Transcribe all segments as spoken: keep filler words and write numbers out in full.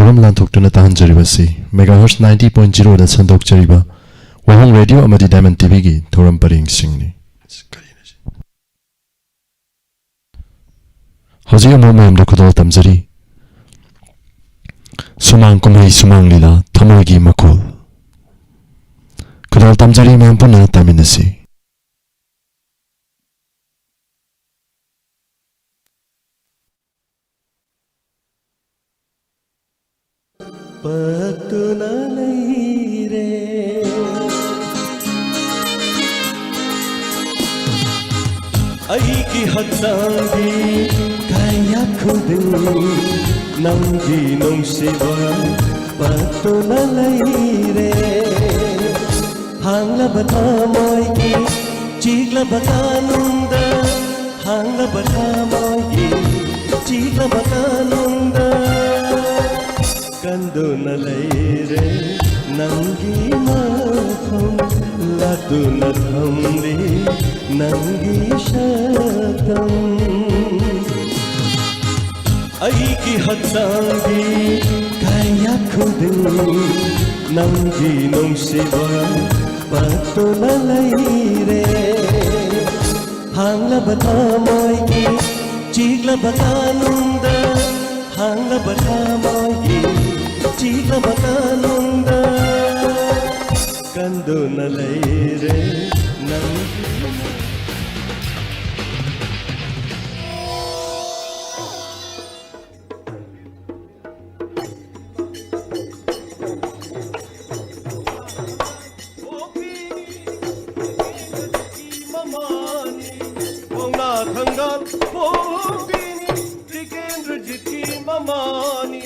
ꯊꯧꯔꯝ ꯂꯥꯟꯊꯣꯛꯇꯨꯅ ꯇꯥꯍꯟꯖꯔꯤꯕꯁꯤ megahertz ninety point zero ꯗ ꯁꯟꯗꯣꯛꯆꯔꯤꯕ ꯋꯥꯍꯣꯡ radio ꯑꯃꯗꯤ diamond ꯇꯤꯚꯤꯒꯤ ꯊꯧꯔꯝ ꯄꯔꯦꯡꯁꯤꯡꯅꯤ꯫ ꯍꯧꯖꯤꯛ ꯑꯃꯨꯛ ꯃꯌꯥꯝꯗ ꯈꯨꯗꯣꯜ ꯇꯝꯖꯔꯤ꯫ ꯁꯨꯃꯥꯡ ꯀꯨꯝꯍꯩ, ꯁꯨꯃꯥꯡ ꯂꯤꯂꯥ, ꯊꯃꯣꯏꯒꯤ ꯃꯈꯣꯜ꯫ ꯈꯨꯗꯣꯜ ꯇꯝꯖꯔꯤ, ꯃꯌꯥꯝ ꯄꯨꯟꯅ ꯇꯥꯃꯤꯟꯅꯁꯤ꯫ ꯄꯠꯇꯨꯅ ꯂꯩꯔꯦ꯫ ꯑꯩꯒꯤ ꯍꯛꯆꯥꯡꯒꯤ ꯀꯌꯥꯠ ꯈꯨꯗꯤꯡ ꯅꯪꯒꯤ ꯅꯨꯡꯁꯤꯕ ꯄꯠꯇꯨꯅ ꯂꯩꯔꯦ꯫ ꯍꯥꯡꯂꯕ ꯊꯃꯣꯏꯒꯤ ꯆꯤꯛꯂꯕ ꯀꯥꯅꯨꯡꯗ, ꯍꯥꯡꯂꯕ ꯊꯃꯣꯏꯒꯤ ꯆꯤꯛꯂꯕ ꯀꯥꯅꯨꯡꯗ ꯀꯟꯗꯨꯅ ꯂꯩꯔꯦ ꯅꯪꯒꯤ ꯃꯐꯝ, ꯂꯥꯛꯇꯨꯅ ꯊꯝꯂꯤ ꯅꯪꯒꯤ ꯁꯛꯇꯝ꯫ ꯑꯩꯒꯤ ꯍꯛꯆꯥꯡꯒꯤ ꯀꯌꯥꯠ ꯈꯨꯗꯤꯡ ꯅꯪꯒꯤ ꯅꯨꯡꯁꯤꯕ ꯄꯠꯇꯨꯅ ꯂꯩꯔꯦ꯫ ꯍꯥꯡꯂꯕ ꯊꯃꯣꯏꯒꯤ ꯆꯤꯛꯂꯕ ꯀꯥꯅꯨꯡꯗ, ꯍꯥꯡꯂꯕ ꯊꯃꯣꯏꯒꯤ ꯆꯤꯛꯂꯕ ꯀꯥꯅꯨꯡꯗ ꯀꯟꯗꯨꯅ ꯂꯩꯔꯦ ꯅꯪꯒꯤ ꯃꯃꯥꯅꯤ, ꯄꯥꯎꯅꯥ ꯊꯪꯒꯥꯜ ꯄꯣꯝꯕꯤꯅꯤ, ꯇꯤꯀꯦꯟꯗ꯭ꯔꯖꯤꯠꯀꯤ ꯃꯃꯥꯅꯤ꯫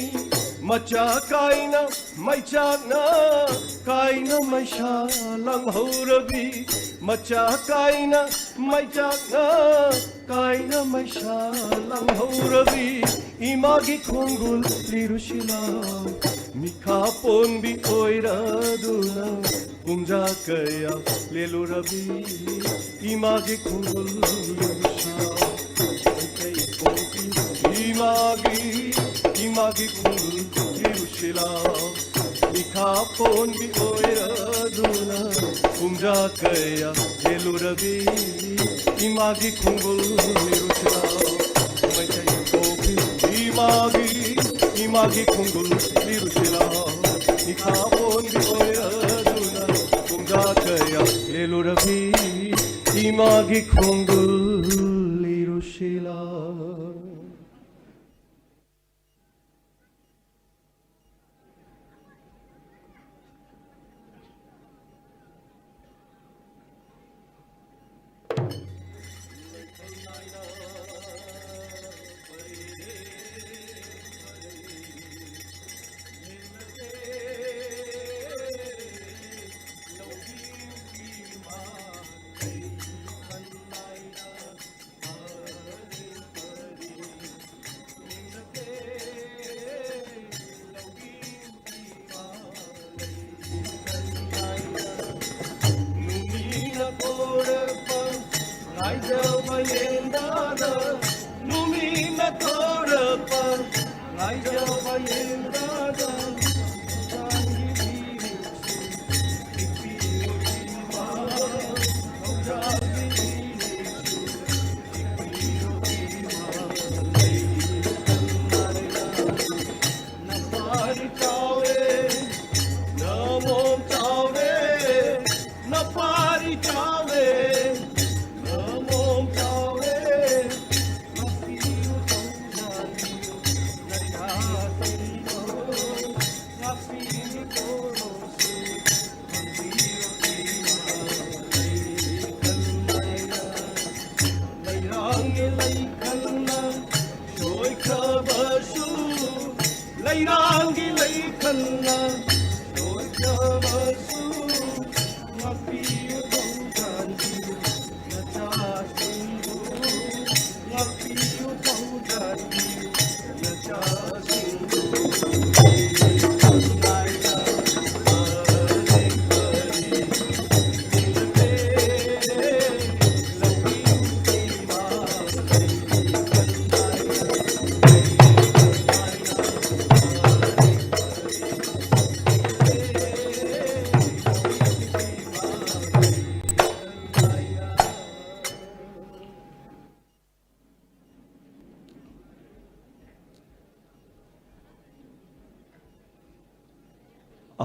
ꯃꯆꯥ ꯀꯥꯏꯅ ꯃꯩꯆꯥꯛꯅ ꯀꯥꯏꯅ ꯃꯩꯁꯥ ꯂꯥꯡꯍꯧꯔꯕꯤ, ꯃꯆꯥ ꯀꯥꯏꯅ ꯃꯩꯆꯥꯛꯅ ꯀꯥꯏꯅ ꯃꯩꯁꯥ ꯂꯥꯡꯍꯧꯔꯕꯤ, ꯏꯃꯥꯒꯤ ꯈꯣꯡꯒꯨꯜ ꯂꯤꯔꯨꯁꯤꯂꯥꯎ꯫ ꯃꯤꯈꯥ ꯄꯣꯟꯕꯤ ꯑꯣꯏꯔꯗꯨꯅ ꯄꯨꯡꯖꯥ ꯀꯌꯥ ꯂꯦꯜꯂꯨꯔꯕꯤ, ꯏꯃꯥꯒꯤ ꯈꯣꯡꯒꯨꯜ ꯂꯤꯔꯨꯁꯤꯂꯥꯎ꯫ ꯏꯃꯥꯒꯤ ꯏꯃꯥꯒꯤ ꯈꯣꯡꯒꯨꯜ ꯂꯤꯔꯨꯁꯤꯂꯥꯎ꯫ ꯏꯈꯥ ꯄꯣꯟꯕꯤ ꯑꯣꯏꯔꯗꯨꯅ ꯄꯨꯡꯖꯥ ꯀꯌꯥ ꯂꯦꯜꯂꯨꯔꯕꯤ ꯏꯃꯥꯒꯤ ꯈꯣꯡꯒꯨꯜ ꯂꯤꯔꯨꯁꯤꯂꯥꯎ꯫ ꯃꯩꯇꯩ ꯄꯣꯛꯄꯤ ꯏꯃꯥꯒꯤ, ꯏꯃꯥꯒꯤ ꯈꯣꯡꯒꯨꯜ ꯂꯤꯔꯨꯁꯤꯂꯥꯎ꯫ ꯏꯈꯥ ꯄꯣꯟꯕꯤ ꯑꯣꯏꯔꯗꯨꯅ ꯄꯨꯡꯖꯥ ꯀꯌꯥ ꯂꯦꯜꯂꯨꯔꯕꯤ ꯏꯃꯥꯒꯤ ꯈꯣꯡꯒꯨꯜ ꯂꯤꯔꯨꯁꯤꯂꯥꯎ꯫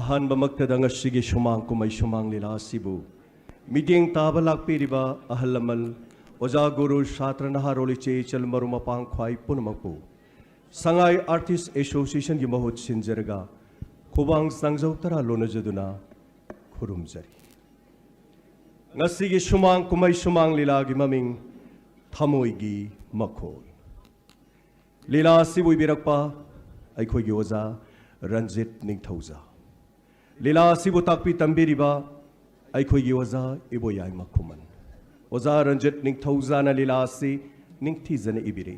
ꯑꯍꯥꯟꯕꯃꯛꯇꯗ ꯉꯁꯤꯒꯤ ꯁꯨꯃꯥꯡ ꯀꯨꯝꯍꯩ ꯁꯨꯃꯥꯡ ꯂꯤꯂꯥ ꯑꯁꯤꯕꯨ ꯃꯤꯠꯌꯦꯡ ꯇꯥꯕ ꯂꯥꯛꯄꯤꯔꯤꯕ ꯑꯍꯜ ꯂꯃꯟ, ꯑꯣꯖꯥ, ꯒꯨꯔꯨ, ꯁꯥꯇ꯭ꯔ, ꯅꯍꯥꯔꯣꯜ, ꯏꯆꯦ ꯏꯆꯜ, ꯃꯔꯨꯞ ꯃꯄꯥꯡ ꯈ꯭ꯋꯥꯏ ꯄꯨꯝꯅꯃꯛꯄꯨ ꯁꯉꯥꯏ ꯑꯥꯔꯇꯤꯁ ꯑꯦꯁꯣꯁꯤꯌꯦꯁꯟꯒꯤ ꯃꯍꯨꯠ ꯁꯤꯟꯖꯔꯒ ꯈꯨꯕꯥꯡ ꯆꯥꯡꯖꯧ ꯇꯔꯥ ꯂꯣꯟꯅꯖꯗꯨꯅ ꯈꯨꯔꯨꯝꯖꯔꯤ꯫ ꯉꯁꯤꯒꯤ ꯁꯨꯃꯥꯡ ꯀꯨꯝꯍꯩ ꯁꯨꯃꯥꯡ ꯂꯤꯂꯥꯒꯤ ꯃꯃꯤꯡ ꯊꯃꯣꯏꯒꯤ ꯃꯈꯣꯜ꯫ ꯂꯤꯂꯥ ꯑꯁꯤꯕꯨ ꯏꯕꯤꯔꯛꯄ ꯑꯩꯈꯣꯏꯒꯤ ꯑꯣꯖꯥ ꯔꯟꯖꯤꯠ ꯅꯤꯡꯊꯧꯖꯥ꯫ ꯂꯤꯂꯥ ꯑꯁꯤꯕꯨ ꯇꯥꯛꯄꯤ ꯇꯝꯕꯤꯔꯤꯕ ꯑꯩꯈꯣꯏꯒꯤ ꯑꯣꯖꯥ ꯏꯕꯣꯌꯥꯏꯃ ꯈꯨꯃꯟ꯫ ꯑꯣꯖꯥ ꯔꯟꯖꯤꯠ ꯅꯤꯡꯊꯧꯖꯥꯅ ꯂꯤꯂꯥ ꯑꯁꯤ ꯅꯤꯡꯊꯤꯖꯅ ꯏꯕꯤꯔꯤ꯫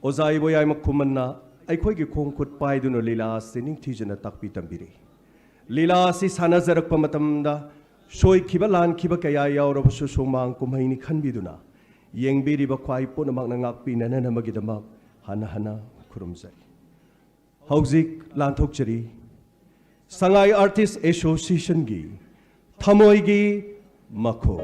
ꯑꯣꯖꯥ ꯏꯕꯣꯌꯥꯏꯃ ꯈꯨꯃꯟꯅ ꯑꯩꯈꯣꯏꯒꯤ ꯈꯣꯡ ꯈꯨꯠ ꯄꯥꯏꯗꯨꯅ ꯂꯤꯂꯥ ꯑꯁꯤ ꯅꯤꯡꯊꯤꯖꯅ ꯇꯥꯛꯄꯤ ꯇꯝꯕꯤꯔꯤ꯫ ꯂꯤꯂꯥ ꯑꯁꯤ ꯁꯥꯟꯅꯖꯔꯛꯄ ꯃꯇꯝꯗ ꯁꯣꯏꯈꯤꯕ ꯂꯥꯟꯈꯤꯕ ꯀꯌꯥ ꯌꯥꯎꯔꯕꯁꯨ ꯁꯨꯃꯥꯡ ꯀꯨꯝꯍꯩꯅꯤ ꯈꯟꯕꯤꯗꯨꯅ ꯌꯦꯡꯕꯤꯔꯤꯕ ꯈ꯭ꯋꯥꯏ ꯄꯨꯝꯅꯃꯛꯅ ꯉꯥꯛꯄꯤꯅꯅꯕꯒꯤꯗꯃꯛ ꯍꯟꯅ ꯍꯟꯅ ꯈꯨꯔꯨꯝꯖꯔꯤ꯫ ꯍꯧꯖꯤꯛ ꯂꯥꯟꯊꯣꯛꯆꯔꯤ ꯁꯉꯥꯏ ꯑꯥꯔꯇꯤꯁ ꯑꯦꯁꯣꯁꯤꯌꯦꯁꯟꯒꯤ ꯊꯃꯣꯏꯒꯤ ꯃꯈꯣꯜ꯫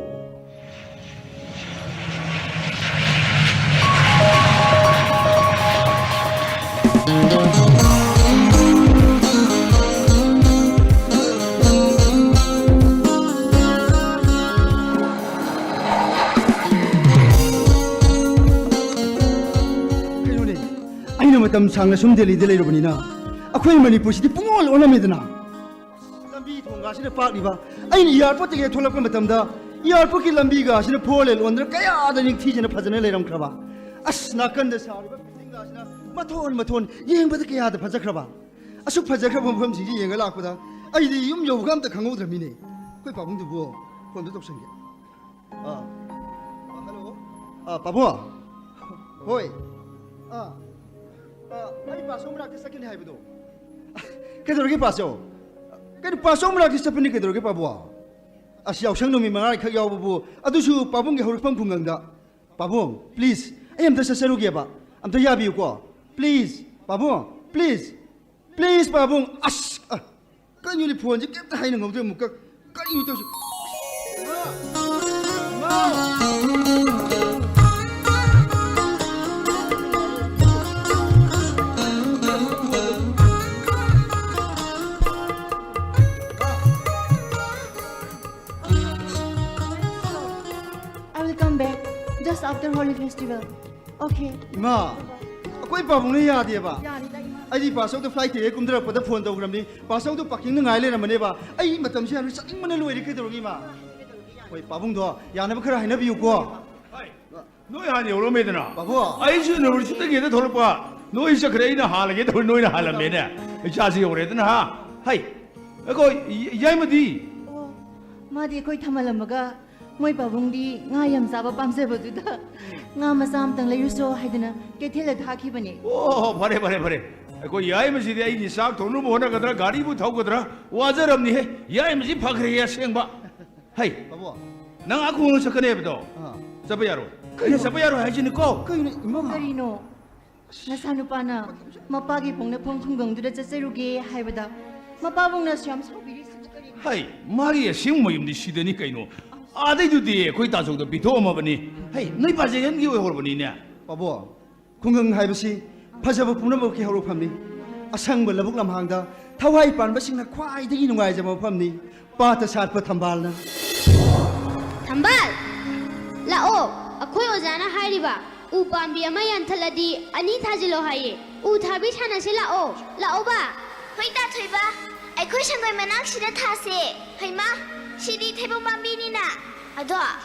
ꯀꯩꯅꯣꯅꯦ, ꯑꯩꯅ ꯃꯇꯝ ꯁꯥꯡꯅ ꯁꯨꯝ ꯗꯦꯜꯂꯤꯗ ꯂꯩꯔꯨꯕꯅꯤꯅ ꯑꯩꯈꯣꯏ ꯃꯅꯤꯄꯨꯔꯁꯤꯗꯤ ꯄꯨꯡꯑꯣꯜ ꯑꯣꯜꯂꯝꯃꯦꯗꯅ꯫ ꯂꯝꯕꯤ ꯊꯣꯡꯒꯥꯁꯤꯗ ꯄꯥꯛꯂꯤꯕ, ꯑꯩꯅ ꯏꯌꯥꯔꯄꯣꯔꯠꯇꯒꯤ ꯍꯦꯛ ꯊꯣꯛꯂꯛꯄ ꯃꯇꯝꯗ ꯏꯌꯥꯔꯄꯣꯔꯠꯀꯤ ꯂꯝꯕꯤꯒꯥꯁꯤꯅ ꯐꯣꯔ ꯂꯦꯟ ꯑꯣꯟꯗꯅ ꯀꯌꯥꯗ ꯅꯤꯡꯊꯤꯖꯅ ꯐꯖꯅ ꯂꯩꯔꯝꯈ꯭ꯔꯕ꯫ ꯑꯁ, ꯅꯥꯀꯟꯗ ꯁꯥꯔꯤꯕ ꯕꯤꯜꯗꯤꯡꯒꯥꯁꯤꯅ ꯃꯊꯣꯟ ꯃꯊꯣꯟ ꯌꯦꯡꯕꯗ ꯀꯌꯥꯗ ꯐꯖꯈ꯭ꯔꯕ꯫ ꯑꯁꯨꯛ ꯐꯖꯈ꯭ꯔꯕ ꯃꯐꯝꯁꯤꯡꯁꯤ ꯌꯦꯡꯉ ꯂꯥꯛꯄꯗ ꯑꯩꯗꯤ ꯌꯨꯝ ꯌꯧꯕꯒ ꯑꯝꯇ ꯈꯪꯍꯧꯗ꯭ꯔꯃꯤꯅꯦ꯫ ꯑꯩꯈꯣꯏ ꯄꯥꯕꯨꯡꯗꯨꯕꯨ ꯐꯣꯟꯗꯣ ꯇꯧꯁꯟꯒꯦ꯫ ꯑꯥ, ꯑꯥ, ꯍꯜꯂꯣ꯫ ꯑꯥ, ꯄꯥꯕꯨꯡ꯫ ꯍꯣꯏ꯫ ꯑꯥ, ꯑꯥ, ꯑꯩ ꯄꯥꯁꯣ ꯃꯅꯥꯛꯇ ꯆꯠꯀꯅꯤ ꯍꯥꯏꯕꯗꯣ꯫ ꯀꯩꯗꯧꯔꯒꯦ ꯄꯥꯁꯣ? ꯀꯩꯅꯣ, ꯄꯥꯁꯣ ꯃꯅꯥꯛꯇ ꯆꯠꯄꯅꯤ, ꯀꯩꯗꯧꯔꯒꯦ ꯄꯥꯕꯨꯡ? ꯑꯁ, ꯌꯥꯎꯁꯪ ꯅꯨꯃꯤꯠ ꯃꯉꯥꯅꯤꯈꯛ ꯌꯥꯎꯕꯕꯨ, ꯑꯗꯨꯁꯨ ꯄꯥꯕꯨꯡꯒꯤ ꯍꯧꯔꯛꯐꯝ ꯈꯨꯡꯒꯪꯗ꯫ ꯄꯥꯕꯨꯡ, please, ꯑꯩ ꯑꯝꯇ ꯆꯠꯆꯔꯨꯒꯦꯕ꯫ ꯑꯝꯇ ꯌꯥꯕꯤꯌꯨꯀꯣ꯫ Please, ꯄꯥꯕꯨꯡ, please꯫ Please, ꯄꯥꯕꯨꯡ꯫ ꯑꯁ! ꯑ, ꯀꯩꯅꯣꯅꯦ, ꯐꯣꯟꯁꯦ ꯀꯩꯝꯇ ꯍꯥꯏꯅ ꯉꯝꯗ꯭ꯔꯦ ꯑꯃꯨꯛꯀ꯫ ꯀꯔꯤꯅꯣ ꯇꯧꯔꯤꯁꯦ? ꯏꯃꯥ! ꯏꯃꯥ! After Holi Festival. Okay. ꯏꯃꯥ, ꯑꯩꯈꯣꯏ ꯄꯥꯕꯨꯡꯅ ꯌꯥꯗꯦꯕ꯫ ꯌꯥꯅꯤꯗ, ꯏꯃꯥ. ꯑꯩꯗꯤ ꯄꯥꯁꯧꯗꯣ flight ticket ꯀꯨꯝꯊꯔꯛꯄꯗ phone ꯇꯧꯈ꯭ꯔꯕꯅꯤ꯫ ꯄꯥꯁꯧꯗꯣ parking ꯗ ꯉꯥꯏ ꯂꯩꯔꯝꯃꯅꯦꯕ꯫ ꯑꯩ ꯃꯇꯝꯁꯦ ꯌꯥꯝꯅ ꯆꯠꯅꯤꯡꯕꯅ ꯂꯣꯏꯔꯦ꯫ ꯀꯩꯗꯧꯔꯒꯦ, ꯏꯃꯥ? ꯍꯣꯏ, ꯄꯥꯕꯨꯡꯗꯣ ꯌꯥꯅꯕ ꯈꯔ ꯍꯥꯏꯅꯕꯤꯌꯨꯀꯣ꯫ ꯍꯥꯏ, ꯅꯣꯏ ꯍꯥꯟꯅ ꯌꯧꯔꯝꯃꯦꯗꯅ꯫ ꯄꯥꯕꯨꯡ꯫ ꯑꯩꯁꯨ university ꯗꯒꯤ ꯍꯦꯛꯇ ꯊꯣꯛꯂꯛꯄ꯫ ꯅꯣꯏ ꯆꯠꯈ꯭ꯔꯦ, ꯑꯩꯅ ꯍꯥꯜꯂꯒꯦ ꯇꯧꯔꯤ, ꯅꯣꯏꯅ ꯍꯥꯜꯂꯝꯃꯦꯅꯦ꯫ ꯏꯆꯥꯁꯤ ꯌꯧꯔꯦꯗꯅ ꯍꯥ꯫ ꯍꯩ, ꯑꯩꯈꯣꯏ ꯌ-, ꯌꯥꯏꯃꯗꯤ? ꯑꯣ, ꯃꯥꯗꯤ ꯑꯩꯈꯣꯏ ꯊꯝꯍꯜꯂꯝꯃꯒ ꯃꯣꯏ ꯄꯥꯕꯨꯡꯗꯤ ꯉꯥ ꯌꯥꯝ ꯆꯥꯕ ꯄꯥꯝꯖꯕꯗꯨꯗ ꯉꯥ ꯃꯆꯥ ꯑꯃꯇꯪ ꯂꯩꯔꯨꯁꯣ ꯍꯥꯏꯗꯅ ꯀꯩꯊꯦꯜꯗ ꯊꯥꯈꯤꯕꯅꯦ꯫ ꯑꯣ, ꯐꯔꯦ, ꯐꯔꯦ, ꯐꯔꯦ꯫ ꯑꯩꯈꯣꯏ ꯌꯥꯏꯃꯁꯤꯗꯤ ꯑꯩꯒꯤ ꯆꯥꯛ ꯊꯣꯡꯅꯕ ꯍꯣꯠꯅꯒꯗ꯭ꯔꯥ, ꯒꯥꯔꯤꯕꯨ ꯊꯧꯒꯗ꯭ꯔꯥ, ꯋꯥꯖꯔꯝꯅꯤꯍꯦ꯫ ꯌꯥꯏꯃꯁꯤ ꯐꯈ꯭ꯔꯦꯍꯦ ꯑꯁꯦꯡꯕ꯫ ꯍꯩ, ꯄꯥꯕꯨꯡ꯫ ꯅꯪ ꯑꯥ ꯈꯨꯡꯒꯪ ꯆꯠꯀꯅꯤ ꯍꯥꯏꯕꯗꯣ? ꯑꯥ꯫ ꯆꯠꯄ ꯌꯥꯔꯣꯏ꯫ ꯀꯩꯅꯣ ꯆꯠꯄ ꯌꯥꯔꯣꯏ ꯍꯥꯏꯁꯤꯅꯤꯀꯣ? ꯀꯩꯅꯣ, ꯏꯃꯥ? ꯀꯔꯤꯅꯣ? ꯅꯆꯥꯅꯨꯄꯥꯅ ꯃꯄꯥꯒꯤ ꯄꯣꯛꯅꯐꯝ ꯈꯨꯡꯒꯪꯗꯨꯗ ꯆꯠꯆꯔꯨꯒꯦ ꯍꯥꯏꯕꯗ ꯃꯄꯥꯕꯨꯡꯅ ꯑꯁꯨꯛ ꯌꯥꯝ ꯁꯥꯎꯕꯤꯔꯤꯁꯤꯕꯨ ꯀꯔꯤꯒꯤꯅꯣ? ꯍꯩ, ꯃꯥꯒꯤ ꯑꯁꯦꯡꯕ ꯃꯌꯨꯝꯗꯤ ꯁꯤꯗꯅꯤ ꯀꯩꯅꯣ꯫ ꯑꯥꯗꯩꯗꯨꯗꯤ ꯑꯩꯈꯣꯏ ꯇꯥꯆꯧꯗ ꯄꯤꯊꯣꯛꯑꯝꯃꯕꯅꯤ꯫ ꯍꯩ, ꯅꯣꯏ ꯄꯥꯖꯦꯟꯒꯤ ꯑꯣꯏꯍꯧꯔꯕꯅꯤꯅꯦ꯫ ꯄꯥꯕꯨꯡ, ꯈꯨꯡꯒꯪ ꯍꯥꯏꯕꯁꯤ ꯐꯖꯕ ꯄꯨꯝꯅꯃꯛꯀꯤ ꯍꯧꯔꯛꯐꯝꯅꯤ꯫ ꯑꯁꯪꯕ ꯂꯧꯕꯨꯛ ꯂꯝꯍꯥꯡꯗ ꯊꯋꯥꯏ ꯄꯥꯟꯕꯁꯤꯡꯅ ꯈ꯭ꯋꯥꯏꯗꯒꯤ ꯅꯨꯡꯉꯥꯏꯖꯕ ꯃꯐꯝꯅꯤ꯫ ꯄꯥꯠꯇ ꯁꯥꯠꯄ ꯊꯝꯕꯥꯜꯅ꯫ ꯊꯝꯕꯥꯜ! ꯂꯥꯛꯑꯣ, ꯑꯩꯈꯣꯏ ꯑꯣꯖꯥꯅ ꯍꯥꯏꯔꯤꯕ ꯎ ꯄꯥꯝꯕꯤ ꯑꯃ ꯌꯥꯟꯊꯠꯂꯗꯤ ꯑꯅꯤ ꯊꯥꯖꯤꯜꯂꯣ ꯍꯥꯏꯌꯦ꯫ ꯎ ꯊꯥꯕꯤ ꯁꯥꯟꯅꯁꯤ ꯂꯥꯛꯑꯣ꯫ ꯂꯥꯛꯑꯣꯕ꯫ ꯍꯣꯏ ꯇꯥ ꯊꯣꯏꯕ, ꯑꯩꯈꯣꯏ ꯁꯪꯒꯣꯏ ꯃꯅꯥꯛꯁꯤꯗ ꯊꯥꯁꯦ꯫ ꯍꯩꯃꯥ, ꯁꯤꯗꯤ ꯊꯩꯕꯣꯡ ꯄꯥꯝꯕꯤꯅꯤꯅ꯫ ꯑꯗꯣ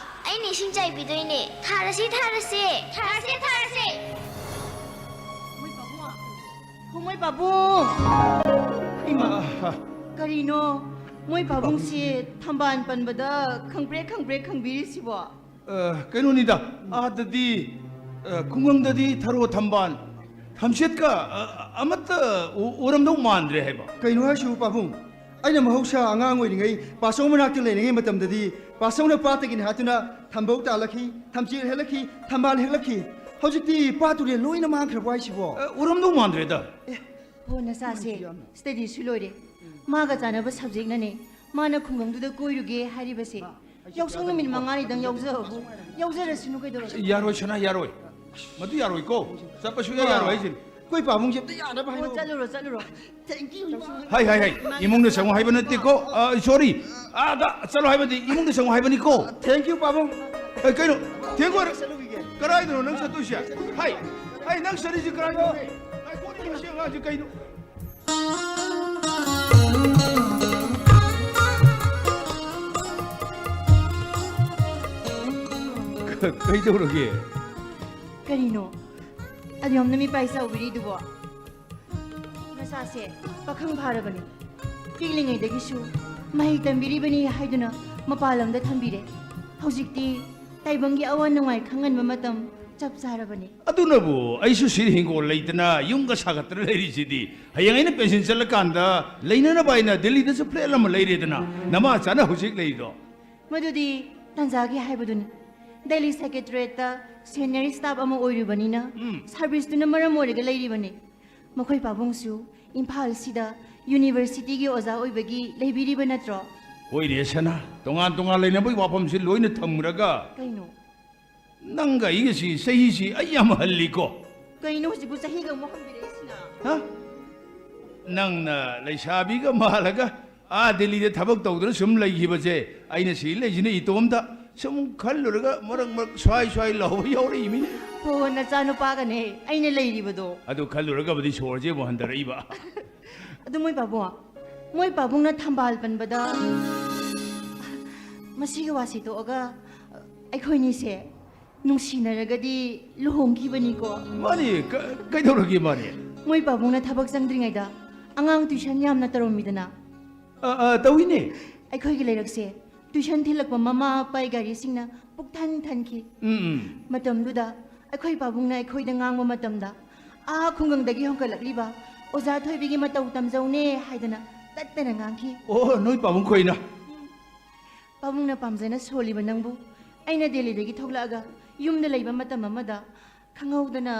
ꯑꯩꯅ ꯏꯁꯤꯡ ꯆꯥꯏꯕꯤꯗꯣꯏꯅꯦ꯫ ꯊꯥꯔꯁꯤ, ꯊꯥꯔꯁꯦ꯫ ꯊꯥꯔꯁꯦ, ꯊꯥꯔꯁꯦ꯫ ꯃꯣꯏ ꯄꯥꯕꯨꯡ! ꯍꯣ, ꯃꯣꯏ ꯄꯥꯕꯨꯡ! ꯍꯩꯃꯥ, ꯀꯔꯤꯅꯣ? ꯃꯣꯏ ꯄꯥꯕꯨꯡꯁꯤ ꯊꯝꯕꯥꯜ ꯄꯟꯕꯗ ꯈꯪꯄ꯭ꯔꯦꯛ ꯈꯪꯄ꯭ꯔꯦꯛ ꯈꯪꯕꯤꯔꯤꯁꯤꯕꯣ? ꯑ, ꯀꯩꯅꯣꯅꯤꯗ, ꯑꯥꯗꯗꯤ, ꯑ, ꯈꯨꯡꯒꯪꯗꯗꯤ ꯊꯔꯣ ꯊꯝꯕꯥꯜ, ꯊꯝꯆꯦꯠꯀ, ꯑ, ꯑꯃꯠꯇ ꯎ-, ꯎꯔꯝꯗꯧ ꯃꯥꯟꯗ꯭ꯔꯦ ꯍꯥꯏꯕ꯫ ꯀꯩꯅꯣ ꯍꯥꯏꯁꯤꯕꯨ ꯄꯥꯕꯨꯡ? ꯑꯩꯅ ꯃꯍꯧꯁꯥ ꯑꯉꯥꯡ ꯑꯣꯏꯔꯤꯉꯩ ꯄꯥꯆꯧ ꯃꯅꯥꯛꯇ ꯂꯩꯔꯤꯉꯩ ꯃꯇꯝꯗꯗꯤ ꯄꯥꯆꯧꯅ ꯄꯥꯠꯇꯒꯤꯅꯤ ꯍꯥꯏꯗꯨꯅ ꯊꯝꯕꯧ ꯇꯥꯜꯂꯛꯈꯤ, ꯊꯝꯆꯦꯠ ꯍꯦꯛꯂꯛꯈꯤ, ꯊꯝꯕꯥꯜ ꯍꯦꯛꯂꯛꯈꯤ꯫ ꯍꯧꯖꯤꯛꯇꯤ ꯄꯥꯠ ꯇꯨꯔꯦꯜ ꯂꯣꯏꯅ ꯃꯥꯡꯈ꯭ꯔꯕꯣ ꯍꯥꯏꯁꯤꯕꯣ? ꯑ, ꯎꯔꯝꯗꯧ ꯃꯥꯟꯗ꯭ꯔꯦꯗ꯫ ꯍꯣ, ꯅꯆꯥꯁꯦ study ꯁꯨ ꯂꯣꯏꯔꯦ꯫ ꯃꯥꯒ ꯆꯥꯟꯅꯕ subject ꯅꯅꯦ꯫ ꯃꯥꯅ ꯈꯨꯡꯒꯪꯗꯨꯗ ꯀꯣꯏꯔꯨꯒꯦ ꯍꯥꯏꯔꯤꯕꯁꯦ꯫ ꯌꯥꯎꯁꯪ ꯅꯨꯃꯤꯠ ꯃꯉꯥꯅꯤꯗꯪ ꯌꯥꯎꯖꯕꯕꯨ, ꯌꯥꯎꯖꯔꯁꯅꯨ ꯀꯩꯗꯧꯔꯒꯦ? ꯌꯥꯔꯣꯏ, ꯁꯅꯥ, ꯌꯥꯔꯣꯏ꯫ ꯃꯗꯨ ꯌꯥꯔꯣꯏꯀꯣ꯫ ꯆꯠꯄ ꯁꯨꯡꯌꯥ ꯌꯥꯔꯣꯏ ꯍꯥꯏꯁꯤꯅꯤ꯫ ꯑꯩꯈꯣꯏ ꯄꯥꯕꯨꯡꯁꯦ ꯑꯝꯇ ꯌꯥꯅꯕ ꯍꯣ, ꯍꯥꯏꯔꯛꯑꯣ꯫ ꯆꯠꯂꯨꯔꯣ, ꯆꯠꯂꯨꯔꯣ꯫ Thank you, ꯏꯃꯥ꯫ ꯍꯥꯏ, ꯍꯥꯏ, ꯍꯥꯏ꯫ ꯏꯃꯨꯡꯗ ꯆꯪꯉꯨ ꯍꯥꯏꯕ ꯅꯠꯇꯦꯀꯣ꯫ ꯑ, sorry꯫ ꯑꯥꯗ ꯆꯠꯂꯣ ꯍꯥꯏꯕꯗꯤ ꯏꯃꯨꯡꯗ ꯆꯪꯉꯨ ꯍꯥꯏꯕꯅꯤꯀꯣ꯫ Thank you, ꯄꯥꯕꯨꯡ꯫ ꯑꯦ, ꯀꯩꯅꯣ? ꯊꯦꯡꯈꯣꯏ, ꯀꯗꯥꯏꯗꯅꯣ ꯅꯪ ꯆꯠꯇꯣꯏꯁꯦ? ꯍꯥꯏ, ꯍꯥꯏ, ꯅꯪ ꯆꯠꯂꯤꯁꯦ ꯀꯗꯥꯏꯗꯅꯣ? ꯉꯥꯏꯈꯣꯅꯦ, ꯃꯁꯤ ꯑꯉꯥꯡꯁꯦ ꯀꯩꯅꯣ? ꯀ-, ꯀꯩꯗꯧꯔꯒꯦ? ꯀꯔꯤꯅꯣ? ꯑꯗꯨ ꯌꯥꯝꯅ ꯃꯤꯄꯥꯏ ꯆꯥꯎꯕꯤꯔꯤꯗꯨꯕꯣ? ꯃꯆꯥꯁꯦ ꯄꯥꯈꯪ ꯐꯥꯔꯕꯅꯤ꯫ ꯄꯤꯛꯂꯤꯉꯩꯗꯒꯤꯁꯨ ꯃꯍꯩ ꯇꯝꯕꯤꯔꯤꯕꯅꯤ ꯍꯥꯏꯗꯨꯅ ꯃꯄꯥꯟ ꯂꯝꯗ ꯊꯝꯕꯤꯔꯦ꯫ ꯍꯧꯖꯤꯛꯇꯤ ꯇꯥꯏꯕꯪꯒꯤ ꯑꯋꯥ ꯅꯨꯡꯉꯥꯏ ꯈꯪꯍꯟꯕ ꯃꯇꯝ ꯆꯞ ꯆꯥꯔꯕꯅꯤ꯫ ꯑꯗꯨꯅꯕꯨ ꯑꯩꯁꯨ ꯁꯤꯗ ꯍꯤꯡꯒꯣꯜ ꯂꯩꯇꯅ ꯌꯨꯝꯒ ꯁꯥꯒꯠꯇꯅ ꯂꯩꯔꯤꯁꯤꯗꯤ꯫ ꯍꯌꯦꯡ ꯑꯩꯅ ꯄꯦꯟꯁꯤꯟ ꯆꯠꯂꯀꯥꯟꯗ ꯂꯩꯅꯅꯕ ꯍꯥꯏꯅ ꯗꯤꯜꯂꯤꯗꯁꯨ ꯐ꯭ꯂꯦꯠ ꯑꯃ ꯂꯩꯔꯦꯗꯅ, ꯅꯃꯥ ꯆꯥꯅ ꯍꯧꯖꯤꯛ ꯂꯩꯔꯤꯗꯣ꯫ ꯃꯗꯨꯗꯤ ꯇꯥꯟꯖꯥꯒꯤ ꯍꯥꯏꯕꯗꯨꯅꯤ꯫ ꯗꯦꯜꯂꯤ ꯁꯦꯀ꯭ꯔꯦꯇꯔꯤꯌꯦꯠꯇ ꯁꯦꯅꯤꯌꯔ ꯁ꯭ꯇꯥꯐ ꯑꯃ ꯑꯣꯏꯔꯤꯕꯅꯤꯅ ꯎꯝ꯫ ꯁꯥꯔꯚꯤꯁꯇꯨꯅ ꯃꯔꯝ ꯑꯣꯏꯔꯒ ꯂꯩꯔꯤꯕꯅꯤ꯫ ꯃꯈꯣꯏ ꯄꯥꯕꯨꯡꯁꯨ ꯏꯝꯐꯥꯜꯁꯤꯗ ꯌꯨꯅꯤꯚꯔꯁꯤꯇꯤꯒꯤ ꯑꯣꯖꯥ ꯑꯣꯏꯕꯒꯤ ꯂꯩꯕꯤꯔꯤꯕ ꯅꯠꯇ꯭ꯔꯣ? ꯍꯣꯏꯅꯦ ꯁꯅꯥ, ꯇꯣꯉꯥꯟ ꯇꯣꯉꯥꯟ ꯂꯩꯅꯕꯒꯤ ꯋꯥꯐꯝꯁꯤ ꯂꯣꯏꯅ ꯊꯝꯈ꯭ꯔꯒ꯫ ꯀꯩꯅꯣ? ꯅꯪꯒ ꯑꯩꯒꯁꯤ ꯆꯍꯤꯁꯤ ꯑꯩ ꯌꯥꯝ ꯍꯜꯂꯤꯀꯣ꯫ ꯀꯩꯅꯣ ꯍꯧꯖꯤꯛꯄꯨ ꯆꯍꯤꯒ ꯑꯃꯨꯛ ꯍꯪꯕꯤꯔꯛꯏꯁꯤꯅ? ꯍꯥ? ꯅꯪꯅ ꯂꯩꯁꯥꯕꯤꯒ ꯃꯥꯜꯂꯒ ꯑꯥ ꯗꯤꯜꯂꯤꯗ ꯊꯕꯛ ꯇꯧꯗꯨꯅ ꯁꯨꯝ ꯂꯩꯈꯤꯕꯁꯦ, ꯑꯩꯅ ꯁꯤ ꯂꯩꯁꯤꯅ ꯏꯇꯣꯝꯇ ꯁꯨꯝ ꯈꯜꯂꯨꯔꯒ ꯃꯔꯛ ꯃꯔꯛ ꯁ꯭ꯋꯥꯏ ꯁ꯭ꯋꯥꯏ ꯂꯥꯎꯕ ꯌꯥꯎꯔꯛꯏꯃꯤꯅꯦ꯫ ꯍꯣ, ꯅꯆꯥꯅꯨꯄꯥꯒꯅꯦ ꯑꯩꯅ ꯂꯩꯔꯤꯕꯗꯣ꯫ ꯑꯗꯨ ꯈꯜꯂꯨꯔꯒꯕꯨꯗꯤ ꯁꯣꯔꯁꯦ ꯑꯃꯨꯛ ꯍꯟꯊꯔꯛꯏꯕ꯫ ꯑꯗꯨ ꯃꯣꯏ ꯄꯥꯕꯨꯡ, ꯃꯣꯏ ꯄꯥꯕꯨꯡꯅ ꯊꯝꯕꯥꯜ ꯄꯟꯕꯗ ꯃꯁꯤꯒꯤ ꯋꯥꯁꯤ ꯇꯣꯛꯑꯒ ꯑꯩꯈꯣꯏꯅꯤꯁꯦ ꯅꯨꯡꯁꯤꯅꯔꯒꯗꯤ ꯂꯨꯍꯣꯡꯈꯤꯕꯅꯤꯀꯣ꯫ ꯃꯥꯅꯤ, ꯀ-, ꯀꯩꯗꯧꯔꯒꯦ ꯃꯥꯅꯤ? ꯃꯣꯏ ꯄꯥꯕꯨꯡꯅ ꯊꯕꯛ ꯆꯪꯗ꯭ꯔꯤꯉꯩꯗ ꯑꯉꯥꯡ ꯇ꯭ꯌꯨꯁꯟ ꯌꯥꯝꯅ ꯇꯧꯔꯝꯃꯤꯗꯅ꯫ ꯑ, ꯑ, ꯇꯧꯏꯅꯦ꯫ ꯑꯩꯈꯣꯏꯒꯤ ꯂꯩꯔꯛꯁꯦ ꯇ꯭ꯌꯨꯁꯟ ꯊꯤꯜꯂꯛꯄ ꯃꯃꯥ ꯃꯄꯥꯒꯤ ꯒꯥꯔꯤꯁꯤꯡꯅ ꯄꯨꯛ ꯊꯟ ꯊꯟꯈꯤ꯫ ꯎꯝ, ꯎꯝ꯫ ꯃꯇꯝꯗꯨꯗ ꯑꯩꯈꯣꯏ ꯄꯥꯕꯨꯡꯅ ꯑꯩꯈꯣꯏꯗ ꯉꯥꯡꯕ ꯃꯇꯝꯗ ꯑꯥ ꯈꯨꯡꯒꯪꯗꯒꯤ ꯍꯣꯡꯒꯠꯂꯛꯂꯤꯕ ꯑꯣꯖꯥ ꯊꯣꯏꯕꯤꯒꯤ ꯃꯇꯧ ꯇꯝꯖꯧꯅꯦ ꯍꯥꯏꯗꯅ ꯇꯠꯇꯅ ꯉꯥꯡꯈꯤ꯫ ꯑꯣ, ꯅꯣꯏ ꯄꯥꯕꯨꯡ ꯈꯣꯏꯅ? ꯄꯥꯕꯨꯡꯅ ꯄꯥꯝꯖꯅ ꯁꯣꯜꯂꯤꯕ ꯅꯪꯕꯨ ꯑꯩꯅ ꯗꯦꯜꯂꯤꯗꯒꯤ ꯊꯣꯛꯂꯛꯑꯒ ꯌꯨꯝꯗ ꯂꯩꯕ ꯃꯇꯝ ꯑꯃꯗ ꯈꯪꯍꯧꯗꯅ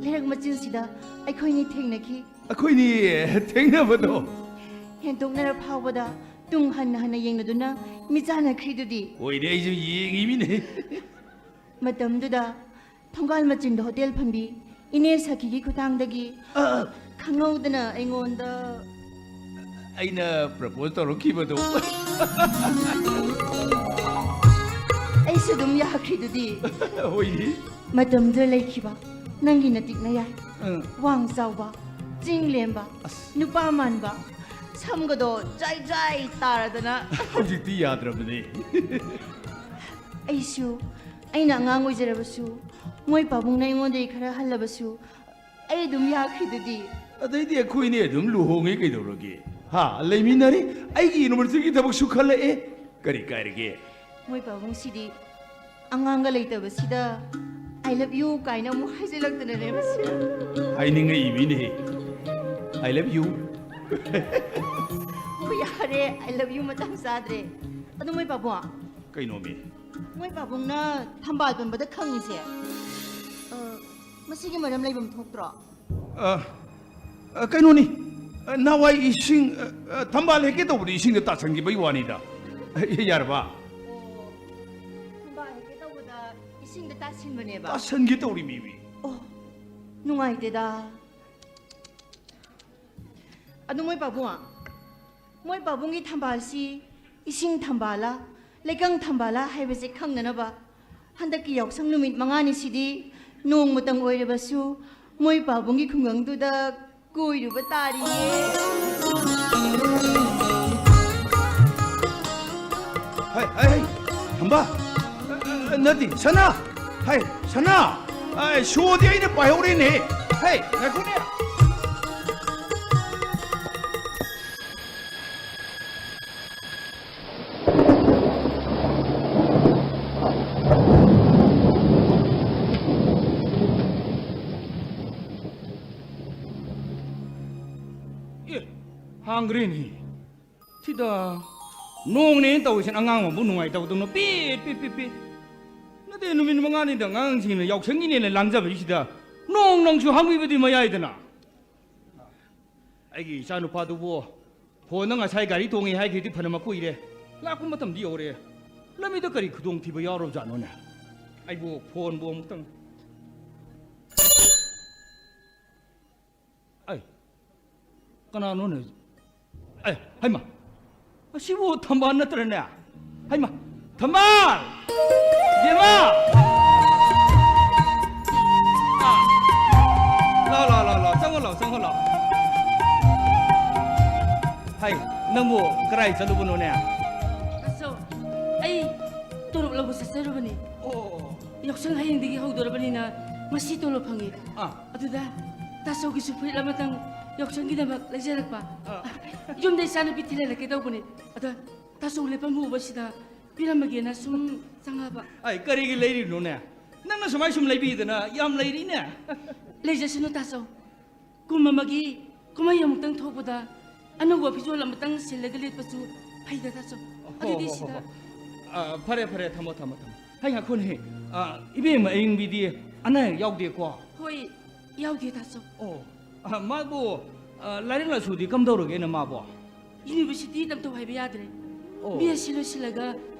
ꯂꯩꯔꯛ ꯃꯆꯤꯟꯁꯤꯗ ꯑꯩꯈꯣꯏꯅꯤ ꯊꯦꯡꯅꯈꯤ꯫ ꯑꯩꯈꯣꯏꯅꯤ ꯊꯦꯡꯅꯕꯗꯣ? ꯍꯦꯟꯗꯣꯛꯅꯔ ꯐꯥꯎꯕꯗ ꯇꯨꯡ ꯍꯟꯅ ꯍꯟꯅ ꯌꯦꯡꯅꯗꯨꯅ ꯃꯤꯠꯆꯥꯟꯅꯈ꯭ꯔꯤꯗꯨꯗꯤ꯫ ꯍꯣꯏꯅꯦ, ꯑꯩꯁꯨ ꯌꯦꯡꯉꯤꯃꯤꯅꯦ꯫ ꯃꯇꯝꯗꯨꯗ ꯊꯣꯡꯒꯥꯜ ꯃꯆꯤꯟꯗ ꯍꯣꯇꯦꯜ ꯐꯝꯕꯤ ꯏꯅꯦ ꯁꯈꯤꯒꯤ ꯈꯨꯊꯥꯡꯗꯒꯤ ꯑ, ꯑ꯫ ꯈꯪꯍꯧꯗꯅ ꯑꯩꯉꯣꯟꯗ ꯑꯩꯅ ꯄ꯭ꯔꯄꯣꯖ ꯇꯧꯔꯛꯈꯤꯕꯗꯣ꯫ ꯑꯩ ꯑꯗꯨꯝ ꯌꯥꯈ꯭ꯔꯤꯗꯨꯗꯤ꯫ ꯍꯣꯏꯅꯦ꯫ ꯃꯇꯝꯗꯨꯗ ꯂꯩꯈꯤꯕ ꯅꯪꯒꯤ ꯅꯇꯤꯛ ꯅꯌꯥꯏ, ꯑꯪ꯫ ꯋꯥꯡ ꯆꯥꯎꯕ, ꯆꯤꯡ ꯂꯦꯝꯕ, ꯑꯁ꯫ ꯅꯨꯄꯥ ꯃꯥꯟꯕ, ꯁꯝꯒꯗꯣ ꯖꯥꯏ ꯖꯥꯏ ꯇꯥꯔꯗꯅ꯫ ꯍꯧꯖꯤꯛꯇꯤ ꯌꯥꯗ꯭ꯔꯕꯅꯦ꯫ ꯑꯩꯁꯨ, ꯑꯩꯅ ꯑꯉꯥꯡ ꯑꯣꯏꯖꯔꯕꯁꯨ, ꯃꯣꯏ ꯄꯥꯕꯨꯡꯅ ꯑꯩꯉꯣꯟꯗꯒꯤ ꯈꯔ ꯍꯜꯂꯕꯁꯨ, ꯑꯩ ꯑꯗꯨꯝ ꯌꯥꯈ꯭ꯔꯤꯗꯨꯗꯤ꯫ ꯑꯗꯩꯗꯤ ꯑꯩꯈꯣꯏꯅꯤ ꯑꯗꯨꯝ ꯂꯨꯍꯣꯡꯉꯦ ꯀꯩꯗꯧꯔꯒꯦ? ꯍꯥ, ꯂꯩꯃꯤꯟꯅꯔꯦ꯫ ꯑꯩꯒꯤ ꯌꯨꯅꯤꯚꯔꯁꯤꯇꯤꯒꯤ ꯊꯕꯛꯁꯨ ꯈꯜꯂꯛꯑꯦ꯫ ꯀꯔꯤ ꯀꯥꯏꯔꯒꯦ? ꯃꯣꯏ ꯄꯥꯕꯨꯡꯁꯤꯗꯤ ꯑꯉꯥꯡꯒ ꯂꯩꯇꯕꯁꯤꯗ "I love you" ꯀꯥꯏꯅ ꯑꯃꯨꯛ ꯍꯥꯏꯖꯤꯜꯂꯛꯇꯅꯅꯦ ꯃꯁꯤ꯫ ꯍꯥꯏꯅꯤꯡꯉꯛꯏ ꯃꯤꯅꯦ꯫ "I love you"꯫ ꯍꯣꯏ, ꯌꯥꯔꯦ, "I love you" ꯃꯇꯥꯡ ꯆꯥꯗ꯭ꯔꯦ꯫ ꯑꯗꯨ ꯃꯣꯏ ꯄꯥꯕꯨꯡ, ꯀꯩꯅꯣꯃꯤ? ꯃꯣꯏ ꯄꯥꯕꯨꯡꯅ ꯊꯝꯕꯥꯜ ꯄꯟꯕꯗ ꯈꯪꯉꯤꯁꯦ, ꯑ, ꯃꯁꯤꯒꯤ ꯃꯔꯝ ꯂꯩꯐꯝ ꯊꯣꯛꯇ꯭ꯔꯣ? ꯑ, ꯑ, ꯀꯩꯅꯣꯅꯤ, ꯑ, ꯅꯍꯥꯟꯋꯥꯏ ꯏꯁꯤꯡ, ꯑ, ꯑ, ꯊꯝꯕꯥꯜ ꯍꯦꯛꯀꯦ ꯇꯧꯕꯗ ꯏꯁꯤꯡꯗ ꯇꯥꯁꯟꯈꯤꯕꯩ ꯋꯥꯅꯤꯗ꯫ ꯌꯥꯔꯕ? ꯑꯣ, ꯊꯝꯕꯥꯜ ꯍꯦꯛꯀꯦ ꯇꯧꯕꯗ ꯏꯁꯤꯡꯗ ꯇꯥꯁꯤꯟꯕꯅꯦꯕ? ꯇꯥꯁꯟꯒꯦ ꯇꯧꯔꯤꯃꯤꯃꯤ꯫ ꯑꯣ, ꯅꯨꯡꯉꯥꯏꯇꯦꯗ꯫ ꯑꯗꯨ ꯃꯣꯏ ꯄꯥꯕꯨꯡ, ꯃꯣꯏ ꯄꯥꯕꯨꯡꯒꯤ ꯊꯝꯕꯥꯜꯁꯤ ꯏꯁꯤꯡ ꯊꯝꯕꯥꯜꯂ, ꯂꯩꯀꯪ ꯊꯝꯕꯥꯜꯂ ꯍꯥꯏꯕꯁꯦ ꯈꯪꯅꯅꯕ ꯍꯟꯗꯛꯀꯤ ꯌꯥꯎꯁꯪ ꯅꯨꯃꯤꯠ ꯃꯉꯥꯅꯤꯁꯤꯗꯤ ꯅꯣꯡꯃꯇꯪ ꯑꯣꯏꯔꯕꯁꯨ ꯃꯣꯏ ꯄꯥꯕꯨꯡꯒꯤ ꯈꯨꯡꯒꯪꯗꯨꯗ ꯀꯣꯏꯔꯨꯕ ꯇꯥꯔꯤꯌꯦ꯫ ꯍꯩ, ꯍꯩ, ꯍꯩ, ꯊꯝꯕꯥꯜ! ꯑ, ꯑ, ꯅꯠꯇꯦ, ꯁꯅꯥ! ꯍꯩ, ꯁꯅꯥ! ꯑ, ꯁꯣꯗꯤ ꯑꯩꯅ ꯄꯥꯏꯍꯧꯔꯦꯅꯦ! ꯍꯩ, ꯉꯥꯏꯈꯣꯅꯦ! ꯑꯦ, ꯍꯥꯡꯈ꯭ꯔꯦꯅꯦ꯫ ꯁꯤꯗ ꯅꯣꯡꯅꯦꯅ ꯇꯧꯔꯤꯁꯤꯅ ꯑꯉꯥꯡ ꯑꯃꯕꯨ ꯅꯨꯡꯉꯥꯏꯇꯕꯗꯧꯅ ꯄꯤ, ꯄꯤ, ꯄꯤ, ꯄꯤ꯫ ꯅꯠꯇꯦ, ꯅꯨꯃꯤꯠ ꯃꯉꯥꯅꯤꯗ ꯑꯉꯥꯡꯁꯤꯡꯅ ꯌꯥꯎꯁꯪꯒꯤꯅꯦꯅ ꯂꯥꯡꯖꯕꯁꯤꯗ ꯅꯣꯡ ꯅꯪꯁꯨ ꯍꯥꯡꯕꯤꯕꯗꯤ ꯃꯌꯥꯏꯗꯅ꯫ ꯑꯩꯒꯤ ꯏꯆꯥꯅꯨꯄꯥꯗꯨꯕꯨ ꯐꯣꯟꯗ ꯉꯁꯥꯏ ꯒꯥꯔꯤ ꯇꯣꯡꯉꯦ ꯍꯥꯏꯈ꯭ꯔꯤꯗꯤ ꯐꯅ ꯀꯨꯏꯔꯦ꯫ ꯂꯥꯛꯄ ꯃꯇꯝꯗꯤ ꯌꯧꯔꯦ꯫ ꯂꯝꯕꯤꯗ ꯀꯔꯤ ꯈꯨꯗꯣꯡꯊꯤꯕ ꯌꯥꯎꯔꯕꯖꯥꯠꯅꯣꯅꯦ? ꯑꯩꯕꯨ ꯐꯣꯟꯕꯨ ꯑꯃꯨꯛꯇꯪ꯫ ꯑꯩ, ꯀꯅꯥꯅꯣꯅꯦ? ꯑꯦ, ꯍꯩꯃꯥ! ꯑꯁꯤꯕꯨ ꯊꯝꯕꯥꯜ ꯅꯠꯇ꯭ꯔꯅꯦ? ꯍꯩꯃꯥ! ꯊꯝꯕꯥꯜ! ꯏꯃꯥ! ꯂꯥꯎ, ꯂꯥꯎ, ꯂꯥꯎ, ꯂꯥꯎ, ꯆꯪꯉꯣ, ꯂꯥꯎ, ꯆꯪꯉꯣ, ꯂꯥꯎ꯫ ꯍꯥꯏ, ꯅꯪꯕꯨ ꯀꯗꯥꯏ ꯆꯠꯂꯨꯕꯅꯣꯅꯦ? ꯑꯆꯧ, ꯑꯩ ꯇꯣꯂꯣꯞ ꯂꯧꯕ ꯆꯠꯆꯔꯨꯕꯅꯤ꯫ ꯑꯣ꯫ ꯌꯥꯎꯁꯪ ꯍꯌꯦꯡꯗꯒꯤ ꯍꯧꯗꯣꯔꯕꯅꯤꯅ ꯉꯁꯤ ꯇꯣꯂꯣꯞ ꯐꯪꯉꯤ꯫ ꯑꯥ꯫ ꯑꯗꯨꯗ ꯇꯥꯆꯧꯒꯤꯁꯨ ꯐꯨꯔꯤꯠ ꯑꯃꯇꯪ ꯌꯥꯎꯁꯪꯒꯤꯗꯃꯛ ꯂꯩꯖꯔꯛꯄ꯫ ꯑꯥ꯫ ꯌꯨꯝꯗ ꯏꯆꯥꯅꯨꯄꯤ ꯊꯤꯜꯍꯜꯂꯛꯀꯦ ꯇꯧꯕꯅꯤ꯫ ꯑꯗ ꯇꯥꯆꯧ ꯂꯦꯞꯐꯝ ꯎꯕꯁꯤꯗ ꯄꯤꯔꯝꯃꯒꯦꯅ ꯁꯨꯝ ꯆꯪꯉꯕ꯫ ꯑꯩ ꯀꯔꯤꯒꯤ ꯂꯩꯔꯤꯅꯣꯅꯦ? ꯅꯪꯅ ꯁꯨꯃꯥꯏ ꯁꯨꯝ ꯂꯩꯕꯤꯗꯅ ꯌꯥꯝ ꯂꯩꯔꯤꯅꯦ꯫ ꯂꯩꯖꯁꯅꯨ ꯇꯥꯆꯧ꯫ ꯀꯨꯝ ꯑꯃꯒꯤ ꯀꯨꯝꯍꯩ ꯑꯃꯨꯛꯇꯪ ꯊꯣꯛꯄꯗ ꯑꯅꯧꯕ ꯐꯤꯖꯣꯜ ꯑꯃꯇꯪ ꯁꯤꯜꯂꯒ ꯂꯦꯞꯄꯁꯨ ꯐꯩꯗ ꯇꯥꯆꯧ꯫ ꯍꯣ, ꯑꯗꯨꯗꯤ ꯍꯣ, ꯍꯣ, ꯁꯤꯗ ꯍꯣ꯫ ꯑ, ꯐꯔꯦ, ꯐꯔꯦ, ꯊꯝꯃꯣ, ꯊꯝꯃꯣ, ꯊꯝꯃꯣ꯫ ꯍꯩ, ꯉꯥꯏꯈꯣꯅꯦ꯫ ꯑ, ꯏꯕꯦꯝꯃ ꯑꯌꯤꯡꯕꯤꯗꯤ ꯑꯅꯥ ꯑꯌꯦꯛ ꯌꯥꯎꯗꯦꯀꯣ? ꯍꯣꯏ, ꯌꯥꯎꯗꯦ ꯇꯥꯆꯧ꯫ ꯑꯣ, ꯑ, ꯃꯥꯕꯨ, ꯑ, ꯂꯥꯏꯔꯤꯛ ꯂꯥꯏꯁꯨꯗꯤ ꯀꯝꯗꯧꯔꯒꯦꯅꯦ ꯃꯥꯕꯨ? ꯌꯨꯅꯤꯚꯔꯁꯤꯇꯤ ꯇꯝꯊꯧ ꯍꯥꯏꯕ ꯌꯥꯗ꯭ꯔꯦ꯫ ꯑꯣ꯫ ꯕꯤ ꯑꯦꯁ ꯁꯤ ꯂꯣꯏꯁꯤꯜꯂꯒ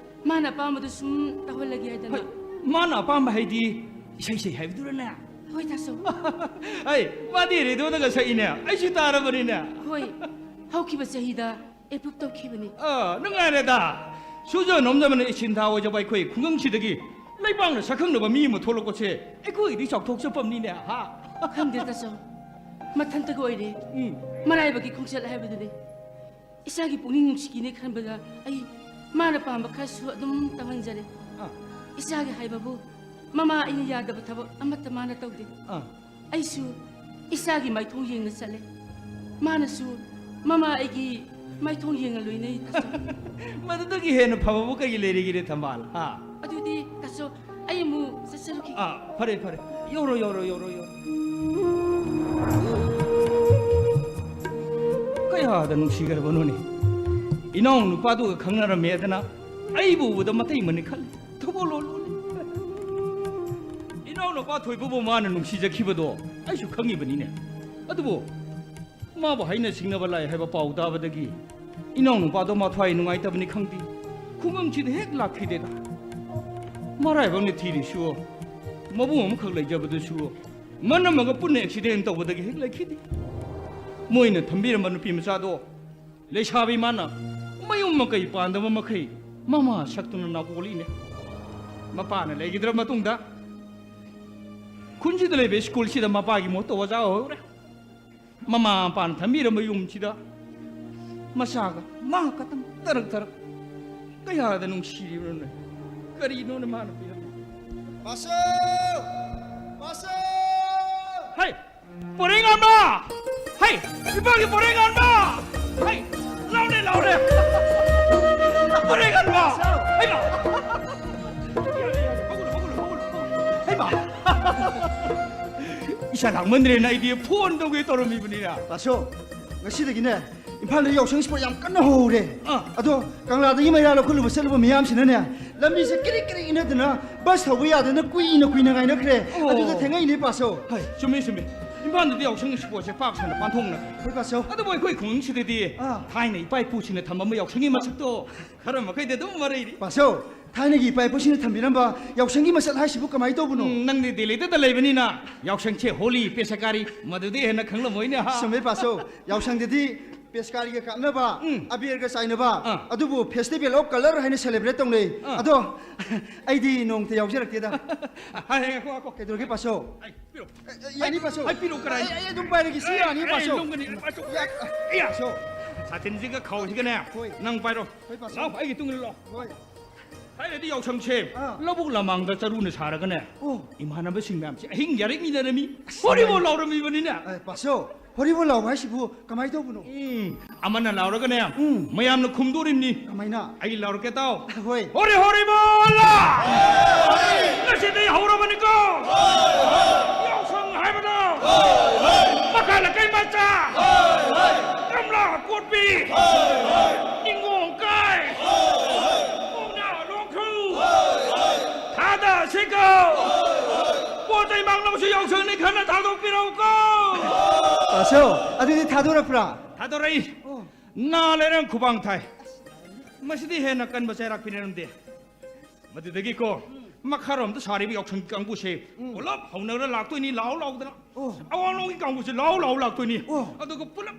ꯃꯥꯅ ꯑꯄꯥꯝꯕꯗꯨ ꯁꯨꯝ ꯇꯧꯍꯜꯂꯒꯦ ꯍꯥꯏꯗꯅ꯫ ꯍꯩ, ꯃꯥꯅ ꯑꯄꯥꯝꯕ ꯍꯥꯏꯗꯤ ꯏꯁꯩ ꯁꯛꯏ ꯍꯥꯏꯕꯗꯨꯔꯅꯦ? ꯍꯣꯏ, ꯇꯥꯆꯧ꯫ ꯑꯩ, ꯃꯥꯗꯤ ꯔꯦꯗꯤꯑꯣꯗꯒ ꯁꯛꯏꯅꯦ, ꯑꯩꯁꯨ ꯇꯥꯔꯕꯅꯤꯅꯦ꯫ ꯍꯣꯏ, ꯍꯧꯈꯤꯕ ꯆꯍꯤꯗ ꯑꯦꯄ꯭ꯔꯨꯞ ꯇꯧꯈꯤꯕꯅꯤ꯫ ꯑ, ꯅꯨꯡꯉꯥꯏꯔꯦꯗ꯫ ꯁꯨꯖ ꯅꯣꯝꯖꯕꯅ ꯏꯁꯤꯟ ꯊꯥ ꯑꯣꯏꯖꯕ ꯑꯩꯈꯣꯏ ꯈꯨꯡꯒꯪꯁꯤꯗꯒꯤ ꯂꯩꯕꯥꯛꯅ ꯁꯛꯈꯪꯅꯕ ꯃꯤ ꯑꯃ ꯊꯣꯛꯂꯛꯄꯁꯦ ꯑꯩꯈꯣꯏꯒꯤꯗꯤ ꯆꯥꯎꯊꯣꯛꯆꯐꯝꯅꯤꯅꯦ, ꯍꯥ? ꯈꯪꯗꯦ ꯇꯥꯆꯧ, ꯃꯊꯟꯇꯒ ꯑꯣꯏꯔꯦ꯫ ꯎꯝ꯫ ꯃꯔꯥꯏꯕꯛꯀꯤ ꯈꯣꯡꯆꯠ ꯍꯥꯏꯕꯗꯨꯅꯤ꯫ ꯏꯆꯥꯒꯤ ꯄꯨꯛꯅꯤꯡ ꯅꯨꯡꯁꯤꯒꯤꯅꯦ ꯈꯟꯕꯗ ꯑꯩ ꯃꯥꯅ ꯄꯥꯝꯕ ꯈꯔꯁꯨ ꯑꯗꯨꯝ ꯇꯧꯍꯟꯖꯔꯦ꯫ ꯑꯥ꯫ ꯏꯆꯥꯒꯤ ꯍꯥꯏꯕꯕꯨ ꯃꯃꯥ ꯑꯩꯅ ꯌꯥꯗꯕ ꯊꯕꯛ ꯑꯃꯠꯇ ꯃꯥꯅ ꯇꯧꯗꯦ꯫ ꯑꯥ꯫ ꯑꯩꯁꯨ ꯏꯆꯥꯒꯤ ꯃꯥꯏꯊꯣꯡ ꯌꯦꯡꯅ ꯆꯠꯂꯦ, ꯃꯥꯅꯁꯨ ꯃꯃꯥ ꯑꯩꯒꯤ ꯃꯥꯏꯊꯣꯡ ꯌꯦꯡꯅ ꯂꯣꯏꯅꯩ ꯇꯥꯆꯧ꯫ ꯃꯗꯨꯗꯒꯤ ꯍꯦꯟꯅ ꯐꯕꯕꯨ ꯀꯔꯤ ꯂꯩꯔꯤꯒꯦꯅꯦ ꯊꯝꯕꯥꯜ, ꯍꯥ? ꯑꯗꯨꯗꯤ ꯇꯥꯆꯧ, ꯑꯩ ꯑꯃꯨꯛ ꯆꯠꯆꯔꯨꯈꯤꯒꯦ꯫ ꯑꯥ, ꯐꯔꯦ, ꯐꯔꯦ꯫ ꯌꯧꯔꯣ, ꯌꯧꯔꯣ, ꯌꯧꯔꯣ, ꯌꯧꯔꯣ꯫ ꯀꯌꯥꯗ ꯅꯨꯡꯁꯤꯈ꯭ꯔꯕꯅꯣꯅꯦ꯫ ꯏꯅꯥꯎ ꯅꯨꯄꯥꯗꯨꯒ ꯈꯪꯅꯔꯝꯃꯦꯗꯅ ꯑꯩꯕꯨ ꯎꯕꯗ ꯃꯇꯩ ꯃꯅꯤ ꯈꯜꯂꯤ꯫ ꯊꯧꯒꯜ ꯂꯣꯜꯂꯤ꯫ ꯏꯅꯥꯎ ꯅꯨꯄꯥ ꯊꯣꯏꯕꯕꯨ ꯃꯥꯅ ꯅꯨꯡꯁꯤꯖꯈꯤꯕꯗꯣ ꯑꯩꯁꯨ ꯈꯪꯉꯤꯕꯅꯤꯅꯦ꯫ ꯑꯗꯨꯕꯨ ꯃꯥꯕꯨ ꯍꯥꯏꯅ ꯁꯤꯡꯅꯕ ꯂꯥꯛꯑꯦ ꯍꯥꯏꯕ ꯄꯥꯎ ꯇꯥꯕꯗꯒꯤ ꯏꯅꯥꯎꯅꯨꯄꯥꯗꯣ ꯃꯊ꯭ꯋꯥꯏ ꯅꯨꯡꯉꯥꯏꯇꯕꯅꯤ ꯈꯪꯗꯦ, ꯈꯨꯡꯒꯪꯁꯤꯗ ꯍꯦꯛ ꯂꯥꯛꯈꯤꯗꯦꯗ꯫ ꯃꯔꯥꯏꯕꯛꯅ ꯊꯤꯔꯤꯁꯨ, ꯃꯕꯨꯡ ꯑꯃꯈꯛ ꯂꯩꯖꯕꯗꯨꯁꯨ ꯃꯅꯝꯃꯒ ꯄꯨꯟꯅ ꯑꯦꯛꯁꯤꯗꯦꯟ ꯇꯧꯕꯗꯒꯤ ꯍꯦꯛ ꯂꯩꯈꯤꯗꯦ꯫ ꯃꯣꯏꯅ ꯊꯝꯕꯤꯔꯝꯕ ꯅꯨꯄꯤ ꯃꯆꯥꯗꯣ ꯂꯩꯁꯥꯕꯤ ꯃꯥꯅ ꯃꯌꯨꯝ ꯃꯀꯩ ꯄꯥꯟꯗꯕ ꯃꯈꯩ ꯃꯃꯥ ꯁꯛꯇꯨꯅ ꯅꯥꯀꯣꯜꯂꯤꯅꯦ꯫ ꯃꯄꯥꯅ ꯂꯩꯈꯤꯗ꯭ꯔ ꯃꯇꯨꯡꯗ ꯈꯨꯟꯁꯤꯗ ꯂꯩꯕ ꯁ꯭ꯀꯨꯜꯁꯤꯗ ꯃꯄꯥꯒꯤ ꯃꯍꯨꯠꯇ ꯑꯣꯖꯥ ꯑꯣꯏꯍꯧꯔꯦ꯫ ꯃꯃꯥ ꯃꯄꯥꯅ ꯊꯝꯕꯤꯔꯝꯕ ꯌꯨꯝꯁꯤꯗ ꯃꯆꯥꯒ ꯃꯥ ꯈꯛꯇꯪ ꯇꯔꯛ ꯇꯔꯛ꯫ ꯀꯌꯥꯗ ꯅꯨꯡꯁꯤꯔꯤꯕꯅꯣꯅꯦ꯫ ꯀꯔꯤꯅꯣꯅꯦ ꯃꯥꯅ ꯄꯤꯔꯝꯃꯤꯕ? ꯄꯥꯁꯣ! ꯄꯥꯁꯣ! ꯍꯩ! ꯄꯣꯔꯩꯉꯥꯟꯕ! ꯍꯩ! ꯏꯄꯥꯒꯤ ꯄꯣꯔꯩꯉꯥꯟꯕ! ꯍꯩ! ꯂꯥꯎꯅꯦ, ꯂꯥꯎꯅꯦ! ꯄꯣꯔꯩꯉꯥꯟꯕ! ꯍꯩꯃꯥ! ꯍꯩꯃꯥ! ꯏꯁꯥ ꯂꯥꯡꯃꯟꯗ꯭ꯔꯦꯅ ꯑꯩꯗꯤ ꯐꯣꯟ ꯇꯧꯒꯦ ꯇꯧꯔꯝꯃꯤꯕꯅꯤꯅ꯫ ꯄꯥꯁꯣ, ꯉꯁꯤꯗꯒꯤꯅꯦ, ꯏꯝꯐꯥꯜꯗ ꯌꯥꯎꯁꯪ ꯏꯁꯄꯣꯔꯠ ꯌꯥꯝ ꯀꯟꯅ ꯍꯧꯍꯧꯔꯦ꯫ ꯑꯥ꯫ ꯑꯗꯣ ꯀꯪꯂꯥꯗꯒꯤ ꯃꯩꯔꯥ ꯂꯧꯈꯠꯂꯨꯕ ꯆꯠꯂꯨꯕ ꯃꯤꯌꯥꯝꯁꯤꯅꯅꯦ, ꯂꯝꯕꯤꯁꯦ ꯀ꯭ꯔꯤꯛ ꯀ꯭ꯔꯤꯛ ꯏꯟꯅꯗꯅ ꯕꯁ ꯊꯧꯕ ꯌꯥꯗꯅ ꯀꯨꯏꯅ ꯀꯨꯏꯅ ꯉꯥꯏꯅꯈ꯭ꯔꯦ꯫ ꯑꯣ꯫ ꯑꯗꯨꯗ ꯊꯦꯡꯉꯛꯏꯅꯦ, ꯄꯥꯁꯣ꯫ ꯍꯣꯏ, ꯆꯨꯝꯃꯤ, ꯆꯨꯝꯃꯤ꯫ ꯏꯝꯐꯥꯜꯗꯗꯤ ꯌꯥꯎꯁꯪ ꯏꯁꯄꯣꯔꯠꯁꯦ ꯄꯥꯛ ꯁꯟꯅ ꯄꯥꯡꯊꯣꯛꯅ꯫ ꯍꯣꯏ, ꯄꯥꯁꯣ꯫ ꯑꯗꯨꯕꯨ ꯑꯩꯈꯣꯏ ꯈꯨꯡꯒꯪꯁꯤꯗꯗꯤ ꯑꯥ꯫ ꯊꯥꯏꯅ ꯏꯄꯥ ꯏꯄꯨꯁꯤꯡꯅ ꯊꯝꯃꯝꯕ ꯌꯥꯎꯁꯪꯒꯤ ꯃꯁꯛꯇꯣ ꯈꯔ ꯃꯈꯩꯗꯤ ꯑꯗꯨꯝ ꯃꯔꯩꯔꯤ꯫ ꯄꯥꯁꯣ, ꯊꯥꯏꯅꯒꯤ ꯏꯄꯥ ꯏꯄꯨꯁꯤꯡꯅ ꯊꯝꯕꯤꯔꯝꯕ ꯌꯥꯎꯁꯪꯒꯤ ꯃꯁꯛ ꯍꯥꯏꯁꯤꯕꯨ ꯀꯃꯥꯏꯅ ꯇꯧꯕꯅꯣ? ꯎꯝ, ꯅꯪꯗꯤ ꯗꯦꯜꯂꯤꯗ ꯂꯩꯕꯅꯤꯅ ꯌꯥꯎꯁꯪꯁꯦ ꯍꯣꯂꯤ, ꯄꯦꯁꯀꯥꯔꯤ, ꯃꯗꯨꯗꯤ ꯍꯦꯟꯅ ꯈꯪꯂꯝꯃꯣꯏꯅꯦ, ꯍꯥ? ꯆꯨꯝꯃꯦ, ꯄꯥꯁꯣ꯫ ꯌꯥꯎꯁꯪꯗꯗꯤ ꯄꯦꯁꯀꯥꯔꯤꯒ ꯀꯥꯞꯅꯕ, ꯎꯝ꯫ ꯑꯕꯦꯔꯒ ꯆꯥꯏꯅꯕ, ꯑꯥ꯫ ꯑꯗꯨꯕꯨ Festival of Colour ꯍꯥꯏꯅ celebrate ꯇꯧꯅꯩ꯫ ꯑꯥ꯫ ꯑꯗꯣ ꯑꯩꯗꯤ ꯅꯣꯡꯃꯇ ꯌꯥꯎꯖꯔꯛꯇꯦꯗ꯫ ꯍꯥꯏ, ꯍꯥꯏ, ꯉꯥꯏꯈꯣ, ꯉꯥꯏꯈꯣ꯫ ꯀꯩꯗꯧꯔꯒꯦ, ꯄꯥꯁꯣ? ꯑꯩ, ꯄꯤꯔꯣ꯫ ꯑꯦ, ꯑꯦ, ꯌꯥꯅꯤ, ꯄꯥꯁꯣ꯫ ꯑꯩ ꯄꯤꯔꯣ, ꯀꯔꯥꯏ? ꯑꯩ, ꯑꯩ ꯑꯗꯨꯝ ꯄꯥꯏꯔꯒꯦ, ꯁꯤ ꯑꯦ, ꯌꯥꯅꯤ, ꯑꯩ ꯄꯥꯁꯣ꯫ ꯂꯨꯝꯒꯅꯤ, ꯄꯥꯁꯣ꯫ ꯌꯥ-, ꯑꯦ, ꯄꯥꯁꯣ꯫ ꯁꯥꯇꯤꯟꯁꯤꯒ ꯈꯥꯎꯁꯤꯒꯅꯦ, ꯍꯣꯏ꯫ ꯅꯪ ꯄꯥꯏꯔꯣ꯫ ꯍꯣꯏ, ꯄꯥꯁꯣ꯫ ꯂꯥꯎ, ꯑꯩꯒꯤ ꯇꯨꯡ ꯏꯜꯂꯣ꯫ ꯍꯣꯏ꯫ ꯊꯥꯏꯅꯗꯤ ꯌꯥꯎꯁꯪꯁꯦ ꯑꯥ꯫ ꯂꯧꯕꯨꯛ ꯂꯃꯥꯡꯗ ꯆꯔꯨꯅ ꯁꯥꯔꯒꯅꯦ, ꯑꯣ꯫ ꯏꯃꯥꯟꯅꯕꯁꯤꯡ ꯃꯌꯥꯝꯁꯦ ꯑꯍꯤꯡ ꯌꯥꯔꯦꯛꯃꯤꯟꯅꯔꯝꯃꯤ꯫ ꯑꯁ, ꯍꯣꯔꯤꯕꯣ ꯅꯨꯡꯉꯥꯏ-, ꯂꯥꯎꯔꯝꯃꯤꯕꯅꯤꯅꯦ꯫ ꯑꯦ, ꯄꯥꯁꯣ, ꯍꯣꯔꯤꯕꯣ ꯂꯥꯎꯕ ꯍꯥꯏꯁꯤꯕꯨ ꯀꯃꯥꯏꯅ ꯇꯧꯕꯅꯣ? ꯎꯝ, ꯑꯃꯅ ꯂꯥꯎꯔꯒꯅꯦ, ꯎꯝ꯫ ꯃꯌꯥꯝꯅ ꯈꯨꯝꯗꯣꯔꯤꯕꯅꯤ꯫ ꯀꯃꯥꯏꯅ? ꯑꯩ ꯂꯥꯎꯔꯛꯀꯦ ꯇꯥꯎ꯫ ꯍꯣꯏ꯫ ꯍꯣꯔꯤ ꯍꯣꯔꯤ ꯕꯣꯂꯥ! ꯉꯁꯤꯗꯤ ꯍꯧꯔꯕꯅꯤꯀꯣ! ꯌꯥꯎꯁꯪ ꯍꯥꯏꯕꯗꯣ! ꯃꯈꯥ ꯂꯩꯀꯥꯏ ꯃꯆꯥ! ꯀꯃꯂꯥ ꯀꯣꯠꯄꯤ! ꯅꯤꯡꯉꯣꯝ ꯀꯥꯏ! ꯄꯥꯎꯅꯥ ꯂꯣꯡꯈ꯭ꯔꯨ! ꯊꯥꯗ ꯁꯤꯀꯣ! ꯄꯣꯠ ꯆꯩ ꯃꯥꯡꯂꯕꯁꯨ ꯌꯥꯎꯁꯪꯅꯤ ꯈꯟꯅ ꯊꯥꯗꯣꯛꯄꯤꯔꯛꯎꯀꯣ! ꯄꯥꯁꯣ, ꯑꯗꯨꯗꯤ ꯊꯥꯗꯣꯔꯛꯄ꯭ꯔꯥ? ꯊꯥꯗꯣꯔꯛꯏ꯫ ꯑꯣ꯫ ꯅꯥ ꯂꯩꯔꯪ ꯈꯨꯕꯥꯡ ꯊꯥꯏ꯫ ꯃꯁꯤꯗꯤ ꯍꯦꯟꯅ ꯀꯟꯕ ꯆꯩꯔꯥꯛ ꯄꯤꯅꯔꯝꯗꯦ꯫ ꯃꯗꯨꯗꯒꯤꯀꯣ, ꯃꯈꯥꯔꯣꯝꯗ ꯁꯥꯔꯤꯕ ꯌꯥꯎꯁꯪ ꯀꯥꯡꯕꯨꯁꯦ ꯎꯝ꯫ ꯄꯨꯂꯞ ꯍꯧꯅꯔ ꯂꯥꯛꯇꯣꯏꯅꯤ, ꯂꯥꯎ ꯂꯥꯎꯗꯅ꯫ ꯑꯣ꯫ ꯑꯋꯥꯡꯂꯣꯝꯒꯤ ꯀꯥꯡꯕꯨꯁꯦ ꯂꯥꯎ ꯂꯥꯎ ꯂꯥꯛꯇꯣꯏꯅꯤ꯫ ꯑꯣ꯫ ꯑꯗꯨꯒ ꯄꯨꯂꯞ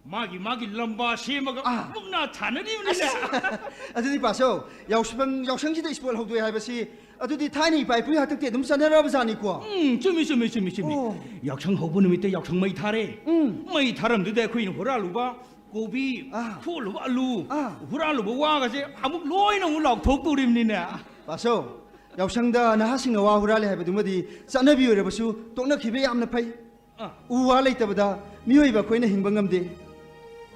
ꯃꯥꯒꯤ ꯃꯥꯒꯤ ꯂꯝꯕꯥ ꯁꯦꯝꯃꯒ ꯑꯥ꯫ ꯃꯨꯛꯅꯥ ꯊꯥꯅꯔꯤꯕꯅꯤꯅꯦ꯫ ꯑꯁ, ꯑꯗꯨꯗꯤ ꯄꯥꯁꯣ, ꯌꯥꯎꯁꯪ, ꯌꯥꯎꯁꯪꯁꯤꯗ ꯏꯁꯄꯣꯔꯠ ꯍꯧꯗꯣꯛꯑꯦ ꯍꯥꯏꯕꯁꯤ ꯑꯗꯨꯗꯤ ꯊꯥꯏꯅ ꯏꯄꯥ ꯏꯄꯨꯒꯤ ꯍꯥꯛꯇꯛꯇꯤ ꯑꯗꯨꯝ ꯆꯠꯅꯔꯕ ꯖꯥꯠꯅꯤꯀꯣ? ꯎꯝ, ꯆꯨꯝꯃꯤ, ꯆꯨꯝꯃꯤ, ꯆꯨꯝꯃꯤ, ꯆꯨꯝꯃꯤ꯫ ꯑꯣ꯫ ꯌꯥꯎꯁꯪ ꯍꯧꯕ ꯅꯨꯃꯤꯠꯇ ꯌꯥꯎꯁꯪ ꯃꯩ ꯊꯥꯔꯦ꯫ ꯎꯝ꯫ ꯃꯩ ꯊꯥꯔꯝꯗꯨꯗ ꯑꯩꯈꯣꯏꯅ ꯍꯨꯔꯥꯜꯂꯨꯕ ꯀꯣꯕꯤ, ꯑꯥ꯫ ꯈꯣꯠꯂꯨꯕ ꯑꯂꯨ, ꯑꯥ꯫ ꯍꯨꯔꯥꯜꯂꯨꯕ ꯋꯥꯒꯁꯦ ꯑꯃꯨꯛ ꯂꯣꯏꯅ ꯑꯃꯨꯛ ꯂꯥꯎꯊꯣꯛꯇꯣꯔꯤꯕꯅꯤꯅꯦ꯫ ꯄꯥꯁꯣ, ꯌꯥꯎꯁꯪꯗ ꯅꯍꯥꯁꯤꯡꯅ ꯋꯥ ꯍꯨꯔꯥꯜꯂꯦ ꯍꯥꯏꯕꯗꯨꯃꯗꯤ ꯆꯠꯅꯕꯤ ꯑꯣꯏꯔꯕꯁꯨ ꯇꯣꯛꯅꯈꯤꯕ ꯌꯥꯝꯅ ꯐꯩ꯫ ꯑꯥ꯫ ꯎ ꯋꯥ ꯂꯩꯇꯕꯗ ꯃꯤꯑꯣꯏꯕ ꯑꯩꯈꯣꯏꯅ ꯍꯤꯡꯕ ꯉꯝꯗꯦ꯫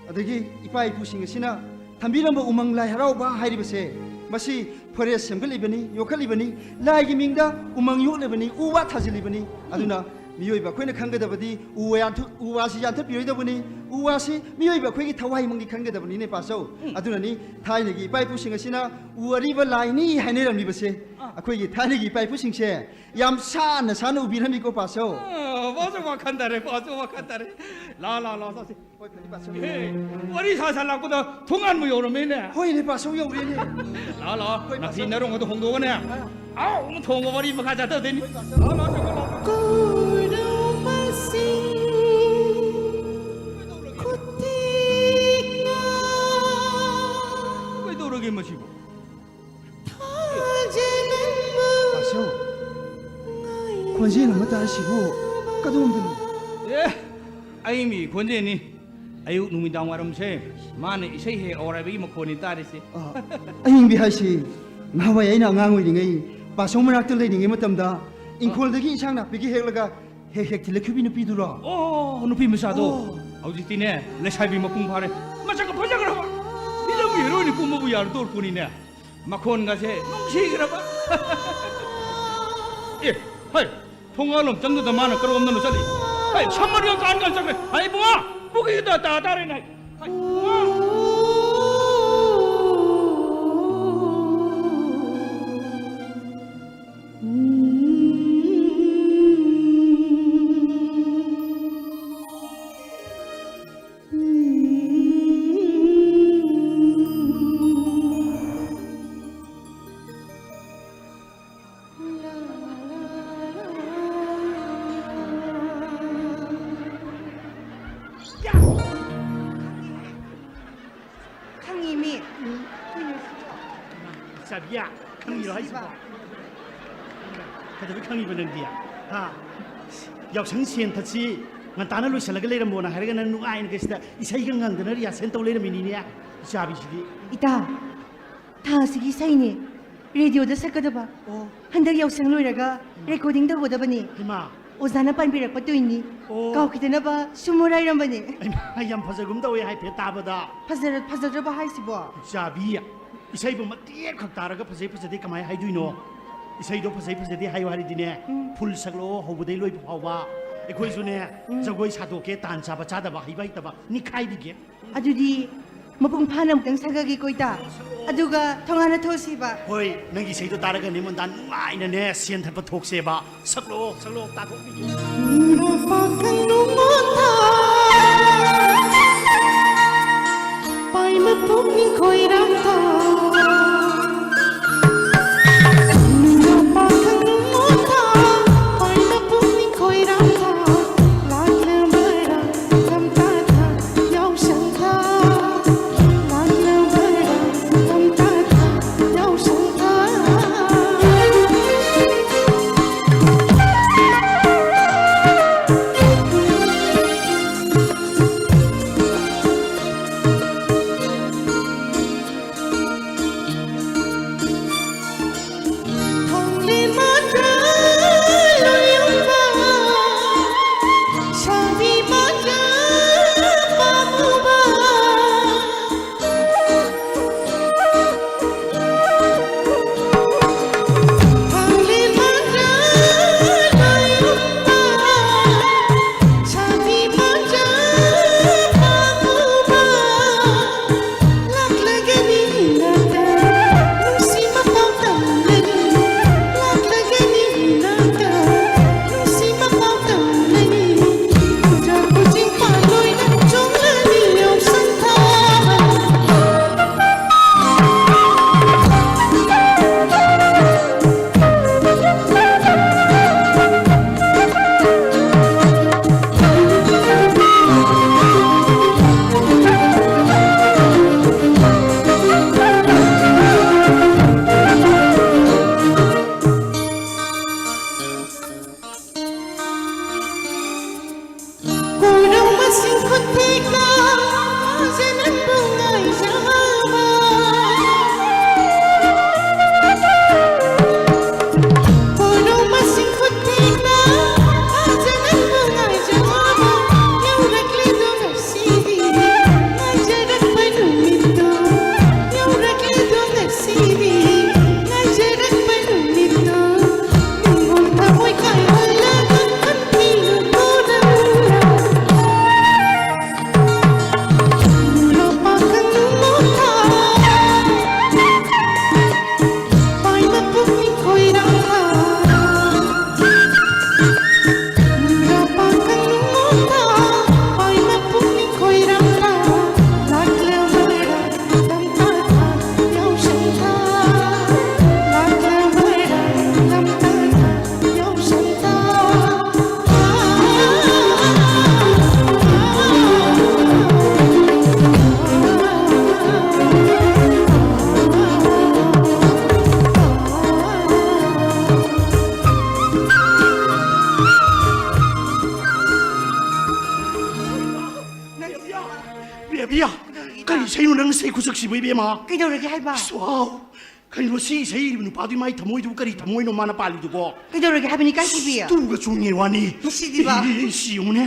ꯑꯗꯒꯤ ꯏꯄꯥ ꯏꯄꯨꯁꯤꯡ ꯑꯁꯤꯅ ꯊꯝꯕꯤꯔꯝꯕ ꯎꯃꯪ ꯂꯥꯏ ꯍꯔꯥꯎꯕ ꯍꯥꯏꯔꯤꯕꯁꯦ, ꯃꯁꯤ ꯐꯣꯔꯦꯁ ꯁꯦꯝꯒꯠꯂꯤꯕꯅꯤ, ꯌꯣꯛꯈꯠꯂꯤꯕꯅꯤ, ꯂꯥꯏꯒꯤ ꯃꯤꯡꯗ ꯎꯃꯪ ꯌꯣꯛꯂꯤꯕꯅꯤ, ꯎ ꯋꯥ ꯊꯥꯖꯤꯜꯂꯤꯕꯅꯤ꯫ ꯑꯗꯨꯅ ꯃꯤꯑꯣꯏꯕ ꯑꯩꯈꯣꯏꯅ ꯈꯪꯒꯗꯕꯗꯤ ꯎ ꯋꯥ ꯌꯥꯟꯊ-, ꯎ ꯋꯥꯁꯤ ꯌꯥꯟꯊꯠꯄꯤꯔꯣꯏꯗꯕꯅꯤ꯫ ꯎ ꯋꯥꯁꯤ ꯃꯤꯑꯣꯏꯕ ꯑꯩꯈꯣꯏꯒꯤ ꯊꯋꯥꯏꯃꯛꯅꯤ ꯈꯟꯒꯗꯕꯅꯤꯅꯦ ꯄꯥꯁꯧ꯫ ꯎꯝ꯫ ꯑꯗꯨꯅꯅꯤ ꯊꯥꯏꯅꯒꯤ ꯏꯄꯥ ꯏꯄꯨꯁꯤꯡ ꯑꯁꯤꯅ ꯎ ꯑꯔꯤꯕ ꯂꯥꯏꯅꯤ ꯍꯥꯏꯅꯔꯝꯂꯤꯕꯁꯦ꯫ ꯑꯥ꯫ ꯑꯩꯈꯣꯏꯒꯤ ꯊꯥꯏꯅꯒꯤ ꯏꯄꯥ ꯏꯄꯨꯁꯤꯡꯁꯦ ꯌꯥꯝ ꯁꯥꯟꯅ ꯁꯥꯟꯅ ꯎꯕꯤꯔꯝꯃꯤꯀꯣ ꯄꯥꯁꯧ꯫ ꯑꯥ, ꯄꯥꯁꯧ ꯋꯥꯈꯟ ꯇꯥꯔꯦ, ꯄꯥꯁꯧ ꯋꯥꯈꯟ ꯇꯥꯔꯦ꯫ ꯂꯥ, ꯂꯥ, ꯂꯥ, ꯆꯥꯁꯤ꯫ ꯍꯣꯏ, ꯐꯅꯤ ꯄꯥꯁꯧ꯫ ꯑꯦ, ꯋꯥꯔꯤ ꯁꯥ ꯁꯥ ꯂꯥꯛꯄꯗ ꯊꯣꯡꯒꯥꯟꯕꯨ ꯌꯧꯔꯝꯃꯦꯅꯦ꯫ ꯍꯣꯏꯅꯦ ꯄꯥꯁꯧ, ꯌꯧꯔꯦꯅꯦ꯫ ꯂꯥ, ꯂꯥ, ꯍꯣꯏ, ꯅꯥꯐꯤ ꯄꯥꯁꯧ꯫ ꯅꯔꯣꯡ ꯑꯗꯨ ꯍꯣꯡꯗꯣꯛꯑꯒꯅꯦ꯫ ꯑꯥ꯫ ꯑꯥꯎ, ꯑꯃ ꯊꯣꯡꯕ ꯋꯥꯔꯤ ꯃꯈꯥ ꯆꯠꯊꯗꯣꯏꯅꯤ꯫ ꯍꯣꯏ, ꯄꯥꯁꯧ꯫ ꯂꯥ, ꯂꯥ, ꯆꯠꯂꯣ, ꯂꯥ, ꯂꯥ꯫ ꯀꯣꯏꯔꯧ ꯃꯁꯤꯡ ꯈꯨꯇꯦꯛꯅ꯫ ꯀꯩꯗꯧꯔꯒꯦ ꯃꯁꯤꯕꯨ? ꯄꯥꯁꯧ, ꯈꯣꯟꯖꯦꯜ ꯑꯃ ꯇꯥꯔꯤꯁꯤꯕꯨ ꯀꯗꯣꯝꯗꯅꯣ? ꯑꯦ, ꯑꯏꯪꯕꯤꯒꯤ ꯈꯣꯟꯖꯦꯜꯅꯤ꯫ ꯑꯌꯨꯛ ꯅꯨꯃꯤꯗꯥꯡ ꯋꯥꯏꯔꯝꯁꯦ ꯃꯥꯅ ꯏꯁꯩ ꯍꯦꯛ ꯍꯧꯔꯕꯒꯤ ꯃꯈꯣꯟꯅꯤ ꯇꯥꯔꯤꯁꯦ꯫ ꯑ, ꯑꯏꯪꯕꯤ ꯍꯥꯏꯁꯤ ꯅꯍꯥꯟꯋꯥꯏ ꯑꯩꯅ ꯑꯉꯥꯡ ꯑꯣꯏꯔꯤꯉꯩ ꯄꯥꯁꯧ ꯃꯅꯥꯛꯇ ꯂꯩꯔꯤꯉꯩ ꯃꯇꯝꯗ ꯏꯪꯈꯣꯜꯗꯒꯤ ꯏꯟꯁꯥꯡ ꯅꯥꯄꯤꯒ ꯍꯦꯛꯂꯒ ꯍꯦꯛ ꯍꯦꯛ ꯊꯤꯜꯂꯛꯈꯤꯕꯤ ꯅꯨꯄꯤꯗꯨꯔꯣ? ꯑꯣ, ꯅꯨꯄꯤ ꯃꯆꯥꯗꯣ꯫ ꯑꯣ꯫ ꯍꯧꯖꯤꯛꯇꯤꯅꯦ, ꯂꯩꯁꯥꯕꯤ ꯃꯄꯨꯡ ꯐꯥꯔꯦ꯫ ꯃꯁꯛꯀ ꯐꯖꯈ꯭ꯔꯕ꯫ ꯐꯤꯂꯝꯒꯤ ꯍꯦꯔꯣꯏꯟ ꯀꯨꯝꯕꯕꯨ ꯌꯥꯔꯗꯧꯔꯄꯣꯠꯅꯤꯅꯦ꯫ ꯃꯈꯣꯟꯒꯁꯦ ꯅꯨꯡꯁꯤꯈ꯭ꯔꯕ꯫ ꯑꯦ, ꯍꯩ, ꯊꯣꯡꯒꯥꯜꯂꯣꯝ ꯆꯪꯗꯨꯗ ꯃꯥꯅ ꯀꯔꯣꯝꯗꯅꯣ ꯆꯠꯂꯤ? ꯍꯩ, ꯁꯝꯃꯔꯒ ꯀꯥꯟ ꯀꯥꯟ ꯆꯠꯈ꯭ꯔꯦ꯫ ꯍꯩ, ꯏꯕꯨꯡꯉꯣ, ꯄꯨꯈ꯭ꯔꯤꯗ ꯇꯥ ꯇꯥꯔꯦꯅꯦ꯫ ꯍꯩ, ꯏꯕꯨꯡꯉꯣ꯫ ꯏꯆꯥꯕꯤꯌꯥ, ꯈꯪꯉꯤꯔꯣ ꯍꯥꯏꯁꯤꯕꯣ? ꯀꯩꯗꯧꯕꯩ ꯈꯪꯉꯤꯕ ꯅꯪꯗꯤ? ꯍꯥ? ꯌꯥꯎꯁꯪ ꯁꯦꯟ ꯊꯠꯁꯤ ꯉꯟꯇꯥꯅ ꯂꯣꯏꯁꯤꯜꯂꯒ ꯂꯩꯔꯝꯃꯣꯅ ꯍꯥꯏꯔꯒ ꯅꯪ ꯅꯨꯡꯉꯥꯏꯅ ꯀꯩꯁꯤꯗ ꯏꯁꯩꯒ ꯉꯪꯗꯅ ꯔꯤꯍꯥꯔꯁꯦꯜ ꯇꯧ ꯂꯩꯔꯝꯃꯤꯅꯤꯅꯦ, ꯏꯆꯥꯕꯤꯁꯤꯗꯤ꯫ ꯏꯇꯥ, ꯊꯥ ꯑꯁꯤꯒꯤ ꯏꯁꯩꯅꯦ꯫ ꯔꯦꯗꯤꯑꯣꯗ ꯁꯛꯀꯗꯕ꯫ ꯑꯣ꯫ ꯍꯟꯗꯛ ꯌꯥꯎꯁꯪ ꯂꯣꯏꯔꯒ ꯔꯦꯀꯣꯔꯗꯤꯡ ꯇꯧꯒꯗꯕꯅꯦ꯫ ꯍꯩꯃꯥ꯫ ꯑꯣꯖꯥꯅ ꯄꯥꯟꯕꯤꯔꯛꯄ ꯇꯨꯏꯅꯤ꯫ ꯑꯣ꯫ ꯀꯥꯎꯈꯤꯗꯅꯕ ꯁꯨꯝ ꯍꯣꯔꯥꯏꯔꯝꯕꯅꯦ꯫ ꯍꯩꯃꯥ, ꯌꯥꯝ ꯐꯖꯒꯨꯝ ꯇꯧꯋꯦ ꯍꯥꯏꯐꯦꯠ ꯇꯥꯕꯗ꯫ ꯐꯖꯔ-, ꯐꯖꯗ꯭ꯔꯕ ꯍꯥꯏꯁꯤꯕꯣ? ꯏꯆꯥꯕꯤ, ꯏꯁꯩꯕꯨ ꯃꯇꯦꯛ ꯈꯛ ꯇꯥꯔꯒ ꯐꯖꯩ ꯐꯖꯗꯦ ꯀꯃꯥꯏ ꯍꯥꯏꯗꯣꯏꯅꯣ? ꯏꯁꯩꯗꯣ ꯐꯖꯩ ꯐꯖꯗꯦ ꯍꯥꯏꯌꯨ ꯍꯥꯏꯔꯗꯤꯅꯦ, ꯎꯝ꯫ ꯐꯨꯜ ꯁꯛꯂꯛꯑꯣ, ꯍꯧꯕꯗꯩ ꯂꯣꯏꯕ ꯐꯥꯎꯕ꯫ ꯑꯩꯈꯣꯏꯁꯨꯅꯦ, ꯎꯝ꯫ ꯖꯒꯣꯏ ꯁꯥꯗꯣꯛꯀꯦ, ꯇꯥꯟ ꯆꯥꯕ ꯆꯥꯗꯕ, ꯍꯩꯕ ꯍꯩꯇꯕ ꯅꯤꯈꯥꯏꯕꯤꯒꯦ꯫ ꯑꯗꯨꯗꯤ ꯃꯄꯨꯡ ꯐꯥꯅ ꯑꯃꯨꯛꯇꯪ ꯁꯛꯑꯒꯦꯀꯣ, ꯏꯇꯥ꯫ ꯑꯗꯨꯒ ꯊꯣꯡꯍꯥꯟꯅ ꯊꯣꯛꯁꯤꯕ꯫ ꯍꯣꯏ, ꯅꯪꯒꯤ ꯏꯁꯩꯗꯣ ꯇꯥꯔꯒꯅꯦ, ꯃꯣꯟꯗꯥ ꯅꯨꯡꯉꯥꯏꯅꯅꯦ ꯁꯦꯟ ꯊꯠꯄ ꯊꯣꯛꯁꯦꯕ꯫ ꯁꯛꯂꯛꯑꯣ, ꯁꯛꯂꯛꯑꯣ, ꯇꯥꯊꯣꯛꯄꯤꯒꯦ꯫ ꯅꯨꯔꯥ ꯄꯥꯈꯪ ꯅꯨꯡꯉꯣꯟꯗ ꯄꯥꯏꯃ ꯄꯨꯛꯅꯤꯡ ꯈꯣꯏꯔꯥꯡꯗ꯫ ꯅꯨꯔꯥ ꯄꯥꯈꯪ ꯅꯨꯡꯉꯣꯟꯗ ꯄꯥꯏꯃ ꯄꯨꯛꯅꯤꯡ ꯈꯣꯏꯔꯥꯡꯗ꯫ ꯂꯥꯛꯂꯕꯔꯥ ꯇꯝꯇꯥꯊꯥ ꯌꯥꯎꯁꯪꯊꯥ꯫ ꯂꯥꯛꯂꯕꯔꯥ ꯇꯝꯇꯥꯊꯥ ꯌꯥꯎꯁꯪꯊꯥ꯫ ꯁꯤꯕꯨ ꯏꯕꯦꯝꯃ꯫ ꯀꯩꯗꯧꯔꯒꯦ ꯍꯥꯏꯕ? ꯁ꯭ꯋꯥꯎ! ꯀꯩꯅꯣ ꯁꯤ ꯏꯁꯩ ꯏꯔꯤꯕ ꯅꯨꯄꯥꯗꯨꯒꯤ ꯃꯥꯏ ꯊꯃꯣꯏꯗꯨꯕꯨ ꯀꯔꯤ ꯊꯃꯣꯏꯅꯣ ꯃꯥꯅ ꯄꯥꯜꯂꯤꯗꯨꯕꯣ? ꯀꯩꯗꯧꯔꯒꯦ ꯍꯥꯏꯕꯅꯤ, ꯀꯥꯏ ꯊꯤꯕꯤ? ꯇꯨꯒ ꯆꯨꯡꯉꯦ ꯋꯥꯅꯤ꯫ ꯃꯁꯤꯗꯤꯕ꯫ ꯏ, ꯏ, ꯏ, ꯁꯤ ꯌꯦꯡꯉꯨꯅꯦ꯫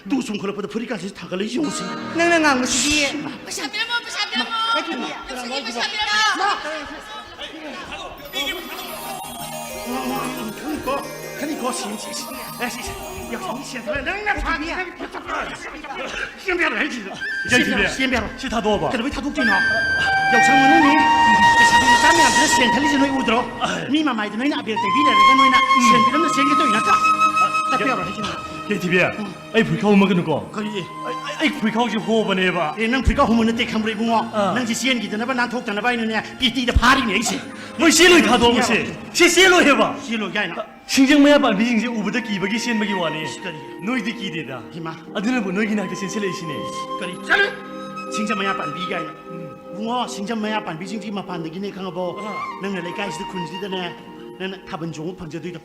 ꯇꯨ ꯆꯨꯡꯈꯠꯂꯛꯄꯗ ꯐꯨꯔꯤꯠꯀꯥꯁꯤ ꯊꯥꯡꯒꯠꯂꯛꯏ ꯌꯦꯡꯉꯨꯁꯤ꯫ ꯅꯪꯅ ꯉꯥꯡꯕꯁꯤꯗꯤ꯫ ꯄꯩꯁꯥ ꯄꯤꯔꯝꯃꯣ, ꯄꯩꯁꯥ ꯄꯤꯔꯝꯃꯣ꯫ ꯀꯥꯏ ꯊꯤꯕꯤ? ꯅꯨꯡꯁꯤꯠꯀꯤ ꯄꯩꯁꯥ ꯄꯤꯔꯝꯃꯣ꯫ ꯈꯪꯉꯤꯀꯣ, ꯈꯪꯉꯤꯀꯣ, ꯁꯤ, ꯁꯤ, ꯁꯤ, ꯑꯦ, ꯁꯤ, ꯁꯤ, ꯌꯥꯎꯁꯪꯒꯤ ꯁꯦꯟ ꯊꯥꯔꯦ, ꯅꯪꯅ ꯐꯥꯕꯤ ꯍꯥꯏꯕ ꯄꯣꯠꯇꯣ꯫ ꯁꯦꯝꯕ ꯌꯥꯔꯣꯏ ꯍꯥꯏꯁꯤꯗ꯫ ꯏꯆꯟ ꯊꯤꯕꯤ, ꯁꯦꯝꯕ ꯌꯥꯔꯣꯏ꯫ ꯁꯤ ꯊꯥꯗꯣꯛꯑꯕ? ꯀꯩꯗꯧꯕꯩ ꯊꯥꯗꯣꯛꯇꯣꯏꯅꯣ? ꯌꯥꯎꯁꯪ ꯃꯅꯨꯡꯅꯤ꯫ ꯂꯩꯁꯥꯕꯤ ꯃꯆꯥ ꯃꯌꯥꯝꯁꯤꯅ ꯁꯦꯟ ꯊꯠꯂꯤꯁꯦ ꯅꯣꯏ ꯎꯗ꯭ꯔꯣ? ꯃꯤ ꯃꯃꯥꯏꯗ ꯅꯣꯏꯅ ꯑꯕꯦꯔ ꯇꯩꯕꯤꯔꯒ ꯅꯣꯏꯅ ꯁꯦꯟ ꯄꯤꯔꯝꯗ ꯆꯦꯟꯒꯦ ꯇꯧꯔꯤ ꯅꯠꯇ꯭ꯔꯥ? ꯆꯠꯄ ꯌꯥꯔꯣꯏ ꯍꯥꯏꯁꯤꯅ꯫ ꯏꯆꯟ ꯊꯤꯕꯤ, ꯑꯩ ꯐꯨꯔꯤꯠꯈꯥꯎ ꯍꯨꯝꯃꯛꯀꯅꯨꯀꯣ꯫ ꯀꯔꯤ? ꯑꯩ, ꯑꯩ, ꯑꯩ ꯐꯨꯔꯤꯠꯈꯥꯎꯁꯦ ꯍꯣꯕꯅꯦꯕ꯫ ꯑꯦ, ꯅꯪ ꯐꯨꯔꯤꯠꯈꯥꯎ ꯍꯨꯝꯃ ꯅꯠꯇꯦ ꯈꯪꯕ꯭ꯔꯥ, ꯏꯕꯨꯡꯉꯣ? ꯑꯥ꯫ ꯅꯪꯁꯦ ꯆꯦꯟꯈꯤꯗꯅꯕ, ꯅꯥꯟꯊꯣꯛꯇꯅꯕ ꯑꯩꯅꯅꯦ, ꯄꯦꯇꯤꯗ ꯐꯥꯔꯤꯅꯦ ꯑꯩꯁꯦ꯫ ꯍꯣꯏ, ꯆꯦꯜꯂꯣꯏ ꯊꯥꯗꯣꯛꯑꯁꯦ꯫ ꯁꯤ ꯆꯦꯜꯂꯣꯏ ꯍꯥꯏꯕ꯫ ꯆꯦꯜꯂꯣꯏ ꯀꯥꯏꯅ꯫ ꯁꯤꯡꯖꯪ ꯃꯌꯥ ꯄꯥꯟꯕꯤꯁꯤꯡꯁꯦ ꯎꯕꯗ ꯀꯤꯕꯒꯤ ꯆꯦꯟꯕꯒꯤ ꯋꯥꯅꯤ꯫ ꯏꯁ, ꯀꯔꯤ? ꯅꯣꯏꯗꯤ ꯀꯤꯗꯦꯗ꯫ ꯍꯩꯃꯥ꯫ ꯑꯗꯨꯅꯕꯨ ꯅꯣꯏꯒꯤ ꯅꯥꯛꯇ ꯆꯦꯟꯁꯤꯜꯂꯛꯏꯁꯤꯅꯦ꯫ ꯀꯔꯤ? ꯆꯠꯂꯨ! ꯁꯤꯡꯖꯪ ꯃꯌꯥ ꯄꯥꯟꯕꯤ ꯀꯥꯏꯅ꯫ ꯎꯝ꯫ ꯏꯕꯨꯡꯉꯣ, ꯁꯤꯡꯖꯪ ꯃꯌꯥ ꯄꯥꯟꯕꯤꯁꯤꯡꯁꯤꯒꯤ ꯃꯄꯥꯟꯗꯒꯤꯅꯦ ꯈꯪꯉꯕꯣ? ꯑꯥ꯫ ꯅꯪꯅ ꯂꯩꯀꯥꯏꯁꯤꯗ, ꯈꯨꯟꯁꯤꯗꯅꯦ, ꯅꯪꯅ ꯊꯥꯕꯜ ꯆꯣꯡꯕ ꯐꯪꯖꯗꯣꯏꯗꯣ꯫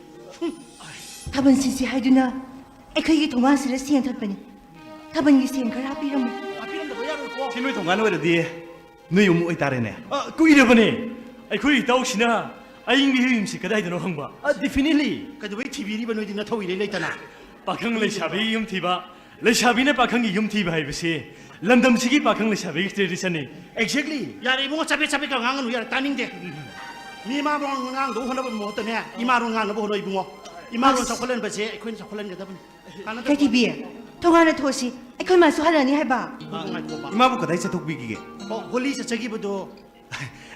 ꯊꯥꯕꯜ ꯁꯤꯟꯁꯤ ꯍꯥꯏꯗꯨꯅ ꯑꯩꯈꯣꯏꯒꯤ ꯊꯣꯡꯒꯥꯟꯁꯤꯗ ꯁꯦꯟ ꯊꯠꯄꯅꯤ꯫ ꯊꯥꯕꯜꯒꯤ ꯁꯦꯟ ꯈꯔ ꯍꯥꯞꯄꯤꯔꯝꯃꯨ꯫ ꯍꯥꯞꯄꯤꯔꯝꯗꯕ ꯌꯥꯔꯣꯏꯀꯣ꯫ ꯁꯤ ꯅꯣꯏ ꯊꯣꯡꯒꯥꯟ ꯑꯣꯏꯔꯗꯤ ꯅꯣꯏ ꯌꯨꯝ ꯑꯣꯏꯇꯥꯔꯦꯅꯦ꯫ ꯑ, ꯀꯨꯏꯔꯕꯅꯦ ꯑꯩꯈꯣꯏ ꯏꯇꯥꯎꯁꯤꯅ ꯑꯏꯪꯕꯤ ꯌꯨꯝꯁꯤ ꯀꯗꯥꯏꯗꯅꯣ ꯍꯪꯕ꯫ ꯑ, definitely꯫ ꯀꯩꯗꯧꯕꯩ ꯊꯤꯕꯤꯔꯤꯕ ꯅꯣꯏꯗꯤ ꯅꯊꯧ ꯏꯔꯩ ꯂꯩꯇꯅ? ꯄꯥꯈꯪ ꯂꯩꯁꯥꯕꯤꯒꯤ ꯌꯨꯝ ꯊꯤꯕ, ꯂꯩꯁꯥꯕꯤꯅ ꯄꯥꯈꯪꯒꯤ ꯌꯨꯝ ꯊꯤꯕ ꯍꯥꯏꯕꯁꯤ ꯂꯝꯗꯝꯁꯤꯒꯤ ꯄꯥꯈꯪ ꯂꯩꯁꯥꯕꯤꯒꯤ traditionꯅꯤ꯫ Exactly꯫ ꯌꯥꯔꯦ ꯏꯕꯨꯡꯉꯣ, ꯆꯕꯦꯠ ꯆꯕꯦꯠꯀ ꯉꯥꯡꯉꯅꯨ, ꯌꯥꯔꯦ, ꯇꯥꯅꯤꯡꯗꯦ꯫ ꯃꯤ ꯃꯥ ꯂꯣꯟ ꯉꯥꯡꯗꯧ ꯍꯣꯠꯅꯕ ꯃꯍꯨꯠꯇꯅꯦ, ꯏꯃꯥ ꯂꯣꯟ ꯉꯥꯡꯅꯕ ꯍꯣꯠꯅꯧ ꯏꯕꯨꯡꯉꯣ꯫ ꯏꯃꯥ ꯂꯣꯟ ꯑꯁ꯫ ꯆꯥꯎꯈꯠꯍꯟꯕꯁꯦ ꯑꯩꯈꯣꯏꯅ ꯆꯥꯎꯈꯠꯍꯟꯒꯗꯕꯅꯤ꯫ ꯀꯥꯟꯅꯗꯕ꯫ ꯀꯩꯊꯤꯕꯤ, ꯊꯣꯡꯒꯥꯟꯗ ꯊꯣꯛꯑꯁꯤ, ꯑꯩꯈꯣꯏ ꯃꯥꯁꯨ ꯍꯜꯂꯛꯑꯅꯤ ꯍꯥꯏꯕ꯫ ꯏꯕꯨꯡꯉꯣ ꯉꯥꯏꯈꯣꯕ꯫ ꯏꯃꯥꯕꯨ ꯀꯗꯥꯏ ꯆꯠꯊꯣꯛꯄꯤꯈꯤꯒꯦ? ꯑꯣ, ꯍꯣꯂꯤ ꯆꯠꯆꯈꯤꯕꯗꯣ꯫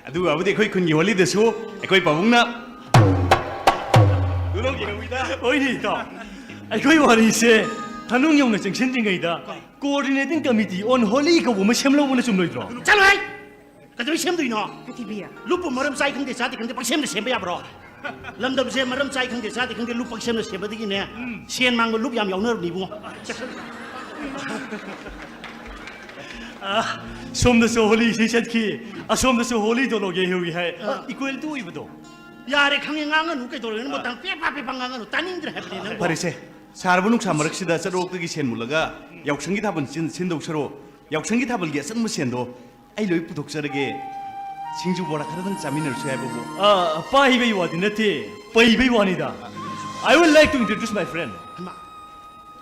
ꯑꯗꯨꯒ ꯑꯕꯨꯗꯤ ꯑꯩꯈꯣꯏ ꯈꯨꯟꯒꯤ ꯍꯣꯂꯤꯗꯁꯨ ꯑꯩꯈꯣꯏ ꯄꯥꯕꯨꯡꯅ ꯂꯧꯈꯤꯔꯝꯃꯤꯗ꯫ ꯍꯣꯏꯅꯦ ꯏꯇꯥꯎ, ꯑꯩꯈꯣꯏ ꯋꯥꯔꯤꯁꯦ ꯊꯅꯨꯡ ꯌꯧꯅ ꯆꯪꯁꯤꯟꯗ꯭ꯔꯤꯉꯩꯗ coordinating committee on Holi ꯀꯧꯕ ꯑꯃ ꯁꯦꯝꯂꯧꯕꯅ ꯆꯨꯝꯂꯣꯏꯗ꯭ꯔꯣ? ꯆꯠꯂꯣ ꯍꯦ! ꯀꯩꯗꯧꯕꯩ ꯁꯦꯝꯗꯣꯏꯅꯣ? ꯀꯩꯊꯤꯕꯤ꯫ ꯂꯨꯞꯄꯨ ꯃꯔꯝ ꯆꯥꯏ ꯈꯪꯗꯦ ꯆꯥꯗꯦ ꯈꯪꯗꯦ ꯄꯪꯁꯦꯝꯗ ꯁꯦꯝꯕ ꯌꯥꯕ꯭ꯔꯣ? ꯂꯝꯗꯝꯁꯦ ꯃꯔꯝ ꯆꯥꯏ ꯈꯪꯗꯦ ꯆꯥꯗꯦ ꯈꯪꯗꯦ ꯂꯨꯞ ꯄꯪꯁꯦꯝꯗ ꯁꯦꯝꯕꯗꯒꯤꯅꯦ, ꯁꯦꯟ ꯃꯥꯡꯕ ꯂꯨꯞ ꯌꯥꯝ ꯌꯥꯎꯅꯔꯕꯅꯤ ꯏꯕꯨꯡꯉꯣ꯫ ꯑ, ꯁꯣꯝꯗꯁꯨ ꯍꯣꯂꯤ ꯏꯁꯩ ꯆꯠꯈꯤ, ꯑꯁꯣꯝꯗꯁꯨ ꯍꯣꯂꯤ ꯗꯣꯂꯣꯒꯦ ꯍꯧꯏ ꯍꯥꯏ꯫ ꯑ, equal to ꯑꯣꯏꯕꯗꯣ꯫ ꯌꯥꯔꯦ, ꯈꯪꯉꯦ, ꯉꯥꯡꯉꯅꯨ, ꯀꯩꯗꯧꯔꯒꯦ? ꯅꯪ ꯃꯇꯥꯡ ꯄꯦꯄꯥ ꯄꯦꯄꯥ ꯉꯥꯡꯉꯅꯨ, ꯇꯥꯅꯤꯡꯗ꯭ꯔꯦ ꯍꯥꯏꯕꯅꯤ ꯅꯪꯕꯨ꯫ ꯐꯔꯦꯁꯦ, ꯁꯥꯔꯕ ꯅꯨꯡꯁꯥ ꯃꯔꯛꯁꯤꯗ ꯆꯠꯂꯣꯛꯇꯒꯤ ꯁꯦꯟ ꯃꯨꯜꯂꯒ ꯌꯥꯎꯁꯪꯒꯤ ꯊꯥꯕꯜ ꯆꯤꯟ-, ꯁꯤꯟꯗꯧ ꯁꯔꯨꯛ, ꯌꯥꯎꯁꯪꯒꯤ ꯊꯥꯕꯜꯒꯤ ꯑꯆꯪꯕ ꯁꯦꯟꯗꯣ ꯑꯩ ꯂꯣꯏ ꯄꯨꯊꯣꯛꯆꯔꯒꯦ꯫ ꯁꯤꯡꯖꯨ ꯕꯣꯔꯥ ꯈꯔꯗꯪ ꯆꯥꯃꯤꯟꯅꯔꯁꯨ ꯍꯥꯏꯕꯕꯨ꯫ ꯑꯥ, ꯄꯥꯏꯕꯩ ꯋꯥꯗꯤ ꯅꯠꯇꯦ, ꯄꯩꯕꯩ ꯋꯥꯅꯤꯗ꯫ I would like to introduce my friend. ꯍꯩꯃꯥ,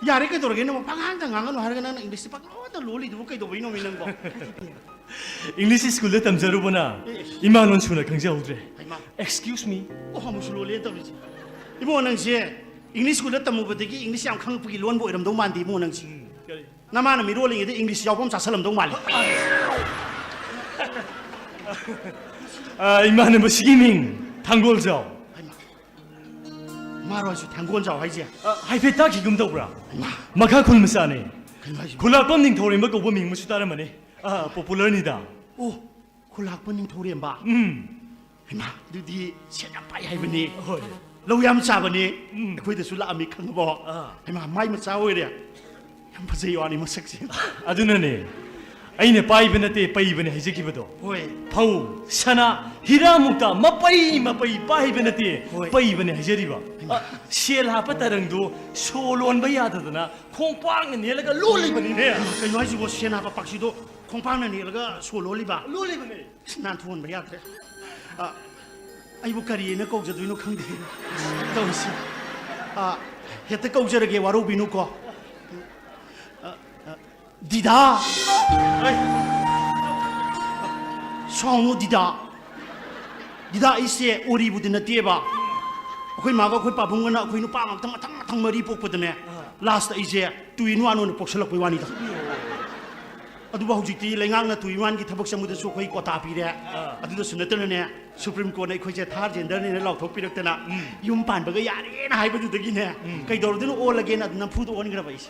ꯌꯥꯔꯦ, ꯀꯩꯗꯧꯔꯒꯦ? ꯅꯪ ꯄꯉꯥꯡꯗ ꯉꯥꯡꯒꯅꯨ ꯍꯥꯏꯔꯒ ꯅꯪꯅ ꯏꯪꯂꯤꯁꯇ ꯄꯪꯂꯣꯟꯗ ꯂꯣꯜꯂꯤꯗꯨꯕꯨ ꯀꯩꯗꯧꯕꯩꯅꯣꯃꯤ ꯅꯪꯕꯣ? ꯏꯪꯂꯤꯁ ꯁ꯭ꯀꯨꯜꯗ ꯇꯝꯖꯔꯨꯕꯅ ꯏꯃꯥ ꯂꯣꯟ ꯁꯨꯅ ꯈꯪꯖꯍꯧꯗ꯭ꯔꯦ꯫ ꯍꯩꯃꯥ꯫ Excuse me. ꯑꯣ, ꯑꯃꯨꯛꯁꯨ ꯂꯣꯜꯂꯦ ꯇꯧꯔꯤꯁꯦ꯫ ꯏꯕꯨꯡꯉꯣ, ꯅꯪꯁꯦ ꯏꯪꯂꯤꯁ ꯁ꯭ꯀꯨꯜꯗ ꯇꯝꯃꯨꯕꯗꯒꯤ ꯏꯪꯂꯤꯁ ꯌꯥꯝ ꯈꯪꯉꯛꯄꯒꯤ ꯂꯣꯟꯕ ꯑꯣꯏꯔꯝꯗꯧ ꯃꯥꯟꯗꯦ ꯏꯕꯨꯡꯉꯣ ꯅꯪꯁꯦ꯫ ꯎꯝ, ꯀꯔꯤ? ꯅꯃꯥꯅ ꯃꯤꯔꯣꯜꯂꯤꯉꯩꯗ ꯏꯪꯂꯤꯁ ꯌꯥꯎꯕ ꯑꯃ ꯆꯥꯁꯜꯂꯝꯗꯧ ꯃꯥꯜꯂꯤ꯫ ꯑ, ꯏꯃꯥꯟꯅꯕꯁꯤꯒꯤ ꯃꯤꯡ ꯊꯥꯡꯒꯣꯜꯖꯥꯎ꯫ ꯍꯩꯃꯥ꯫ ꯃꯥꯔꯣ ꯍꯥꯏꯁꯨ ꯊꯥꯡꯒꯣꯜꯖꯥꯎ ꯍꯥꯏꯁꯦ? ꯑ, ꯍꯥꯏꯐꯦꯠ ꯇꯥꯈꯤꯒꯨꯝ ꯇꯧꯕ꯭ꯔꯥ? ꯍꯩꯃꯥ꯫ ꯃꯈꯥ ꯈꯨꯜ ꯃꯆꯥꯅꯦ꯫ ꯀꯩꯅꯣ ꯍꯥꯏꯁꯤꯕꯣ? ꯈꯨꯜꯂꯥꯛꯄꯝ ꯅꯤꯡꯊꯧꯔꯦꯝꯕ ꯀꯧꯕ ꯃꯤꯡ ꯑꯃꯁꯨ ꯇꯥꯔꯝꯃꯅꯤ꯫ ꯑ, popular ꯅꯤꯗ꯫ ꯑꯣ, ꯈꯨꯜꯂꯥꯛꯄ ꯅꯤꯡꯊꯧꯔꯦꯝꯕ꯫ ꯎꯝ꯫ ꯍꯩꯃꯥ, ꯑꯗꯨꯗꯤ ꯁꯦꯟ ꯌꯥꯝ ꯄꯥꯏ ꯍꯥꯏꯕꯅꯤ꯫ ꯍꯣꯏ꯫ ꯂꯧ ꯌꯥꯝ ꯆꯥꯕꯅꯤ꯫ ꯎꯝ꯫ ꯑꯩꯈꯣꯏꯗꯁꯨ ꯂꯥꯛꯑꯝꯃꯤ ꯈꯪꯉꯕꯣ? ꯑꯥ꯫ ꯍꯩꯃꯥ, ꯃꯥꯏ ꯃꯆꯥ ꯑꯣꯏꯔꯦ꯫ ꯌꯥꯝ ꯐꯖꯩ ꯋꯥꯅꯤ ꯃꯁꯛꯁꯦ꯫ ꯑꯗꯨꯅꯅꯦ, ꯑꯩꯅ ꯄꯥꯏꯕ ꯅꯠꯇꯦ ꯄꯩꯕꯅꯦ ꯍꯥꯏꯖꯈꯤꯕꯗꯣ꯫ ꯍꯣꯏ꯫ ꯐꯧ, ꯁꯅꯥ, ꯍꯤꯔꯥ ꯃꯨꯛꯇ ꯃꯄꯩ ꯃꯄꯩ ꯄꯥꯏꯕ ꯅꯠꯇꯦ, ꯍꯣꯏ꯫ ꯄꯩꯕꯅꯦ ꯍꯥꯏꯖꯔꯤꯕ꯫ ꯍꯩꯃꯥ꯫ ꯑ, ꯁꯦꯜ ꯍꯥꯞꯄ ꯇꯔꯪꯗꯨ ꯁꯣ ꯂꯣꯟꯕ ꯌꯥꯗꯗꯅ ꯈꯣꯡꯄꯥꯛꯅ ꯅꯦꯜꯂꯒ ꯂꯣꯜꯂꯤꯕꯅꯤꯅꯦ꯫ ꯀꯩꯅꯣ ꯍꯥꯏꯁꯤꯕꯣ, ꯁꯦꯟ ꯍꯥꯞꯄ ꯄꯥꯛꯁꯤꯗꯣ ꯈꯣꯡꯄꯥꯛꯅ ꯅꯦꯜꯂꯒ ꯁꯣ ꯂꯣꯜꯂꯤꯕ? ꯂꯣꯜꯂꯤꯕꯅꯦ꯫ ꯑꯁ, ꯅꯥꯟꯊꯣꯛꯍꯟꯕ ꯌꯥꯗ꯭ꯔꯦ꯫ ꯑ, ꯑꯩꯕꯨ ꯀꯔꯤꯅ ꯀꯧꯖꯗꯣꯏꯅꯣ ꯈꯪꯗꯦ ꯇꯧꯔꯤꯁꯤ꯫ ꯑ, ꯍꯦꯛꯇ ꯀꯧꯖꯔꯒꯦ, ꯋꯥꯔꯧꯕꯤꯅꯨꯀꯣ꯫ ꯑ, ꯑ, ꯗꯤꯗꯥ! ꯑꯩ! ꯁꯥꯎꯅꯨ ꯗꯤꯗꯥ꯫ ꯗꯤꯗꯥ, ꯑꯩꯁꯦ ꯑꯣꯔꯤꯕꯨꯗꯤ ꯅꯠꯇꯦꯕ꯫ ꯑꯩꯈꯣꯏ ꯃꯥꯒ ꯑꯩꯈꯣꯏ ꯄꯥꯕꯨꯡꯒꯅ ꯑꯩꯈꯣꯏ ꯅꯨꯄꯥ ꯉꯥꯛꯇ ꯃꯊꯪ ꯃꯊꯪ ꯃꯔꯤ ꯄꯣꯛꯄꯗꯅꯦ, ꯑꯥ꯫ Last ꯑꯩꯁꯦ two in one ꯑꯣꯏꯅ ꯄꯣꯛꯁꯜꯂꯛꯄꯩ ꯋꯥꯅꯤꯗ꯫ ꯑꯗꯨꯕꯨ ꯍꯧꯖꯤꯛꯇꯤ ꯂꯩꯉꯥꯛꯅ two in one ꯒꯤ ꯊꯕꯛ ꯆꯪꯕꯗꯁꯨ ꯑꯩꯈꯣꯏ quota ꯄꯤꯔꯦ꯫ ꯑꯥ꯫ ꯑꯗꯨꯗꯁꯨ ꯅꯠꯇꯅꯅꯦ, Supreme Court ꯅ ꯑꯩꯈꯣꯏꯁꯦ third gender ꯅꯦꯅ ꯂꯥꯎꯊꯣꯛꯄꯤꯔꯛꯇꯅ, ꯎꯝ꯫ ꯌꯨꯝ ꯄꯥꯟꯕꯒ ꯌꯥꯔꯦꯅ ꯍꯥꯏꯕꯗꯨꯗꯒꯤꯅꯦ, ꯎꯝ꯫ ꯀꯩꯗꯧꯔꯨꯗꯣꯏꯅꯣ ꯑꯣꯜꯂꯒꯦꯅ ꯑꯗꯨꯝ ꯅꯝꯐꯨꯗ ꯑꯣꯟꯈ꯭ꯔꯕ ꯑꯩꯁꯦ꯫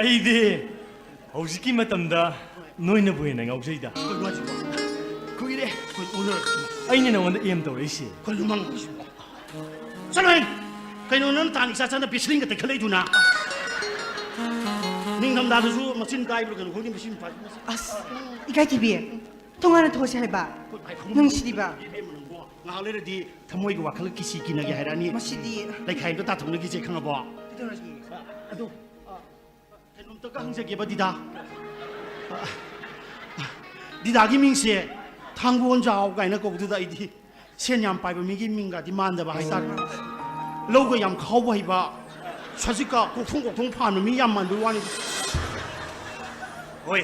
ꯑꯩꯗꯤ ꯍꯧꯖꯤꯛꯀꯤ ꯃꯇꯝꯗ ꯅꯣꯏꯅꯕꯨ ꯍꯦꯟꯅ ꯉꯥꯎꯖꯩꯗ꯫ ꯀꯩꯅꯣ ꯍꯥꯏꯁꯤꯕꯣ? ꯀꯨꯏꯔꯦ ꯑꯩꯈꯣꯏ ꯎꯅꯔꯛꯇꯕ꯫ ꯑꯩꯅ ꯅꯉꯣꯟꯗ aim ꯇꯧꯔꯛꯏꯁꯦ꯫ ꯀꯩꯅꯣ ꯅꯪ ꯍꯥꯏꯁꯤꯕꯣ? ꯆꯠꯂꯣꯍꯦ! ꯀꯩꯅꯣ ꯅꯪ ꯇꯥꯟ ꯏꯆꯥ ꯆꯥꯅ ꯕꯦꯁꯂꯤꯟꯒ ꯇꯩꯈꯠꯂꯛꯏꯗꯨꯅ? ꯅꯤꯡꯊꯝꯊꯥꯗꯁꯨ ꯃꯆꯤꯟ ꯀꯥꯏꯕ꯭ꯔꯥ ꯀꯩꯅꯣ ꯈꯪꯗꯦ ꯃꯁꯤ ꯅꯨꯄꯥꯁꯤ꯫ ꯑꯁ, ꯏꯀꯥꯏ ꯊꯤꯕꯤ, ꯊꯣꯡꯒꯥꯟꯅ ꯊꯣꯛꯑꯁꯦ ꯍꯥꯏꯕ꯫ ꯅꯨꯡꯁꯤꯗꯤꯕ꯫ ꯏꯕꯦꯝꯃ ꯅꯪꯕꯣ, ꯉꯥꯏꯍꯥꯛ ꯂꯩꯔꯗꯤ ꯊꯃꯣꯏꯒꯤ ꯋꯥꯈꯜ ꯀꯤꯁꯤ ꯀꯤꯅꯒꯦ ꯍꯥꯏꯔꯛꯑꯅꯤ꯫ ꯃꯁꯤꯗꯤ꯫ ꯂꯩꯈꯥꯏ ꯑꯝꯇ ꯇꯥꯊꯣꯛꯅꯈꯤꯁꯦ, ꯈꯪꯉꯕꯣ? ꯀꯩꯗꯧꯔꯒꯦ? ꯑꯗꯣ, ꯀꯩꯅꯣꯝꯇꯒ ꯍꯪꯖꯒꯦꯕ, ꯗꯤꯗꯥ꯫ ꯑ, ꯗꯤꯗꯥꯒꯤ ꯃꯤꯡꯁꯦ ꯊꯥꯡꯒꯣꯟꯖꯥꯎ ꯀꯥꯏꯅ ꯀꯧꯕꯗꯨꯗ ꯑꯩꯗꯤ ꯁꯦꯟ ꯌꯥꯝ ꯄꯥꯏꯕ ꯃꯤꯒꯤ ꯃꯤꯡꯒꯗꯤ ꯃꯥꯟꯗꯕ ꯍꯥꯏꯇꯥꯔꯦ꯫ ꯂꯧꯒ ꯌꯥꯝ ꯈꯥꯎꯕ ꯍꯩꯕ, ꯁꯖꯤꯛꯀ ꯀꯣꯛꯊꯣꯡ ꯀꯣꯛꯊꯣꯡ ꯐꯥꯟꯕ ꯃꯤ ꯌꯥꯝ ꯃꯥꯟꯕꯩ ꯋꯥꯅꯤ꯫ ꯍꯣꯏ,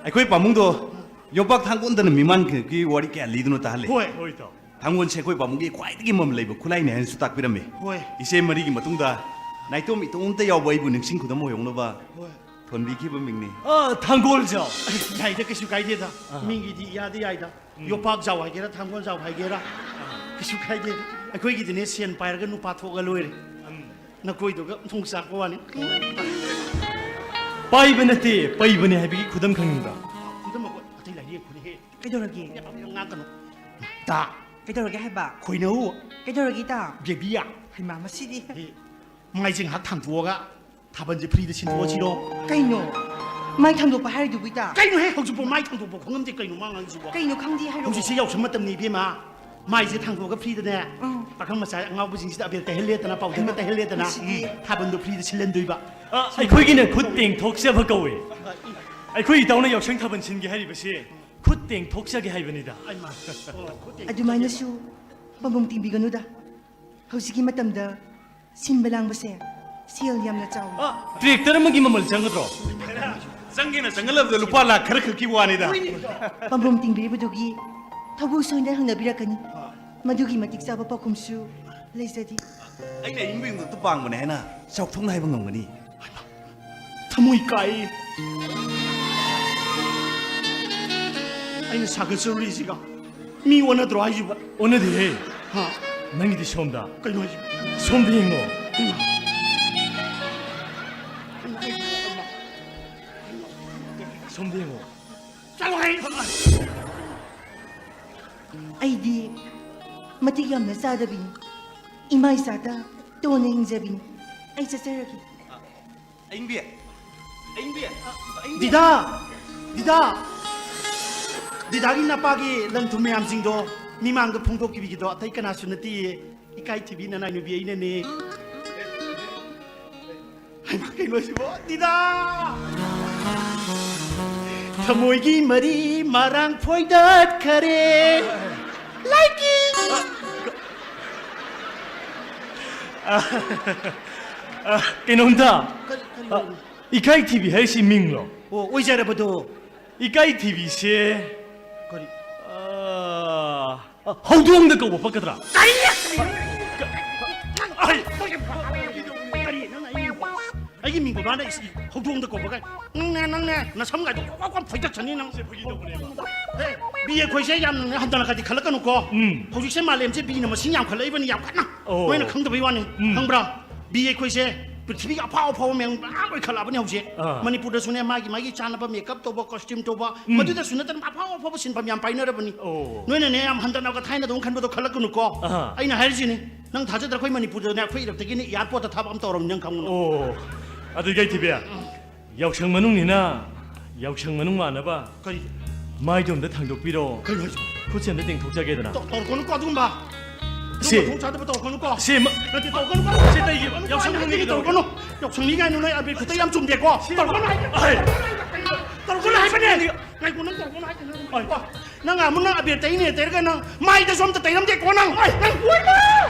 ꯑꯩꯈꯣꯏ ꯄꯥꯕꯨꯡꯗꯣ ꯌꯣꯄꯥꯛ ꯊꯥꯡꯒꯣꯟꯗꯅ ꯃꯤꯃꯥꯟꯒꯤ ꯋꯥꯔꯤ ꯀꯌꯥ ꯂꯤꯗꯨꯅ ꯇꯥꯍꯜꯂꯤ꯫ ꯍꯣꯏ꯫ ꯍꯣꯏ, ꯏꯇꯥꯎ꯫ ꯊꯥꯡꯒꯣꯟꯁꯦ ꯑꯩꯈꯣꯏ ꯄꯥꯕꯨꯡꯒꯤ ꯈ꯭ꯋꯥꯏꯗꯒꯤ ꯃꯃꯜ ꯂꯩꯕ ꯈꯨꯠꯂꯥꯏꯅꯦ ꯍꯥꯏꯅꯁꯨ ꯇꯥꯛꯄꯤꯔꯝꯃꯤ꯫ ꯍꯣꯏ꯫ ꯏꯆꯦ ꯃꯔꯤꯒꯤ ꯃꯇꯨꯡꯗ ꯅꯥꯏꯇꯣꯝ ꯏꯇꯣꯝꯇ ꯌꯥꯎꯕ ꯑꯩꯕꯨ ꯅꯤꯡꯁꯤꯡ ꯈꯨꯗꯝ ꯑꯣꯏꯍꯧꯅꯕ ꯍꯣꯏ꯫ ꯊꯣꯟꯕꯤꯈꯤꯕ ꯃꯤꯡꯅꯤ꯫ ꯑ, ꯊꯥꯡꯒꯣꯜꯖꯥꯎ꯫ ꯌꯥꯏꯗ, ꯀꯩꯁꯨ ꯀꯥꯏꯗꯦꯗ꯫ ꯑꯥ꯫ ꯃꯤꯒꯤꯗꯤ ꯏꯌꯥꯗ ꯌꯥꯏꯗ꯫ ꯎꯝ꯫ ꯌꯣꯄꯥꯛ ꯖꯥꯎ ꯍꯥꯏꯒꯦꯔꯥ, ꯊꯥꯡꯒꯣꯜ ꯖꯥꯎ ꯍꯥꯏꯒꯦꯔꯥ, ꯑꯥ꯫ ꯀꯩꯁꯨ ꯀꯥꯏꯗꯦ꯫ ꯑꯩꯈꯣꯏꯒꯤꯗꯤꯅꯦ, ꯁꯦꯟ ꯄꯥꯏꯔꯒ ꯅꯨꯄꯥ ꯊꯣꯛꯑꯒ ꯂꯣꯏꯔꯦ꯫ ꯎꯝ꯫ ꯅꯈꯣꯏꯗꯨꯒ ꯊꯣꯡ ꯆꯥꯛꯄ ꯋꯥꯅꯤ꯫ ꯄꯥꯏꯕ ꯅꯠꯇꯦ, ꯄꯩꯕꯅꯦ ꯍꯥꯏꯕꯒꯤ ꯈꯨꯗꯝ ꯈꯪꯅꯤꯡꯕ꯭ꯔꯥ? ꯈꯨꯗꯝ ꯑꯩꯈꯣꯏ ꯑꯇꯩ ꯂꯥꯏꯔꯤ ꯑꯩꯈꯣꯏꯅ ꯍꯦꯛ ꯀꯩꯗꯧꯔꯒꯦ? ꯉꯥꯡꯀꯅꯨ꯫ ꯇꯥ꯫ ꯀꯩꯗꯧꯔꯒꯦ ꯍꯥꯏꯕ? ꯈꯣꯏꯅꯧ꯫ ꯀꯩꯗꯧꯔꯒꯦ, ꯏꯇꯥ? ꯕꯦꯕꯤꯌꯥ꯫ ꯍꯩꯃꯥ, ꯃꯁꯤꯗꯤ꯫ ꯑꯦ, ꯃꯥꯏꯁꯦ ꯉꯥꯏꯍꯥꯛ ꯊꯥꯡꯗꯣꯛꯑꯒ ꯊꯥꯕꯜꯁꯦ ꯐ꯭ꯔꯤꯗ ꯁꯤꯟꯗꯣꯛꯑꯁꯤꯔꯣ? ꯀꯩꯅꯣ? ꯃꯥꯏ ꯊꯥꯡꯗꯣꯛꯄ ꯍꯥꯏꯔꯤꯗꯨꯕꯨ, ꯏꯇꯥ? ꯀꯩꯅꯣꯍꯦ, ꯍꯧꯖꯤꯛꯄꯨ ꯃꯥꯏ ꯊꯥꯡꯗꯣꯛꯄ ꯈꯪꯉꯝꯗꯦ, ꯀꯩꯅꯣ ꯃꯥ ꯉꯥꯡꯉꯤꯁꯤꯕꯣ? ꯀꯩꯅꯣ ꯈꯪꯗꯦ ꯍꯥꯏꯔꯛꯑꯣ꯫ ꯍꯧꯖꯤꯛꯁꯦ ꯌꯥꯎꯁꯪ ꯃꯇꯝꯅꯤ, ꯏꯕꯦꯝꯃ꯫ ꯃꯥꯏꯁꯦ ꯊꯥꯡꯗꯣꯛꯑꯒ ꯐ꯭ꯔꯤꯗꯅꯦ, ꯎꯝ꯫ ꯄꯥꯈꯪ ꯃꯆꯥ ꯑꯉꯥꯎꯕꯁꯤꯡꯁꯤꯗ ꯑꯕꯦꯔ ꯇꯩꯍꯜꯂꯦꯗꯅ, ꯄꯥꯎꯗꯔꯒ ꯍꯩꯃꯥ, ꯇꯩꯍꯜꯂꯦꯗꯅ, ꯃꯁꯤꯗꯤ꯫ ꯎꯝ, ꯊꯥꯕꯜꯗꯣ ꯐ꯭ꯔꯤꯗ ꯁꯤꯜꯍꯟꯗꯣꯏꯕ꯫ ꯑ, ꯑꯩꯈꯣꯏꯒꯤꯅ ꯈꯨꯠ ꯇꯦꯡꯊꯣꯛꯆꯕ ꯀꯧꯏ꯫ ꯑꯩꯈꯣꯏ ꯏꯇꯥꯎꯅ ꯌꯥꯎꯁꯪ ꯊꯥꯕꯜ ꯁꯤꯟꯒꯦ ꯍꯥꯏꯔꯤꯕꯁꯤ ꯈꯨꯠ ꯇꯦꯡꯊꯣꯛꯆꯒꯦ ꯍꯥꯏꯕꯅꯤꯗ꯫ ꯑꯩꯃ, ꯑꯣ, ꯈꯨꯠ ꯇꯦꯡꯊꯣꯛꯆꯒꯦ꯫ ꯑꯗꯨꯃꯥꯏꯅꯁꯨ ꯄꯥꯝꯕꯣꯝ ꯇꯤꯡꯕꯤꯒꯅꯨꯗ꯫ ꯍꯧꯖꯤꯛꯀꯤ ꯃꯇꯝꯗ ꯁꯤꯟꯕ ꯂꯥꯡꯕꯁꯦ ꯁꯦꯜ ꯌꯥꯝꯅ ꯆꯥꯎꯏ꯫ ꯑ, ꯇ꯭ꯔꯦꯛꯇꯔ ꯑꯃꯒꯤ ꯃꯃꯜ ꯆꯪꯒꯗ꯭ꯔꯣ? ꯆꯪꯒꯦꯅ ꯆꯪꯒꯜꯂꯕꯗ ꯂꯨꯄꯥ ꯂꯥꯛ ꯈꯔ ꯈꯛꯀꯤ ꯋꯥꯅꯤꯗ꯫ ꯄꯥꯝꯕꯣꯝ ꯇꯤꯡꯕꯤꯔꯤꯕꯗꯨꯒꯤ ꯊꯧꯕꯨ ꯁꯣꯏꯅ ꯍꯪꯅꯕꯤꯔꯛꯀꯅꯤ꯫ ꯃꯗꯨꯒꯤ ꯃꯇꯤꯛ ꯆꯥꯕ ꯄꯥꯎꯈꯨꯝꯁꯨ ꯂꯩꯖꯗꯦ꯫ ꯑꯩꯅ ꯑꯏꯪꯕ ꯌꯨꯝꯗ ꯄꯥꯡꯕꯅꯦ ꯍꯥꯏꯅ ꯆꯥꯎꯊꯣꯛꯅ ꯍꯥꯏꯕ ꯉꯝꯒꯅꯤ꯫ ꯊꯃꯣꯏ ꯀꯥꯏ꯫ ꯑꯩꯅ ꯁꯥꯒꯠꯆꯔꯨꯔꯤꯁꯤꯒ ꯃꯤ ꯑꯣꯟꯅꯗ꯭ꯔꯣ ꯍꯥꯏꯁꯤꯕꯣ? ꯑꯣꯟꯅꯗꯦꯍꯦ꯫ ꯍꯥ? ꯅꯪꯒꯤꯗꯤ ꯁꯣꯝꯗ꯫ ꯀꯩꯅꯣ ꯍꯥꯏꯁꯤꯕꯣ? ꯁꯣꯝꯗ ꯌꯦꯡꯉꯣ꯫ ꯁꯣꯝꯗ ꯌꯦꯡꯉꯣ꯫ ꯆꯠꯂꯣ ꯍꯥꯏ꯫ ꯑꯩꯗꯤ ꯃꯇꯤꯛ ꯌꯥꯝꯅ ꯆꯥꯗꯕꯤꯅꯤ꯫ ꯏꯃꯥ ꯏꯆꯥꯗ ꯇꯣꯟꯅ ꯍꯤꯡꯖꯕꯤꯅꯤ꯫ ꯑꯩ ꯆꯠꯆꯔꯒꯦ꯫ ꯑꯏꯪꯕꯤ! ꯑꯏꯪꯕꯤ! ꯑꯏꯪꯕꯤ! ꯗꯤꯗꯥ! ꯗꯤꯗꯥ! ꯗꯤꯗꯥꯒꯤ ꯅꯄꯥꯒꯤ ꯂꯟ ꯊꯨꯝ ꯃꯌꯥꯝꯁꯤꯡꯗꯣ ꯃꯤꯃꯥꯡꯗ ꯐꯣꯡꯗꯣꯛꯄꯤꯈꯤꯗꯣ ꯑꯇꯩ ꯀꯅꯥꯁꯨ ꯅꯠꯇꯦꯌꯦ꯫ ꯏꯀꯥꯏ ꯊꯤꯕꯤ ꯅꯅꯥꯏ ꯅꯨꯄꯤ ꯑꯩꯅꯅꯦ꯫ ꯍꯩꯃꯥ, ꯀꯩꯅꯣ ꯁꯤꯕꯣ? ꯗꯤꯗꯥ! ꯃꯣꯏꯒꯤ ꯃꯔꯤ ꯃꯔꯥꯡ ꯐꯣꯏꯗꯠꯈꯔꯦ꯫ ꯂꯥꯏꯀꯤ꯫ ꯀꯩꯅꯣꯝꯇ꯫ ꯀꯔꯤ, ꯀꯔꯤ? ꯏꯀꯥꯏ ꯊꯤꯕꯤ ꯍꯥꯏꯁꯤ ꯃꯤꯡꯂꯣ? ꯑꯣ, ꯑꯣꯏꯖꯔꯕꯗꯣ꯫ ꯏꯀꯥꯏ ꯊꯤꯕꯤꯁꯦ꯫ ꯀꯔꯤ? ꯑ, ꯍꯧꯗꯣꯡꯗ ꯀꯧꯕ ꯄꯛꯀꯗ꯭ꯔꯥ? ꯀꯔꯤ? ꯑꯩ, ꯀꯔꯤ? ꯅꯪ ꯑꯩ, ꯑꯩꯒꯤ ꯃꯤꯡꯕꯨ ꯃꯥꯅ ꯏꯁ-, ꯍꯧꯗꯣꯡꯗ ꯀꯧꯕ ꯀꯥꯏ? ꯅꯪꯅꯦ, ꯅꯪꯅꯦ, ꯅꯁꯝꯒꯥꯏꯗꯣ ꯀ꯭ꯋꯥꯛ ꯀ꯭ꯋꯥꯛ ꯀ꯭ꯋꯥꯛ ꯐꯣꯏꯗꯠꯆꯅꯤ ꯅꯪ꯫ ꯁꯦ, ꯐꯥꯒꯤ ꯇꯧꯕꯅꯦꯕ꯫ ꯍꯦ, ꯕꯤ ꯑꯩꯈꯣꯏꯁꯦ ꯌꯥꯝꯅ ꯍꯟꯊꯅ ꯈꯗꯤ ꯈꯜꯂꯛꯀꯅꯨꯀꯣ꯫ ꯎꯝ꯫ ꯍꯧꯖꯤꯛꯁꯦ ꯃꯥꯂꯦꯝꯁꯦ ꯕꯤꯅ ꯃꯁꯤꯡ ꯌꯥꯝꯈꯠꯂꯛꯏꯕꯅꯤ, ꯌꯥꯝ ꯀꯟꯅ꯫ ꯑꯣ꯫ ꯅꯣꯏꯅ ꯈꯪꯗꯕꯩ ꯋꯥꯅꯤ꯫ ꯎꯝ꯫ ꯈꯪꯕ꯭ꯔꯥ? ꯕꯤ ꯑꯩꯈꯣꯏꯁꯦ ꯄ꯭ꯔꯤꯊꯤꯕꯤꯒꯤ ꯑꯐꯥꯎ ꯑꯐꯥꯎꯕ ꯃꯌꯥꯝ ꯃꯌꯥꯝ ꯑꯣꯏꯈꯠꯂꯛꯑꯕꯅꯤ ꯍꯧꯖꯤꯛ꯫ ꯑꯥ꯫ ꯃꯅꯤꯄꯨꯔꯗꯁꯨꯅꯦ, ꯃꯥꯒꯤ ꯃꯥꯒꯤ ꯆꯥꯅꯕ ꯃꯦꯀꯞ ꯇꯧꯕ, ꯀꯣꯁꯇ꯭ꯌꯨꯝ ꯇꯧꯕ, ꯎꯝ꯫ ꯃꯗꯨꯗꯁꯨ ꯅꯠꯇꯅ ꯑꯐꯥꯎ ꯑꯐꯥꯎꯕ ꯁꯤꯟꯐꯝ ꯌꯥꯝ ꯄꯥꯏꯅꯔꯕꯅꯤ꯫ ꯑꯣ꯫ ꯅꯣꯏꯅꯅꯦ, ꯌꯥꯝ ꯍꯟꯊꯅꯒ ꯊꯥꯏꯅꯗꯧꯅ ꯈꯟꯕꯗꯣ ꯈꯜꯂꯛꯀꯅꯨꯀꯣ꯫ ꯑꯍꯥ꯫ ꯑꯩꯅ ꯍꯥꯏꯔꯤꯁꯤꯅꯤ, ꯅꯪ ꯊꯥꯖꯗ꯭ꯔ ꯑꯩꯈꯣꯏ ꯃꯅꯤꯄꯨꯔꯗꯅꯦ, ꯑꯩꯈꯣꯏ ꯏꯔꯛꯇꯒꯤꯅꯦ, ꯑꯦꯌꯥꯔꯄꯣꯔꯠꯇ ꯊꯥꯕ ꯑꯃ ꯇꯧꯔꯝꯅꯤ, ꯅꯪ ꯈꯪꯉꯨ꯫ ꯑꯣ, ꯑꯗꯨ ꯏꯀꯥꯏ ꯊꯤꯕꯤ, ꯌꯥꯎꯁꯪ ꯃꯅꯨꯡꯅꯤꯅ ꯌꯥꯎꯁꯪ ꯃꯅꯨꯡ ꯃꯥꯟꯅꯕ ꯀꯔꯤ? ꯃꯥꯏꯗꯣ ꯑꯝꯇ ꯊꯥꯡꯗꯣꯛꯄꯤꯔꯣ꯫ ꯀꯩꯅꯣ ꯍꯥꯏꯁꯤꯕꯣ? ꯈꯨꯠꯁꯦ ꯑꯝꯇ ꯇꯦꯡꯊꯣꯛꯆꯒꯦꯗꯅ꯫ ꯇꯧ-, ꯇꯧꯔꯛꯀꯅꯨꯀꯣ ꯑꯗꯨꯒꯨꯝꯕ꯫ ꯁꯤ ꯑꯗꯨꯒꯨꯝꯕ ꯊꯣꯡ ꯆꯥꯗꯕ ꯇꯧꯔꯛꯀꯅꯨꯀꯣ꯫ ꯁꯤ ꯃ-, ꯅꯠꯇꯦ, ꯇꯧꯔꯛꯀꯅꯨꯀꯣ꯫ ꯁꯤ ꯇꯩꯒꯤ-, ꯇꯧꯔꯛꯀꯅꯨꯀꯣ, ꯌꯥꯎꯁꯪ ꯍꯥꯏꯅ ꯃꯅꯨꯡꯒꯤ ꯍꯥꯏꯕꯤꯒꯦ ꯇꯧꯔꯛꯀꯅꯨ꯫ ꯇꯧꯔꯛꯀꯅꯨ꯫ ꯌꯥꯎꯁꯪ ꯃꯤꯒꯥꯏꯅ ꯅꯣꯏ ꯑꯕꯦꯔ ꯈꯨꯠꯇ ꯌꯥꯝ ꯆꯨꯝꯗꯦꯀꯣ꯫ ꯁꯤ ꯇꯧꯔꯛꯀꯅꯨ ꯍꯥꯏ-, ꯑꯩ-, ꯇꯧꯔꯛꯀꯅꯨ ꯍꯥꯏꯕꯅꯦ꯫ ꯉꯥꯏꯈꯣ, ꯅꯪ ꯇꯧꯔꯛꯀꯅꯨ ꯍꯥꯏꯕꯅꯦ꯫ ꯑꯩ-, ꯅꯪ ꯑꯃꯨꯛ ꯅꯪ ꯑꯕꯦꯔ ꯇꯩꯅꯦ ꯇꯩꯔꯒ ꯅꯪ ꯃꯥꯏꯗꯁꯨ ꯑꯝꯇ ꯇꯩꯔꯝꯗꯦꯀꯣ ꯅꯪ꯫ ꯑꯩ-, ꯅꯪ ꯀꯣꯏꯕ꯫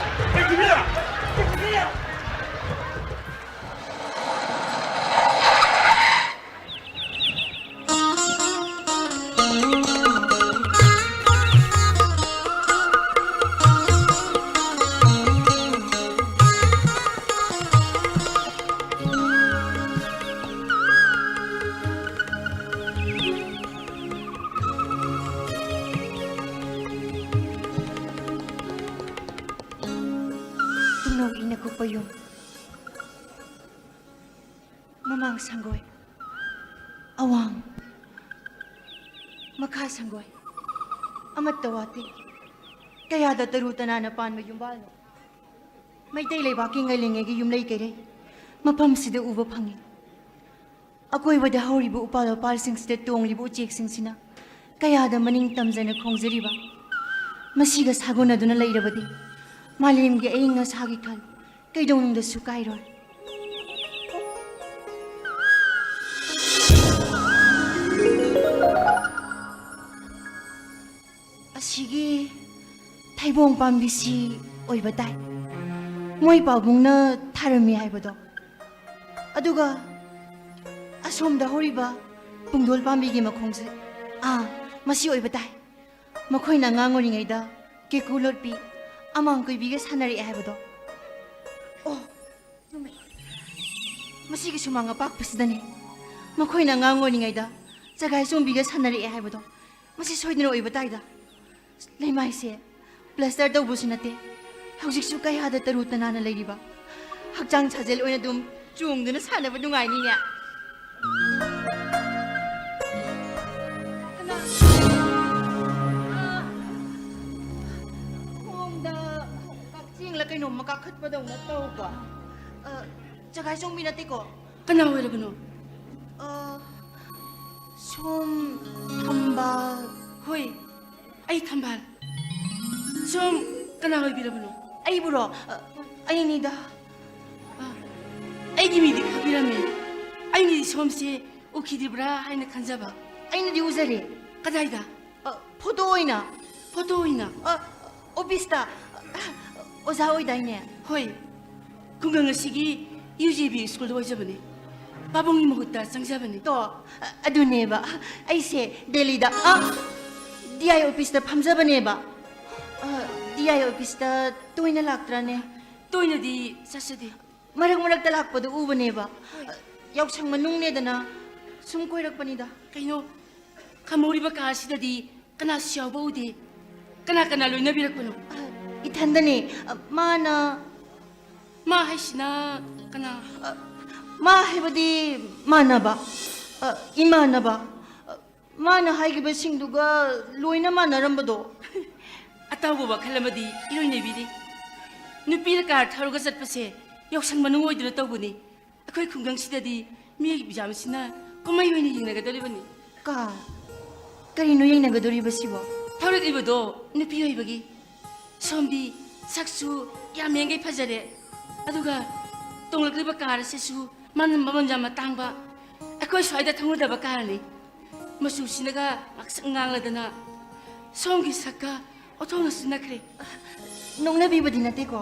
ꯑꯩ ꯊꯤꯕꯤꯔ? ꯇꯨꯡꯅꯧ ꯏꯅ ꯀꯨꯞꯄ ꯌꯨꯝ꯫ ꯃꯃꯥꯡ ꯁꯪꯒꯣꯏ, ꯑꯋꯥꯡ, ꯃꯈꯥ ꯁꯪꯒꯣꯏ, ꯑꯃꯠꯇ ꯋꯥꯠꯇꯦ꯫ ꯀꯌꯥꯗ ꯇꯔꯨ ꯇꯅꯥꯟꯅ ꯄꯥꯟꯕ ꯌꯨꯝꯕꯥꯜꯅꯣ꯫ ꯃꯩꯇꯩ ꯂꯩꯕꯥꯛꯀꯤ ꯉꯜꯂꯤꯉꯩꯒꯤ ꯌꯨꯝꯂꯩ ꯀꯩꯔꯩ ꯃꯐꯝꯁꯤꯗ ꯎꯕ ꯐꯪꯉꯤ꯫ ꯑꯀꯣꯏꯕꯗ ꯍꯧꯔꯤꯕ ꯎꯄꯥꯜ ꯋꯥꯄꯥꯜꯁꯤꯡꯁꯤꯗ ꯇꯣꯡꯂꯤꯕ ꯎꯆꯦꯛꯁꯤꯡꯁꯤꯅ ꯀꯌꯥꯗ ꯃꯅꯤꯡ ꯇꯝꯖꯅ ꯈꯣꯡꯖꯔꯤꯕ꯫ ꯃꯁꯤꯒ ꯁꯥꯒꯣꯟꯅꯗꯨꯅ ꯂꯩꯔꯕꯗꯤ ꯃꯥꯂꯦꯝꯒꯤ ꯑꯏꯪ ꯑꯁꯥꯒꯤ ꯈꯜ ꯀꯩꯗꯧꯅꯨꯡꯗꯁꯨ ꯀꯥꯏꯔꯣꯏ꯫ ꯍꯩꯕꯣꯡ ꯄꯥꯝꯕꯤꯁꯤ ꯑꯣꯏꯕ ꯇꯥꯏ, ꯃꯣꯏ ꯄꯥꯕꯨꯡꯅ ꯊꯥꯔꯝꯃꯤ ꯍꯥꯏꯕꯗꯣ꯫ ꯑꯗꯨꯒ ꯑꯁꯣꯝꯗ ꯍꯧꯔꯤꯕ ꯄꯨꯡꯗꯣꯜ ꯄꯥꯝꯕꯤꯒꯤ ꯃꯈꯣꯡꯁꯦ, ꯑꯥ, ꯃꯁꯤ ꯑꯣꯏꯕ ꯇꯥꯏ꯫ ꯃꯈꯣꯏꯅ ꯑꯉꯥꯡ ꯑꯣꯏꯔꯤꯉꯩꯗ ꯀꯦꯀꯨ ꯂꯣꯠꯄꯤ, ꯑꯃꯥꯡ ꯀꯣꯏꯕꯤꯒ ꯁꯥꯟꯅꯔꯛꯑꯦ ꯍꯥꯏꯕꯗꯣ꯫ ꯑꯣ, ꯆꯨꯝꯃꯦ꯫ ꯃꯁꯤꯒꯤ ꯁꯨꯃꯥꯡ ꯑꯄꯥꯛꯄꯁꯤꯗꯅꯦ ꯃꯈꯣꯏꯅ ꯑꯉꯥꯡ ꯑꯣꯏꯔꯤꯉꯩꯗ ꯆꯒꯥꯏ ꯆꯣꯡꯕꯤꯒ ꯁꯥꯟꯅꯔꯛꯑꯦ ꯍꯥꯏꯕꯗꯣ꯫ ꯃꯁꯤ ꯁꯣꯏꯗꯅ ꯑꯣꯏꯕ ꯇꯥꯏꯗ꯫ ꯂꯩꯃꯥꯏꯁꯦ ꯄ꯭ꯂꯥꯁꯇꯔ ꯇꯧꯕꯁꯨ ꯅꯠꯇꯦ꯫ ꯍꯧꯖꯤꯛꯁꯨ ꯀꯌꯥꯗ ꯇꯔꯨ ꯇꯅꯥꯟꯅ ꯂꯩꯔꯤꯕ꯫ ꯍꯛꯆꯥꯡ ꯁꯥꯖꯦꯜ ꯑꯣꯏꯅ ꯑꯗꯨꯝ ꯆꯣꯡꯗꯨꯅ ꯁꯥꯟꯅꯕ ꯅꯨꯡꯉꯥꯏꯅꯤꯅꯦ꯫ ꯀꯅꯥ? ꯑꯥ, ꯈꯣꯡꯗ ꯀꯛꯆꯦꯡꯂ ꯀꯩꯅꯣꯝꯃ ꯀꯥꯈꯠꯄꯗꯧꯅ ꯇꯧꯕ꯫ ꯑ, ꯆꯒꯥꯏ ꯆꯣꯡꯕꯤ ꯅꯠꯇꯦꯀꯣ? ꯀꯅꯥ ꯑꯣꯏꯔꯕꯅꯣ? ꯑ, ꯁꯣꯝ ꯊꯝꯕꯥꯜ꯫ ꯍꯣꯏ, ꯑꯩ ꯊꯝꯕꯥꯜ꯫ ꯁꯣꯝ ꯀꯅꯥ ꯑꯣꯏꯕꯤꯔꯕꯅꯣ? ꯑꯩꯕꯨꯔꯣ? ꯑ, ꯑꯩꯅꯤꯗ꯫ ꯑ, ꯑꯩꯒꯤ ꯃꯤꯗꯤ ꯈꯪꯕꯤꯔꯝꯃꯦ꯫ ꯑꯩꯅꯗꯤ ꯁꯣꯝꯁꯦ ꯎꯈꯤꯗ꯭ꯔꯤꯕ꯭ꯔꯥ ꯍꯥꯏꯅ ꯈꯟꯖꯕ꯫ ꯑꯩꯅꯗꯤ ꯎꯖꯔꯦ꯫ ꯀꯗꯥꯏꯗ? ꯑ, ꯐꯣꯇꯣ ꯑꯣꯏꯅ꯫ ꯐꯣꯇꯣ ꯑꯣꯏꯅ? ꯑ, ꯑꯣꯐꯤꯁꯇ꯫ ꯑ, ꯑꯣꯖꯥ ꯑꯣꯏꯗꯥꯏꯅꯦ? ꯍꯣꯏ, ꯈꯨꯡꯒꯪ ꯑꯁꯤꯒꯤ ꯌꯨ ꯖꯦ ꯕꯤ ꯁ꯭ꯀꯨꯜꯗ ꯑꯣꯏꯖꯕꯅꯤ꯫ ꯄꯥꯕꯨꯡꯒꯤ ꯃꯍꯨꯠꯇ ꯆꯪꯖꯕꯅꯤ꯫ ꯇꯣ, ꯑ, ꯑꯗꯨꯅꯦꯕ꯫ ꯑꯩꯁꯦ ꯗꯦꯜꯂꯤꯗ, ꯑ, ꯗꯤ ꯑꯥꯏ ꯑꯣꯐꯤꯁꯇ ꯐꯝꯖꯕꯅꯦꯕ꯫ ꯑ, ꯗꯤ ꯑꯥꯏ ꯑꯣꯐꯤꯁꯇ ꯇꯣꯏꯅ ꯂꯥꯛꯇ꯭ꯔꯥꯅꯦ? ꯇꯣꯏꯅꯗꯤ ꯆꯠꯆꯗꯦ꯫ ꯃꯔꯛ ꯃꯔꯛꯇ ꯂꯥꯛꯄꯗ ꯎꯕꯅꯦꯕ꯫ ꯍꯣꯏ꯫ ꯌꯥꯎꯁꯪ ꯃꯅꯨꯡꯅꯦꯗꯅ ꯁꯨꯝ ꯀꯣꯏꯔꯛꯄꯅꯤꯗ꯫ ꯀꯩꯅꯣ, ꯈꯝꯍꯧꯔꯤꯕ ꯀꯥ ꯑꯁꯤꯗꯗꯤ ꯀꯅꯥꯁꯨ ꯌꯥꯎꯕ ꯎꯗꯦ꯫ ꯀꯅꯥ ꯀꯅꯥ ꯂꯣꯏꯅꯕꯤꯔꯛꯄꯅꯣ? ꯑ, ꯏꯊꯟꯗꯅꯦ꯫ ꯑ, ꯃꯥꯅ꯫ ꯃꯥ ꯍꯥꯏꯁꯤꯅ ꯀꯅꯥ? ꯑ, ꯃꯥ ꯍꯥꯏꯕꯗꯤ ꯃꯥꯟꯅꯕ꯫ ꯑ, ꯏꯃꯥꯟꯅꯕ꯫ ꯑ, ꯃꯥꯅ ꯍꯥꯏꯈꯤꯕꯁꯤꯡꯗꯨꯒ ꯂꯣꯏꯅ ꯃꯥꯟꯅꯔꯝꯕꯗꯣ꯫ ꯑꯇꯥꯎꯕ ꯋꯥꯈꯜ ꯑꯃꯗꯤ ꯏꯔꯣꯏꯅꯕꯤꯔꯤ꯫ ꯅꯨꯄꯤꯅ ꯀꯥꯔ ꯊꯧꯔꯒ ꯆꯠꯄꯁꯦ ꯌꯥꯎꯁꯪ ꯃꯅꯨꯡ ꯑꯣꯏꯗꯨꯅ ꯇꯧꯕꯅꯤ꯫ ꯑꯩꯈꯣꯏ ꯈꯨꯡꯒꯪꯁꯤꯗꯗꯤ ꯃꯤꯑꯣꯏ ꯃꯌꯥꯝꯁꯤꯅ ꯀꯨꯝꯍꯩ ꯑꯣꯏꯅ ꯌꯦꯡꯅꯒꯗꯧꯔꯤꯕꯅꯤ꯫ ꯀꯥꯔ? ꯀꯔꯤꯅꯣ ꯌꯦꯡꯅꯒꯗꯧꯔꯤꯕꯁꯤꯕꯣ? ꯊꯧꯔꯛꯂꯤꯕꯗꯣ ꯅꯨꯄꯤ ꯑꯣꯏꯕꯒꯤ꯫ ꯁꯣꯝꯗꯤ ꯁꯛꯁꯨ ꯌꯥꯝ ꯌꯦꯡꯈꯩ ꯐꯖꯔꯦ, ꯑꯗꯨꯒ ꯇꯣꯡꯂꯛꯂꯤꯕ ꯀꯥꯔ ꯑꯁꯤꯁꯨ ꯃꯃꯜ, ꯃꯃꯜ ꯌꯥꯝꯅ ꯇꯥꯡꯕ, ꯑꯩꯈꯣꯏ ꯁ꯭ꯋꯥꯏꯗ ꯊꯨꯡꯅꯗꯕ ꯀꯥꯔꯅꯤ꯫ ꯃꯆꯨꯁꯤꯅꯒ ꯉꯥꯛꯁꯪ ꯉꯥꯡꯂꯗꯅ ꯁꯣꯝꯒꯤ ꯁꯛꯀ ꯑꯣꯟꯊꯣꯛꯅꯁꯨ ꯅꯛꯈ꯭ꯔꯦ꯫ ꯅꯣꯛꯅꯕꯤꯕꯗꯤ ꯅꯠꯇꯦꯀꯣ?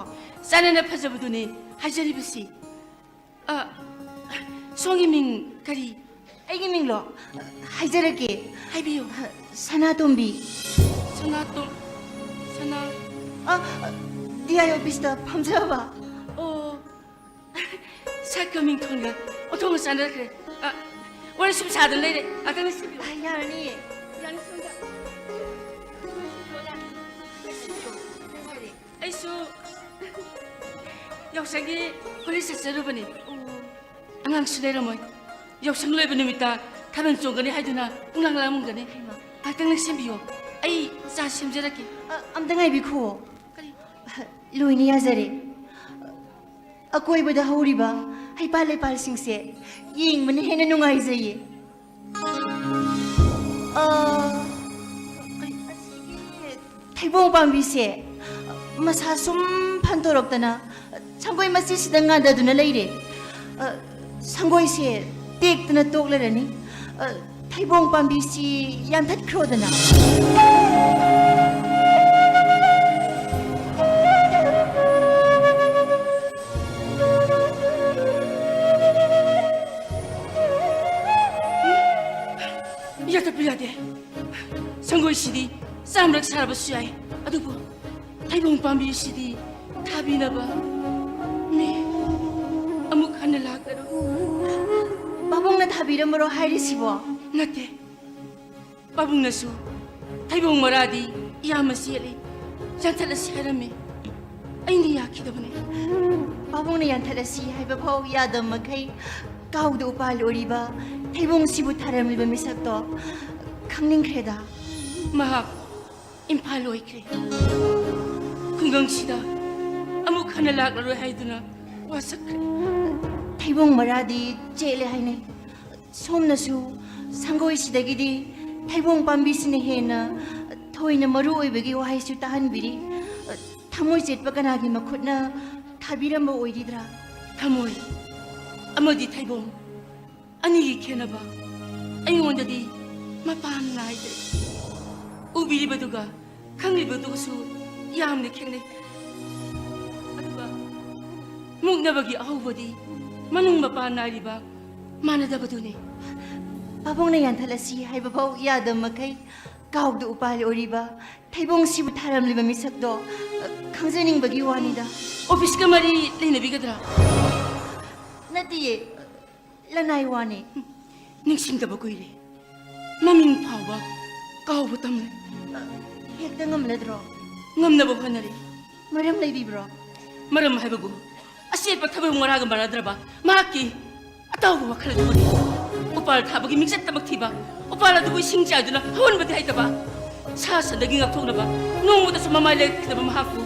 ꯆꯥꯟꯅꯅ ꯐꯖꯕꯗꯨꯅꯤ ꯍꯥꯏꯖꯔꯤꯕꯁꯤ꯫ ꯑ, ꯁꯣꯝꯒꯤ ꯃꯤꯡ ꯀꯔꯤ? ꯑꯩꯒꯤ ꯃꯤꯡꯂꯣ? ꯍꯥꯏꯖꯔꯛꯀꯦ꯫ ꯍꯥꯏꯕꯤꯌꯨ꯫ ꯁꯅꯥꯇꯣꯝꯕꯤ꯫ ꯁꯅꯥꯇꯣꯝ-, ꯁꯅꯥ- ꯑ, ꯗꯤ ꯑꯥꯏ ꯑꯣꯐꯤꯁꯇ ꯐꯝꯖꯕ꯫ ꯑꯣ, ꯁꯛꯀ ꯃꯤꯡꯊꯣꯟꯒ ꯑꯣꯟꯊꯣꯛꯅ ꯆꯥꯟꯅꯈ꯭ꯔꯦ꯫ ꯑ, ꯋꯥꯔꯤ ꯁꯨꯝ ꯁꯥꯗꯅ ꯂꯩꯔꯦ꯫ ꯉꯥꯛꯇꯪ ꯂꯩꯁꯤꯟꯕꯤꯌꯨ꯫ ꯑ, ꯌꯥꯔꯅꯤꯌꯦ꯫ ꯌꯥꯅꯤ, ꯁꯣꯝꯗ꯫ ꯑꯩꯁꯨ ꯌꯥꯎꯁꯪꯒꯤ ꯍꯣꯂꯤ ꯆꯠꯆꯔꯨꯕꯅꯤ꯫ ꯑꯉꯥꯡꯁꯨ ꯂꯩꯔꯝꯃꯣꯏ꯫ ꯌꯥꯎꯁꯪ ꯂꯣꯏꯕ ꯅꯨꯃꯤꯠꯇ ꯊꯥꯕꯜ ꯆꯣꯡꯒꯅꯤ ꯍꯥꯏꯗꯨꯅ ꯄꯨꯡꯂꯥꯡ ꯂꯥꯡꯂꯝꯒꯅꯤ꯫ ꯍꯩꯃꯥ꯫ ꯉꯥꯛꯇꯪ ꯂꯩꯁꯤꯟꯕꯤꯌꯣ꯫ ꯑꯩ ꯆꯥ ꯁꯦꯝꯖꯔꯛꯀꯦ꯫ ꯑ, ꯑꯝꯇ ꯉꯥꯏꯕꯤꯈꯣ꯫ ꯀꯔꯤ? ꯂꯣꯏꯅ ꯌꯥꯖꯔꯦ꯫ ꯑꯀꯣꯏꯕꯗ ꯍꯧꯔꯤꯕ ꯍꯩꯄꯥꯜ ꯂꯩꯄꯥꯜꯁꯤꯡꯁꯦ ꯌꯦꯡꯕꯅ ꯍꯦꯟꯅ ꯅꯨꯡꯉꯥꯏꯖꯩꯌꯦ꯫ ꯑ, ꯑꯁꯤꯒꯤ ꯊꯩꯕꯣꯡ ꯄꯥꯝꯕꯤꯁꯦ ꯃꯁꯥ ꯁꯨꯝ ꯐꯟꯗꯣꯔꯛꯇꯅ ꯁꯪꯒꯣꯏ ꯃꯆꯤꯁꯤꯗ ꯉꯥꯗꯗꯨꯅ ꯂꯩꯔꯦ꯫ ꯑ, ꯁꯪꯒꯣꯏꯁꯦ ꯇꯦꯛꯇꯅ ꯇꯣꯛꯂꯔꯅꯤ꯫ ꯑ, ꯊꯩꯕꯣꯡ ꯄꯥꯝꯕꯤꯁꯤ ꯌꯥꯟꯊꯠꯈ꯭ꯔꯣꯗꯅ꯫ ꯌꯥꯟꯊꯠꯄ ꯌꯥꯗꯦ꯫ ꯁꯪꯒꯣꯏꯁꯤꯗꯤ ꯆꯥꯝꯔꯛ ꯁꯥꯔꯕꯁꯨ ꯌꯥꯏ, ꯑꯗꯨꯕꯨ ꯊꯩꯕꯣꯡ ꯄꯥꯝꯕꯤꯁꯤꯗꯤ ꯊꯥꯕꯤꯅꯕ ꯃꯤ ꯑꯃꯨꯛ ꯍꯟꯅ ꯂꯥꯛꯂꯔꯣꯏ꯫ ꯄꯥꯕꯨꯡꯅ ꯊꯥꯕꯤꯔꯝꯕꯔꯣ ꯍꯥꯏꯔꯤꯁꯤꯕꯣ? ꯅꯠꯇꯦ꯫ ꯄꯥꯕꯨꯡꯅꯁꯨ ꯊꯩꯕꯣꯡ ꯃꯔꯥꯗꯤ ꯏꯌꯥꯝꯕ ꯆꯦꯠꯂꯤ, ꯌꯥꯟꯊꯠꯂꯁꯤ ꯍꯥꯏꯔꯝꯃꯤ꯫ ꯑꯩꯅ ꯌꯥꯈꯤꯗꯕꯅꯤ꯫ ꯄꯥꯕꯨꯡꯅ ꯌꯥꯟꯊꯠꯂꯁꯤ ꯍꯥꯏꯕ ꯐꯥꯎ ꯌꯥꯗꯕ ꯃꯈꯩ ꯀꯥꯎꯗ ꯎꯄꯥꯜ ꯑꯣꯏꯔꯤꯕ ꯊꯩꯕꯣꯡꯁꯤꯕꯨ ꯊꯥꯔꯝꯂꯤꯕ ꯃꯤꯁꯛꯇꯣ ꯈꯪꯅꯤꯡꯈ꯭ꯔꯦꯗ꯫ ꯃꯍꯥꯛ ꯏꯝꯐꯥꯜ ꯑꯣꯏꯈ꯭ꯔꯦ꯫ ꯈꯨꯡꯒꯪꯁꯤꯗ ꯑꯃꯨꯛ ꯍꯟꯅ ꯂꯥꯛꯂꯔꯣꯏ ꯍꯥꯏꯗꯨꯅ ꯋꯥꯁꯛꯈ꯭ꯔꯦ꯫ ꯊꯩꯕꯣꯡ ꯃꯔꯥꯗꯤ ꯆꯦꯠꯂꯦ ꯍꯥꯏꯅꯩ꯫ ꯁꯣꯝꯅꯁꯨ ꯁꯪꯒꯣꯏꯁꯤꯗꯒꯤꯗꯤ ꯊꯩꯕꯣꯡ ꯄꯥꯝꯕꯤꯁꯤꯅ ꯍꯦꯟꯅ ꯊꯣꯏꯅ ꯃꯔꯨ ꯑꯣꯏꯕꯒꯤ ꯋꯥꯍꯩꯁꯨ ꯇꯥꯍꯟꯕꯤꯔꯤ꯫ ꯊꯃꯣꯏ ꯆꯦꯠꯄ ꯀꯅꯥꯒꯤ ꯃꯈꯨꯠꯅ ꯊꯥꯕꯤꯔꯝꯕ ꯑꯣꯏꯔꯤꯗ꯭ꯔꯥ? ꯊꯃꯣꯏ ꯑꯃꯗꯤ ꯊꯩꯕꯣꯡ ꯑꯅꯤꯒꯤ ꯈꯦꯠꯅꯕ ꯑꯩꯉꯣꯟꯗꯗꯤ ꯃꯄꯥꯟ ꯅꯥꯏꯗ꯭ꯔꯦ꯫ ꯎꯕꯤꯔꯤꯕꯗꯨꯒ ꯈꯪꯂꯤꯕꯗꯨꯒꯁꯨ ꯌꯥꯝꯅ ꯈꯦꯠꯅꯩ꯫ ꯑꯗꯨꯒ ꯃꯨꯛꯅꯕꯒꯤ ꯑꯍꯧꯕꯗꯤ ꯃꯅꯨꯡ ꯃꯄꯥꯟ ꯅꯥꯏꯔꯤꯕ ꯃꯥꯟꯅꯗꯕꯗꯨꯅꯤ꯫ ꯄꯥꯕꯨꯡꯅ ꯌꯥꯟꯊꯠꯂꯁꯤ ꯍꯥꯏꯕ ꯐꯥꯎ ꯌꯥꯗꯕ ꯃꯈꯩ ꯀꯥꯎꯗ ꯎꯄꯥꯜ ꯑꯣꯏꯔꯤꯕ ꯊꯩꯕꯣꯡꯁꯤꯕꯨ ꯊꯥꯔꯝꯂꯤꯕ ꯃꯤꯁꯛꯇꯣ, ꯑ, ꯈꯪꯖꯅꯤꯡꯕꯒꯤ ꯋꯥꯅꯤꯗ꯫ ꯑꯣꯐꯤꯁꯀ ꯃꯔꯤ ꯂꯩꯅꯕꯤꯒꯗ꯭ꯔꯥ? ꯅꯠꯇꯤꯌꯦ, ꯂꯅꯥꯏ ꯋꯥꯅꯤ꯫ ꯅꯤꯡꯁꯤꯡꯗꯕ ꯀꯨꯏꯔꯦ꯫ ꯃꯃꯤꯡ ꯐꯥꯎꯕ ꯀꯥꯎꯕ ꯇꯝꯂꯦ꯫ ꯍꯦꯛꯇ ꯉꯝꯂꯗ꯭ꯔꯣ? ꯉꯝꯅꯕ ꯍꯣꯠꯅꯔꯤ꯫ ꯃꯔꯝ ꯂꯩꯕꯤꯕ꯭ꯔꯣ? ꯃꯔꯝ ꯍꯥꯏꯕꯕꯨ ꯑꯆꯦꯠꯄ ꯊꯕꯛ ꯃꯔꯥꯒ ꯃꯥꯟꯅꯗ꯭ꯔꯕ ꯃꯍꯥꯛꯀꯤ ꯑꯇꯥꯎꯕ ꯋꯥꯈꯜ ꯑꯗꯨꯃꯛ ꯎꯄꯥꯜ ꯊꯥꯕꯒꯤ ꯃꯤꯡꯆꯠꯇꯃꯛ ꯊꯤꯕ, ꯎꯄꯥꯜ ꯑꯗꯨꯕꯨ ꯏꯁꯤꯡ ꯆꯥꯏꯗꯨꯅ ꯍꯧꯍꯟꯕꯗꯤ ꯍꯩꯇꯕ, ꯁꯥ ꯁꯟꯗꯒꯤ ꯉꯥꯛꯊꯣꯛꯅꯕ ꯅꯣꯡꯃꯗꯁꯨ ꯃꯃꯥꯏ ꯂꯩꯈꯤꯗꯕ ꯃꯍꯥꯛꯄꯨ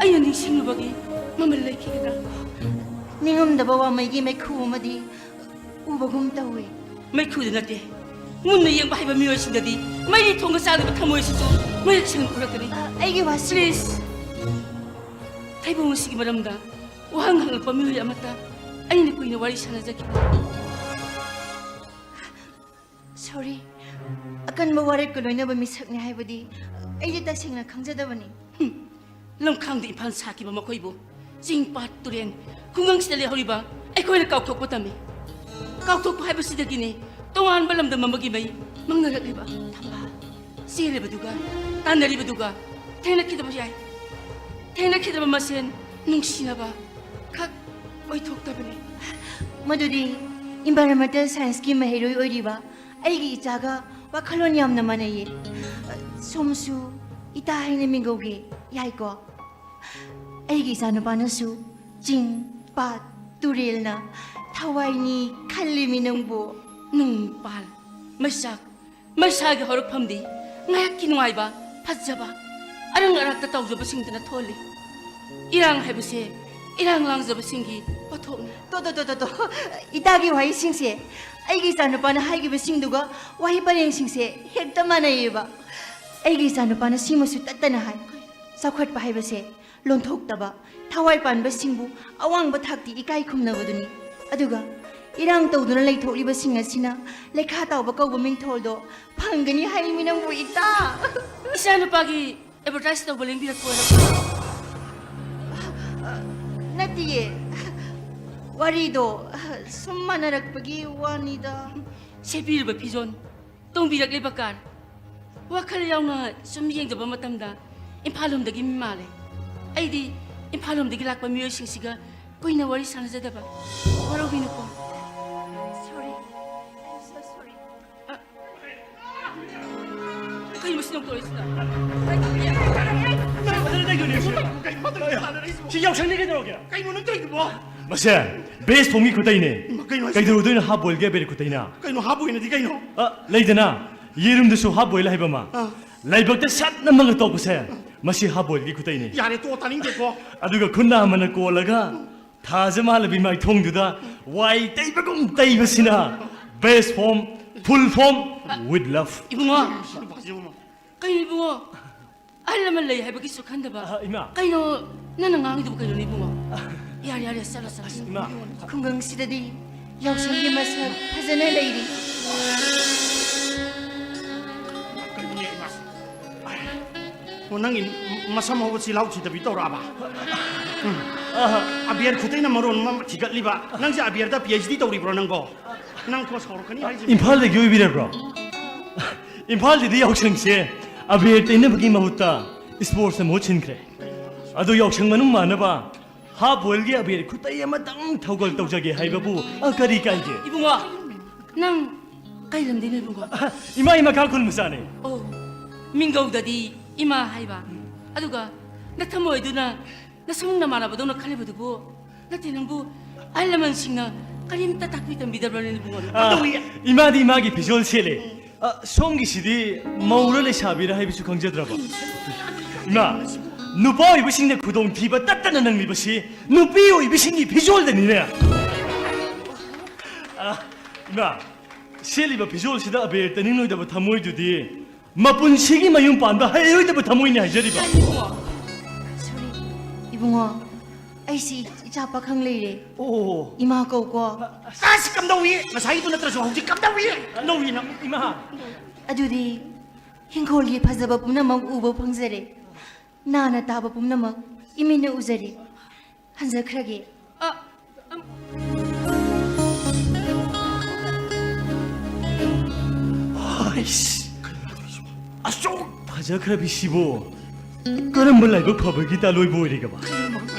ꯑꯩꯅ ꯅꯤꯡꯁꯤꯡꯂꯨꯕꯒꯤ ꯃꯃꯜ ꯂꯩꯈꯤꯒꯗ꯭ꯔꯥ? ꯅꯤꯡꯉꯝꯗꯕ ꯋꯥꯃꯩꯒꯤ ꯃꯩꯈꯨ ꯑꯃꯗꯤ ꯎꯕꯒꯨꯝ ꯇꯧꯏ꯫ ꯃꯩꯈꯨꯗ ꯅꯠꯇꯦ, ꯃꯨꯟꯅ ꯌꯦꯡꯕ ꯍꯩꯕ ꯃꯤꯑꯣꯏꯁꯤꯡꯗꯗꯤ ꯃꯩꯔꯤ ꯊꯣꯡꯒ ꯆꯥꯗꯕ ꯊꯃꯣꯏꯁꯤꯁꯨ ꯃꯌꯦꯛ ꯁꯦꯡꯅ ꯎꯔꯛꯀꯅꯤ꯫ ꯑ, ꯑꯩꯒꯤ ꯋꯥꯁꯤ Please. ꯊꯩꯕꯣꯡ ꯑꯁꯤꯒꯤ ꯃꯔꯝꯗ ꯋꯥꯍꯪ ꯍꯪꯂꯛꯄ ꯃꯤꯑꯣꯏ ꯑꯃꯠꯇ ꯑꯩꯅ ꯀꯨꯏꯅ ꯋꯥꯔꯤ ꯁꯥꯟꯅꯖꯈꯤꯕ꯫ Sorry, ꯑꯀꯟꯕ ꯋꯥꯔꯦꯞꯀ ꯂꯣꯏꯅꯕ ꯃꯤꯁꯛꯅꯤ ꯍꯥꯏꯕꯗꯤ ꯑꯩꯗꯤ ꯇꯁꯦꯡꯅ ꯈꯪꯖꯗꯕꯅꯤ꯫ ꯍꯨꯝ, ꯂꯝꯈꯥꯡꯗ ꯏꯝꯐꯥꯜ ꯁꯥꯈꯤꯕ ꯃꯈꯣꯏꯕꯨ ꯆꯤꯡ ꯄꯥꯠ ꯇꯨꯔꯦꯜ ꯈꯨꯡꯒꯪꯁꯤꯗ ꯂꯩꯍꯧꯔꯤꯕ ꯑꯩꯈꯣꯏꯅ ꯀꯥꯎꯊꯣꯛꯄ ꯇꯝꯃꯤ꯫ ꯀꯥꯎꯊꯣꯛꯄ ꯍꯥꯏꯕꯁꯤꯗꯒꯤꯅꯤ ꯇꯣꯉꯥꯟꯕ ꯂꯝꯗꯝ ꯑꯃꯒꯤ ꯃꯩ ꯃꯪꯅꯔꯛꯂꯤꯕ꯫ ꯊꯝꯕꯥꯜ, ꯆꯦꯜꯂꯤꯕꯗꯨꯒ ꯇꯥꯟꯅꯔꯤꯕꯗꯨꯒ ꯊꯦꯡꯅꯈꯤꯗꯕ ꯌꯥꯏ꯫ ꯊꯦꯡꯅꯈꯤꯗꯕ ꯃꯁꯦꯟ ꯅꯨꯡꯁꯤꯅꯕ ꯈꯛ ꯑꯣꯏꯊꯣꯛꯇꯕꯅꯤ꯫ ꯃꯗꯨꯗꯤ environmental scienceꯀꯤ ꯃꯍꯩꯔꯣꯏ ꯑꯣꯏꯔꯤꯕ ꯑꯩꯒꯤ ꯏꯆꯥꯒ ꯋꯥꯈꯜꯂꯣꯟ ꯌꯥꯝꯅ ꯃꯥꯟꯅꯩꯌꯦ꯫ ꯁꯣꯝꯁꯨ ꯏꯇꯥ ꯍꯥꯏꯅ ꯃꯤꯡꯒꯧꯒꯦ, ꯌꯥꯏꯀꯣ? ꯑꯩꯒꯤ ꯏꯆꯥꯅꯨꯄꯥꯅꯁꯨ ꯆꯤꯡ, ꯄꯥꯠ, ꯇꯨꯔꯦꯜꯅ ꯊꯋꯥꯏꯅꯤ ꯈꯜꯂꯤꯃꯤ ꯅꯪꯕꯨ꯫ ꯅꯨꯡ ꯄꯥꯜ, ꯃꯩꯆꯥꯛ, ꯃꯩꯁꯥꯒꯤ ꯍꯧꯔꯛꯐꯝꯗꯤ ꯉꯥꯏꯍꯥꯛꯀꯤ ꯅꯨꯡꯉꯥꯏꯕ, ꯐꯖꯕ, ꯑꯔꯪ ꯑꯔꯥꯛꯇ ꯇꯧꯖꯕꯁꯤꯡꯗꯨꯅ ꯊꯣꯜꯂꯤ꯫ ꯏꯔꯥꯡ ꯍꯥꯏꯕꯁꯦ ꯏꯔꯥꯡ ꯂꯥꯡꯖꯕꯁꯤꯡꯒꯤ ꯄꯣꯠꯊꯣꯛꯅꯤ꯫ ꯇꯣ, ꯇꯣ, ꯇꯣ, ꯇꯣ, ꯇꯣ꯫ ꯏꯇꯥꯒꯤ ꯋꯥꯍꯩꯁꯤꯡꯁꯦ ꯑꯩꯒꯤ ꯏꯆꯥꯅꯨꯄꯥꯅ ꯍꯥꯏꯈꯤꯕꯁꯤꯡꯗꯨꯒ ꯋꯥꯍꯩ ꯄꯔꯦꯡꯁꯤꯡꯁꯦ ꯍꯦꯛꯇ ꯃꯥꯟꯅꯩꯌꯦꯕ꯫ ꯑꯩꯒꯤ ꯏꯆꯥꯅꯨꯄꯥꯅ ꯁꯤꯃꯁꯨ ꯇꯠꯇꯅ ꯍꯥꯏ, "ꯆꯥꯎꯈꯠꯄ ꯍꯥꯏꯕꯁꯦ ꯂꯣꯟꯊꯣꯛꯇꯕ, ꯊꯋꯥꯏ ꯄꯥꯟꯕꯁꯤꯡꯕꯨ ꯑꯋꯥꯡꯕ ꯊꯥꯛꯇꯤ ꯏꯀꯥꯏ ꯈꯨꯝꯅꯕꯗꯨꯅꯤ꯫ ꯑꯗꯨꯒ ꯏꯔꯥꯡ ꯇꯧꯗꯨꯅ ꯂꯩꯊꯣꯛꯂꯤꯕꯁꯤꯡ ꯑꯁꯤꯅ ꯂꯩꯈꯥ ꯇꯥꯎꯕ ꯀꯧꯕ ꯃꯤꯡꯊꯣꯜꯗꯣ ꯐꯪꯒꯅꯤ ꯍꯥꯏꯃꯤ ꯅꯪꯕꯨ, ꯏꯇꯥ꯫ ꯏꯆꯥꯅꯨꯄꯥꯒꯤ ꯑꯦꯗꯚꯔꯇꯥꯏꯁ ꯇꯧꯕ ꯂꯦꯡꯕꯤꯔꯛꯄ ꯑꯣꯏꯔꯕ꯭ꯔꯥ? ꯅꯠꯇꯤꯌꯦ, ꯋꯥꯔꯤꯗꯣ ꯁꯨꯝ ꯃꯥꯟꯅꯔꯛꯄꯒꯤ ꯋꯥꯅꯤꯗ꯫ ꯁꯦꯠꯄꯤꯔꯤꯕ ꯐꯤꯖꯣꯜ, ꯇꯣꯡꯕꯤꯔꯛꯂꯤꯕ ꯀꯥꯔ, ꯋꯥꯈꯜ ꯌꯥꯎꯅ ꯁꯨꯝ ꯌꯦꯡꯖꯕ ꯃꯇꯝꯗ ꯏꯝꯐꯥꯜ ꯂꯣꯝꯗꯒꯤ ꯃꯤ ꯃꯥꯜꯂꯦ꯫ ꯑꯩꯗꯤ ꯏꯝꯐꯥꯜ ꯂꯣꯝꯗꯒꯤ ꯂꯥꯛꯄ ꯃꯤꯑꯣꯏꯁꯤꯡꯁꯤꯒ ꯀꯨꯏꯅ ꯋꯥꯔꯤ ꯁꯥꯟꯅꯖꯗꯕ꯫ ꯋꯥꯔꯧꯕꯤꯅꯨꯀꯣ꯫ Sorry. I'm so sorry. ꯀꯩꯅꯣ ꯃꯁꯤ ꯅꯪ ꯇꯧꯔꯤꯁꯤꯅ? ꯁꯤ ꯌꯥꯎꯁꯪꯅꯤ ꯀꯩꯗꯧꯔꯒꯦ? ꯀꯩꯅꯣ ꯅꯪ ꯇꯧꯔꯤꯗꯨꯕꯣ? ꯃꯁꯦ ꯕꯦꯁ ꯐꯣꯝꯒꯤ ꯈꯨꯇꯩꯅꯦ꯫ ꯏꯃꯥ, ꯀꯩꯅꯣ ꯍꯥꯏꯁꯤꯕꯣ? ꯀꯩꯗꯧꯔꯨꯗꯣꯏꯅꯣ ꯍꯥꯐ ꯕꯣꯏꯜꯒꯤ ꯑꯕꯦꯔ ꯈꯨꯇꯩꯅ? ꯀꯩꯅꯣ ꯍꯥꯐ ꯕꯣꯏꯜꯅꯗꯤ ꯀꯩꯅꯣ? ꯑ, ꯂꯩꯗꯅ, ꯌꯦꯔꯨꯝꯗꯁꯨ ꯍꯥꯐ ꯕꯣꯏꯜ ꯍꯥꯏꯕ ꯑꯃ꯫ ꯑꯥ꯫ ꯂꯥꯏꯕꯛꯇ ꯁꯠ ꯅꯝꯃꯒ ꯇꯣꯛꯄꯁꯦ, ꯃꯁꯤ ꯍꯥꯐ ꯕꯣꯏꯜꯒꯤ ꯈꯨꯇꯩꯅꯦ꯫ ꯌꯥꯔꯦ, ꯇꯣꯛꯑꯣ, ꯇꯥꯅꯤꯡꯗꯦꯀꯣ꯫ ꯑꯗꯨꯒ ꯈꯨꯟꯗ ꯑꯃꯅ ꯀꯣꯜꯂꯒ ꯊꯥꯖ ꯃꯥꯜꯂꯕꯤ ꯃꯥꯏꯊꯣꯡꯗꯨꯗ ꯋꯥꯏ ꯇꯩꯕꯒꯨꯝ ꯇꯩꯕꯁꯤꯅ best form, full form, with love. ꯏꯕꯨꯡꯉꯣ, ꯅꯨꯄꯥꯁꯤ ꯏꯕꯨꯡꯉꯣ꯫ ꯀꯩꯅꯣ ꯏꯕꯨꯡꯉꯣ? ꯑꯍꯜ ꯂꯃꯟ ꯂꯩ ꯍꯥꯏꯕꯒꯤꯁꯨ ꯈꯟꯗꯕ꯫ ꯑ, ꯏꯃꯥ꯫ ꯀꯩꯅꯣ ꯅꯪꯅ ꯉꯥꯡꯉꯤꯗꯨꯕꯨ ꯀꯩꯅꯣꯅꯦ ꯏꯕꯨꯡꯉꯣ? ꯌꯥꯔꯦ, ꯌꯥꯔꯦ, ꯆꯠꯂꯣ, ꯆꯠꯂꯣ꯫ ꯑꯁ, ꯏꯃꯥ꯫ ꯈꯨꯡꯒꯪꯁꯤꯗꯗꯤ ꯌꯥꯎꯁꯪꯒꯤ ꯃꯁꯛ ꯐꯖꯅ ꯂꯩꯔꯤ꯫ ꯀꯩꯅꯣꯅꯦ ꯏꯃꯥ? ꯑꯣ, ꯅꯪꯒꯤ ꯃꯁꯝ ꯍꯧꯕ ꯆꯤꯜꯍꯥꯎ ꯊꯤꯗꯕꯤ ꯇꯧꯔꯛꯑꯕ? ꯎꯝ꯫ ꯑꯕꯦꯔ ꯈꯨꯇꯩꯅ ꯃꯔꯣꯟ ꯑꯃ ꯊꯤꯒꯠꯂꯤꯕ꯫ ꯅꯪꯁꯦ ꯑꯕꯦꯔꯗ PhD ꯇꯧꯔꯤꯕ꯭ꯔꯣ ꯅꯪꯕꯣ? ꯅꯪ ꯀꯣ ꯁꯥꯎꯔꯛꯀꯅꯤ ꯍꯥꯏꯁꯤꯅꯤ꯫ ꯏꯝꯐꯥꯜꯗꯒꯤ ꯑꯣꯏꯕꯤꯔꯕ꯭ꯔꯣ? ꯏꯝꯐꯥꯜꯗꯗꯤ ꯌꯥꯎꯁꯪꯁꯦ ꯑꯕꯦꯔ ꯇꯩꯅꯕꯒꯤ ꯃꯍꯨꯠꯇ sportsꯅ ꯃꯍꯨꯠ ꯁꯤꯟꯈ꯭ꯔꯦ꯫ ꯑꯗꯣ ꯌꯥꯎꯁꯪ ꯃꯅꯨꯡ ꯃꯥꯟꯅꯕ ꯍꯥꯐ ꯕꯣꯏꯜꯒꯤ ꯑꯕꯦꯔ ꯈꯨꯇꯩ ꯑꯃꯇꯪ ꯊꯧꯒꯜ ꯇꯧꯖꯒꯦ ꯍꯥꯏꯕꯕꯨ, ꯑ, ꯀꯔꯤ ꯀꯥꯏꯒꯦ? ꯏꯕꯨꯡꯉꯣ, ꯅꯪ ꯀꯩ ꯂꯝꯗꯩꯅꯣ ꯏꯕꯨꯡꯉꯣ? ꯏꯃꯥ, ꯏꯃꯥ ꯈꯥ ꯈꯨꯜ ꯃꯆꯥꯅꯦ꯫ ꯑꯣ, ꯃꯤꯡꯒꯧꯗꯗꯤ ꯏꯃꯥ ꯍꯥꯏꯕ꯫ ꯑꯗꯨꯒ ꯅꯊꯃꯣꯏꯗꯨꯅ ꯅꯁꯨꯡ ꯅꯃꯥꯟꯅꯕꯗꯧꯅ ꯈꯜꯂꯤꯕꯗꯨꯕꯨ, ꯅꯠꯇꯦ ꯅꯪꯕꯨ ꯑꯍꯜ ꯂꯃꯟꯁꯤꯡꯅ ꯀꯔꯤꯝꯇ ꯇꯥꯛꯄꯤ ꯇꯝꯕꯤꯗꯕ꯭ꯔꯅꯦ ꯏꯕꯨꯡꯉꯣ? ꯑ, ꯀꯩꯗꯧꯏ? ꯏꯃꯥꯗꯤ ꯏꯃꯥꯒꯤ ꯐꯤꯖꯣꯜ ꯁꯦꯠꯂꯦ꯫ ꯑ, ꯁꯣꯝꯒꯤꯁꯤꯗꯤ ꯃꯧꯔ ꯂꯩꯁꯥꯕꯤꯔ ꯍꯥꯏꯕꯁꯨ ꯈꯪꯖꯗ꯭ꯔꯕ? ꯏꯃꯥ, ꯅꯨꯄꯥ ꯑꯣꯏꯕꯁꯤꯡꯅ ꯈꯨꯗꯣꯡꯊꯤꯕ ꯇꯠꯇꯅ ꯅꯪꯂꯤꯕꯁꯤ ꯅꯨꯄꯤ ꯑꯣꯏꯕꯁꯤꯡꯒꯤ ꯐꯤꯖꯣꯜꯗꯅꯤꯅꯦ꯫ ꯑ, ꯏꯃꯥ, ꯁꯦꯠꯂꯤꯕ ꯐꯤꯖꯣꯜꯁꯤꯗ ꯑꯕꯦꯔ ꯇꯩꯅꯤꯡꯂꯣꯏꯗꯕ ꯊꯃꯣꯏꯗꯨꯗꯤ ꯃꯄꯨꯟꯁꯤꯒꯤ ꯃꯌꯨꯝ ꯄꯥꯟꯕ ꯍꯩꯔꯣꯏꯗꯕ ꯊꯃꯣꯏꯅꯤ ꯍꯥꯏꯖꯔꯤꯕ꯫ ꯏꯕꯨꯡꯉꯣ꯫ Sorry, ꯏꯕꯨꯡꯉꯣ꯫ ꯑꯩꯁꯤ ꯏꯆꯥ ꯄꯥꯈꯪ ꯂꯩꯔꯦ꯫ ꯑꯣ꯫ ꯏꯃꯥ ꯀꯧꯀꯣ꯫ ꯑꯁ, ꯀꯝꯗꯧꯏ? ꯉꯁꯥꯏꯒꯤꯗꯨ ꯅꯠꯇ꯭ꯔꯁꯨ ꯍꯧꯖꯤꯛ ꯀꯝꯗꯧꯏ? ꯀꯝꯗꯧꯏ ꯅꯪ? ꯏꯃꯥ꯫ ꯑꯗꯨꯗꯤ ꯍꯤꯡꯈꯣꯜꯒꯤ ꯐꯖꯕ ꯄꯨꯝꯅꯃꯛ ꯎꯕ ꯐꯪꯖꯔꯦ꯫ ꯅꯥꯅ ꯇꯥꯕ ꯄꯨꯝꯅꯃꯛ ꯏꯃꯤꯠꯅ ꯎꯖꯔꯦ꯫ ꯍꯟꯖꯈ꯭ꯔꯒꯦ꯫ ꯑ, ꯑꯝ꯫ ꯑꯩꯁ, ꯑꯁꯨꯛ ꯐꯖꯈ꯭ꯔꯕꯤꯁꯤꯕꯨ ꯀꯔꯝꯕ ꯂꯥꯏꯕꯛ ꯐꯕꯒꯤ ꯇꯥꯂꯣꯏꯕ ꯑꯣꯏꯔꯤꯒꯕ?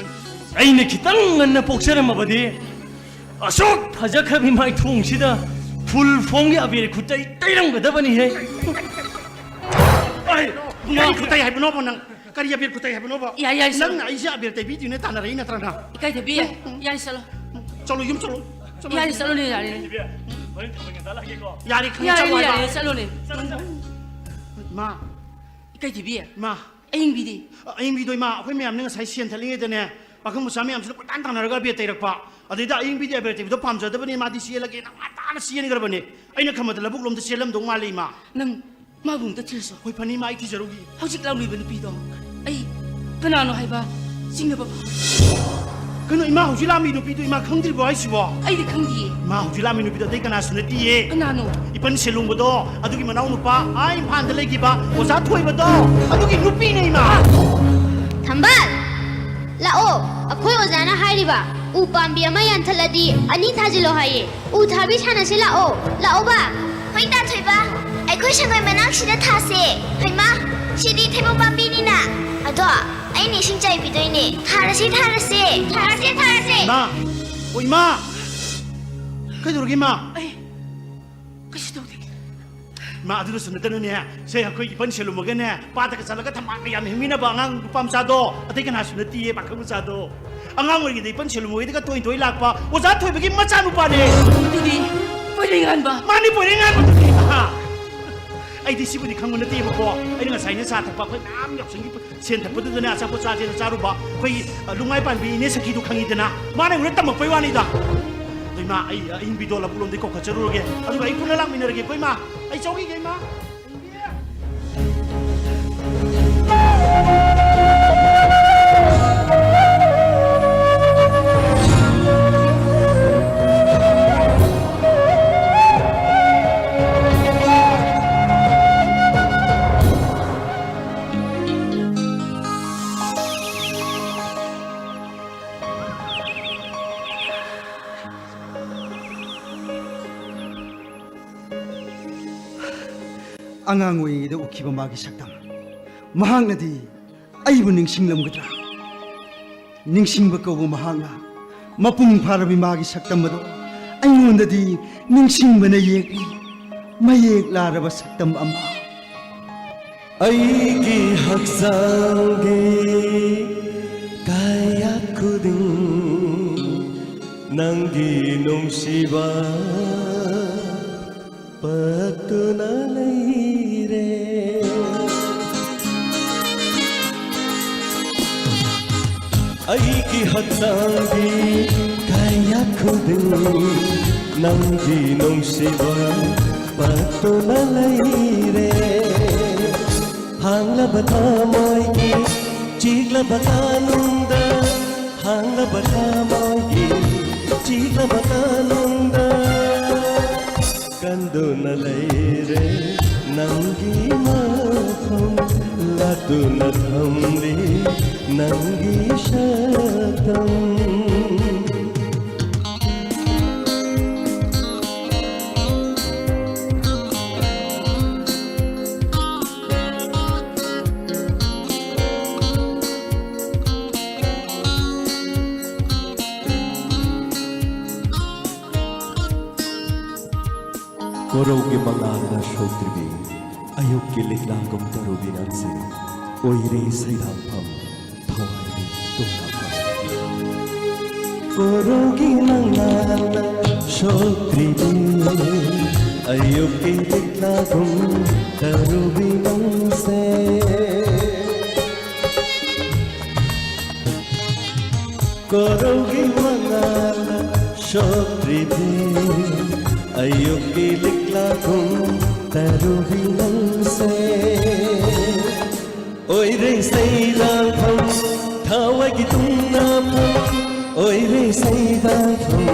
ꯑꯩꯅ ꯈꯤꯇꯪ ꯉꯟꯅ ꯄꯣꯛꯆꯔꯝꯃꯕꯗꯤ ꯑꯁꯨꯛ ꯐꯖꯈ꯭ꯔꯕꯤ ꯃꯥꯏꯊꯣꯡꯁꯤꯗ ꯐꯨꯜ ꯐꯣꯝꯒꯤ ꯑꯕꯦꯔ ꯈꯨꯠꯇꯩ ꯇꯩꯔꯝꯒꯗꯕꯅꯤꯍꯦ꯫ ꯑꯩ, ꯀꯔꯤ ꯈꯨꯠꯇꯩ ꯍꯥꯏꯕꯅꯣꯕ ꯅꯪ? ꯀꯔꯤ ꯑꯕꯦꯔ ꯈꯨꯠꯇꯩ ꯍꯥꯏꯕꯅꯣꯕ? ꯌꯥꯏ, ꯌꯥꯏ, ꯁꯥꯔ꯫ ꯅꯪꯅ ꯑꯩꯁꯦ ꯑꯕꯦꯔ ꯇꯩꯕꯤꯗꯣꯏꯅꯦ ꯇꯥꯟꯅꯔꯛꯏ ꯅꯠꯇ꯭ꯔꯅ? ꯏꯀꯥꯏꯊꯕꯤ, ꯌꯥꯏ, ꯆꯠꯂꯣ꯫ ꯆꯠꯂꯣ, ꯌꯨꯝ ꯆꯠꯂꯣ꯫ ꯆꯠꯂꯣ꯫ ꯌꯥꯏ, ꯆꯠꯂꯣꯅꯦ, ꯌꯥꯔꯦ꯫ ꯌꯥꯔꯦ, ꯈꯪꯉꯦ, ꯌꯥꯔꯦ, ꯆꯠꯂꯣ ꯍꯥꯏꯕ꯫ ꯌꯥꯔꯦ, ꯆꯠꯂꯣꯅꯦ꯫ ꯏꯃꯥ꯫ ꯏꯀꯥꯏꯊꯕꯤ꯫ ꯏꯃꯥ꯫ ꯑꯌꯤꯡꯕꯤꯗꯤ? ꯑ, ꯑꯌꯤꯡꯕꯤꯗꯣ, ꯏꯃꯥ, ꯑꯩꯈꯣꯏ ꯃꯌꯥꯝꯅ ꯉꯁꯥꯏ ꯁꯦꯟ ꯊꯠꯂꯤꯉꯩꯗꯅꯦ, ꯄꯥꯈꯪ ꯃꯆꯥ ꯃꯌꯥꯝꯁꯤꯅ ꯀꯣꯏꯇꯥꯟ ꯇꯥꯟꯅꯔꯒ ꯑꯕꯦꯔ ꯇꯩꯔꯛꯄ꯫ ꯑꯗꯩꯗ ꯑꯌꯤꯡꯕꯤꯗꯤ ꯑꯕꯦꯔ ꯇꯩꯕꯗꯣ ꯄꯥꯝꯖꯗꯕꯅꯤ, ꯃꯥꯗꯤ ꯆꯦꯜꯂꯒꯦꯅ ꯉꯟꯇꯥꯅ ꯆꯦꯟꯈ꯭ꯔꯕꯅꯦ꯫ ꯑꯩꯅ ꯈꯟꯕꯗ ꯂꯧꯕꯨꯛ ꯂꯣꯝꯗ ꯆꯦꯜꯂꯝꯗꯧ ꯃꯥꯜꯂꯦ, ꯏꯃꯥ꯫ ꯅꯪ ꯃꯥꯕꯨ ꯑꯝꯇ ꯊꯤꯔꯁꯨ꯫ ꯍꯣꯏ, ꯐꯅꯤ, ꯏꯃꯥ, ꯑꯩ ꯊꯤꯖꯔꯨꯒꯦ꯫ ꯍꯧꯖꯤꯛ ꯂꯥꯛꯂꯤꯕ ꯅꯨꯄꯤꯗꯣ ꯑꯩ ꯀꯅꯥꯅꯣ ꯍꯥꯏꯕ ꯆꯤꯡꯅꯕ ꯐꯥꯎ꯫ ꯀꯩꯅꯣ, ꯏꯃꯥ, ꯍꯧꯖꯤꯛ ꯂꯥꯛꯂꯤ ꯅꯨꯄꯤꯗꯣ ꯏꯃꯥ ꯈꯪꯗ꯭ꯔꯤꯕꯣ ꯍꯥꯏꯁꯤꯕꯣ? ꯑꯩꯗꯤ ꯈꯪꯗꯤꯌꯦ꯫ ꯏꯃꯥ, ꯍꯧꯖꯤꯛ ꯂꯥꯛꯂꯤ ꯅꯨꯄꯤꯗꯣ ꯑꯇꯩ ꯀꯅꯥꯁꯨ ꯅꯠꯇꯤꯌꯦ꯫ ꯀꯅꯥꯅꯣ? ꯏꯄꯟ ꯁꯦꯂꯨꯡꯕꯗꯣ, ꯑꯗꯨꯒꯤ ꯃꯅꯥꯎ ꯅꯨꯄꯥ, ꯑꯥ ꯏꯝꯐꯥꯜꯗ ꯂꯩꯈꯤꯕ ꯑꯣꯖꯥ ꯊꯣꯏꯕꯗꯣ, ꯑꯗꯨꯒꯤ ꯅꯨꯄꯤꯅꯦ, ꯏꯃꯥ꯫ ꯊꯝꯕꯥꯜ, ꯂꯥꯛꯑꯣ, ꯑꯩꯈꯣꯏ ꯑꯣꯖꯥꯅ ꯍꯥꯏꯔꯤꯕ ꯎ ꯄꯥꯝꯕꯤ ꯑꯃ ꯌꯥꯟꯊꯠꯂꯗꯤ ꯑꯅꯤ ꯊꯥꯖꯤꯜꯂꯣ ꯍꯥꯏꯌꯦ꯫ ꯎ ꯊꯥꯕꯤ ꯁꯥꯟꯅꯁꯤ ꯂꯥꯛꯑꯣ꯫ ꯂꯥꯛꯑꯣꯕ꯫ ꯍꯣꯏ ꯇꯥ ꯊꯣꯏꯕ, ꯑꯩꯈꯣꯏ ꯁꯪꯒꯣꯏ ꯃꯅꯥꯛꯁꯤꯗ ꯊꯥꯁꯦ꯫ ꯍꯩꯃꯥ, ꯁꯤꯗꯤ ꯊꯩꯕꯣꯡ ꯄꯥꯝꯕꯤꯅꯤꯅ꯫ ꯑꯗꯣ ꯑꯩꯅ ꯏꯁꯤꯡ ꯆꯥꯏꯕꯤꯗꯣꯏꯅꯦ꯫ ꯊꯥꯔꯁꯦ, ꯊꯥꯔꯁꯦ꯫ ꯊꯥꯔꯁꯦ, ꯊꯥꯔꯁꯦ꯫ ꯏꯃꯥ! ꯑꯣ, ꯏꯃꯥ! ꯀꯩꯗꯧꯔꯒꯦ, ꯏꯃꯥ? ꯑꯩ ꯀꯩꯁꯨ ꯇꯧꯗꯦ꯫ ꯏꯃꯥ, ꯑꯗꯨꯗꯁꯨ ꯅꯠꯇꯅꯅꯦ, ꯁꯦ, ꯑꯩꯈꯣꯏ ꯏꯄꯟ ꯁꯦꯂꯨꯝꯃꯒꯅꯦ, ꯄꯥꯠꯇꯒ ꯆꯠꯂꯒ ꯊꯝꯕꯥꯜ ꯃꯌꯥꯝ ꯍꯦꯛꯃꯤꯟꯅꯕ ꯑꯉꯥꯡ ꯅꯨꯄꯥ ꯃꯆꯥꯗꯣ, ꯑꯇꯩ ꯀꯅꯥꯁꯨ ꯅꯠꯇꯤꯌꯦ, ꯄꯥꯈꯪ ꯃꯆꯥꯗꯣ꯫ ꯑꯉꯥꯡ ꯑꯣꯏꯔꯤꯉꯩꯗ ꯏꯄꯟ ꯁꯦꯂꯨꯝ ꯍꯣꯏꯗꯒ ꯇꯣꯏ ꯇꯣꯏ ꯂꯥꯛꯄ ꯑꯣꯖꯥ ꯊꯣꯏꯕꯒꯤ ꯃꯆꯥꯅꯨꯄꯥꯅꯦ꯫ ꯑꯗꯨꯗꯤ ꯄꯣꯏꯔꯩꯉꯥꯟꯕ꯫ ꯃꯥꯅꯤ, ꯄꯣꯏꯔꯩꯉꯥꯟꯕꯗꯨꯅꯤ꯫ ꯑꯍꯥ꯫ ꯑꯩꯗꯤ ꯁꯤꯕꯨꯗꯤ ꯈꯪꯕ ꯅꯠꯇꯦꯕꯀꯣ꯫ ꯑꯩꯅ ꯉꯁꯥꯏꯅ ꯆꯥ ꯊꯛꯄ ꯑꯩꯈꯣꯏ ꯃꯌꯥꯝ ꯌꯥꯎꯁꯪꯒꯤ ꯁꯦꯟ ꯊꯛꯄꯗꯨꯗꯅꯦ, ꯑꯆꯥꯄꯣꯠ ꯆꯥꯁꯦꯅ ꯆꯥꯔꯨꯕ ꯑꯩꯈꯣꯏꯒꯤ, ꯑ, ꯂꯨꯡꯉꯥꯏ ꯄꯥꯟꯕꯤ ꯏꯅꯦ ꯁꯈꯤꯗꯨ ꯈꯪꯉꯤꯗꯅ? ꯃꯥꯅ ꯑꯩꯉꯣꯟꯗ ꯇꯝꯃꯛꯄꯩ ꯋꯥꯅꯤꯗ꯫ ꯑꯗꯣ ꯏꯃꯥ, ꯑꯩ, ꯑ, ꯑꯌꯤꯡꯕꯤꯗꯣ ꯂꯧꯕꯨꯛꯂꯣꯝꯗꯒꯤ ꯀꯧꯈꯠꯆꯔꯨꯔꯒꯦ꯫ ꯑꯗꯨꯒ ꯑꯩ ꯄꯨꯟꯅ ꯂꯥꯛꯃꯤꯟꯅꯔꯒꯦꯀꯣ, ꯏꯃꯥ꯫ ꯑꯩ ꯆꯧꯈꯤꯒꯦ, ꯏꯃꯥ꯫ ꯑꯉꯥꯡ ꯑꯣꯏꯔꯤꯉꯩꯗ ꯎꯈꯤꯕ ꯃꯥꯒꯤ ꯁꯛꯇꯝ, ꯃꯍꯥꯛꯅꯗꯤ ꯑꯩꯕꯨ ꯅꯤꯡꯁꯤꯡꯂꯝꯒꯗ꯭ꯔꯥ? ꯅꯤꯡꯁꯤꯡꯕ ꯀꯧꯕ ꯃꯍꯥꯛꯅ ꯃꯄꯨꯡ ꯐꯥꯔꯕꯤ ꯃꯥꯒꯤ ꯁꯛꯇꯝ ꯑꯗꯣ ꯑꯩꯉꯣꯟꯗꯗꯤ ꯅꯤꯡꯁꯤꯡꯕꯅ ꯌꯦꯛꯂꯤ, ꯃꯌꯦꯛ ꯂꯥꯔꯕ ꯁꯛꯇꯝ ꯑꯃ꯫ ꯑꯩꯒꯤ ꯍꯛꯆꯥꯡꯒꯤ ꯀꯌꯥꯠ ꯈꯨꯗꯤꯡ ꯅꯪꯒꯤ ꯅꯨꯡꯁꯤꯕ ꯄꯛꯇꯨꯅ ꯂꯩꯔꯦ꯫ ꯑꯩꯒꯤ ꯍꯛꯆꯥꯡꯒꯤ ꯀꯌꯥꯠ ꯈꯨꯗꯤꯡ ꯅꯪꯒꯤ ꯅꯨꯡꯁꯤꯕ ꯄꯛꯇꯨꯅ ꯂꯩꯔꯦ꯫ ꯍꯥꯡꯂꯕ ꯊꯃꯣꯏꯒꯤ ꯆꯤꯛꯂꯕ ꯀꯥꯅꯨꯡꯗ, ꯍꯥꯡꯂꯕ ꯊꯃꯣꯏꯒꯤ ꯆꯤꯛꯂꯕ ꯀꯥꯅꯨꯡꯗ ꯀꯟꯗꯨꯅ ꯂꯩꯔꯦ ꯅꯪꯒꯤ ꯃꯐꯝ, ꯂꯥꯠꯇꯨꯅ ꯊꯝꯂꯤ ꯅꯪꯒꯤ ꯁꯛꯇꯝ꯫ ꯀꯣꯔꯧꯒꯤ ꯃꯉꯥꯜꯅ ꯁꯣꯛꯇ꯭ꯔꯤꯕꯤ, ꯑꯌꯨꯛꯀꯤ ꯂꯤꯛꯂꯥꯒꯨꯝ ꯇꯔꯨꯕꯤ ꯅꯪꯁꯦ, ꯑꯣꯏꯔꯦ ꯁꯩꯗꯥꯡꯐꯝ, ꯊꯋꯥꯏꯒꯤ ꯇꯨꯝꯅꯐꯝ꯫ ꯀꯣꯔꯧꯒꯤ ꯃꯉꯥꯜꯅ ꯁꯣꯛꯇ꯭ꯔꯤꯕꯤ, ꯑꯌꯨꯛꯀꯤ ꯂꯤꯛꯂꯥꯒꯨꯝ ꯇꯔꯨꯕꯤ ꯅꯪꯁꯦ꯫ ꯀꯣꯔꯧꯒꯤ ꯃꯉꯥꯜꯅ ꯁꯣꯛꯇ꯭ꯔꯤꯕꯤ, ꯑꯌꯨꯛꯀꯤ ꯂꯤꯛꯂꯥꯒꯨꯝ ꯇꯔꯨꯕꯤ ꯅꯪꯁꯦ꯫ ꯑꯣꯏꯔꯦ ꯁꯩꯗꯥꯡꯐꯝ, ꯊꯋꯥꯏꯒꯤ ꯇꯨꯝꯅꯐꯝ, ꯑꯣꯏꯔꯦ ꯁꯩꯗꯥꯡꯐꯝ,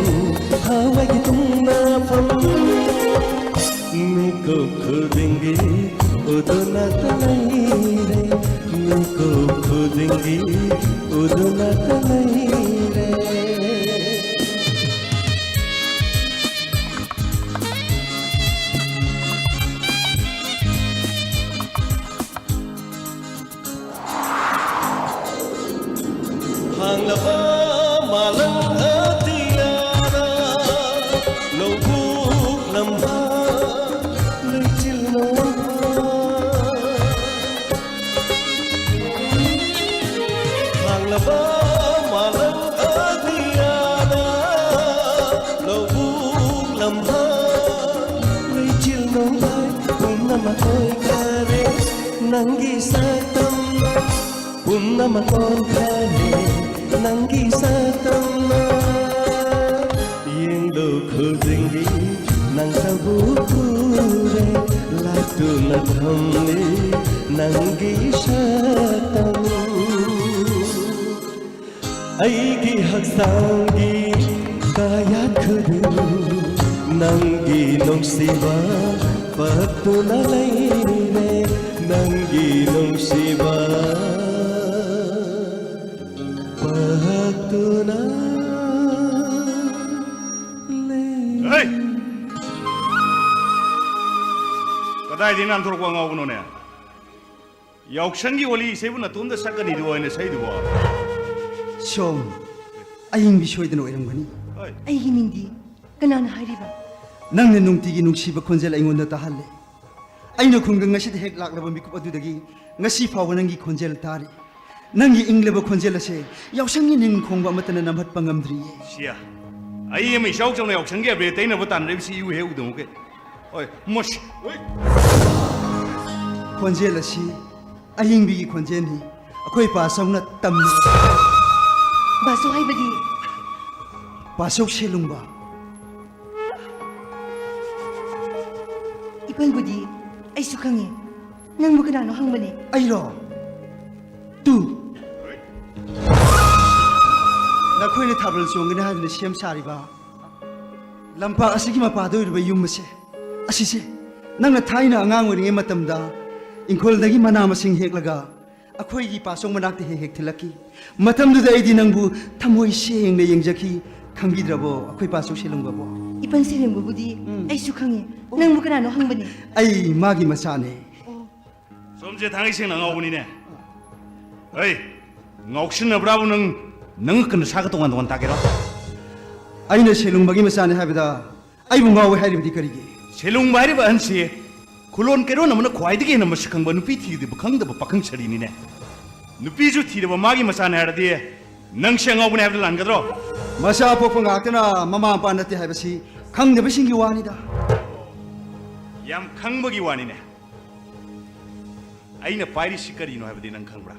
ꯊꯋꯥꯏꯒꯤ ꯇꯨꯝꯅꯐꯝ꯫ ꯃꯤꯀꯨꯞ ꯈꯨꯗꯤꯡꯒꯤ ꯎꯗꯨꯅꯇ ꯂꯩꯔꯦ, ꯃꯤꯀꯨꯞ ꯈꯨꯗꯤꯡꯒꯤ ꯎꯗꯨꯅꯇ ꯂꯩꯔꯦ꯫ ꯈꯥꯡꯂꯕ ꯃꯥꯂꯪ ꯑꯇꯤꯌꯥꯗ ꯂꯧꯕꯨꯛ ꯂꯝꯍꯥꯡ ꯂꯩꯆꯤꯜ ꯅꯣꯡꯐꯥ꯫ ꯈꯥꯡꯂꯕ ꯃꯥꯂꯪ ꯑꯇꯤꯌꯥꯗ ꯂꯧꯕꯨꯛ ꯂꯝꯍꯥꯡ ꯂꯩꯆꯤꯜ ꯅꯣꯡꯂꯩ ꯄꯨꯝꯅꯃꯛ ꯑꯣꯏꯈꯔꯦ ꯅꯪꯒꯤ ꯁꯛꯇꯝꯅ꯫ ꯄꯨꯝꯅꯃꯛ ꯑꯣꯟꯈ꯭ꯔꯅꯤ ꯅꯪꯒꯤ ꯁꯛꯇꯝꯅ꯫ ꯌꯦꯡꯂꯨ ꯈꯨꯗꯤꯡꯒꯤ ꯅꯪꯇꯕꯨ ꯎꯔꯦ, ꯂꯥꯠꯇꯨꯅ ꯊꯝꯂꯤ ꯅꯪꯒꯤ ꯁꯛꯇꯝ꯫ ꯑꯩꯒꯤ ꯍꯛꯆꯥꯡꯒꯤ ꯀꯌꯥꯠ ꯈꯨꯗꯤꯡ ꯅꯪꯒꯤ ꯅꯨꯡꯁꯤꯕ ꯄꯛꯇꯨꯅ ꯂꯩꯔꯦ, ꯅꯪꯒꯤ ꯅꯨꯡꯁꯤꯕ ꯄꯛꯇꯨꯅ ꯂꯩ꯫ ꯍꯩ! ꯀꯗꯥꯏꯗꯒꯤ ꯅꯥꯟꯊꯣꯔꯛꯄ ꯑꯉꯥꯎꯕꯅꯣꯅꯦ? ꯌꯥꯎꯁꯪꯒꯤ ꯋꯥꯔꯤ ꯏꯁꯩꯕꯨ ꯅꯇꯣꯝꯇ ꯁꯛꯀꯅꯤꯗꯨꯕꯨ ꯑꯩꯅ ꯁꯛꯏꯗꯨꯕꯨ? ꯁꯣꯝ, ꯑꯌꯤꯡꯕꯤ ꯁꯣꯏꯗꯅ ꯑꯣꯏꯔꯝꯒꯅꯤ꯫ ꯍꯣꯏ꯫ ꯑꯩꯒꯤ ꯃꯤꯡꯗꯤ ꯀꯅꯥꯅ ꯍꯥꯏꯔꯤꯕ? ꯅꯪꯅ ꯅꯨꯡꯇꯤꯒꯤ ꯅꯨꯡꯁꯤꯕ ꯈꯣꯟꯖꯦꯜ ꯑꯩꯉꯣꯟꯗ ꯇꯥꯍꯜꯂꯦ꯫ ꯑꯩꯅ ꯈꯨꯡꯒꯪ ꯑꯁꯤꯗ ꯍꯦꯛ ꯂꯥꯛꯂꯕ ꯃꯤꯀꯨꯞ ꯑꯗꯨꯗꯒꯤ ꯉꯁꯤ ꯐꯥꯎꯕ ꯅꯪꯒꯤ ꯈꯣꯟꯖꯦꯜ ꯇꯥꯔꯤ꯫ ꯅꯪꯒꯤ ꯏꯪꯂꯕ ꯈꯣꯟꯖꯦꯜ ꯑꯁꯦ ꯌꯥꯎꯁꯪꯒꯤ ꯅꯤꯟ ꯈꯣꯡꯕ ꯑꯃꯠꯇꯅ ꯅꯝꯍꯠꯄ ꯉꯝꯗ꯭ꯔꯤꯌꯦ꯫ ꯁꯤꯌꯥ, ꯑꯩ ꯑꯃ ꯏꯆꯥꯎ ꯆꯥꯎꯅ ꯌꯥꯎꯁꯪꯒꯤ ꯑꯕꯦꯔ ꯇꯩꯅꯕ ꯇꯥꯟꯅꯔꯤꯕꯁꯤ ꯏꯎ ꯍꯦꯛ ꯎꯗꯧ ꯀꯩ? ꯍꯣꯏ, ꯃꯁ-, ꯍꯣꯏ꯫ ꯈꯣꯟꯖꯦꯜ ꯑꯁꯤ ꯑꯍꯤꯡꯕꯤꯒꯤ ꯈꯣꯟꯖꯦꯜꯅꯤ꯫ ꯑꯩꯈꯣꯏ ꯄꯥꯆꯧꯅ ꯇꯝꯃꯤ꯫ ꯕꯥꯆꯧ ꯍꯥꯏꯕꯗꯤ? ꯄꯥꯆꯧ ꯁꯦꯂꯨꯡꯕ꯫ ꯏꯄꯟꯕꯨꯗꯤ ꯑꯩꯁꯨ ꯈꯪꯉꯤ꯫ ꯅꯪꯕꯨ ꯀꯅꯥꯅꯣ ꯍꯪꯕꯅꯦ꯫ ꯑꯩꯔꯣ? ꯇꯨ꯫ ꯅꯈꯣꯏꯅ ꯊꯥꯕꯜ ꯆꯣꯡꯒꯅꯤ ꯍꯥꯏꯗꯨꯅ ꯁꯦꯝ ꯁꯥꯔꯤꯕ ꯂꯝꯄꯥꯛ ꯑꯁꯤꯒꯤ ꯃꯄꯥꯗ ꯑꯣꯏꯔꯤꯕ ꯌꯨꯝ ꯑꯁꯦ, ꯑꯁꯤꯁꯦ ꯅꯪꯅ ꯊꯥꯏꯅ ꯑꯉꯥꯡ ꯑꯣꯏꯔꯤꯉꯩ ꯃꯇꯝꯗ ꯏꯪꯈꯣꯜꯗꯒꯤ ꯃꯅꯥ ꯃꯁꯤꯡ ꯍꯦꯛꯂꯒ ꯑꯩꯈꯣꯏꯒꯤ ꯄꯥꯆꯧ ꯃꯅꯥꯛꯇ ꯍꯦꯛ ꯍꯦꯛ ꯊꯤꯜꯂꯛꯈꯤ꯫ ꯃꯇꯝꯗꯨꯗ ꯑꯩꯗꯤ ꯅꯪꯕꯨ ꯊꯃꯣꯏ ꯁꯦꯡꯅ ꯌꯦꯡꯖꯈꯤ꯫ ꯈꯪꯕꯤꯗ꯭ꯔꯕꯣ ꯑꯩꯈꯣꯏ ꯄꯥꯆꯧ ꯁꯦꯂꯨꯡꯕꯕꯨ? ꯏꯄꯟ ꯁꯦꯂꯨꯡꯕꯕꯨꯗꯤ ꯎꯝ꯫ ꯑꯩꯁꯨ ꯈꯪꯉꯤ꯫ ꯅꯪꯕꯨ ꯀꯅꯥꯅꯣ ꯍꯪꯕꯅꯤ? ꯑꯩ ꯃꯥꯒꯤ ꯃꯆꯥꯅꯦ꯫ ꯑꯣ꯫ ꯁꯣꯝꯁꯦ ꯊꯥꯡꯒꯩ ꯁꯦꯡꯅ ꯉꯥꯎꯕꯅꯤꯅꯦ꯫ ꯑꯩ ꯉꯥꯎꯁꯤꯟꯅꯕ꯭ꯔꯥꯕꯨ ꯅꯪ? ꯅꯪ ꯀꯩꯅꯣ ꯁꯥꯒ ꯇꯣꯉꯥꯟ ꯇꯣꯉꯥꯟ ꯇꯥꯒꯦꯔꯣ? ꯑꯩꯅ ꯁꯦꯂꯨꯡꯕꯒꯤ ꯃꯆꯥꯅꯤ ꯍꯥꯏꯕꯗ ꯑꯩꯕꯨ ꯉꯥꯎꯋꯦ ꯍꯥꯏꯔꯤꯕꯗꯤ ꯀꯔꯤꯒꯤ? ꯁꯦꯂꯨꯡꯕ ꯍꯥꯏꯔꯤꯕ ꯑꯍꯟꯁꯤ ꯈꯨꯂꯣꯟ ꯀꯩꯔꯣꯟ ꯑꯃꯅ ꯈ꯭ꯋꯥꯏꯗꯒꯤ ꯍꯦꯟꯅ ꯃꯁꯛ ꯈꯪꯕ ꯅꯨꯄꯤ ꯊꯤꯗ꯭ꯔꯤꯕ ꯈꯪꯗꯕ ꯄꯥꯈꯪ ꯁꯔꯤꯅꯤꯅꯦ꯫ ꯅꯨꯄꯤꯁꯨ ꯊꯤꯔꯕ ꯃꯥꯒꯤ ꯃꯆꯥꯅꯦ ꯍꯥꯏꯔꯗꯤ ꯅꯪꯁꯦ ꯑꯉꯥꯎꯕꯅꯦ ꯍꯥꯏꯕꯗ ꯂꯥꯟꯒꯗ꯭ꯔꯣ? ꯃꯆꯥ ꯄꯣꯛꯄ ꯉꯥꯛꯇꯅ ꯃꯃꯥ ꯃꯄꯥ ꯅꯠꯇꯦ ꯍꯥꯏꯕꯁꯤ ꯈꯪꯗꯕꯁꯤꯡꯒꯤ ꯋꯥꯅꯤꯗ꯫ ꯌꯥꯝ ꯈꯪꯕꯒꯤ ꯋꯥꯅꯤꯅꯦ꯫ ꯑꯩꯅ ꯄꯥꯏꯔꯤꯁꯤ ꯀꯔꯤꯅꯣ ꯍꯥꯏꯕꯗꯤ ꯅꯪ ꯈꯪꯕ꯭ꯔꯥ?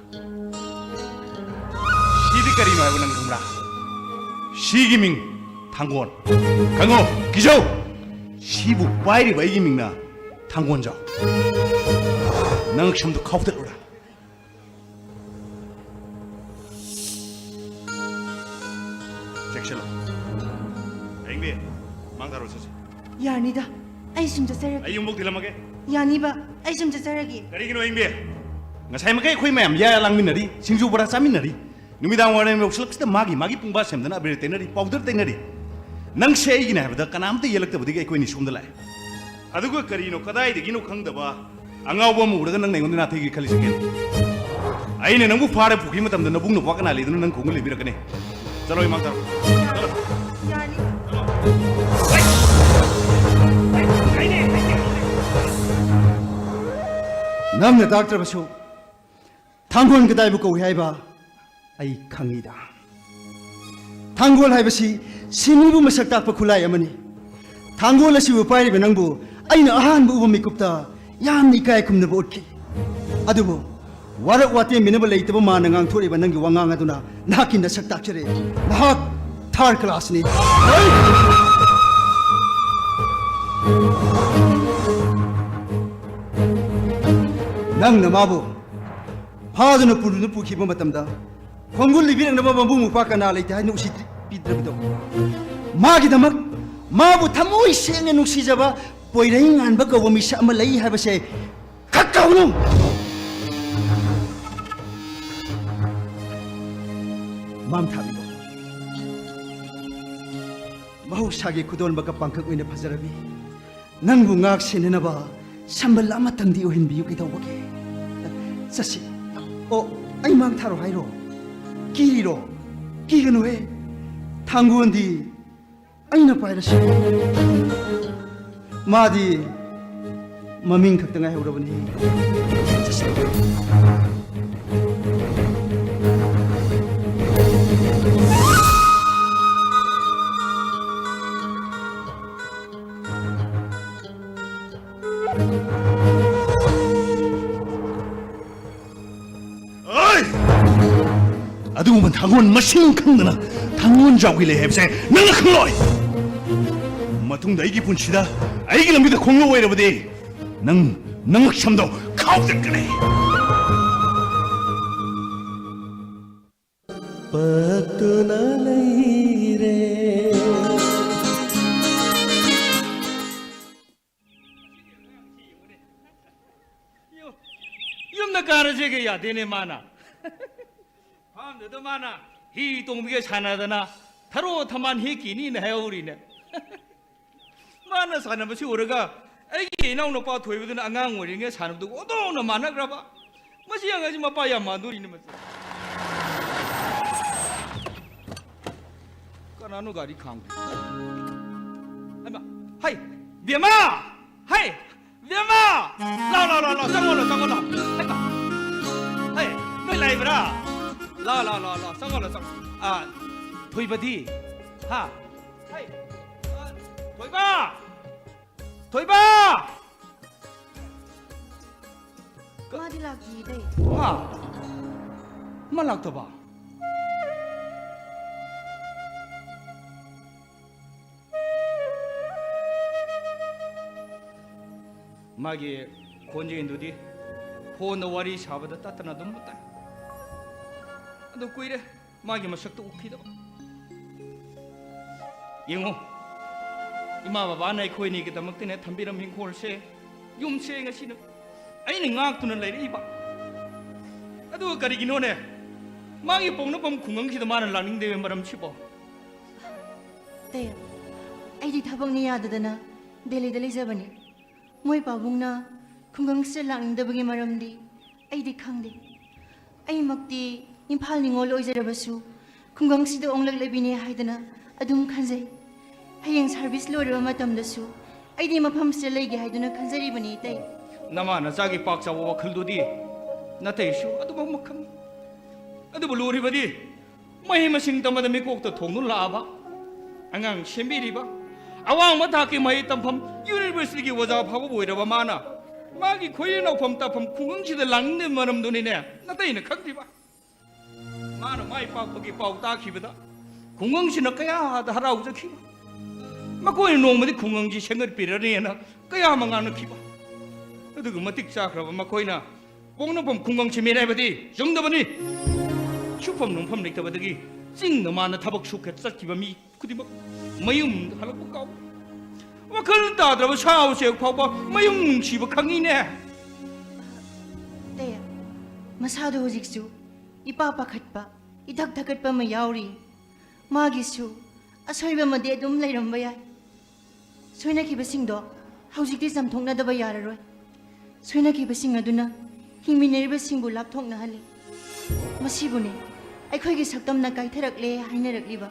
ꯁꯤꯗꯤ ꯀꯔꯤꯅꯣ ꯍꯥꯏꯕ ꯅꯪ ꯈꯪꯕ꯭ꯔꯥ? ꯁꯤꯒꯤ ꯃꯤꯡ ꯊꯥꯡꯒꯣꯟ꯫ ꯈꯪꯉꯣ, ꯀꯤꯖꯧ꯫ ꯁꯤꯕꯨ ꯄꯥꯏꯔꯤꯕ ꯑꯩꯒꯤ ꯃꯤꯡꯅ ꯊꯥꯡꯒꯣꯟꯖꯥꯎ꯫ ꯅꯪ ꯁꯝꯗꯨ ꯈꯥꯎꯊꯠꯂꯨꯔꯥ? ꯆꯦꯛꯁꯤꯜꯂꯣ꯫ ꯑꯌꯤꯡꯕꯤ, ꯃꯥꯡ ꯊꯥꯔꯣ ꯆꯠꯁꯤ꯫ ꯌꯥꯅꯤꯗ, ꯑꯩ ꯁꯨꯝ ꯆꯠꯆꯔꯒꯦ꯫ ꯑꯩ ꯌꯨꯝꯕꯨꯛ ꯊꯤꯜꯂꯝꯃꯒꯦ꯫ ꯌꯥꯅꯤꯕ, ꯑꯩ ꯁꯨꯝ ꯆꯠꯆꯔꯒꯦ꯫ ꯀꯔꯤꯒꯤꯅꯣ ꯑꯌꯤꯡꯕꯤ? ꯉꯁꯥꯏ ꯃꯈꯩ ꯑꯩꯈꯣꯏ ꯃꯌꯥꯝ ꯌꯥ ꯂꯥꯡꯃꯤꯟꯅꯔꯤ, ꯁꯤꯡꯖꯨ ꯕꯣꯔꯥ ꯆꯥꯃꯤꯟꯅꯔꯤ꯫ ꯅꯨꯃꯤꯗꯥꯡ ꯋꯥꯏꯔꯝ ꯌꯧꯁꯤꯜꯂꯛꯄꯁꯤꯗ ꯃꯥꯒꯤ ꯃꯥꯒꯤ ꯄꯨꯡꯕꯥ ꯁꯦꯝꯗꯅ ꯑꯕꯤꯔ ꯇꯩꯅꯔꯤ, ꯄꯥꯎꯗꯔ ꯇꯩꯅꯔꯤ꯫ ꯅꯪꯁꯦ ꯑꯩꯒꯤꯅꯦ ꯍꯥꯏꯕꯗ ꯀꯅꯥꯝꯇ ꯌꯦꯜꯂꯛꯇꯕꯗꯒꯤ ꯑꯩꯈꯣꯏꯅꯤ ꯁꯣꯝꯗ ꯂꯥꯛꯑꯦ꯫ ꯑꯗꯨꯒ ꯀꯔꯤꯅꯣ ꯀꯗꯥꯏꯗꯒꯤꯅꯣ ꯈꯪꯗꯕ ꯑꯉꯥꯎꯕ ꯑꯃ ꯎꯔꯒ ꯅꯪꯅ ꯑꯩꯉꯣꯟꯗ ꯅꯥꯊꯩꯒꯦ ꯈꯜꯂꯤꯁꯦ ꯀꯩꯅꯣ? ꯑꯩꯅ ꯅꯪꯕꯨ ꯐꯥꯔꯦ ꯄꯨꯈ꯭ꯔꯤ ꯃꯇꯝꯗ ꯅꯕꯨꯡ ꯅꯄ꯭ꯋꯥ ꯀꯅꯥ ꯂꯩꯗꯅꯣ ꯅꯪ ꯈꯣꯡꯒꯨꯜ ꯂꯩꯕꯤꯔꯛꯀꯅꯤ꯫ ꯆꯠꯂꯣ ꯏꯃꯥꯡ ꯆꯠꯂꯣ꯫ ꯆꯠꯂꯣ꯫ ꯌꯥꯅꯤ꯫ ꯅꯪꯅ ꯇꯥꯛꯇ꯭ꯔꯕꯁꯨ ꯊꯥꯡꯒꯣꯟ ꯀꯗꯥꯏꯕꯨ ꯀꯧꯏ ꯍꯥꯏꯕ ꯑꯩ ꯈꯪꯉꯤꯗ꯫ ꯊꯥꯡꯒꯣꯜ ꯍꯥꯏꯕꯁꯤ ꯁꯤꯟꯃꯤꯕꯨ ꯃꯁꯛ ꯇꯥꯛꯄ ꯈꯨꯠꯂꯥꯏ ꯑꯃꯅꯤ꯫ ꯊꯥꯡꯒꯣꯜ ꯑꯁꯤꯕꯨ ꯄꯥꯏꯔꯤꯕ ꯅꯪꯕꯨ ꯑꯩꯅ ꯑꯍꯥꯟꯕ ꯎꯕ ꯃꯤꯀꯨꯞꯇ ꯌꯥꯝꯅ ꯏꯀꯥꯏ ꯈꯨꯝꯅꯕ ꯎꯠꯈꯤ꯫ ꯑꯗꯨꯕꯨ ꯋꯥꯔꯛ ꯋꯥꯇꯦꯝꯕꯤꯅꯕ ꯂꯩꯇꯕ ꯃꯥꯅ ꯉꯥꯡꯊꯣꯔꯛꯏꯕ ꯅꯪꯒꯤ ꯋꯥꯉꯥꯡ ꯑꯗꯨꯅ ꯅꯍꯥꯛꯀꯤ ꯅꯁꯛ ꯇꯥꯛꯆꯔꯦ꯫ ꯅꯍꯥꯛ ꯊꯥꯔ ꯀ꯭ꯂꯥꯁꯅꯤ꯫ ꯅꯪꯅ ꯃꯥꯕꯨ ꯐꯥꯗꯨꯅ ꯄꯨꯗꯨꯅ ꯄꯨꯈꯤꯕ ꯃꯇꯝꯗ ꯈꯣꯡꯒꯨꯜ ꯂꯤꯕꯤꯔꯛꯅꯕ ꯃꯕꯨꯡ ꯃꯧꯄ꯭ꯋꯥ ꯀꯅꯥ ꯂꯩꯇꯦ ꯍꯥꯏꯅ ꯎꯁꯤꯠ ꯄꯤꯗ꯭ꯔꯕꯗꯣ? ꯃꯥꯒꯤꯗꯃꯛ ꯃꯥꯕꯨ ꯊꯃꯣꯏ ꯁꯦꯡꯅ ꯅꯨꯡꯁꯤꯖꯕ ꯄꯣꯏꯔꯩ ꯉꯥꯟꯕ ꯀꯧꯕ ꯃꯤꯁꯛ ꯑꯃ ꯂꯩ ꯍꯥꯏꯕꯁꯦ ꯈꯛ ꯀꯥꯎꯅꯨ꯫ ꯃꯥꯡ ꯊꯥꯕꯤꯔꯣ꯫ ꯃꯍꯧꯁꯥꯒꯤ ꯈꯨꯗꯣꯜꯃꯛꯀ ꯄꯥꯡꯈꯛ ꯑꯣꯏꯅ ꯐꯖꯔꯕꯤ ꯅꯪꯕꯨ ꯉꯥꯛ ꯁꯦꯟꯅꯅꯕ ꯁꯝꯕꯜ ꯑꯃꯇꯪꯗꯤ ꯑꯣꯏꯍꯟꯕꯤꯌꯨ ꯀꯩꯗꯧꯕꯒꯦ? ꯆꯠꯁꯤ꯫ ꯑꯣ, ꯑꯩ ꯃꯥꯡ ꯊꯥꯔꯣ ꯍꯥꯏꯔꯣ? ꯀꯤꯔꯤꯔꯣ? ꯀꯤꯒꯅꯨꯍꯦ, ꯊꯥꯡꯒꯣꯟꯗꯤ ꯑꯩꯅ ꯄꯥꯏꯔꯁꯤ꯫ ꯃꯥꯗꯤ ꯃꯃꯤꯡ ꯈꯛꯇ ꯉꯥꯏꯍꯧꯔꯕꯅꯤ꯫ ꯑꯩ! ꯑꯗꯨꯒꯨꯝꯕ ꯊꯥꯡꯒꯣꯟ ꯃꯁꯤꯡ ꯈꯪꯗꯅ ꯊꯥꯡꯒꯣꯟ ꯖꯥꯎꯒꯤ ꯂꯩ ꯍꯥꯏꯕꯁꯦ ꯅꯪꯅ ꯈꯪꯂꯣꯏ꯫ ꯃꯇꯨꯡꯗ ꯑꯩꯒꯤ ꯄꯨꯟꯁꯤꯗ ꯑꯩꯒꯤ ꯂꯝꯕꯤꯗ ꯈꯣꯡꯂꯣꯏ ꯑꯣꯏꯔꯕꯗꯤ ꯅꯪ ꯅꯉꯛ ꯁꯝꯗꯣ ꯈꯥꯎꯗꯠꯀꯅꯤ꯫ ꯄꯠꯇꯨꯅ ꯂꯩꯔꯦ꯫ ꯌꯨꯝꯗ ꯀꯥꯔꯁꯦꯒ ꯌꯥꯗꯦꯅꯦ ꯃꯥꯅ꯫ ꯐꯥꯝꯗꯨꯗ ꯃꯥꯅ ꯍꯤ ꯇꯣꯡꯕꯤꯒ ꯁꯥꯟꯅꯗꯅ ꯊꯔꯣ ꯊꯝꯕꯥꯜ ꯍꯦꯛꯈꯤꯅꯤꯅ ꯍꯥꯏꯍꯧꯔꯤꯅꯦ꯫ ꯃꯥꯅ ꯁꯥꯟꯅꯕꯁꯤ ꯎꯔꯒ ꯑꯩꯒꯤ ꯏꯅꯥꯎꯅꯨꯄꯥ ꯊꯣꯏꯕꯗꯨꯅ ꯑꯉꯥꯡ ꯑꯣꯏꯔꯤꯉꯩ ꯁꯥꯟꯅꯕꯗꯨꯒ ꯑꯣꯟꯊꯣꯛꯅ ꯃꯥꯟꯅꯈ꯭ꯔꯕ꯫ ꯃꯁꯤ ꯑꯉꯥꯡꯁꯤ ꯃꯄꯥ ꯌꯥꯝ ꯃꯥꯟꯗꯣꯔꯤꯅꯦ ꯃꯁꯤ꯫ ꯀꯅꯥꯅꯣ ꯒꯥꯔꯤ ꯈꯥꯝꯒꯦ? ꯍꯩꯃꯥ! ꯍꯩ! ꯕꯦꯝꯃ! ꯍꯩ! ꯕꯦꯝꯃ! ꯂꯥꯎ, ꯂꯥꯎ, ꯂꯥꯎ, ꯂꯥꯎ, ꯆꯪꯉꯣ, ꯂꯥꯎ, ꯆꯪꯉꯣ, ꯂꯥꯎ꯫ ꯍꯩꯃꯥ! ꯍꯩ! ꯅꯣꯏ ꯂꯥꯛꯏꯕ꯭ꯔꯥ? ꯂꯥꯎ, ꯂꯥꯎ, ꯂꯥꯎ, ꯂꯥꯎ, ꯆꯪꯉꯣ, ꯂꯥꯎ, ꯆꯪꯉꯣ꯫ ꯑꯥ, ꯊꯣꯏꯕꯗꯤ? ꯍꯥ? ꯍꯩ! ꯑꯥ, ꯊꯣꯏꯕ! ꯊꯣꯏꯕ! ꯃꯥꯗꯤ ꯂꯥꯛꯇꯤꯌꯦ꯫ ꯍꯥ? ꯃꯥ ꯂꯥꯛꯇꯕ? ꯃꯥꯒꯤ ꯈꯣꯟꯖꯦꯜꯗꯨꯗꯤ ꯐꯣꯟꯗ ꯋꯥꯔꯤ ꯁꯥꯕꯗ ꯇꯠꯇꯅ ꯑꯗꯨꯝ ꯇꯥꯏ꯫ ꯑꯗꯨ ꯀꯨꯏꯔꯦ ꯃꯥꯒꯤ ꯃꯁꯛꯇꯨ ꯎꯈꯤꯗꯕ꯫ ꯌꯦꯡꯉꯣ, ꯏꯃꯥ ꯕꯕꯥꯅ ꯑꯩꯈꯣꯏꯅꯤꯒꯤꯗꯃꯛꯇꯅꯦ ꯊꯝꯕꯤꯔꯝꯕ ꯏꯪꯈꯣꯜꯁꯦ, ꯌꯨꯝꯁꯦ ꯉꯁꯤꯅ ꯑꯩꯅ ꯉꯥꯛꯇꯨꯅ ꯂꯩꯔꯛꯏꯕ꯫ ꯑꯗꯨꯒ ꯀꯔꯤꯒꯤꯅꯣꯅꯦ ꯃꯥꯒꯤ ꯄꯣꯛꯅꯐꯝ ꯈꯨꯡꯒꯪꯁꯤꯗ ꯃꯥꯅ ꯂꯥꯛꯅꯤꯡꯗꯕꯒꯤ ꯃꯔꯝꯁꯤꯕꯣ? ꯇꯦ, ꯑꯩꯗꯤ ꯊꯕꯛꯅ ꯌꯥꯗꯗꯅ ꯗꯦꯜꯂꯤꯗ ꯂꯩꯖꯕꯅꯤ꯫ ꯃꯣꯏ ꯄꯥꯕꯨꯡꯅ ꯈꯨꯡꯒꯪꯁꯤꯗ ꯂꯥꯛꯅꯤꯡꯗꯕꯒꯤ ꯃꯔꯝꯗꯤ ꯑꯩꯗꯤ ꯈꯪꯗꯦ꯫ ꯑꯩꯃꯛꯇꯤ ꯏꯝꯐꯥꯜ ꯅꯤꯉꯣꯜ ꯑꯣꯏꯖꯔꯕꯁꯨ ꯈꯨꯡꯒꯪꯁꯤꯗ ꯑꯣꯡꯂꯛꯂꯕꯤꯅꯦ ꯍꯥꯏꯗꯅ ꯑꯗꯨꯝ ꯈꯟꯖꯩ꯫ ꯍꯌꯦꯡ ꯁꯥꯔꯚꯤꯁ ꯂꯣꯏꯔꯕ ꯃꯇꯝꯗꯁꯨ ꯑꯩꯗꯤ ꯃꯐꯝꯁꯤꯗ ꯂꯩꯒꯦ ꯍꯥꯏꯗꯨꯅ ꯈꯟꯖꯔꯤꯕꯅꯤ, ꯏꯇꯩ꯫ ꯅꯃꯥ ꯅꯆꯥꯒꯤ ꯄꯥꯛ ꯆꯥꯎꯕ ꯋꯥꯈꯜꯗꯨꯗꯤ ꯅꯇꯩꯁꯨ ꯑꯗꯨꯃꯛ ꯈꯪꯏ꯫ ꯑꯗꯨꯕꯨ ꯂꯨꯔꯤꯕꯗꯤ ꯃꯍꯩ ꯃꯁꯤꯡ ꯇꯝꯕꯗ ꯃꯤꯀꯣꯛꯇ ꯊꯣꯡꯗꯨꯅ ꯂꯥꯛꯂꯕ, ꯑꯉꯥꯡ ꯁꯦꯝꯕꯤꯔꯤꯕ, ꯑꯋꯥꯡꯕ ꯊꯥꯛꯀꯤ ꯃꯍꯩ ꯇꯝꯐꯝ ꯌꯨꯅꯤꯚꯔꯁꯤꯇꯤꯒꯤ ꯑꯣꯖꯥ ꯐꯥꯎꯕꯕꯨ ꯑꯣꯏꯔꯕ ꯃꯥꯅ ꯃꯥꯒꯤ ꯈꯣꯏꯔꯤ ꯅꯧꯐꯝ ꯇꯥꯐꯝ ꯈꯨꯡꯒꯪꯁꯤꯗ ꯂꯥꯛꯅꯤꯡꯗꯕ ꯃꯔꯝꯗꯨꯅꯤꯅꯦ ꯅꯇꯩꯅ ꯈꯪꯗ꯭ꯔꯤꯕ꯫ ꯃꯥꯅ ꯃꯥꯏ ꯄꯥꯛꯄꯒꯤ ꯄꯥꯎ ꯇꯥꯈꯤꯕꯗ ꯈꯨꯡꯒꯪꯁꯤꯅ ꯀꯌꯥꯗ ꯍꯔꯥꯎꯖꯈꯤꯕ꯫ ꯃꯈꯣꯏꯅ ꯅꯣꯡꯃꯗꯤ ꯈꯨꯡꯒꯪꯁꯤ ꯁꯦꯝꯒꯠꯄꯤꯔꯅꯤꯅ ꯀꯌꯥ ꯑꯃ ꯉꯥꯡꯅꯈꯤꯕ꯫ ꯑꯗꯨꯒ ꯃꯇꯤꯛ ꯆꯥꯈ꯭ꯔꯕ ꯃꯈꯣꯏꯅ ꯄꯣꯛꯅꯐꯝ ꯈꯨꯡꯒꯪꯁꯤ ꯃꯤꯔꯥꯏꯕꯗꯤ ꯆꯨꯝꯗꯕꯅꯤ꯫ ꯁꯨꯐꯝ ꯅꯣꯝꯐꯝ ꯂꯩꯇꯕꯗꯒꯤ ꯆꯤꯡꯗ ꯃꯥꯅ ꯊꯕꯛ ꯁꯨꯈ ꯆꯠꯈꯤꯕ ꯃꯤ ꯈꯨꯗꯤꯡꯃꯛ ꯃꯌꯨꯝꯗ ꯍꯜꯂꯛꯄ ꯀꯥꯎ꯫ ꯋꯥꯈꯜ ꯇꯥꯗ꯭ꯔꯕ ꯁꯥ ꯎꯆꯦꯛ ꯐꯥꯎꯕ ꯃꯌꯨꯝ ꯅꯨꯡꯁꯤꯕ ꯈꯪꯉꯤꯅꯦ꯫ ꯏꯇꯩ, ꯃꯁꯥꯗꯣ ꯍꯧꯖꯤꯛꯁꯨ ꯏꯄꯥ ꯄꯥꯈꯠꯄ, ꯏꯊꯛ ꯊꯛꯀꯠꯄ ꯑꯃ ꯌꯥꯎꯔꯤ꯫ ꯃꯥꯒꯤꯁꯨ ꯑꯁꯣꯏꯕ ꯑꯃꯗꯤ ꯑꯗꯨꯝ ꯂꯩꯔꯝꯕ ꯌꯥꯏ꯫ ꯁꯣꯏꯅꯈꯤꯕꯁꯤꯡꯗꯣ ꯍꯧꯖꯤꯛꯇꯤ ꯆꯥꯝꯊꯣꯛꯅꯗꯕ ꯌꯥꯔꯔꯣꯏ꯫ ꯁꯣꯏꯅꯈꯤꯕꯁꯤꯡ ꯑꯗꯨꯅ ꯍꯤꯡꯃꯤꯟꯅꯔꯤꯕꯁꯤꯡꯕꯨ ꯂꯥꯞꯊꯣꯛꯅꯍꯜꯂꯤ꯫ ꯃꯁꯤꯕꯨꯅꯤ ꯑꯩꯈꯣꯏꯒꯤ ꯁꯛꯇꯝꯅ ꯀꯥꯏꯊꯔꯛꯂꯦ ꯍꯥꯏꯅꯔꯛꯂꯤꯕ꯫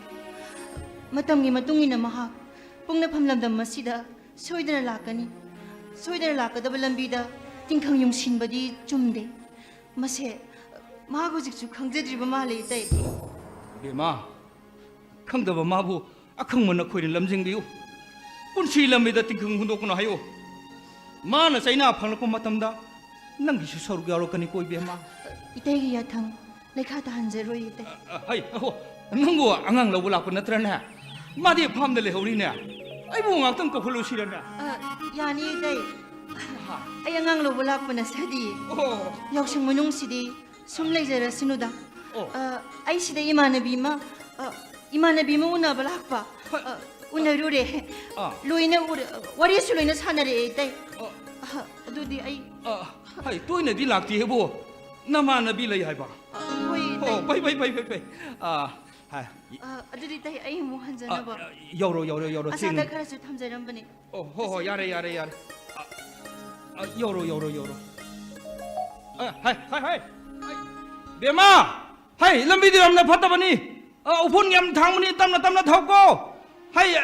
ꯃꯇꯝꯒꯤ ꯃꯇꯨꯡ ꯏꯟꯅ ꯃꯍꯥꯛ ꯄꯣꯛꯅꯐꯝ ꯂꯝꯗꯝ ꯑꯁꯤꯗ ꯁꯣꯏꯗꯅ ꯂꯥꯛꯀꯅꯤ꯫ ꯁꯣꯏꯗꯅ ꯂꯥꯛꯀꯗꯕ ꯂꯝꯕꯤꯗ ꯇꯤꯡꯈꯪ ꯌꯨꯡꯁꯤꯟꯕꯗꯤ ꯆꯨꯝꯗꯦ꯫ ꯃꯁꯦ ꯃꯍꯥꯛ ꯍꯧꯖꯤꯛꯁꯨ ꯈꯪꯖꯗ꯭ꯔꯤꯕ ꯃꯥꯜꯂꯦ, ꯏꯇꯩ꯫ ꯕꯦꯝꯃ, ꯈꯪꯗꯕ ꯃꯥꯕꯨ ꯑꯈꯪꯕ ꯅꯈꯣꯏꯅ ꯂꯝꯖꯤꯡꯕꯤꯌꯨ꯫ ꯄꯨꯟꯁꯤ ꯂꯝꯕꯤꯗ ꯇꯤꯡꯈꯪ ꯍꯨꯟꯗꯣꯛꯀꯅꯨ ꯍꯥꯏꯌꯨ꯫ ꯃꯥꯅ ꯆꯩꯅꯥ ꯐꯪꯂꯛꯄ ꯃꯇꯝꯗ ꯅꯪꯒꯤꯁꯨ ꯁꯔꯨꯛ ꯌꯥꯎꯔꯛꯀꯅꯤꯀꯣ, ꯏꯕꯦꯝꯃ꯫ ꯏꯇꯩꯒꯤ ꯌꯥꯊꯪ ꯂꯩꯈꯥ ꯇꯥꯍꯟꯖꯔꯣꯏ, ꯏꯇꯩ꯫ ꯑ, ꯑ, ꯍꯩ, ꯑꯍꯣ, ꯅꯪꯕꯨ ꯑꯉꯥꯡ ꯂꯧꯕ ꯂꯥꯛꯄ ꯅꯠꯇ꯭ꯔꯅꯦ? ꯃꯥꯗꯤ ꯐꯥꯝꯗ ꯂꯩꯍꯧꯔꯤꯅꯦ꯫ ꯑꯩꯕꯨ ꯉꯥꯛꯇꯪ ꯀꯧꯈꯠꯂꯨꯁꯤꯔꯅꯦ? ꯑ, ꯌꯥꯅꯤ, ꯏꯇꯩ꯫ ꯍꯥ? ꯑꯩ ꯑꯉꯥꯡ ꯂꯧꯕ ꯂꯥꯛꯄ ꯅꯠꯆꯗꯤꯌꯦ꯫ ꯑꯣ꯫ ꯌꯥꯎꯁꯪ ꯃꯅꯨꯡꯁꯤꯗꯤ ꯁꯨꯝ ꯂꯩꯖꯔꯁꯅꯨꯗ꯫ ꯑꯣ꯫ ꯑ, ꯑꯩ ꯁꯤꯗ ꯏꯃꯥꯟꯅꯕꯤ ꯑꯃ, ꯑ, ꯏꯃꯥꯟꯅꯕꯤ ꯑꯃ ꯎꯅꯕ ꯂꯥꯛꯄ꯫ ꯍꯣꯏ꯫ ꯑ, ꯎꯅꯔꯨꯔꯦ꯫ ꯑꯥ꯫ ꯂꯣꯏꯅ ꯎꯔꯦ, ꯋꯥꯔꯤꯁꯨ ꯂꯣꯏꯅ ꯁꯥꯟꯅꯔꯛꯑꯦ, ꯏꯇꯩ꯫ ꯑꯣ꯫ ꯑ, ꯑꯗꯨꯗꯤ ꯑꯩ ꯑ, ꯍꯩ, ꯇꯣꯏꯅꯗꯤ ꯂꯥꯛꯇꯦꯕꯨ꯫ ꯅꯃꯥꯟꯅꯕꯤ ꯂꯩ ꯍꯥꯏꯕ? ꯑ, ꯍꯣꯏ, ꯏꯇꯩ꯫ ꯑꯣ, ꯐꯩ, ꯐꯩ, ꯐꯩ, ꯐꯩ, ꯐꯩ꯫ ꯑ, ꯍꯥꯏ꯫ ꯑ, ꯑꯗꯨꯗꯤ, ꯏꯇꯩ, ꯑꯩ ꯑꯃꯨꯛ ꯑ, ꯍꯟꯖꯅꯕ꯫ ꯑ, ꯌꯧꯔꯣ, ꯌꯧꯔꯣ, ꯌꯧꯔꯣ, ꯑꯆꯥ ꯆꯤꯡ꯫ ꯑꯊꯛ ꯈꯔꯁꯨ ꯊꯝꯖꯔꯝꯕꯅꯦ꯫ ꯑꯣ, ꯍꯣ, ꯍꯣ, ꯌꯥꯔꯦ, ꯌꯥꯔꯦ, ꯌꯥꯔꯦ꯫ ꯑ, ꯑ, ꯌꯧꯔꯣ, ꯌꯧꯔꯣ, ꯌꯧꯔꯣ꯫ ꯑ, ꯍꯥꯏ, ꯍꯥꯏ, ꯍꯥꯏ, ꯍꯥꯏ꯫ ꯕꯦꯝꯃ! ꯍꯥꯏ, ꯂꯝꯕꯤꯗꯨ ꯌꯥꯝꯅ ꯐꯠꯇꯕꯅꯤ꯫ ꯑ, ꯎꯐꯨꯟ ꯌꯥꯝ ꯊꯥꯡꯕꯅꯤ, ꯇꯞꯅ ꯇꯞꯅ ꯊꯧꯀꯣ꯫ ꯍꯩ, ꯑ,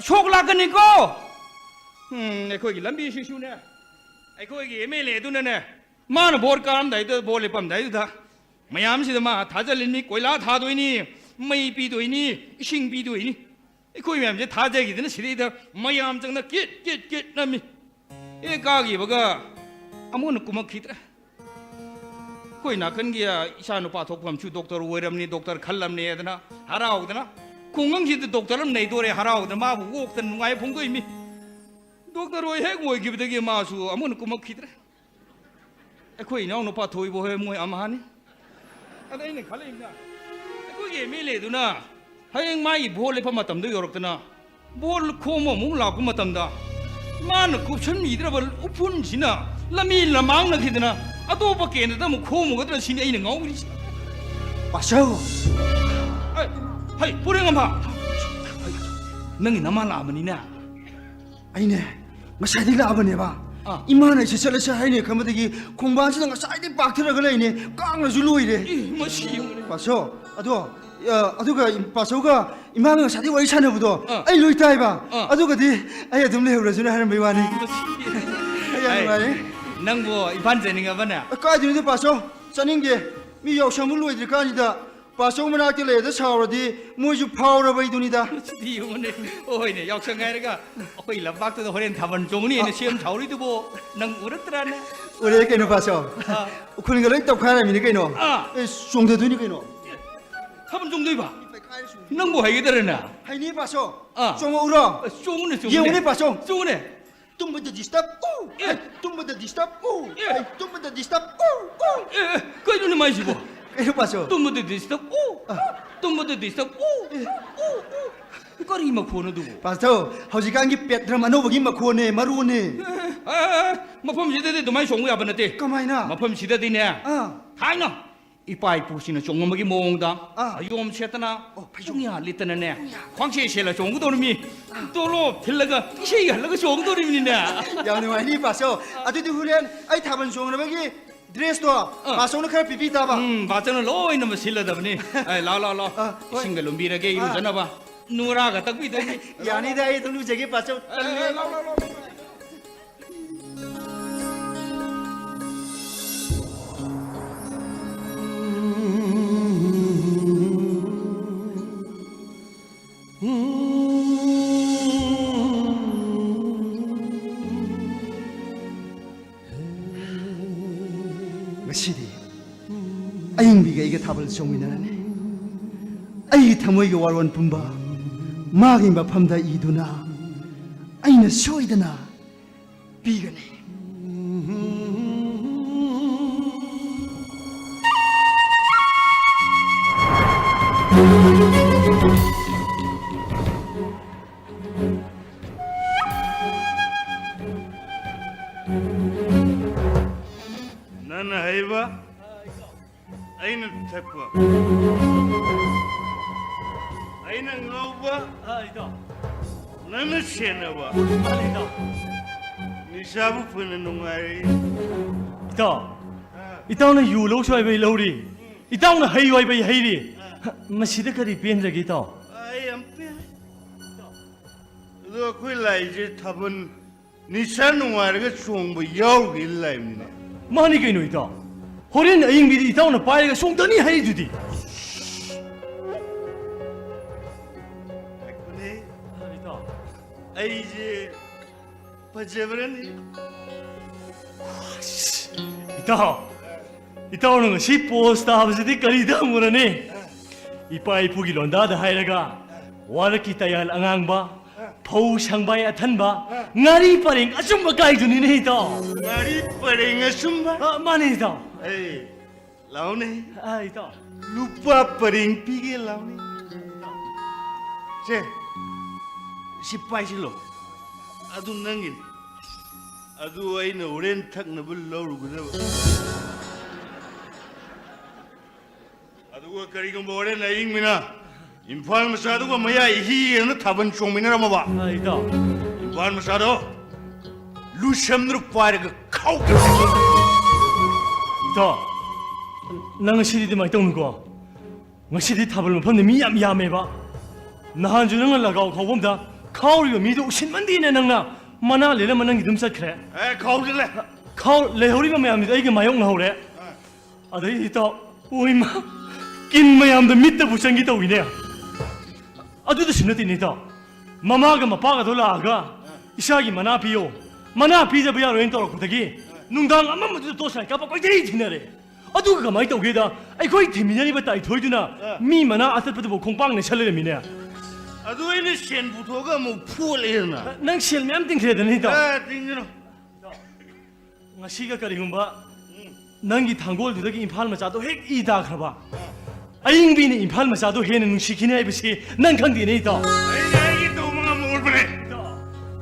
ꯁꯣꯛ ꯂꯥꯛꯀꯅꯤꯀꯣ꯫ ꯎꯝ, ꯑꯩꯈꯣꯏꯒꯤ ꯂꯝꯕꯤꯁꯤꯁꯨꯅꯦ, ꯑꯩꯈꯣꯏꯒꯤ ꯑꯦꯝ ꯑꯦꯜ ꯑꯦ ꯑꯗꯨꯅꯅꯦ, ꯃꯥꯅ ꯚꯣꯠ ꯀꯥꯔꯝꯗꯥꯏꯗꯨꯗ, ꯚꯣꯠ ꯂꯦꯞꯄꯝꯗꯥꯏꯗꯨꯗ ꯃꯌꯥꯝꯁꯤꯗ ꯃꯥ ꯊꯥꯖꯜꯂꯤꯅꯤ, ꯀꯣꯏꯂꯥ ꯊꯥꯗꯣꯏꯅꯤ, ꯃꯩ ꯄꯤꯗꯣꯏꯅꯤ, ꯏꯁꯤꯡ ꯄꯤꯗꯣꯏꯅꯤ꯫ ꯑꯩꯈꯣꯏ ꯃꯌꯥꯝꯁꯦ ꯊꯥꯖꯈꯤꯗꯅ ꯁꯤꯗꯩꯗ ꯃꯌꯥꯝ ꯆꯪꯅ ꯀꯤꯠ ꯀꯤꯠ ꯀꯤꯠ ꯅꯝꯃꯤ꯫ ꯑꯦ, ꯀꯥꯈꯤꯕꯒ ꯑꯃꯨꯛ ꯍꯟꯅ ꯀꯨꯝꯃꯛꯈꯤꯗ꯭ꯔꯦ꯫ ꯑꯩꯈꯣꯏ ꯅꯥꯀꯟꯒꯤ, ꯑ, ꯏꯆꯥ ꯅꯨꯄꯥ ꯊꯣꯛꯐꯝꯁꯨ ꯗꯣꯛꯇꯔ ꯑꯣꯏꯔꯝꯅꯤ, ꯗꯣꯛꯇꯔ ꯈꯜꯂꯝꯅꯦꯗꯅ ꯍꯔꯥꯎꯗꯅ, ꯈꯨꯡꯒꯪꯁꯤꯗ ꯗꯣꯛꯇꯔ ꯑꯃ ꯅꯩꯗꯣꯔꯦ ꯍꯔꯥꯎꯗꯅ ꯃꯥꯕꯨ ꯑꯣꯛꯇꯅ ꯅꯨꯡꯉꯥꯏ ꯐꯣꯡꯗꯣꯛꯏꯃꯤ꯫ ꯗꯣꯛꯇꯔ ꯑꯣꯏ ꯍꯦꯛ ꯑꯣꯏꯈꯤꯕꯗꯒꯤ ꯃꯥꯁꯨ ꯑꯃꯨꯛ ꯍꯟꯅ ꯀꯨꯝꯃꯛꯈꯤꯗ꯭ꯔꯦ꯫ ꯑꯩꯈꯣꯏ ꯏꯅꯥꯎ ꯅꯨꯄꯥ ꯊꯣꯏꯕ ꯍꯣꯏ ꯃꯣꯏ ꯑꯃꯍꯥꯅꯤ꯫ ꯑꯗ ꯑꯩꯅ ꯈꯜꯂꯛꯏꯅ, ꯑꯩꯈꯣꯏꯒꯤ ꯑꯦꯝ ꯑꯦꯜ ꯑꯦꯗꯨꯅ ꯍꯌꯦꯡ ꯃꯥꯒꯤ ꯚꯣꯠ ꯂꯦꯞꯄ ꯃꯇꯝꯗꯣ ꯌꯧꯔꯛꯇꯅ, ꯚꯣꯠ ꯈꯣꯝꯕ ꯑꯃꯨꯛ ꯂꯥꯛꯄ ꯃꯇꯝꯗ, ꯃꯥꯅ ꯀꯨꯞꯁꯟꯕꯤꯗ꯭ꯔꯕ ꯎꯐꯨꯟꯁꯤꯅ ꯂꯝꯕꯤ ꯂꯃꯥꯡꯅꯈꯤꯗꯅ, ꯑꯇꯣꯞꯄ ꯀꯦꯟꯗ꯭ꯔꯗ ꯑꯃꯨꯛ ꯈꯣꯝꯃꯨꯒꯗ꯭ꯔꯥ ꯁꯤꯅꯤ ꯑꯩꯅ ꯉꯥꯎꯔꯤꯁꯦ꯫ ꯄꯥꯁꯧ! ꯑꯩ, ꯍꯩ, ꯄꯨꯔꯦꯡꯉꯝꯕ! ꯅꯪꯒꯤ ꯅꯃꯥ ꯂꯥꯛꯑꯕꯅꯤꯅꯦ꯫ ꯑꯩꯅꯦ, ꯉꯁꯥꯏꯗꯒꯤ ꯂꯥꯛꯑꯕꯅꯦꯕ꯫ ꯑꯥ꯫ ꯏꯃꯥꯅ ꯑꯩꯁꯦ ꯆꯠꯂꯁꯦ ꯍꯥꯏꯅꯦ ꯈꯟꯕꯗꯒꯤ ꯈꯣꯡꯕꯥꯟꯁꯤꯗ ꯉꯁꯥꯏꯗꯒꯤ ꯄꯥꯛꯊꯔꯒ ꯂꯩꯅꯦ꯫ ꯀꯥꯡꯅꯁꯨ ꯂꯣꯏꯔꯦ꯫ ꯏ, ꯃꯁꯤ ꯌꯦꯡꯉꯨꯅꯦ꯫ ꯄꯥꯁꯣ, ꯑꯗꯣ, ꯑ, ꯑꯗꯨꯒ ꯏꯝ-, ꯄꯥꯁꯣꯒ ꯏꯃꯥꯒ ꯉꯁꯥꯏꯗꯒꯤ ꯋꯥꯔꯤ ꯁꯥꯟꯅꯕꯗꯣ ꯑꯥ꯫ ꯑꯩ ꯂꯣꯏ ꯇꯥꯏꯕ꯫ ꯑꯥ꯫ ꯑꯗꯨꯒꯗꯤ ꯑꯩ ꯑꯗꯨꯝ ꯂꯩꯍꯧꯔꯁꯤꯅ ꯍꯥꯏꯔꯝꯕꯩ ꯋꯥꯅꯤ꯫ ꯃꯁꯤ ꯑꯩ ꯌꯥꯝ ꯑꯩ, ꯅꯨꯡꯉꯥꯏꯔꯦ꯫ ꯅꯪꯕꯨ ꯏꯝꯐꯥꯜ ꯆꯠꯅꯤꯡꯉꯕꯅꯦ? ꯑ, ꯀꯥꯏꯗꯩꯅꯣꯗ ꯄꯥꯁꯣ? ꯆꯠꯅꯤꯡꯗꯦ꯫ ꯃꯤ ꯌꯥꯎꯁꯪꯕꯨ ꯂꯣꯏꯗ꯭ꯔꯤꯀꯥꯟꯁꯤꯗ ꯄꯥꯁꯧ ꯃꯅꯥꯛꯇ ꯂꯩꯔꯗ ꯁꯥꯎꯔꯗꯤ ꯃꯣꯏꯁꯨ ꯐꯥꯎꯔꯕꯩꯗꯨꯅꯤꯗ꯫ ꯁꯤꯗꯤ ꯌꯦꯡꯉꯨꯅꯦ꯫ ꯍꯣꯏꯅꯦ, ꯌꯥꯎꯁꯪ ꯍꯥꯏꯔꯒ ꯑꯩꯈꯣꯏ ꯂꯝꯄꯥꯛꯇꯨꯗ ꯍꯣꯔꯦꯟ ꯊꯥꯕꯜ ꯆꯣꯡꯅꯤꯅ ꯑ꯫ ꯁꯦꯝ ꯁꯥꯍꯧꯔꯤꯗꯨꯕꯣ ꯅꯪ ꯎꯔꯛꯇ꯭ꯔꯥꯅꯦ? ꯎꯔꯦ ꯀꯩꯅꯣ ꯄꯥꯁꯧ꯫ ꯑ꯫ ꯎꯈ꯭ꯔꯨꯜꯒ ꯂꯣꯏ ꯇꯧꯈꯥꯏꯔꯝꯃꯤꯅꯤ ꯀꯩꯅꯣ꯫ ꯑ꯫ ꯑꯦ, ꯆꯣꯡꯊꯗꯣꯏꯅꯤ ꯀꯩꯅꯣ꯫ ꯑꯦ, ꯊꯥꯕꯜ ꯆꯣꯡꯗꯣꯏꯕ? ꯅꯪꯕꯨ ꯍꯩꯒꯗ꯭ꯔꯅꯦ? ꯍꯩꯅꯤ ꯄꯥꯁꯧ꯫ ꯑ꯫ ꯆꯣꯡꯉꯛꯎꯔꯣ? ꯑ, ꯆꯣꯡꯉꯨꯅꯦ, ꯆꯣꯡꯉꯨꯅꯦ꯫ ꯌꯦꯡꯉꯨꯅꯦ ꯄꯥꯁꯧ꯫ ꯆꯣꯡꯉꯨꯅꯦ꯫ ꯇꯨꯝꯕꯗ disturb, ꯎ! ꯑꯦ! ꯍꯩ, ꯇꯨꯝꯕꯗ disturb, ꯎ! ꯑꯦ! ꯍꯩ, ꯇꯨꯝꯕꯗ disturb, ꯎ! ꯎ! ꯑꯦ, ꯑꯦ, ꯀꯩꯅꯣꯅꯦ ꯃꯥꯏꯁꯤꯕꯣ? ꯀꯩꯅꯣ ꯄꯥꯁꯣ? ꯇꯨꯝꯕꯗ disturb, ꯎ! ꯑ꯫ ꯇꯨꯝꯕꯗ disturb, ꯎ! ꯑꯦ꯫ ꯎ! ꯎ! ꯀꯔꯤ ꯃꯈꯣꯟꯅꯣ ꯑꯗꯨꯕꯨ? ꯄꯥꯁꯇꯣ, ꯍꯧꯖꯤꯛꯀꯥꯟꯒꯤ ꯄꯦꯠ ꯗ꯭ꯔꯝ ꯑꯅꯧꯕꯒꯤ ꯃꯈꯣꯟꯅꯦ, ꯃꯔꯨꯅꯦ꯫ ꯑꯦ, ꯑꯦ, ꯑꯦ, ꯃꯐꯝꯁꯤꯗꯗꯤ ꯑꯗꯨꯃꯥꯏꯅ ꯆꯣꯡꯕ ꯌꯥꯕ ꯅꯠꯇꯦ꯫ ꯀꯃꯥꯏꯅ? ꯃꯐꯝꯁꯤꯗꯗꯤꯅꯦ, ꯑꯥ꯫ ꯊꯥꯏꯅ ꯏꯄꯥ ꯏꯄꯨꯁꯤꯡꯅ ꯆꯣꯡꯉꯝꯕꯒꯤ ꯃꯑꯣꯡꯗ ꯑꯥ꯫ ꯐꯩꯖꯣꯝ ꯁꯦꯠꯇꯅ, ꯑꯣ, ꯐꯩꯖꯣꯝ꯫ ꯄꯨꯡꯌꯥ ꯂꯤꯠꯇꯅꯅꯦ, ꯄꯨꯡꯌꯥ꯫ ꯈ꯭ꯋꯥꯡꯁꯦ ꯁꯦꯠꯂ ꯆꯣꯡꯒꯗꯧꯔꯤꯃꯤ꯫ ꯑꯥ꯫ ꯇꯣꯂꯣꯞ ꯊꯤꯜꯂꯒ ꯏꯁꯩ ꯍꯜꯂꯒ ꯆꯣꯡꯒꯗꯧꯔꯤꯕꯅꯤꯅꯦ꯫ ꯌꯥꯝ ꯅꯨꯡꯉꯥꯏꯅꯤ, ꯄꯥꯁꯣ꯫ ꯑꯗꯨꯗꯤ ꯍꯣꯔꯦꯟ ꯑꯩ ꯊꯥꯕꯜ ꯆꯣꯡꯅꯕꯒꯤ ꯗ꯭ꯔꯦꯁꯇꯣ ꯑꯥ꯫ ꯕꯥꯆꯧꯅ ꯈꯔ ꯄꯤꯕꯤ ꯇꯥꯕ꯫ ꯎꯝ, ꯕꯥꯆꯧꯅ ꯂꯣꯏꯅꯃꯛ ꯁꯤꯜꯂꯗꯕꯅꯤ꯫ ꯑꯦ, ꯂꯥꯛꯑꯣ, ꯂꯥꯛꯑꯣ, ꯂꯥꯛꯑꯣ꯫ ꯑꯥ, ꯍꯣꯏ꯫ ꯏꯁꯤꯡꯒ ꯂꯨꯝꯕꯤꯔꯒꯦ, ꯑꯥ꯫ ꯏꯔꯨꯖꯅꯕ꯫ ꯅꯨꯔꯥꯒ ꯇꯛꯄꯤꯗꯣꯏꯅꯤ꯫ ꯌꯥꯅꯤꯗ, ꯑꯩ ꯑꯗꯨꯝ ꯂꯨꯖꯒꯦ, ꯕꯥꯆꯧ꯫ ꯑꯦ, ꯇꯜꯂꯦ꯫ ꯑꯦ, ꯂꯥꯛꯑꯣ, ꯂꯥꯛꯑꯣ, ꯂꯥꯛꯑꯣ꯫ ꯉꯁꯤꯗꯤ ꯑꯌꯤꯡꯕꯤꯒ ꯑꯩꯒ ꯊꯥꯕꯜ ꯆꯣꯡꯃꯤꯟꯅꯔꯅꯤ꯫ ꯑꯩꯒꯤ ꯊꯃꯣꯏꯒꯤ ꯋꯥꯔꯣꯜ ꯄꯨꯝꯕ ꯃꯥꯒꯤ ꯃꯐꯝꯗ ꯏꯗꯨꯅ ꯑꯩꯅ ꯁꯣꯏꯗꯅ ꯄꯤꯒꯅꯤ꯫ ꯅꯪꯅ ꯍꯩꯕ, ꯑꯩꯅ ꯊꯛꯄ꯫ ꯑꯩꯅ ꯉꯥꯎꯕ, ꯑꯥ, ꯏꯇꯥꯎ꯫ ꯅꯪꯅ ꯁꯦꯟꯅꯕ꯫ ꯃꯥꯅꯤ, ꯏꯇꯥꯎ꯫ ꯅꯤꯁꯥꯕꯨ ꯐꯅ ꯅꯨꯡꯉꯥꯏꯔꯤ꯫ ꯏꯇꯥꯎ, ꯑꯥ꯫ ꯏꯇꯥꯎꯅ ꯌꯨ ꯂꯧꯁꯨ ꯍꯥꯏꯕ ꯑꯩ ꯂꯧꯔꯤ꯫ ꯏꯇꯥꯎꯅ ꯍꯩ ꯍꯥꯏꯕ ꯑꯩ ꯍꯩꯔꯤ꯫ ꯑꯥ꯫ ꯃꯁꯤꯗ ꯀꯔꯤ ꯄꯦꯟꯗ꯭ꯔꯒꯦ, ꯏꯇꯥꯎ? ꯑꯩ ꯌꯥꯝ ꯄꯦꯜꯂꯦ꯫ ꯑꯗꯣ ꯑꯩꯈꯣꯏ ꯂꯥꯏꯁꯦ ꯊꯥꯕꯜ ꯅꯤꯁꯥ ꯅꯨꯡꯉꯥꯏꯔꯒ ꯆꯣꯡꯕ ꯌꯥꯎꯔꯨꯒꯦ ꯂꯥꯏꯕꯅꯤꯅꯦ꯫ ꯃꯥꯅꯤ ꯀꯩꯅꯣ ꯏꯇꯥꯎ꯫ ꯍꯣꯔꯦꯟ ꯑꯌꯤꯡꯕꯤꯗꯤ ꯏꯇꯥꯎꯅ ꯄꯥꯏꯔꯒ ꯆꯣꯡꯊꯅꯤ ꯍꯥꯏꯔꯤꯗꯨꯗꯤ꯫ ꯉꯥꯏꯈꯣꯅꯦ꯫ ꯏꯇꯥꯎ꯫ ꯑꯩꯁꯦ ꯐꯖꯕ꯭ꯔꯅꯦ? ꯏꯇꯥꯎ, ꯏꯇꯥꯎꯅ ꯉꯁꯤ ꯄꯣꯁ ꯇꯥꯕꯁꯤꯗꯤ ꯀꯔꯤꯗ ꯍꯪꯉꯨꯔꯅꯤ? ꯏꯄꯥ ꯏꯄꯨꯒꯤ ꯂꯣꯟꯗꯥꯗ ꯍꯥꯏꯔꯒ ꯋꯥꯔꯛꯀꯤ ꯇꯌꯥꯜ ꯑꯉꯥꯡꯕ, ꯐꯧ ꯁꯪꯕꯥꯏ ꯑꯊꯟꯕ, ꯉꯥꯔꯤ ꯄꯔꯦꯡ ꯑꯆꯨꯝꯕ ꯀꯥꯏꯗꯨꯅꯤꯅꯦ, ꯏꯇꯥꯎ꯫ ꯉꯥꯔꯤ ꯄꯔꯦꯡ ꯑꯆꯨꯝꯕ? ꯑ, ꯃꯥꯅꯦ, ꯏꯇꯥꯎ꯫ ꯑꯦ, ꯂꯥꯎꯅꯦ꯫ ꯑ, ꯏꯇꯥꯎ꯫ ꯂꯨꯄꯥ ꯄꯔꯦꯡ ꯄꯤꯒꯦ, ꯂꯥꯎꯅꯦ꯫ ꯁꯦ, ꯁꯤ ꯄꯥꯏꯁꯤꯜꯂꯣ꯫ ꯑꯗꯨ ꯅꯪꯒꯤꯅꯤ꯫ ꯑꯗꯨ ꯑꯩꯅ ꯍꯣꯔꯦꯟ ꯊꯛꯅꯕ ꯂꯧꯔꯨꯒꯗꯕ꯫ ꯑꯗꯨꯒ ꯀꯔꯤꯒꯨꯝꯕ ꯍꯣꯔꯦꯟ ꯑꯍꯤꯡꯕꯅ ꯏꯝꯐꯥꯜ ꯃꯆꯥꯗꯨꯒ ꯃꯌꯥꯏ ꯏꯍꯤ ꯌꯦꯡꯅ ꯊꯥꯕꯜ ꯆꯣꯡꯃꯤꯟꯅꯔꯝꯃꯕ, ꯑ, ꯏꯇꯥꯎ꯫ ꯏꯝꯐꯥꯜ ꯃꯆꯥꯗꯣ ꯂꯨꯁꯝꯗꯨ ꯄꯥꯏꯔꯒ ꯈꯥꯎꯗ ꯏꯇꯥꯎ, ꯅꯪ ꯉꯁꯤꯗꯤ ꯑꯗꯨꯃꯥꯏꯅ ꯇꯧꯅꯨꯀꯣ꯫ ꯉꯁꯤꯗꯤ ꯊꯥꯕꯜ ꯃꯐꯝꯗ ꯃꯤ ꯌꯥꯝ ꯌꯥꯝꯃꯦꯕ꯫ ꯅꯍꯥꯟꯁꯨ ꯅꯪꯅ ꯂꯒꯥꯎ ꯈꯥꯎꯐꯝꯗ ꯈꯥꯎꯔꯤꯕ ꯃꯤꯗꯣ ꯎꯁꯤꯟꯃꯟꯗꯦꯅ ꯅꯪꯅ ꯃꯅꯥ ꯂꯦꯜꯂꯝꯃ ꯅꯪꯒꯤ ꯑꯗꯨꯝ ꯆꯠꯈ꯭ꯔꯦ꯫ ꯑꯦ, ꯈꯥꯎꯗꯦ ꯂꯦ꯫ ꯈꯥꯎ-, ꯂꯩꯍꯧꯔꯤꯕ ꯃꯌꯥꯝꯗꯨꯗ ꯑꯩꯒ ꯃꯥꯌꯣꯛꯅꯍꯧꯔꯦ꯫ ꯑꯗꯩꯗꯤ ꯏꯇꯥꯎ, ꯑꯣꯏꯃ, ꯀꯤꯟ ꯃꯌꯥꯝꯗꯣ ꯃꯤꯠꯇꯕꯨ ꯆꯪꯒꯦ ꯇꯧꯋꯤꯅꯦ꯫ ꯑꯗꯨꯗꯁꯨ ꯅꯠꯇꯦꯅꯦ ꯏꯇꯥꯎ, ꯃꯃꯥꯒ ꯃꯄꯥꯒꯗꯣ ꯂꯥꯛꯑꯒ ꯏꯁꯥꯒꯤ ꯃꯅꯥ ꯄꯤꯌꯣ, ꯃꯅꯥ ꯄꯤꯗꯕ ꯌꯥꯔꯣꯏꯅ ꯇꯧꯔꯛꯄꯗꯒꯤ ꯅꯨꯡꯗꯥꯡ ꯑꯃꯝꯕꯗꯨꯗ ꯇꯣꯔꯆ ꯂꯥꯏꯠ ꯀꯥꯞꯄ ꯀꯣꯏꯊꯤ ꯊꯤꯅꯔꯦ꯫ ꯑꯗꯨꯒ ꯀꯃꯥꯏꯅ ꯇꯧꯒꯦꯗ, ꯑꯩꯈꯣꯏ ꯊꯤꯃꯤꯟꯅꯔꯤꯕ ꯇꯥꯏꯊꯣꯏꯗꯨꯅ ꯑꯥ꯫ ꯃꯤ ꯃꯅꯥ ꯑꯇꯠꯄꯗꯨꯕꯨ ꯈꯣꯡꯄꯥꯛ ꯅꯩꯁꯜ ꯂꯩꯔꯝꯃꯤꯅꯦ꯫ ꯑꯗꯨ ꯑꯩꯅ ꯁꯦꯟ ꯄꯨꯊꯣꯛꯑꯒ ꯑꯃꯨꯛ ꯐꯨꯠꯂꯦꯗꯅ꯫ ꯅꯪ ꯁꯦꯜ ꯃꯌꯥꯝ ꯇꯤꯡꯈ꯭ꯔꯦꯗꯅ ꯏꯇꯥꯎ꯫ ꯑꯦ, ꯇꯤꯡꯒꯅꯨ꯫ ꯉꯁꯤꯒ ꯀꯔꯤꯒꯨꯝꯕ ꯅꯪꯒꯤ ꯊꯥꯡꯒꯣꯜꯗꯨꯗꯒꯤ ꯏꯝꯐꯥꯜ ꯃꯆꯥꯗꯣ ꯍꯦꯛ ꯏ ꯇꯥꯈ꯭ꯔꯕ, ꯑꯏꯪꯕꯤꯅ ꯏꯝꯐꯥꯜ ꯃꯆꯥꯗꯣ ꯍꯦꯟꯅ ꯅꯨꯡꯁꯤꯈꯤꯅꯤ ꯍꯥꯏꯕꯁꯤ ꯅꯪ ꯈꯪꯗꯦꯅꯦ ꯏꯇꯥꯎ꯫ ꯑꯩꯅ ꯑꯩꯒꯤ ꯇꯧꯕ ꯉꯝꯕ ꯎꯠꯄꯅꯦ꯫ ꯏꯇꯥꯎ꯫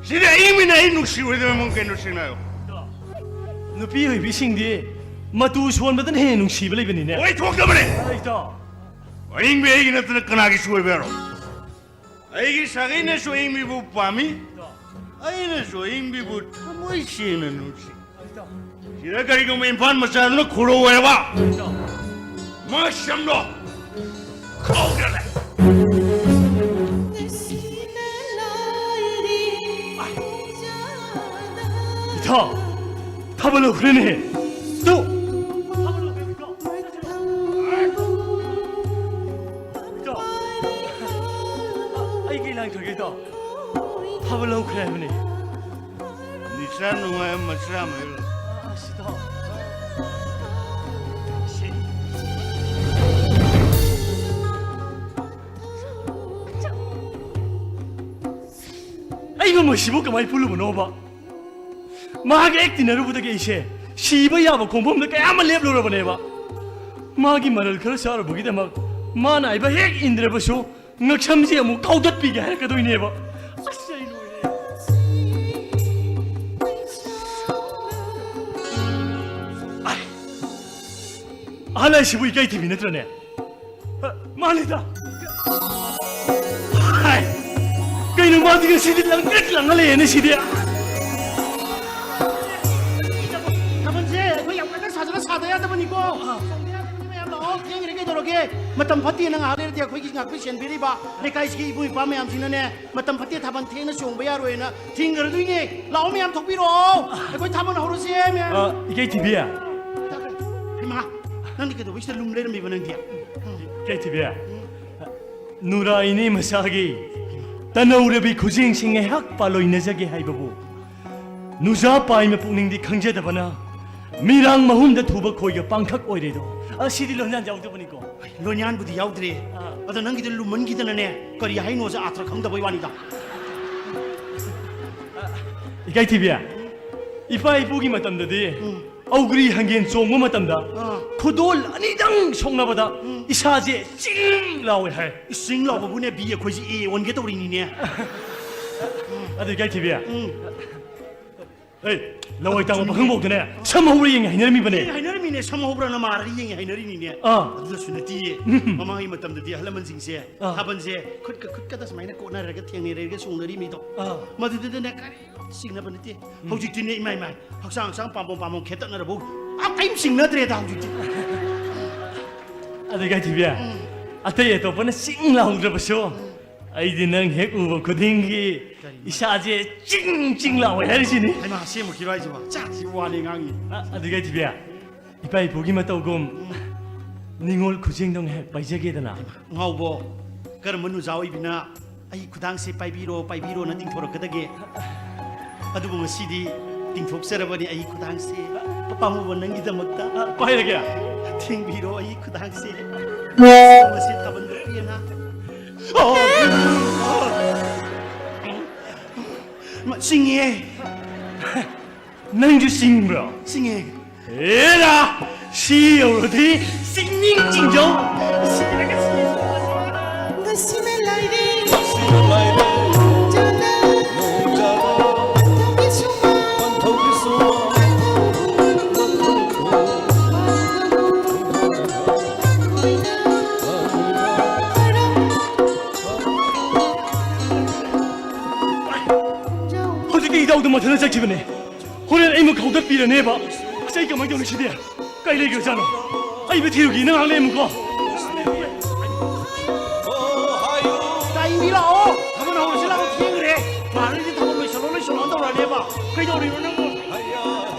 ꯁꯤꯗꯤ ꯑꯏꯪꯕꯤꯅ ꯑꯩ ꯅꯨꯡꯁꯤꯔꯣꯏꯗꯕ ꯃꯑꯣꯡ ꯀꯩꯅꯣ ꯁꯤꯡꯅ ꯍꯥꯏꯌꯣ꯫ ꯏꯇꯥꯎ꯫ ꯅꯨꯄꯤ ꯑꯣꯏꯕꯤꯁꯤꯡꯗꯤ ꯃꯇꯨ ꯁꯣꯟꯕꯗꯅ ꯍꯦꯟꯅ ꯅꯨꯡꯁꯤꯕ ꯂꯩꯕꯅꯤꯅꯦ꯫ ꯑꯣꯏꯊꯣꯛꯇꯕꯅꯦ꯫ ꯏꯇꯥꯎ꯫ ꯑꯏꯪꯕꯤ ꯑꯩꯒꯤ ꯅꯠꯇꯅ ꯀꯅꯥꯒꯤꯁꯨ ꯑꯣꯏꯕ ꯌꯥꯔꯣꯏ꯫ ꯑꯩꯒꯤ ꯁꯥꯒꯩꯅꯁꯨ ꯑꯏꯪꯕꯤꯕꯨ ꯄꯥꯝꯃꯤ, ꯑꯩꯅꯁꯨ ꯑꯏꯪꯕꯤꯕꯨ ꯊꯃꯣꯏ ꯁꯦꯡꯅ ꯅꯨꯡꯁꯤ꯫ ꯁꯤꯗ ꯀꯔꯤꯒꯨꯝꯕ ꯏꯝꯐꯥꯜ ꯃꯆꯥꯗꯨꯅ ꯈꯨꯔꯧ ꯑꯣꯏꯔꯕ, ꯃꯁꯝꯗꯣ ꯈꯥꯎꯗꯅ꯫ ꯏꯊꯥ, ꯊꯥꯕꯜ ꯍꯧꯈ꯭ꯔꯦꯅꯦ꯫ ꯇꯨ! ꯊꯥꯕꯜ ꯍꯧꯈ꯭ꯔꯦ, ꯏꯊꯥ꯫ ꯏꯇꯥꯎ, ꯑꯩ ꯀꯩ ꯂꯥꯡꯊꯣꯛꯒꯦ, ꯏꯇꯥꯎ? ꯊꯥꯕꯜ ꯂꯧꯈ꯭ꯔꯦ ꯍꯥꯏꯕꯅꯤ꯫ ꯅꯤꯁꯥ ꯅꯨꯡꯉꯥꯏ ꯃꯆꯥ ꯑꯃ ꯍꯦꯛ ꯂꯧ꯫ ꯑꯁ, ꯏꯇꯥꯎ꯫ ꯁꯤ꯫ ꯑꯩꯒ ꯃꯣꯏꯁꯤꯕꯨ ꯀꯃꯥꯏꯅ ꯄꯨꯜꯂꯨꯕꯅꯣꯕ? ꯃꯥꯒ ꯍꯦꯛ ꯇꯤꯟꯅꯔꯨꯕꯗꯒꯤ ꯑꯩꯁꯦ ꯁꯤꯕ ꯌꯥꯕ ꯈꯣꯡꯐꯝꯗ ꯀꯌꯥ ꯑꯃ ꯂꯦꯞꯂꯨꯔꯕꯅꯦꯕ꯫ ꯃꯥꯒꯤ ꯃꯔꯜ ꯈꯔ ꯆꯥꯔꯨꯕꯒꯤꯗꯃꯛ ꯃꯥꯅ ꯍꯥꯏꯕ ꯍꯦꯛ ꯏꯟꯗ꯭ꯔꯕꯁꯨ ꯉꯛꯁꯝꯁꯦ ꯑꯃꯨꯛ ꯀꯥꯎꯗꯠꯄꯤꯒꯦ ꯍꯥꯏꯔꯛꯀꯗꯣꯏꯅꯦꯕ꯫ ꯑꯁ, ꯑꯩ ꯂꯣꯏꯔꯦ꯫ ꯑꯥꯏ, ꯑꯍꯜ ꯍꯥꯏꯁꯤꯕꯨ ꯏꯀꯥꯏ ꯊꯤꯕꯤ ꯅꯠꯇ꯭ꯔꯅꯦ? ꯃꯥꯅꯤꯗ꯫ ꯍꯥꯏ꯫ ꯀꯩꯅꯣ ꯃꯥꯗꯤ ꯉꯁꯤꯗꯤ ꯂꯪꯇ꯭ꯔꯤꯛ ꯂꯪꯉ ꯂꯩꯌꯦꯅꯦ ꯁꯤꯗꯤ꯫ ꯊꯥꯕꯜꯁꯦ ꯑꯩꯈꯣꯏ ꯌꯥꯝ ꯀꯟꯅ ꯁꯥꯖꯜꯂ ꯊꯥꯗ ꯌꯥꯗꯕꯅꯤꯀꯣ꯫ ꯁꯣꯝꯗ ꯌꯥꯗꯕꯅꯤ ꯃꯌꯥꯝ, ꯂꯥꯛꯑꯣ꯫ ꯊꯦꯡꯈ꯭ꯔꯦ ꯀꯩꯗꯧꯔꯒꯦ? ꯃꯇꯝ ꯐꯠꯇꯦꯅ ꯉꯥꯏꯍꯥꯛ ꯂꯩꯔꯗꯤ ꯑꯩꯈꯣꯏꯒꯤ ꯉꯥꯛꯄꯤ ꯁꯦꯟꯕꯤꯔꯤꯕ ꯂꯩꯀꯥꯏꯁꯤꯒꯤ ꯏꯕꯨꯡ ꯏꯄ꯭ꯋꯥ ꯃꯌꯥꯝꯁꯤꯅꯅꯦ, ꯃꯇꯝ ꯐꯠꯇꯦ, ꯊꯥꯕꯜ ꯊꯦꯡꯅ ꯆꯣꯡꯕ ꯌꯥꯔꯣꯏꯅ ꯊꯤꯡꯈ꯭ꯔꯗꯣꯏꯅꯦ꯫ ꯂꯥꯛꯑꯣ ꯃꯌꯥꯝ, ꯊꯣꯛꯄꯤꯔꯛꯑꯣ꯫ ꯑꯩꯈꯣꯏ ꯊꯥꯕꯜ ꯍꯧꯔꯁꯦ ꯃꯌꯥꯝ꯫ ꯑ, ꯏꯀꯥꯏ ꯊꯤꯕꯤ꯫ ꯍꯩꯃꯥ, ꯅꯪꯗꯤ ꯀꯩꯗꯧꯕꯩ ꯁꯤꯗ ꯂꯨꯝ ꯂꯩꯔꯝꯃꯤꯕ ꯅꯪꯗꯤ? ꯏꯀꯥꯏ ꯊꯤꯕꯤ꯫ ꯅꯨꯔꯥ ꯏꯅꯦ ꯃꯆꯥꯒꯤ ꯇꯅꯧꯔꯕꯤ ꯈꯨꯖꯦꯡꯁꯤ ꯉꯥꯏꯍꯥꯛ ꯄꯥꯂꯣꯏꯅꯖꯒꯦ ꯍꯥꯏꯕꯕꯨ, ꯅꯨꯖꯥ ꯄꯥꯏꯃ ꯄꯨꯛꯅꯤꯡꯗꯤ ꯈꯪꯖꯗꯕꯅ, ꯃꯤꯔꯥꯡ ꯃꯍꯨꯝꯗ ꯊꯨꯕ ꯈꯣꯏꯒ ꯄꯥꯡꯈꯛ ꯑꯣꯏꯔꯦꯗꯣ꯫ ꯑꯁꯤꯗꯤ ꯂꯣꯟꯌꯥꯟ ꯌꯥꯎꯗꯕꯅꯤꯀꯣ꯫ ꯂꯣꯟꯌꯥꯟꯕꯨꯗꯤ ꯌꯥꯎꯗ꯭ꯔꯦ꯫ ꯑꯥ꯫ ꯑꯗꯣ ꯅꯪꯒꯤꯗꯣ ꯂꯨꯝꯃꯟꯈꯤꯗꯅꯅꯦ, ꯀꯔꯤ ꯍꯥꯏꯅꯣꯁꯦ ꯑꯥꯊ꯭ꯔ ꯈꯪꯗꯕꯩ ꯋꯥꯅꯤꯗ꯫ ꯏꯀꯥꯏ ꯊꯤꯕꯤ, ꯏꯄꯥ ꯏꯄꯨꯒꯤ ꯃꯇꯝꯗꯗꯤ ꯎꯝ꯫ ꯑꯧꯒ꯭ꯔꯤ ꯍꯪꯒꯦꯟ ꯆꯣꯡꯕ ꯃꯇꯝꯗ ꯑꯥ꯫ ꯈꯨꯗꯣꯜ ꯑꯅꯤꯗꯪ ꯁꯣꯛꯅꯕꯗ ꯎꯝ꯫ ꯏꯁꯥꯁꯦ ꯆꯤꯡ ꯂꯥꯎꯋꯦ ꯍꯥꯏ꯫ ꯏꯁꯤꯡ ꯂꯥꯎꯕꯕꯨꯅꯦ ꯕꯤ, ꯑꯩꯈꯣꯏꯁꯦ ꯑꯦ ꯑꯣꯟꯒꯦ ꯇꯧꯔꯤꯅꯤꯅꯦ꯫ ꯑꯗꯨ ꯏꯀꯥꯏ ꯊꯤꯕꯤ꯫ ꯎꯝ꯫ ꯑꯦ, ꯂꯋꯥꯏ ꯇꯥꯡꯕ ꯄꯥꯈꯪꯕꯧꯗꯅꯦ ꯁꯝ ꯍꯧꯕ꯭ꯔꯥ ꯌꯦꯡꯉꯦ ꯍꯥꯏꯅꯔꯝꯃꯤꯕꯅꯦ꯫ ꯑꯦ, ꯍꯥꯏꯅꯔꯝꯃꯤꯅꯦ, ꯁꯝ ꯍꯧꯕ꯭ꯔꯥꯅ ꯃꯥꯔꯒ ꯌꯦꯡꯉꯦ ꯍꯥꯏꯅꯔꯤꯅꯤꯅꯦ꯫ ꯑꯥ꯫ ꯑꯗꯨꯗꯁꯨ ꯅꯠꯇꯤꯌꯦ꯫ ꯎꯝ꯫ ꯃꯃꯥꯡꯒꯤ ꯃꯇꯝꯗꯗꯤ ꯑꯍꯜ ꯂꯃꯟꯁꯤꯡꯁꯦ ꯑꯥ꯫ ꯊꯥꯕꯜꯁꯦ ꯈꯨꯠꯀ ꯈꯨꯠꯀꯗ ꯁꯨꯃꯥꯏꯅ ꯀꯣꯠꯅꯔꯒ ꯊꯦꯡꯅꯔꯒ ꯆꯣꯡꯅꯔꯤꯃꯤꯗꯣ꯫ ꯑꯥ꯫ ꯃꯗꯨꯗꯨꯗꯅꯦ ꯀꯔꯤ ꯆꯤꯡꯅꯕ ꯅꯠꯇꯦ꯫ ꯎꯝ꯫ ꯍꯧꯖꯤꯛꯇꯤꯅꯦ ꯏꯃꯥ ꯏꯃꯥ, ꯍꯛꯆꯥꯡ ꯍꯛꯆꯥꯡ ꯄꯥꯝꯕꯣꯝ ꯄꯥꯝꯕꯣꯝ ꯈꯦꯠꯇꯠꯅꯔꯕꯧ ꯑꯥ ꯀꯔꯤꯝ ꯆꯤꯡꯅꯗ꯭ꯔꯦꯗ ꯍꯧꯖꯤꯛꯇꯤ꯫ ꯑꯗꯨ ꯏꯀꯥꯏ ꯊꯤꯕꯤ, ꯎꯝ꯫ ꯑꯇꯩ ꯑꯇꯣꯞꯄꯅ ꯆꯤꯡ ꯂꯥꯎꯗ꯭ꯔꯕꯁꯨ, ꯎꯝ꯫ ꯑꯩꯗꯤ ꯅꯪ ꯍꯦꯛ ꯎꯕ ꯈꯨꯗꯤꯡꯒꯤ ꯀꯔꯤꯅꯣ? ꯏꯁꯥꯁꯦ ꯆꯤꯡ ꯆꯤꯡ ꯂꯥꯎꯋꯦ ꯍꯥꯏꯔꯤꯁꯤꯅꯤ꯫ ꯍꯩꯃꯥ, ꯑꯁꯦꯡꯕꯒꯤꯔꯣ ꯍꯥꯏꯁꯤꯕꯣ? ꯆꯥꯛꯁꯤ ꯋꯥꯅꯤ ꯉꯥꯡꯉꯤ꯫ ꯑ-, ꯑꯗꯨ ꯏꯀꯥꯏ ꯊꯤꯕꯤ, ꯏꯄꯥ ꯏꯄꯨꯒꯤ ꯃꯇꯧꯒꯨꯝ ꯎꯝ꯫ ꯅꯤꯉꯣꯜ ꯈꯨꯖꯦꯡꯗꯣ ꯉꯥꯏꯍꯥꯛ ꯄꯥꯏꯖꯒꯦꯗꯅ꯫ ꯉꯥꯎꯕꯣ, ꯀꯔꯝꯕ ꯅꯨꯖꯥ ꯑꯣꯏꯕꯤꯅ ꯑꯩ ꯈꯨꯗꯥꯡꯁꯦ ꯄꯥꯏꯕꯤꯔꯣ, ꯄꯥꯏꯕꯤꯔꯣꯅ ꯇꯤꯡꯊꯣꯔꯛꯀꯗꯒꯦ? ꯑꯗꯨꯕꯨ ꯉꯁꯤꯗꯤ ꯇꯤꯡꯊꯣꯛꯆꯔꯕꯅꯤ ꯑꯩ ꯈꯨꯗꯥꯡꯁꯦ꯫ ꯄꯥꯝꯃꯨꯕ ꯅꯪꯒꯤꯗꯃꯛꯇ꯫ ꯄꯥꯏꯔꯒꯦ꯫ ꯊꯦꯡꯕꯤꯔꯣ ꯑꯩ ꯈꯨꯗꯥꯡꯁꯦ꯫ ꯃꯁꯤ ꯊꯥꯕꯜꯗ ꯄꯦꯟꯅ꯫ ꯃ-, ꯆꯤꯡꯉꯦ꯫ ꯅꯪꯁꯨ ꯆꯤꯡꯕ꯭ꯔꯣ? ꯆꯤꯡꯉꯦ꯫ ꯑꯦꯔꯥ! ꯁꯤ ꯌꯧꯔꯗꯤ ꯆꯤꯡꯅꯤꯡ ꯆꯤꯡꯖꯧ꯫ ꯁꯤꯔꯒ ꯁꯤꯔꯒ꯫ ꯉꯁꯤꯅ ꯂꯥꯏꯔꯦ꯫ ꯅꯣꯡꯖꯥꯅ꯫ ꯄꯟꯊꯧꯒꯤ ꯁꯨꯃꯥꯡ꯫ ꯍꯧꯖꯤꯛꯇꯤ ꯏꯇꯥꯎꯗꯣ ꯃꯊꯟꯇ ꯆꯠꯈꯤꯕꯅꯦ꯫ ꯍꯣꯔꯦꯟ ꯑꯩꯃꯨꯛ ꯍꯧꯒꯠꯄꯤꯔꯅꯦꯕ꯫ ꯑꯁ, ꯑꯩ ꯀꯃꯥꯏꯅ ꯇꯧꯅꯤ ꯁꯤꯗꯤ? ꯀꯩ ꯂꯩꯒꯦ ꯖꯥꯠꯅꯣ? ꯑꯩ ꯃꯤꯠ ꯊꯤꯔꯨꯒꯦ, ꯅꯪ ꯉꯥꯏꯍꯥꯛ ꯂꯩꯔꯝꯃꯨꯀꯣ꯫ ꯇꯥꯏꯃꯤ ꯂꯥꯛꯑꯣ꯫ ꯊꯥꯕꯜ ꯍꯧꯔꯁꯤ ꯂꯥꯛꯑꯣ, ꯊꯦꯡꯈ꯭ꯔꯦ꯫ ꯃꯥꯟꯅꯔꯤꯁꯦ ꯊꯥꯕꯜ ꯂꯣꯏꯁꯜꯂꯣ, ꯂꯣꯏꯁꯜꯂꯣꯅ ꯇꯧꯔꯛꯑꯅꯦꯕ꯫ ꯀꯩꯗꯧꯔꯤꯅꯣ ꯅꯪꯕꯣ?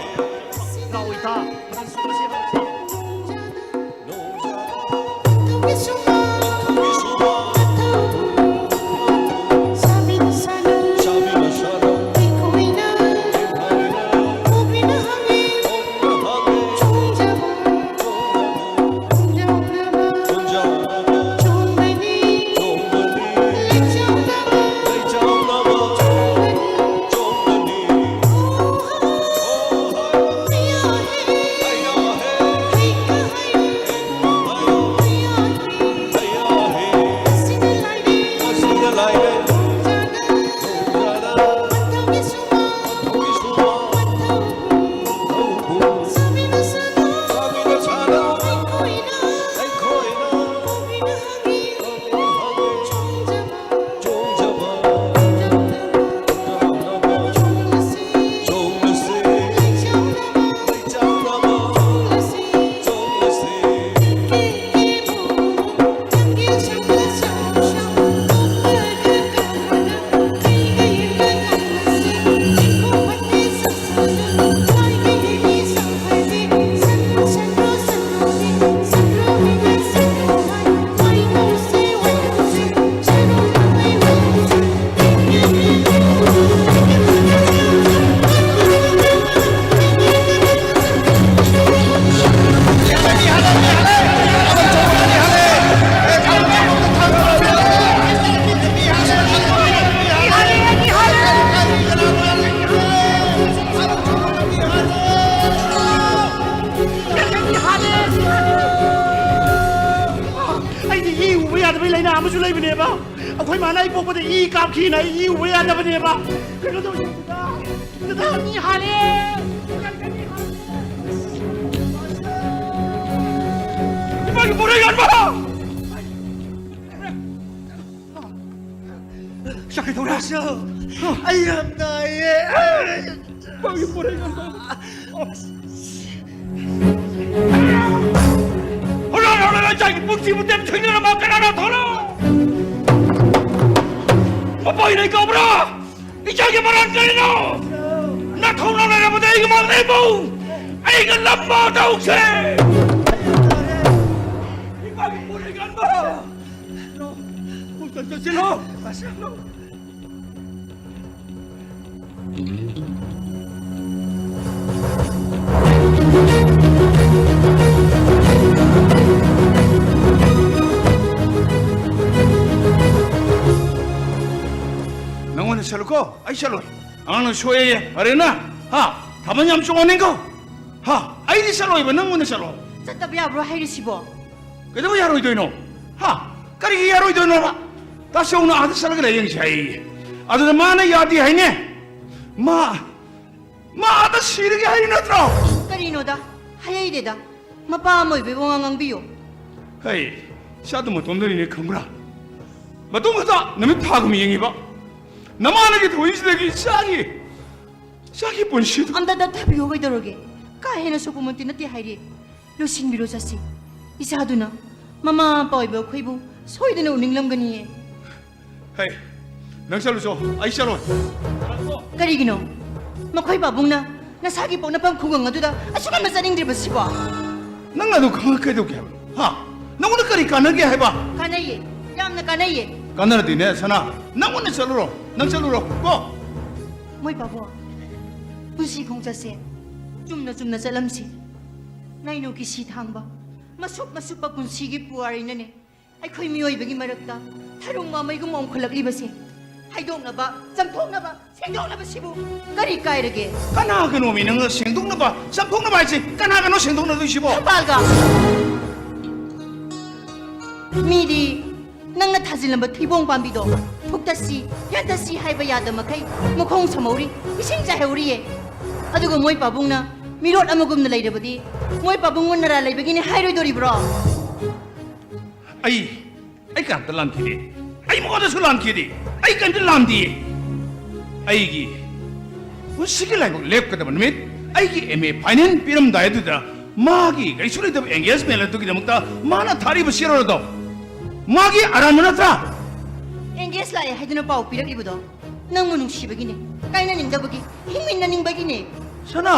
ꯂꯥꯛꯑꯣ ꯏꯇꯥ꯫ ꯑꯩꯗꯤ ꯏ ꯎꯕ ꯌꯥꯗꯕꯩ ꯂꯥꯏꯅꯥ ꯑꯃꯁꯨ ꯂꯩꯕꯅꯦꯕ꯫ ꯑꯩꯈꯣꯏ ꯃꯥꯅ ꯑꯩ ꯄꯣꯛꯄꯗ ꯏ ꯀꯥꯞꯈꯤꯅ ꯑꯩ ꯏ ꯎꯕ ꯌꯥꯗꯕꯅꯦꯕ꯫ ꯀꯩꯅꯣ ꯇꯧꯁꯦ ꯗꯗꯥ, ꯗꯗꯥ, ꯃꯤ ꯍꯥꯠꯂꯦ꯫ ꯏꯃꯥꯒꯤ ꯄꯣꯠꯂꯩ ꯌꯣꯟꯕ! ꯆꯠꯈ꯭ꯔꯤꯗꯧꯔꯦ꯫ ꯑꯩ ꯌꯥꯝ ꯅꯥꯏꯌꯦ꯫ ꯏꯃꯥꯒꯤ ꯄꯣꯠꯂꯩ ꯌꯣꯟꯕ! ꯏꯆꯥꯒꯤ ꯄꯨꯟꯁꯤꯕꯨ ꯇꯦꯝꯊꯣꯏꯅꯔꯝꯕ ꯀꯅꯥꯅ ꯊꯣꯛꯂꯣ? ꯃꯄꯣꯏꯅ ꯀꯧꯕ꯭ꯔꯥ? ꯏꯆꯥꯒꯤ ꯃꯔꯥꯟ ꯀꯔꯤꯅꯣ? ꯅꯊꯧꯅ ꯂꯩꯔꯕꯗꯤ ꯑꯩꯒꯤ ꯃꯥꯡꯂꯦꯝꯕꯨ ꯑꯩꯒ ꯂꯝꯕꯥ ꯇꯧꯁꯦ꯫ ꯏꯄꯥꯒꯤ ꯄꯨꯔꯩ ꯀꯟꯕ꯫ ꯆꯠꯁꯤꯜꯂꯣ꯫ ꯅꯪꯉꯣꯟꯗ ꯆꯠꯂꯨꯀꯣ, ꯑꯩ ꯆꯠꯂꯣꯏ꯫ ꯑꯉꯥꯡꯅ ꯁꯣꯛꯑꯦ, ꯐꯔꯦꯅ? ꯍꯥ? ꯊꯥꯕꯜ ꯌꯥꯝ ꯆꯣꯡꯍꯟꯅꯤꯡꯀꯣ? ꯍꯥ? ꯑꯩꯗꯤ ꯆꯠꯂꯣꯏꯕ, ꯅꯪ ꯑꯣꯏꯅ ꯆꯠꯂꯣ꯫ ꯆꯠꯇꯕ ꯌꯥꯕ꯭ꯔꯣ ꯍꯥꯏꯔꯤꯁꯤꯕꯣ? ꯀꯩꯗꯧꯕ ꯌꯥꯔꯣꯏꯗꯣꯏꯅꯣ? ꯍꯥ? ꯀꯔꯤꯒꯤ ꯌꯥꯔꯣꯏꯗꯣꯏꯅꯣꯕ? ꯇꯥꯆꯧꯅ ꯑꯥꯗ ꯆꯠꯂꯒ ꯂꯥꯏꯌꯦꯡꯁꯦ ꯍꯥꯏꯌꯦ꯫ ꯑꯗꯨꯗ ꯃꯥꯅ ꯌꯥꯗꯦ ꯍꯥꯏꯅꯦ꯫ ꯃꯥ, ꯃꯥ ꯑꯥꯗ ꯁꯤꯔꯒꯦ ꯍꯥꯏꯔꯤ ꯅꯠꯇ꯭ꯔꯣ? ꯀꯔꯤꯅꯣꯗ? ꯍꯥꯏꯍꯩꯗꯦꯗ꯫ ꯃꯄꯥ ꯑꯃ ꯑꯣꯏꯕꯒꯤ ꯋꯥꯉꯥꯡ ꯉꯥꯡꯕꯤꯌꯨ꯫ ꯍꯩ, ꯏꯆꯥꯗꯨ ꯃꯇꯣꯝꯗꯅꯤꯅꯦ ꯈꯪꯕ꯭ꯔꯥ? ꯃꯇꯣꯝ ꯈꯛꯇ ꯅꯨꯃꯤꯠ ꯊꯥꯒꯨꯝ ꯌꯦꯡꯉꯤꯕ꯫ ꯅꯃꯥꯅꯒꯤ ꯊꯧꯔꯤꯁꯤꯗꯒꯤ ꯏꯆꯥꯒꯤ, ꯏꯆꯥꯒꯤ ꯄꯨꯟꯁꯤꯗꯨ꯫ ꯑꯝꯇ ꯇꯞꯊꯕꯤꯌꯣ ꯀꯩꯗꯧꯔꯒꯦ? ꯀꯥ ꯍꯦꯟꯅ ꯁꯣꯛꯄꯃꯛꯇꯤ ꯅꯠꯇꯦ ꯍꯥꯏꯔꯤ꯫ ꯂꯣꯏꯁꯤꯟꯕꯤꯔꯣ ꯆꯠꯁꯤ꯫ ꯏꯆꯥꯗꯨꯅ ꯃꯃꯥ ꯃꯄꯥ ꯑꯣꯏꯕ ꯑꯩꯈꯣꯏꯕꯨ ꯁꯣꯏꯗꯅ ꯎꯅꯤꯡꯂꯝꯒꯅꯤꯌꯦ꯫ ꯍꯩ, ꯅꯪ ꯆꯠꯂꯨꯆꯣ, ꯑꯩ ꯆꯠꯂꯣꯏ꯫ ꯀꯔꯤꯒꯤꯅꯣ? ꯃꯈꯣꯏ ꯄꯥꯕꯨꯡꯅ ꯅꯁꯥꯒꯤ ꯄꯣꯛꯅꯐꯝ ꯈꯨꯡꯒꯪ ꯑꯗꯨꯗ ꯑꯁꯨꯛ ꯌꯥꯝꯅ ꯆꯠꯅꯤꯡꯗ꯭ꯔꯤꯕꯁꯤꯕꯣ? ꯅꯪ ꯑꯗꯨ ꯈꯪꯉ ꯀꯩꯗꯧꯒꯦ ꯍꯥꯏꯕꯅꯣ? ꯍꯥ? ꯅꯪꯉꯣꯟꯗ ꯀꯔꯤ ꯀꯥꯟꯅꯒꯦ ꯍꯥꯏꯕ? ꯀꯥꯟꯅꯩꯌꯦ, ꯌꯥꯝꯅ ꯀꯥꯟꯅꯩꯌꯦ꯫ ꯀꯥꯟꯅꯔꯗꯤꯅꯦ, ꯁꯅꯥ, ꯅꯪ ꯑꯣꯏꯅ ꯆꯠꯂꯨꯔꯣ, ꯅꯪ ꯆꯠꯂꯨꯔꯣ, ꯀꯣ? ꯃꯣꯏ ꯄꯥꯕꯨꯡ, ꯄꯨꯟꯁꯤ ꯈꯣꯡꯆꯠꯁꯦ ꯆꯨꯝꯅ ꯆꯨꯝꯅ ꯆꯠꯂꯝꯁꯤ꯫ ꯅꯥꯏꯅꯣꯒꯤ ꯁꯤ ꯊꯥꯡꯕ, ꯃꯁꯨꯞ ꯃꯁꯨꯞꯄ ꯄꯨꯟꯁꯤꯒꯤ ꯄꯨꯋꯥꯔꯤꯅꯅꯦ ꯑꯩꯈꯣꯏ ꯃꯤꯑꯣꯏꯕꯒꯤ ꯃꯔꯛꯇ ꯊꯔꯨꯡ ꯃꯥꯃꯩꯒꯨꯝ ꯑꯣꯟꯈꯠꯂꯛꯂꯤꯕꯁꯦ ꯍꯥꯏꯗꯣꯛꯅꯕ, ꯆꯥꯝꯊꯣꯛꯅꯕ, ꯁꯦꯡꯗꯣꯛꯅꯕꯁꯤꯕꯨ ꯀꯔꯤ ꯀꯥꯏꯔꯒꯦ? ꯀꯅꯥꯒꯅꯣꯃꯤ ꯅꯪꯅ ꯁꯦꯡꯗꯣꯛꯅꯕ, ꯆꯥꯝꯊꯣꯛꯅꯕ ꯍꯥꯏꯁꯦ? ꯀꯅꯥꯒꯅꯣ ꯁꯦꯡꯗꯣꯛꯅꯗꯣꯏꯁꯤꯕꯣ? ꯊꯝꯕꯥꯜꯒ! ꯃꯤꯗꯤ ꯅꯪꯅ ꯊꯥꯖꯤꯜꯂꯝꯕ ꯊꯩꯕꯣꯡ ꯄꯥꯝꯕꯤꯗꯣ ꯐꯨꯛꯇꯠꯁꯤ, ꯌꯥꯟꯊꯠꯁꯤ ꯍꯥꯏꯕ ꯌꯥꯗ ꯃꯈꯩ ꯃꯈꯣꯡ ꯁꯝꯍꯧꯔꯤ, ꯏꯁꯤꯡ ꯆꯥꯏꯍꯧꯔꯤꯌꯦ꯫ ꯑꯗꯨꯒ ꯃꯣꯏ ꯄꯥꯕꯨꯡꯅ ꯃꯤꯔꯣꯠ ꯑꯃꯒꯨꯝꯅ ꯂꯩꯔꯕꯗꯤ ꯃꯣꯏ ꯄꯥꯕꯨꯡꯕꯨ ꯅꯔꯥ ꯂꯩꯕꯒꯤꯅꯤ ꯍꯥꯏꯔꯣꯏꯗꯣꯔꯤꯕ꯭ꯔꯣ? ꯑꯩ, ꯑꯩ ꯀꯅꯥꯝꯇ ꯂꯥꯟꯈꯤꯗꯦ꯫ ꯑꯩ ꯃꯉꯣꯟꯗꯁꯨ ꯂꯥꯟꯈꯤꯗꯦ꯫ ꯑꯩ ꯀꯔꯤꯝꯇ ꯂꯥꯟꯗꯤꯌꯦ꯫ ꯑꯩꯒꯤ ꯄꯨꯟꯁꯤꯒꯤ ꯂꯥꯏꯕꯛ ꯂꯦꯞꯀꯗꯕ ꯅꯨꯃꯤꯠ, ꯑꯩꯒꯤ ꯑꯦꯝ ꯑꯦ ꯐꯥꯏꯅꯦꯜ ꯄꯤꯔꯝꯗꯥꯏ ꯑꯗꯨꯗ ꯃꯥꯒꯤ ꯀꯩꯁꯨ ꯂꯩꯇꯕ engagement ꯑꯗꯨꯒꯤꯗꯃꯛꯇ ꯃꯥꯅ ꯊꯥꯔꯤꯕ ꯁꯦꯜ ꯑꯗꯣ ꯃꯥꯒꯤ ꯑꯔꯥꯟꯕ ꯅꯠꯇ꯭ꯔꯥ? Engage ꯂꯥꯛꯑꯦ ꯍꯥꯏꯗꯨꯅ ꯄꯥꯎ ꯄꯤꯔꯛꯂꯤꯕꯗꯣ ꯅꯪꯕꯨ ꯅꯨꯡꯁꯤꯕꯒꯤꯅꯦ, ꯀꯥꯏꯅꯅꯤꯡꯗꯕꯒꯤ, ꯍꯤꯡꯃꯤꯟꯅꯅꯤꯡꯕꯒꯤꯅꯦ꯫ ꯁꯅꯥ,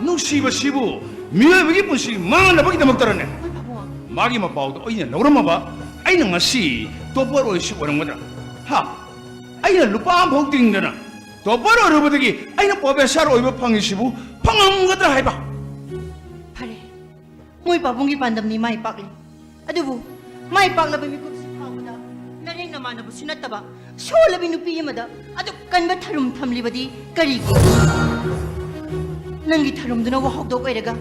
ꯅꯨꯡꯁꯤꯕꯁꯤꯕꯨ ꯃꯤꯑꯣꯏꯕꯒꯤ ꯄꯨꯟꯁꯤ ꯃꯥꯡꯍꯟꯅꯕꯒꯤꯗꯃꯛꯇꯔꯅꯦ? ꯍꯣꯏ ꯄꯥꯕꯨꯡ꯫ ꯃꯥꯒꯤ ꯃꯄꯥꯎꯗꯣ ꯑꯩꯅ ꯂꯧꯔꯝꯃꯕ, ꯑꯩꯅ ꯉꯁꯤ topper ꯑꯣꯏꯔꯤꯁꯤ ꯑꯣꯏꯔꯝꯒꯗ꯭ꯔꯥ? ꯍꯥ? ꯑꯩꯅ ꯂꯨꯄꯥ ꯑꯃꯐꯥꯎ ꯇꯤꯡꯗꯅ topper ꯑꯣꯏꯔꯨꯕꯗꯒꯤ ꯑꯩꯅ professor ꯑꯣꯏꯕ ꯐꯪꯉꯤꯁꯤꯕꯨ ꯐꯪꯉꯝꯒꯗ꯭ꯔꯥ ꯍꯥꯏꯕ? ꯐꯔꯦ, ꯃꯣꯏ ꯄꯥꯕꯨꯡꯒꯤ ꯄꯥꯟꯗꯝꯅꯤ ꯃꯥꯏ ꯄꯥꯛꯂꯤ꯫ ꯑꯗꯨꯕꯨ ꯃꯥꯏ ꯄꯥꯛꯂꯕ ꯃꯤꯀꯨꯞꯁꯤ ꯐꯥꯎꯕꯗ ꯅꯔꯦꯡ ꯅꯃꯥꯟꯅꯕꯁꯨ ꯅꯠꯇꯕ ꯁꯣꯜꯂꯕꯤ ꯅꯨꯄꯤ ꯑꯃꯗ ꯑꯗꯨꯛ ꯀꯟꯕ ꯊꯔꯨꯝ ꯊꯝꯂꯤꯕꯗꯤ ꯀꯔꯤꯒꯤ? ꯅꯪꯒꯤ ꯊꯔꯨꯝꯗꯨꯅ ꯋꯥꯍꯧꯗꯣꯛ ꯑꯣꯏꯔꯒ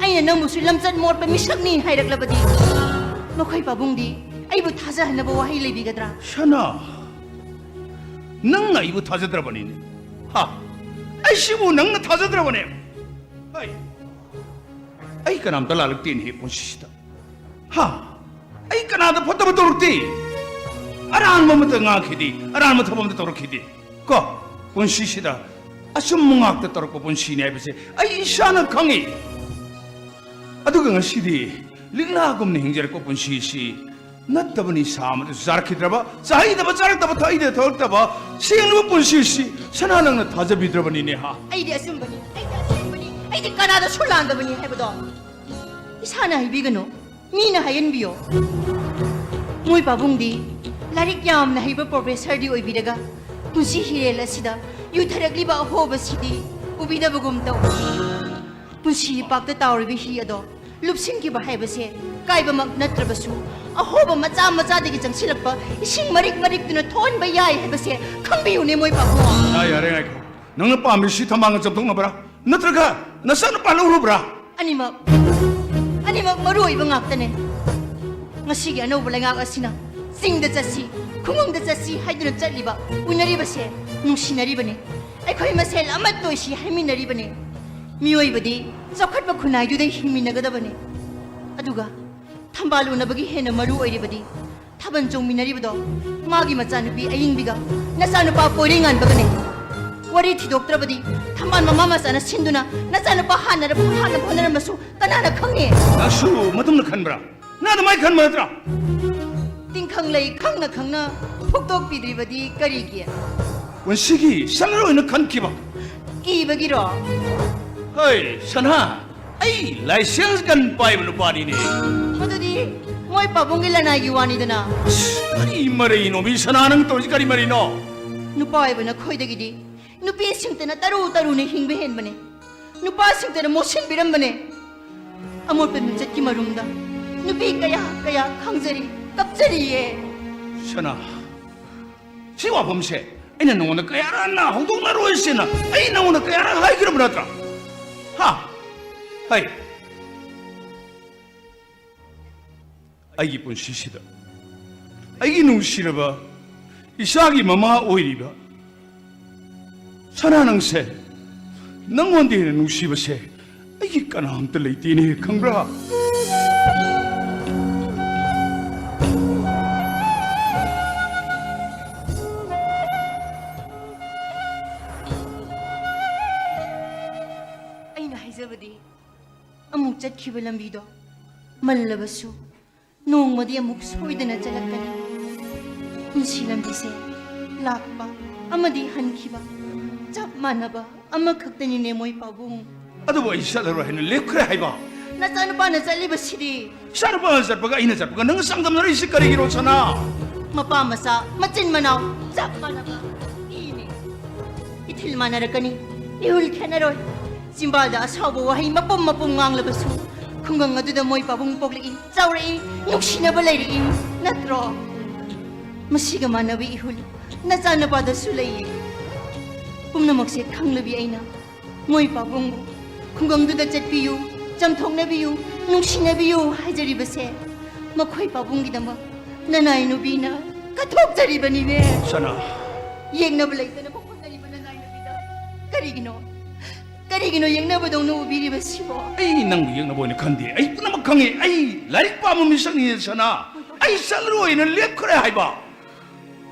ꯑꯩꯅ ꯅꯪꯕꯨꯁꯨ ꯂꯝꯆꯠ ꯃꯣꯠꯄ ꯃꯤꯁꯛꯅꯤ ꯍꯥꯏꯔꯛꯂꯕꯗꯤ ꯃꯈꯣꯏ ꯄꯥꯕꯨꯡꯗꯤ ꯑꯩꯕꯨ ꯊꯥꯖꯍꯟꯅꯕ ꯋꯥꯍꯩ ꯂꯩꯕꯤꯒꯗ꯭ꯔꯥ? ꯁꯅꯥ, ꯅꯪꯅ ꯑꯩꯕꯨ ꯊꯥꯖꯗ꯭ꯔꯕꯅꯤꯅꯦ꯫ ꯍꯥ? ꯑꯩꯁꯤꯕꯨ ꯅꯪꯅ ꯊꯥꯖꯗ꯭ꯔꯕꯅꯦ? ꯍꯩ! ꯑꯩ ꯀꯅꯥꯝꯇ ꯂꯥꯜꯂꯛꯇꯦꯅꯦꯍꯦ ꯄꯨꯟꯁꯤꯁꯤꯗ꯫ ꯍꯥ? ꯑꯩ ꯀꯅꯥꯗ ꯐꯠꯇꯕ ꯇꯧꯔꯛꯇꯦ꯫ ꯑꯔꯥꯟꯕ ꯑꯃꯠꯇ ꯉꯥꯡꯈꯤꯗꯦ, ꯑꯔꯥꯟꯕ ꯊꯕꯛ ꯑꯃꯠꯇ ꯇꯧꯔꯛꯈꯤꯗꯦ꯫ ꯀꯣ, ꯄꯨꯟꯁꯤꯁꯤꯗ ꯑꯆꯨꯝꯕ ꯉꯥꯛꯇ ꯇꯧꯔꯛꯄ ꯄꯨꯟꯁꯤꯅꯤ ꯍꯥꯏꯕꯁꯦ ꯑꯩ ꯏꯁꯥꯅ ꯈꯪꯉꯤ꯫ ꯑꯗꯨꯒ ꯉꯁꯤꯗꯤ ꯂꯤꯛꯂꯥꯒꯨꯝꯅ ꯍꯤꯡꯖꯔꯛꯄ ꯄꯨꯟꯁꯤꯁꯤ ꯅꯠꯇꯕꯅꯤ, ꯁꯥ ꯑꯃꯗꯨ ꯆꯥꯔꯛꯈꯤꯗ꯭ꯔꯕ, ꯆꯥꯍꯩꯗꯕ ꯆꯥꯔꯛꯇꯕ, ꯊꯛꯏꯗ ꯊꯛꯂꯛꯇꯕ ꯁꯦꯡꯂꯕ ꯄꯨꯟꯁꯤꯁꯤ ꯁꯅꯥ ꯅꯪꯅ ꯊꯥꯖꯕꯤꯗ꯭ꯔꯕꯅꯤꯅꯦ ꯍꯥ? ꯑꯩꯗꯤ ꯑꯆꯨꯝꯕꯅꯤ, ꯑꯩꯗꯤ ꯑꯁꯦꯡꯕꯅꯤ, ꯑꯩꯗꯤ ꯀꯅꯥꯗꯁꯨ ꯂꯥꯟꯗꯕꯅꯤ ꯍꯥꯏꯕꯗꯣ ꯏꯁꯥꯅ ꯍꯥꯏꯕꯤꯒꯅꯨ, ꯃꯤꯅ ꯍꯥꯏꯍꯟꯕꯤꯌꯣ꯫ ꯃꯣꯏ ꯄꯥꯕꯨꯡꯗꯤ ꯂꯥꯏꯔꯤꯛ ꯌꯥꯝꯅ ꯍꯩꯕ professorꯗꯤ ꯑꯣꯏꯕꯤꯔꯒ ꯄꯨꯟꯁꯤ ꯍꯤꯔꯦꯜ ꯑꯁꯤꯗ ꯌꯨꯊꯔꯛꯂꯤꯕ ꯑꯍꯣꯕꯁꯤꯗꯤ ꯎꯕꯤꯗꯕꯒꯨꯝ ꯇꯧ꯫ ꯄꯨꯟꯁꯤ ꯏꯄꯥꯛꯇ ꯇꯥꯎꯔꯤꯕ ꯍꯤ ꯑꯗꯣ ꯂꯨꯞꯁꯤꯟꯈꯤꯕ ꯍꯥꯏꯕꯁꯦ ꯀꯥꯏꯕꯃꯛ ꯅꯠꯇ꯭ꯔꯕꯁꯨ ꯑꯍꯣꯕ ꯃꯆꯥ ꯃꯆꯥꯗꯒꯤ ꯆꯪꯁꯤꯜꯂꯛꯄ ꯏꯁꯤꯡ ꯃꯔꯤꯛ ꯃꯔꯤꯛꯇꯨꯅ ꯊꯣꯛꯍꯟꯕ ꯌꯥꯏ ꯍꯥꯏꯕꯁꯦ ꯈꯪꯕꯤꯌꯨꯅꯦ ꯃꯣꯏ ꯄꯥꯕꯨꯡ꯫ ꯌꯥ, ꯌꯥꯔꯦ, ꯉꯥꯏꯈꯣ꯫ ꯅꯪꯅ ꯄꯥꯝꯃꯤꯁꯤ ꯊꯝꯕꯥꯜꯒ ꯆꯥꯝꯊꯣꯛꯅꯕ꯭ꯔꯥ? ꯅꯠꯇ꯭ꯔꯒ ꯅꯆꯥꯅꯨꯄꯥ ꯂꯧꯔꯨꯕ꯭ꯔꯥ? ꯑꯅꯤꯃꯛ, ꯑꯅꯤꯃꯛ ꯃꯔꯨ ꯑꯣꯏꯕ ꯉꯥꯛꯇꯅꯦ꯫ ꯉꯁꯤꯒꯤ ꯑꯅꯧꯕ ꯂꯩꯉꯥꯛ ꯑꯁꯤꯅ ꯆꯤꯡꯗ ꯆꯠꯁꯤ, ꯈꯨꯡꯒꯪꯗ ꯆꯠꯁꯤ ꯍꯥꯏꯗꯨꯅ ꯆꯠꯂꯤꯕ, ꯎꯅꯔꯤꯕꯁꯦ ꯅꯨꯡꯁꯤꯅꯔꯤꯕꯅꯦ꯫ ꯑꯩꯈꯣꯏ ꯃꯁꯦꯜ ꯑꯃꯠꯇ ꯑꯣꯏꯁꯤ ꯍꯥꯏꯃꯤꯟꯅꯔꯤꯕꯅꯦ꯫ ꯃꯤꯑꯣꯏꯕꯗꯤ ꯆꯥꯎꯈꯠꯄ ꯈꯨꯟꯅꯥꯏꯗꯨꯗ ꯍꯤꯡꯃꯤꯟꯅꯒꯗꯕꯅꯦ꯫ ꯑꯗꯨꯒ ꯊꯝꯕꯥꯜ ꯎꯅꯕꯒꯤ ꯍꯦꯟꯅ ꯃꯔꯨ ꯑꯣꯏꯔꯤꯕꯗꯤ ꯊꯥꯕꯜ ꯆꯣꯡꯃꯤꯟꯅꯔꯤꯕꯗꯣ ꯃꯥꯒꯤ ꯃꯆꯥꯅꯨꯄꯤ ꯑꯌꯤꯡꯕꯤꯒ ꯅꯆꯥꯅꯨꯄꯥ ꯄꯣꯏꯔꯩꯉꯥꯟꯕꯒꯅꯦ꯫ ꯋꯥꯔꯤ ꯊꯤꯗꯣꯛꯇ꯭ꯔꯕꯗꯤ ꯊꯝꯕꯥꯜ ꯃꯃꯥ ꯃꯆꯥꯅ ꯁꯤꯟꯗꯨꯅ ꯅꯆꯥꯅꯨꯄꯥ ꯍꯥꯟꯅꯔꯕ ꯍꯥꯟꯅ ꯍꯣꯠꯅꯔꯝꯃꯁꯨ ꯀꯅꯥꯅ ꯈꯪꯅꯤ? ꯅꯪꯁꯨ ꯃꯗꯨꯝꯅ ꯈꯟꯕ꯭ꯔꯥ? ꯅꯪ ꯑꯗꯨꯃꯥꯏꯅ ꯈꯟꯕ ꯅꯠꯇ꯭ꯔꯥ? ꯇꯤꯡꯈꯪ ꯂꯩ ꯈꯪꯅ ꯈꯪꯅ ꯐꯨꯛꯇꯣꯛꯄꯤꯗ꯭ꯔꯤꯕꯗꯤ ꯀꯔꯤꯒꯤ? ꯄꯨꯟꯁꯤꯒꯤ ꯁꯔꯨ ꯑꯣꯏꯅ ꯈꯟꯈꯤꯕ꯫ ꯀꯤꯕꯒꯤꯔꯣ? ꯍꯣꯏ, ꯁꯅꯥ, ꯑꯩ ꯂꯥꯏꯁꯦꯟꯁ ꯒꯟ ꯄꯥꯏꯕ ꯅꯨꯄꯥꯅꯤꯅꯦ꯫ ꯃꯗꯨꯗꯤ ꯃꯣꯏ ꯄꯥꯕꯨꯡꯒꯤ ꯂꯅꯥꯏꯒꯤ ꯋꯥꯅꯤꯗꯅ꯫ ꯑꯁ, ꯀꯔꯤ ꯃꯔꯩꯅꯣ ꯃꯤ ꯁꯅꯥ, ꯅꯪ ꯇꯧꯔꯤꯁꯤ ꯀꯔꯤ ꯃꯔꯩꯅꯣ? ꯅꯨꯄꯥ ꯑꯣꯏꯕ ꯅꯈꯣꯏꯗꯒꯤꯗꯤ ꯅꯨꯄꯤꯁꯤꯡꯇꯅ ꯇꯔꯨ ꯇꯔꯨꯅ ꯍꯤꯡꯕ ꯍꯦꯟꯕꯅꯦ꯫ ꯅꯨꯄꯥꯁꯤꯡꯇꯅ ꯃꯣꯠꯁꯤꯟꯕꯤꯔꯝꯕꯅꯦ꯫ ꯑꯃꯣꯠꯄ ꯃꯤꯡꯆꯠꯀꯤ ꯃꯔꯨꯝꯗ ꯅꯨꯄꯤ ꯀꯌꯥ ꯀꯌꯥ ꯈꯪꯖꯔꯤ, ꯀꯞꯆꯔꯤꯌꯦ꯫ ꯁꯅꯥ, ꯁꯤ ꯋꯥꯐꯝꯁꯦ ꯑꯩꯅ ꯅꯉꯣꯟꯗ ꯀꯌꯥꯔꯛ ꯍꯟꯅ ꯍꯧꯗꯣꯛꯅꯔꯣꯏꯁꯦꯅ ꯑꯩ ꯅꯉꯣꯟꯗ ꯀꯌꯥꯔꯛ ꯍꯥꯏꯈ꯭ꯔꯕ ꯅꯠꯇ꯭ꯔꯥ? ꯍꯥ? ꯍꯥꯏ꯫ ꯑꯩꯒꯤ ꯄꯨꯟꯁꯤꯁꯤꯗ ꯑꯩꯒꯤ ꯅꯨꯡꯁꯤꯔꯕ ꯏꯆꯥꯒꯤ ꯃꯃꯥ ꯑꯣꯏꯔꯤꯕ ꯁꯅꯥ, ꯅꯪꯁꯦ, ꯅꯪꯉꯣꯟꯗ ꯍꯦꯟꯅ ꯅꯨꯡꯁꯤꯕꯁꯦ ꯑꯩꯒꯤ ꯀꯅꯥꯝꯇ ꯂꯩꯇꯦꯅꯦ, ꯈꯪꯕ꯭ꯔꯥ? ꯑꯩꯅ ꯍꯥꯏꯖꯕꯗꯤ, ꯑꯃꯨꯛ ꯆꯠꯈꯤꯕ ꯂꯝꯕꯤꯗꯣ ꯃꯜꯂꯕꯁꯨ ꯅꯣꯡꯃꯗꯤ ꯑꯃꯨꯛ ꯁꯣꯏꯗꯅ ꯆꯠꯂꯛꯀꯅꯤ꯫ ꯄꯨꯟꯁꯤ ꯂꯝꯕꯤꯁꯦ ꯂꯥꯛꯄ ꯑꯃꯗꯤ ꯍꯟꯈꯤꯕ ꯆꯞ ꯃꯥꯟꯅꯕ ꯑꯃꯈꯛꯇꯅꯤꯅꯦ, ꯃꯣꯏ ꯄꯥꯕꯨꯡ꯫ ꯑꯗꯨꯕꯨ ꯑꯩ ꯆꯠꯂꯔꯣꯏ ꯍꯥꯏꯅ ꯂꯦꯞꯈ꯭ꯔꯦ ꯍꯥꯏꯕ꯫ ꯅꯆꯥꯅꯨꯄꯥꯅ ꯆꯠꯂꯤꯕꯁꯤꯗꯤ? ꯏꯆꯥꯅꯨꯄꯥꯅ ꯆꯠꯄꯒ ꯑꯩꯅ ꯆꯠꯄꯒ ꯅꯪ ꯆꯥꯡꯗꯝꯅꯔꯤꯁꯤ ꯀꯔꯤꯒꯤꯅꯣ, ꯁꯅꯥ? ꯃꯄꯥ ꯃꯆꯥ, ꯃꯆꯤꯟ ꯃꯅꯥꯎ ꯆꯞ ꯃꯥꯟꯅꯕ ꯏꯅꯦ꯫ ꯏꯊꯤꯜ ꯃꯥꯟꯅꯔꯛꯀꯅꯤ, ꯏꯍꯨꯜ ꯈꯦꯠꯅꯔꯣꯏ꯫ ꯆꯤꯝꯕꯥꯜꯗ ꯑꯁꯥꯎꯕ ꯋꯥꯍꯩ ꯃꯄꯨꯝ ꯃꯄꯨꯝ ꯉꯥꯡꯂꯕꯁꯨ, ꯈꯨꯡꯒꯪ ꯑꯗꯨꯗ ꯃꯣꯏ ꯄꯥꯕꯨꯡ ꯄꯣꯛꯂꯛꯏ, ꯆꯥꯎꯔꯛꯏ, ꯅꯨꯡꯁꯤꯅꯕ ꯂꯩꯔꯛꯏ, ꯅꯠꯇ꯭ꯔꯣ? ꯃꯁꯤꯒ ꯃꯥꯟꯅꯕ ꯏꯍꯨꯜ ꯅꯆꯥꯅꯨꯄꯥꯗꯁꯨ ꯂꯩꯌꯦ꯫ ꯄꯨꯝꯅꯃꯛꯁꯦ ꯈꯪꯂꯕꯤ ꯑꯩꯅ ꯃꯣꯏ ꯄꯥꯕꯨꯡꯕꯨ ꯈꯨꯡꯒꯪꯗꯨꯗ ꯆꯠꯄꯤꯌꯨ, ꯆꯝꯊꯣꯛꯅꯕꯤꯌꯨ, ꯅꯨꯡꯁꯤꯅꯕꯤꯌꯨ ꯍꯥꯏꯖꯔꯤꯕꯁꯦ ꯃꯈꯣꯏ ꯄꯥꯕꯨꯡꯒꯤꯗꯃꯛ ꯅꯅꯥꯏ ꯅꯨꯄꯤꯅ ꯀꯠꯊꯣꯛꯆꯔꯤꯕꯅꯤꯅꯦ꯫ ꯁꯅꯥ꯫ ꯌꯦꯡꯅꯕ ꯂꯩꯇꯅꯕ ꯍꯣꯠꯅꯔꯤꯕ ꯅꯅꯥꯏ ꯅꯨꯄꯤꯗ ꯀꯔꯤꯒꯤꯅꯣ, ꯀꯔꯤꯒꯤꯅꯣ ꯌꯦꯡꯅꯕꯗꯧꯅ ꯎꯕꯤꯔꯤꯕꯁꯤꯕꯣ? ꯑꯩ ꯅꯪꯕꯨ ꯌꯦꯡꯅꯕ ꯑꯣꯏꯅ ꯈꯟꯗꯦ꯫ ꯑꯩ ꯄꯨꯝꯅꯃꯛ ꯈꯪꯉꯤ꯫ ꯑꯩ ꯂꯥꯏꯔꯤꯛ ꯄꯥꯕ ꯃꯤꯁꯛꯅꯤ, ꯁꯅꯥ꯫ ꯑꯩ ꯆꯠꯂꯔꯣꯏꯅ ꯂꯦꯞꯈ꯭ꯔꯦ ꯍꯥꯏꯕ꯫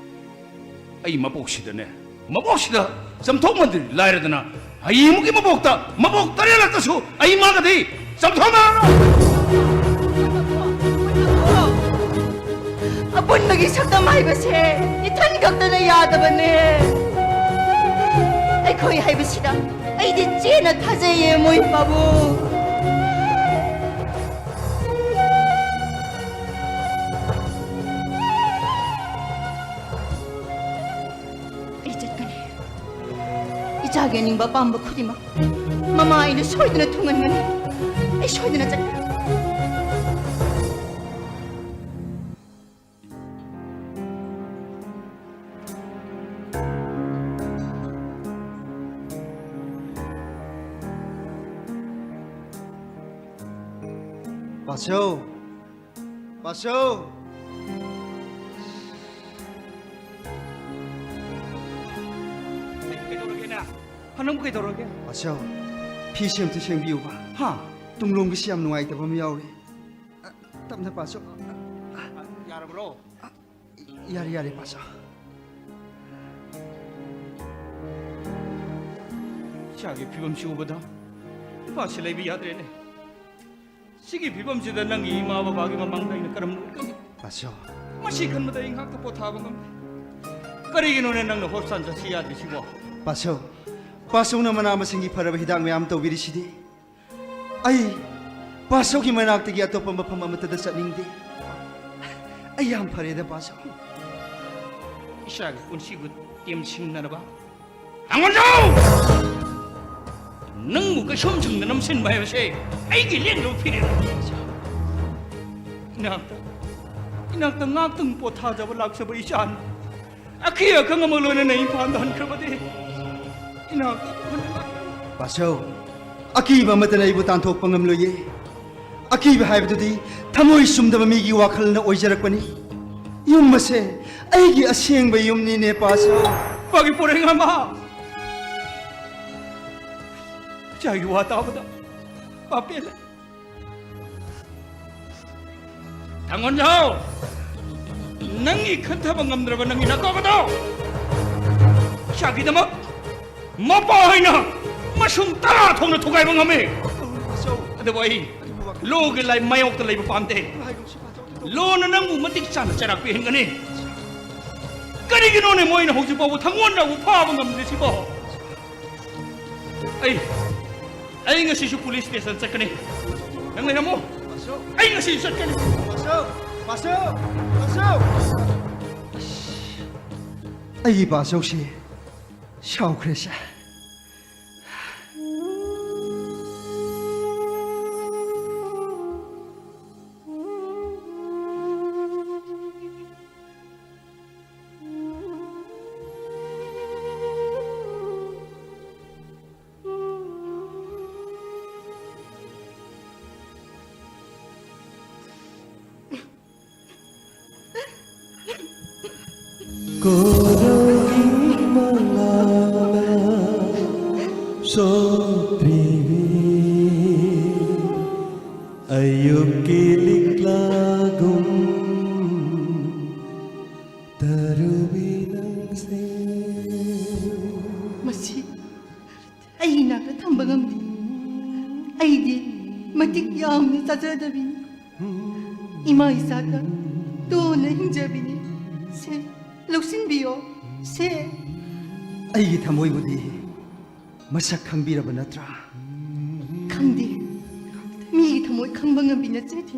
ꯑꯩ ꯃꯄꯣꯛꯁꯤꯗꯅꯦ, ꯃꯕꯣꯛꯁꯤꯗ ꯆꯝꯊꯣꯛꯃꯟꯗ꯭ꯔꯤ ꯂꯥꯏꯔꯗꯅ, ꯍꯌꯦꯡꯃꯨꯛꯀꯤ ꯃꯕꯣꯛꯇ ꯃꯕꯣꯛ ꯇꯔꯦꯠꯂꯛꯇꯁꯨ ꯑꯩ ꯃꯥꯒꯗꯤ ꯆꯝꯊꯣꯛꯅꯔꯔꯣꯏ꯫ ꯑꯄꯨꯟꯕꯒꯤ ꯁꯛꯇꯝ ꯍꯥꯏꯕꯁꯦ ꯏꯊꯟ ꯈꯛꯇꯅ ꯌꯥꯗꯕꯅꯦ꯫ ꯑꯩꯈꯣꯏ ꯍꯥꯏꯕꯁꯤꯗ ꯑꯩꯗꯤ ꯆꯦꯠꯅ ꯊꯥꯖꯩꯌꯦ, ꯃꯣꯏ ꯄꯥꯕꯨꯡ꯫ ꯑꯩ ꯆꯠꯀꯅꯤ꯫ ꯏꯆꯥꯒꯤ ꯑꯅꯤꯡꯕ ꯑꯄꯥꯝꯕ ꯈꯨꯗꯤꯡꯃꯛ ꯃꯃꯥ ꯑꯩꯅ ꯁꯣꯏꯗꯅ ꯊꯨꯡꯍꯟꯒꯅꯤ꯫ ꯑꯩ ꯁꯣꯏꯗꯅ ꯆꯠꯀꯅꯤ꯫ ꯄꯥꯁꯧ! ꯄꯥꯁꯧ! ꯀꯩꯗꯧꯔꯒꯦꯅꯦ? ꯍꯥ, ꯅꯪꯕꯨ ꯀꯩꯗꯧꯔꯒꯦ? ꯄꯥꯁꯧ, ꯐꯤꯁꯦ ꯑꯝꯇ ꯁꯦꯡꯕꯤꯌꯨꯕ꯫ ꯍꯥ? ꯇꯨꯡꯂꯣꯝꯒꯤꯁꯤ ꯌꯥꯝ ꯅꯨꯡꯉꯥꯏꯇꯕ ꯑꯃ ꯌꯥꯎꯔꯤ꯫ ꯑ, ꯇꯞꯅ ꯄꯥꯁꯧ꯫ ꯑ, ꯌꯥꯔꯕ꯭ꯔꯣ? ꯑ, ꯌꯥꯔꯦ, ꯌꯥꯔꯦ, ꯄꯥꯁꯧ꯫ ꯏꯆꯥꯒꯤ ꯐꯤꯕꯝꯁꯤ ꯎꯕꯗ ꯏꯄꯥꯁꯤ ꯂꯩꯕ ꯌꯥꯗ꯭ꯔꯦꯅꯦ꯫ ꯁꯤꯒꯤ ꯐꯤꯕꯝꯁꯤꯗ ꯅꯪꯒꯤ ꯏꯃꯥ ꯕꯕꯥꯒꯤ ꯃꯃꯥꯡꯗ ꯑꯩꯅ ꯀꯔꯝꯅ ꯎꯠꯀꯅꯤ? ꯄꯥꯁꯧ꯫ ꯃꯁꯤ ꯈꯟꯕꯗ ꯑꯩ ꯉꯥꯛꯇ ꯄꯣꯊꯥꯕ ꯉꯝꯗꯦ꯫ ꯀꯔꯤꯒꯤꯅꯣꯅꯦ ꯅꯪꯅ ꯍꯣꯁꯄꯤꯇꯥꯜ ꯆꯠꯁꯤ ꯌꯥꯗ꯭ꯔꯤꯁꯤꯕꯣ? ꯄꯥꯁꯧ, ꯄꯥꯁꯧꯅ ꯃꯅꯥ ꯃꯁꯤꯡꯒꯤ ꯐꯔꯕ ꯍꯤꯗꯥꯛ ꯃꯌꯥꯝ ꯇꯧꯕꯤꯔꯤꯁꯤꯗꯤ꯫ ꯑꯩ ꯄꯥꯁꯧꯒꯤ ꯃꯅꯥꯛꯇꯒꯤ ꯑꯇꯣꯞꯄ ꯃꯐꯝ ꯑꯃꯠꯇꯗ ꯆꯠꯅꯤꯡꯗꯦ꯫ ꯑꯩ ꯌꯥꯝ ꯐꯔꯦꯗ, ꯄꯥꯁꯧ꯫ ꯏꯆꯥꯒꯤ ꯄꯨꯟꯁꯤꯕꯨ ꯇꯦꯝꯁꯤꯟꯅꯅꯕ ꯊꯥꯡꯒꯣꯟꯖꯥꯎ! ꯅꯪꯕꯨ ꯀꯩꯁꯨꯝꯁꯪꯗ ꯅꯝꯁꯤꯟꯕ ꯍꯥꯏꯕꯁꯦ ꯑꯩꯒꯤ ꯂꯦꯡꯗꯕ ꯐꯤꯔꯦꯞ꯫ ꯏꯅꯥꯛꯇ, ꯏꯅꯥꯛꯇ ꯉꯥꯛꯇꯪ ꯄꯣꯊꯥꯖꯕ ꯂꯥꯛꯆꯕ ꯏꯆꯥꯅꯤ꯫ ꯑꯀꯤ ꯑꯈꯪ ꯑꯃ ꯂꯣꯏꯅꯅ ꯏꯝꯐꯥꯜꯗ ꯍꯟꯈ꯭ꯔꯕꯗꯤ ꯏꯅꯥꯛꯇ ꯍꯟꯅ ꯂꯥꯛꯂꯔꯣꯏ꯫ ꯄꯥꯁꯧ, ꯑꯀꯤꯕ ꯑꯃꯠꯇꯅ ꯑꯩꯕꯨ ꯇꯥꯟꯊꯣꯛꯄ ꯉꯝꯂꯣꯏꯌꯦ꯫ ꯑꯀꯤꯕ ꯍꯥꯏꯕꯗꯨꯗꯤ ꯊꯃꯣꯏ ꯆꯨꯝꯗꯕ ꯃꯤꯒꯤ ꯋꯥꯈꯜꯅ ꯑꯣꯏꯖꯔꯛꯄꯅꯤ꯫ ꯌꯨꯝ ꯑꯁꯦ ꯑꯩꯒꯤ ꯑꯁꯦꯡꯕ ꯌꯨꯝꯅꯤꯅꯦ, ꯄꯥꯁꯧ꯫ ꯃꯥꯒꯤ ꯄꯣꯔꯩ ꯑꯃ ꯏꯆꯥꯒꯤ ꯋꯥ ꯇꯥꯕꯗ ꯄꯥꯄꯦꯜꯂꯦ꯫ ꯊꯥꯡꯒꯣꯟꯖꯥꯎ! ꯅꯪꯒꯤ ꯈꯟꯊꯕ ꯉꯝꯗ꯭ꯔꯕ ꯅꯪꯒꯤ ꯅꯀꯣꯛ ꯑꯗꯣ! ꯏꯆꯥꯒꯤꯗꯃꯛ ꯃꯄꯥ ꯍꯥꯏꯅ ꯃꯁꯨꯝ ꯇꯔꯥ ꯊꯣꯛꯅ ꯊꯨꯒꯥꯏꯕ ꯉꯝꯃꯤ꯫ ꯑꯗꯨꯕꯨ ꯑꯩ ꯂꯣꯒꯤ ꯂꯥꯏ ꯃꯥꯌꯣꯛꯇ ꯂꯩꯕ ꯄꯥꯝꯗꯦ꯫ ꯂꯣꯅ ꯅꯪꯕꯨ ꯃꯇꯤꯛ ꯆꯥꯅ ꯆꯩꯔꯥꯛ ꯄꯤꯍꯟꯒꯅꯤ꯫ ꯀꯔꯤꯒꯤꯅꯣꯅꯦ ꯃꯣꯏꯅ ꯍꯧꯖꯤꯛ ꯐꯥꯎꯕ ꯊꯪꯒꯣꯟ ꯅꯥꯎꯕꯨ ꯐꯥꯕ ꯉꯝꯗ꯭ꯔꯤꯁꯤꯕꯣ? ꯑꯩ, ꯑꯩ ꯉꯁꯤꯁꯨ ꯄꯨꯂꯤꯁ ꯁ꯭ꯇꯦꯁꯟ ꯆꯠꯀꯅꯤ꯫ ꯅꯪ ꯂꯩꯔꯝꯃꯣ꯫ ꯑꯩ ꯉꯁꯤ ꯆꯠꯀꯅꯤ꯫ ꯑꯩꯒꯤ ꯄꯥꯁꯧꯁꯤ ꯁꯥꯎꯈ꯭ꯔꯦꯁꯦ꯫ ꯀꯣꯔꯧꯒꯤ ꯃꯉꯥꯜꯅ ꯁꯣꯛꯇ꯭ꯔꯤꯕꯤ ꯑꯌꯨꯛꯀꯤ ꯂꯤꯛꯂꯥꯒꯨꯝ ꯇꯔꯨꯕꯤ ꯅꯪꯁꯦ꯫ ꯃꯁꯤ ꯑꯩ ꯏꯅꯥꯛꯇ ꯊꯝꯕ ꯉꯝꯗꯦ꯫ ꯑꯩꯗꯤ ꯃꯇꯤꯛ ꯌꯥꯝꯅ ꯆꯥꯖꯗꯕꯤꯅꯤ꯫ ꯏꯃꯥ ꯏꯆꯥꯗ ꯇꯣꯟꯅ ꯍꯤꯡꯖꯕꯤꯅꯤ꯫ ꯁꯦ, ꯂꯧꯁꯤꯟꯕꯤꯌꯣ꯫ ꯁꯦ꯫ ꯑꯩꯒꯤ ꯊꯃꯣꯏꯕꯨꯗꯤ ꯃꯁꯛ ꯈꯪꯕꯤꯔꯕ ꯅꯠꯇ꯭ꯔꯥ? ꯈꯪꯗꯦ꯫ ꯃꯤꯒꯤ ꯊꯃꯣꯏ ꯈꯪꯕ ꯉꯝꯕꯤ ꯅꯠꯆꯗꯦ꯫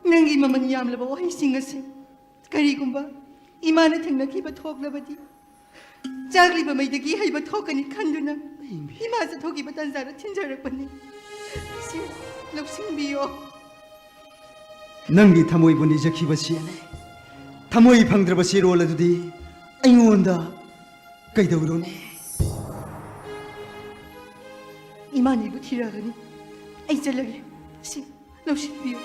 ꯅꯪꯒꯤ ꯃꯃꯜ ꯌꯥꯝꯂꯕ ꯋꯥꯍꯩꯁꯤꯡ ꯑꯁꯤ ꯀꯔꯤꯒꯨꯝꯕ ꯏꯃꯥꯅ ꯊꯦꯡꯅꯈꯤꯕ ꯊꯣꯛꯂꯕꯗꯤ, ꯆꯥꯛꯂꯤꯕ ꯃꯩꯗꯒꯤ ꯍꯩꯕ ꯊꯣꯛꯀꯅꯤ ꯈꯟꯗꯨꯅ ꯏꯃꯥ ꯆꯠꯊꯣꯛꯈꯤꯕ ꯇꯥꯟꯖꯥꯗ ꯊꯤꯟꯖꯔꯛꯄꯅꯤ꯫ ꯁꯤ ꯂꯧꯁꯤꯟꯕꯤꯌꯣ꯫ ꯅꯪꯒꯤ ꯊꯃꯣꯏꯕꯨ ꯅꯤꯖꯈꯤꯕ ꯆꯦꯅꯤ꯫ ꯊꯃꯣꯏ ꯐꯪꯗ꯭ꯔꯕ ꯆꯦꯔꯣꯜ ꯑꯗꯨꯗꯤ ꯑꯩꯉꯣꯟꯗ ꯀꯩꯗꯧꯔꯨꯅꯤ? ꯏꯃꯥꯅꯤꯕꯨ ꯊꯤꯔꯛꯑꯒꯅꯤ꯫ ꯑꯩ ꯆꯠꯂꯒꯦ꯫ ꯁꯤ ꯂꯧꯁꯤꯟꯕꯤꯌꯨ꯫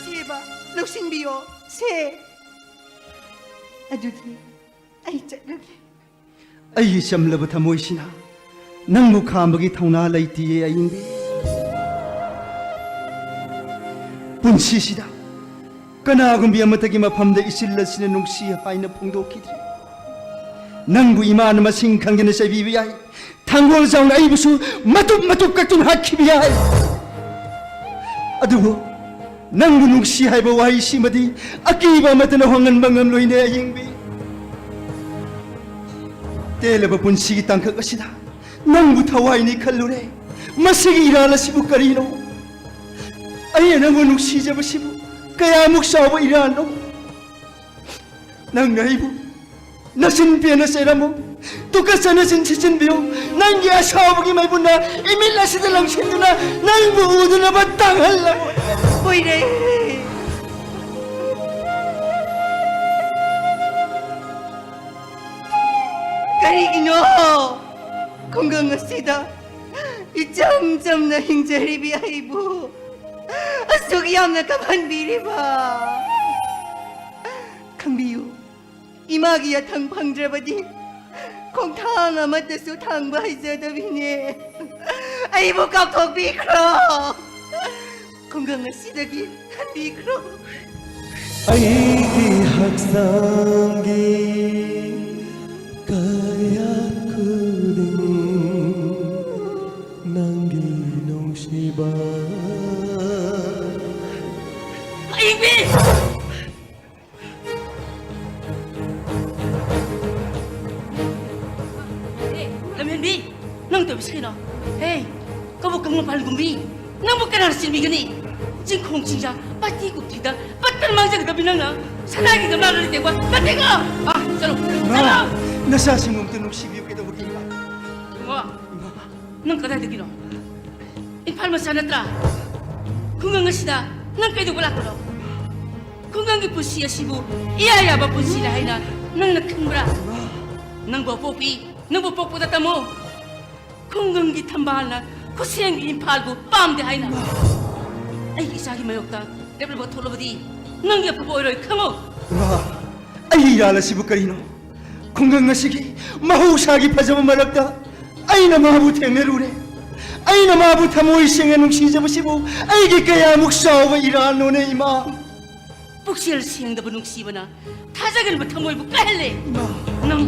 ꯁꯦꯕ, ꯂꯧꯁꯤꯟꯕꯤꯌꯣ꯫ ꯁꯦ꯫ ꯑꯗꯨꯗꯤ ꯑꯩ ꯆꯠꯂꯒꯦ꯫ ꯑꯩꯒꯤ ꯆꯝꯂꯕ ꯊꯃꯣꯏꯁꯤꯅ ꯅꯪꯕꯨ ꯈꯥꯝꯕꯒꯤ ꯊꯧꯅꯥ ꯂꯩꯇꯤꯌꯦ ꯑꯏꯪꯕꯤ꯫ ꯄꯨꯟꯁꯤꯁꯤꯗ ꯀꯅꯥꯒꯨꯝꯕꯤ ꯑꯃꯠꯇꯒꯤ ꯃꯐꯝꯗ ꯏꯆꯤꯜ ꯑꯁꯤꯅ ꯅꯨꯡꯁꯤ ꯍꯥꯏꯅ ꯐꯣꯡꯗꯣꯛꯈꯤꯗ꯭ꯔꯤ꯫ ꯅꯪꯕꯨ ꯏꯃꯥꯅ ꯃꯁꯤꯡ ꯈꯪꯗꯅ ꯆꯩꯕꯤꯕ ꯌꯥꯏ, ꯊꯥꯡꯒꯣꯜ ꯖꯥꯎꯅ ꯑꯩꯕꯨꯁꯨ ꯃꯇꯨꯞ ꯃꯇꯨꯞ ꯀꯛꯇꯨꯅ ꯍꯥꯠꯈꯤꯕ ꯌꯥꯏ꯫ ꯑꯗꯨꯕꯨ ꯅꯪꯕꯨ ꯅꯨꯡꯁꯤ ꯍꯥꯏꯕ ꯋꯥꯍꯩꯁꯤꯃꯗꯤ ꯑꯀꯤꯕ ꯑꯃꯠꯇꯅ ꯍꯣꯡꯍꯟꯕ ꯉꯝꯂꯣꯏꯅꯦ ꯑꯌꯤꯡꯕꯤ꯫ ꯇꯦꯜꯂꯕ ꯄꯨꯟꯁꯤꯒꯤ ꯇꯥꯡꯀꯛ ꯑꯁꯤꯗ ꯅꯪꯕꯨ ꯊꯋꯥꯏꯅꯤ ꯈꯜꯂꯨꯔꯦ꯫ ꯃꯁꯤꯒꯤ ꯏꯔꯥꯜ ꯑꯁꯤꯕꯨ ꯀꯔꯤꯅꯣ? ꯑꯩꯅ ꯅꯪꯕꯨ ꯅꯨꯡꯁꯤꯖꯕꯁꯤꯕꯨ ꯀꯌꯥꯃꯨꯛ ꯆꯥꯎꯕ ꯏꯔꯥꯜꯅꯣ? ꯅꯪꯅ ꯑꯩꯕꯨ ꯅꯆꯤꯟ ꯄꯦꯟꯅ ꯆꯩꯔꯝꯃꯨ, ꯇꯨꯀꯠꯆꯅ ꯆꯤꯟ ꯁꯤꯠꯆꯤꯟꯕꯤꯌꯨ꯫ ꯅꯪꯒꯤ ꯑꯁꯥꯎꯕꯒꯤ ꯃꯩꯕꯨꯟꯅ ꯏꯃꯤꯠ ꯑꯁꯤꯗ ꯂꯪꯁꯤꯟꯗꯨꯅ ꯅꯪꯕꯨ ꯎꯗꯅꯕ ꯇꯥꯡꯍꯜꯂꯝꯃꯨ꯫ ꯍꯣꯏꯔꯦ꯫ ꯀꯔꯤꯒꯤꯅꯣ ꯈꯨꯡꯒꯪ ꯑꯁꯤꯗ ꯏꯆꯝ ꯆꯝꯅ ꯍꯤꯡꯖꯔꯤꯕꯤ ꯑꯩꯕꯨ ꯑꯁꯨꯛ ꯌꯥꯝꯅ ꯀꯞꯍꯟꯕꯤꯔꯤꯕ? ꯈꯪꯕꯤꯌꯨ, ꯏꯃꯥꯒꯤ ꯌꯥꯊꯪ ꯐꯪꯗ꯭ꯔꯕꯗꯤ ꯈꯣꯡꯊꯥꯡ ꯑꯃꯠꯇꯁꯨ ꯊꯥꯡꯕ ꯍꯩꯖꯗꯕꯤꯅꯦ꯫ ꯑꯩꯕꯨ ꯀꯥꯎꯊꯣꯛꯄꯤꯈ꯭ꯔꯣ꯫ ꯈꯨꯡꯒꯪ ꯑꯁꯤꯗꯒꯤ ꯍꯟꯕꯤꯈ꯭ꯔꯣ꯫ ꯑꯩꯒꯤ ꯍꯛꯆꯥꯡꯒꯤ ꯀꯌꯥꯠ ꯈꯨꯗꯤꯡ ꯅꯪꯒꯤ ꯅꯨꯡꯁꯤꯕ꯫ ꯑꯌꯤꯡꯕꯤ! ꯑꯦ, ꯂꯝꯍꯦꯟꯕꯤ, ꯅꯪ ꯇꯧꯔꯤꯁꯤ ꯀꯩꯅꯣ? ꯍꯦ, ꯀꯕꯣꯛ ꯀꯪꯂꯥ ꯄꯥꯟꯒꯨꯝꯕꯤ, ꯅꯪꯕꯨ ꯀꯅꯥꯅ ꯆꯤꯟꯕꯤꯒꯅꯤ? ꯆꯤꯡꯈꯣꯡ ꯆꯤꯡꯖꯥ, ꯄꯥꯠꯇꯤ ꯀꯨꯝꯊꯤꯗ, ꯄꯠꯇꯅ ꯃꯥꯡꯖꯒꯗꯕꯤ ꯅꯪꯅ ꯁꯅꯥꯒꯤ ꯒꯝꯂꯥꯗ ꯂꯩꯇꯦꯡꯕ ꯅꯠꯇꯦꯀꯣ? ꯑꯥ, ꯆꯠꯂꯣ, ꯏꯃꯥ, ꯆꯠꯂꯣ! ꯅꯆꯥꯁꯤꯡꯕꯨ ꯑꯝꯇ ꯅꯨꯡꯁꯤꯕꯤꯌꯨ ꯀꯩꯗꯧꯕꯒꯤ, ꯏꯃꯥ? ꯏꯕꯨꯡꯉꯣ, ꯏꯃꯥ꯫ ꯅꯪ ꯀꯗꯥꯏꯗꯒꯤꯅꯣ? ꯏꯝꯐꯥꯜ ꯃꯆꯥ ꯅꯠꯇ꯭ꯔꯥ? ꯈꯨꯡꯒꯪ ꯑꯁꯤꯗ ꯅꯪ ꯀꯩꯗꯧꯕ ꯂꯥꯛꯄꯅꯣ? ꯈꯨꯡꯒꯪꯒꯤ ꯄꯨꯟꯁꯤ ꯑꯁꯤꯕꯨ ꯏꯌꯥ ꯌꯥꯕ ꯄꯨꯟꯁꯤꯅꯤ ꯍꯥꯏꯅ ꯅꯪꯅ ꯈꯟꯕ꯭ꯔꯥ? ꯅꯪꯕꯨ ꯑꯄꯣꯛꯄꯤ, ꯅꯪꯕꯨ ꯄꯣꯛꯄꯗ ꯇꯝꯃꯣ꯫ ꯈꯨꯡꯒꯪꯒꯤ ꯊꯝꯕꯥꯜꯅ ꯈꯨꯠꯁꯦꯝꯒꯤ ꯏꯝꯐꯥꯜꯕꯨ ꯄꯥꯝꯗꯦ ꯍꯥꯏꯅ꯫ ꯑꯩꯒꯤ ꯏꯆꯥꯒꯤ ꯃꯥꯌꯣꯛꯇ ꯂꯦꯞꯂꯕ ꯊꯣꯛꯂꯕꯗꯤ ꯅꯪꯒꯤ ꯑꯐꯕ ꯑꯣꯏꯔꯣꯏ, ꯈꯪꯉꯣ꯫ ꯏꯃꯥ, ꯑꯩꯒꯤ ꯏꯔꯥꯜ ꯑꯁꯤꯕꯨ ꯀꯔꯤꯅꯣ? ꯈꯨꯡꯒꯪ ꯑꯁꯤꯒꯤ ꯃꯍꯧꯁꯥꯒꯤ ꯐꯖꯕ ꯃꯔꯛꯇ ꯑꯩꯅ ꯃꯥꯕꯨ ꯊꯦꯡꯅꯔꯨꯔꯦ꯫ ꯑꯩꯅ ꯃꯥꯕꯨ ꯊꯃꯣꯏ ꯁꯦꯡꯅ ꯅꯨꯡꯁꯤꯖꯕꯁꯤꯕꯨ ꯑꯩꯒꯤ ꯀꯌꯥꯃꯨꯛ ꯆꯥꯎꯕ ꯏꯔꯥꯜꯅꯣꯅꯦ, ꯏꯃꯥ? ꯄꯨꯛꯆꯦꯜ ꯁꯦꯡꯗꯕ ꯅꯨꯡꯁꯤꯕꯅ ꯊꯥꯖꯒꯟꯕ ꯊꯃꯣꯏꯕꯨ ꯀꯥꯏꯍꯜꯂꯦ꯫ ꯏꯃꯥ! ꯅꯪ,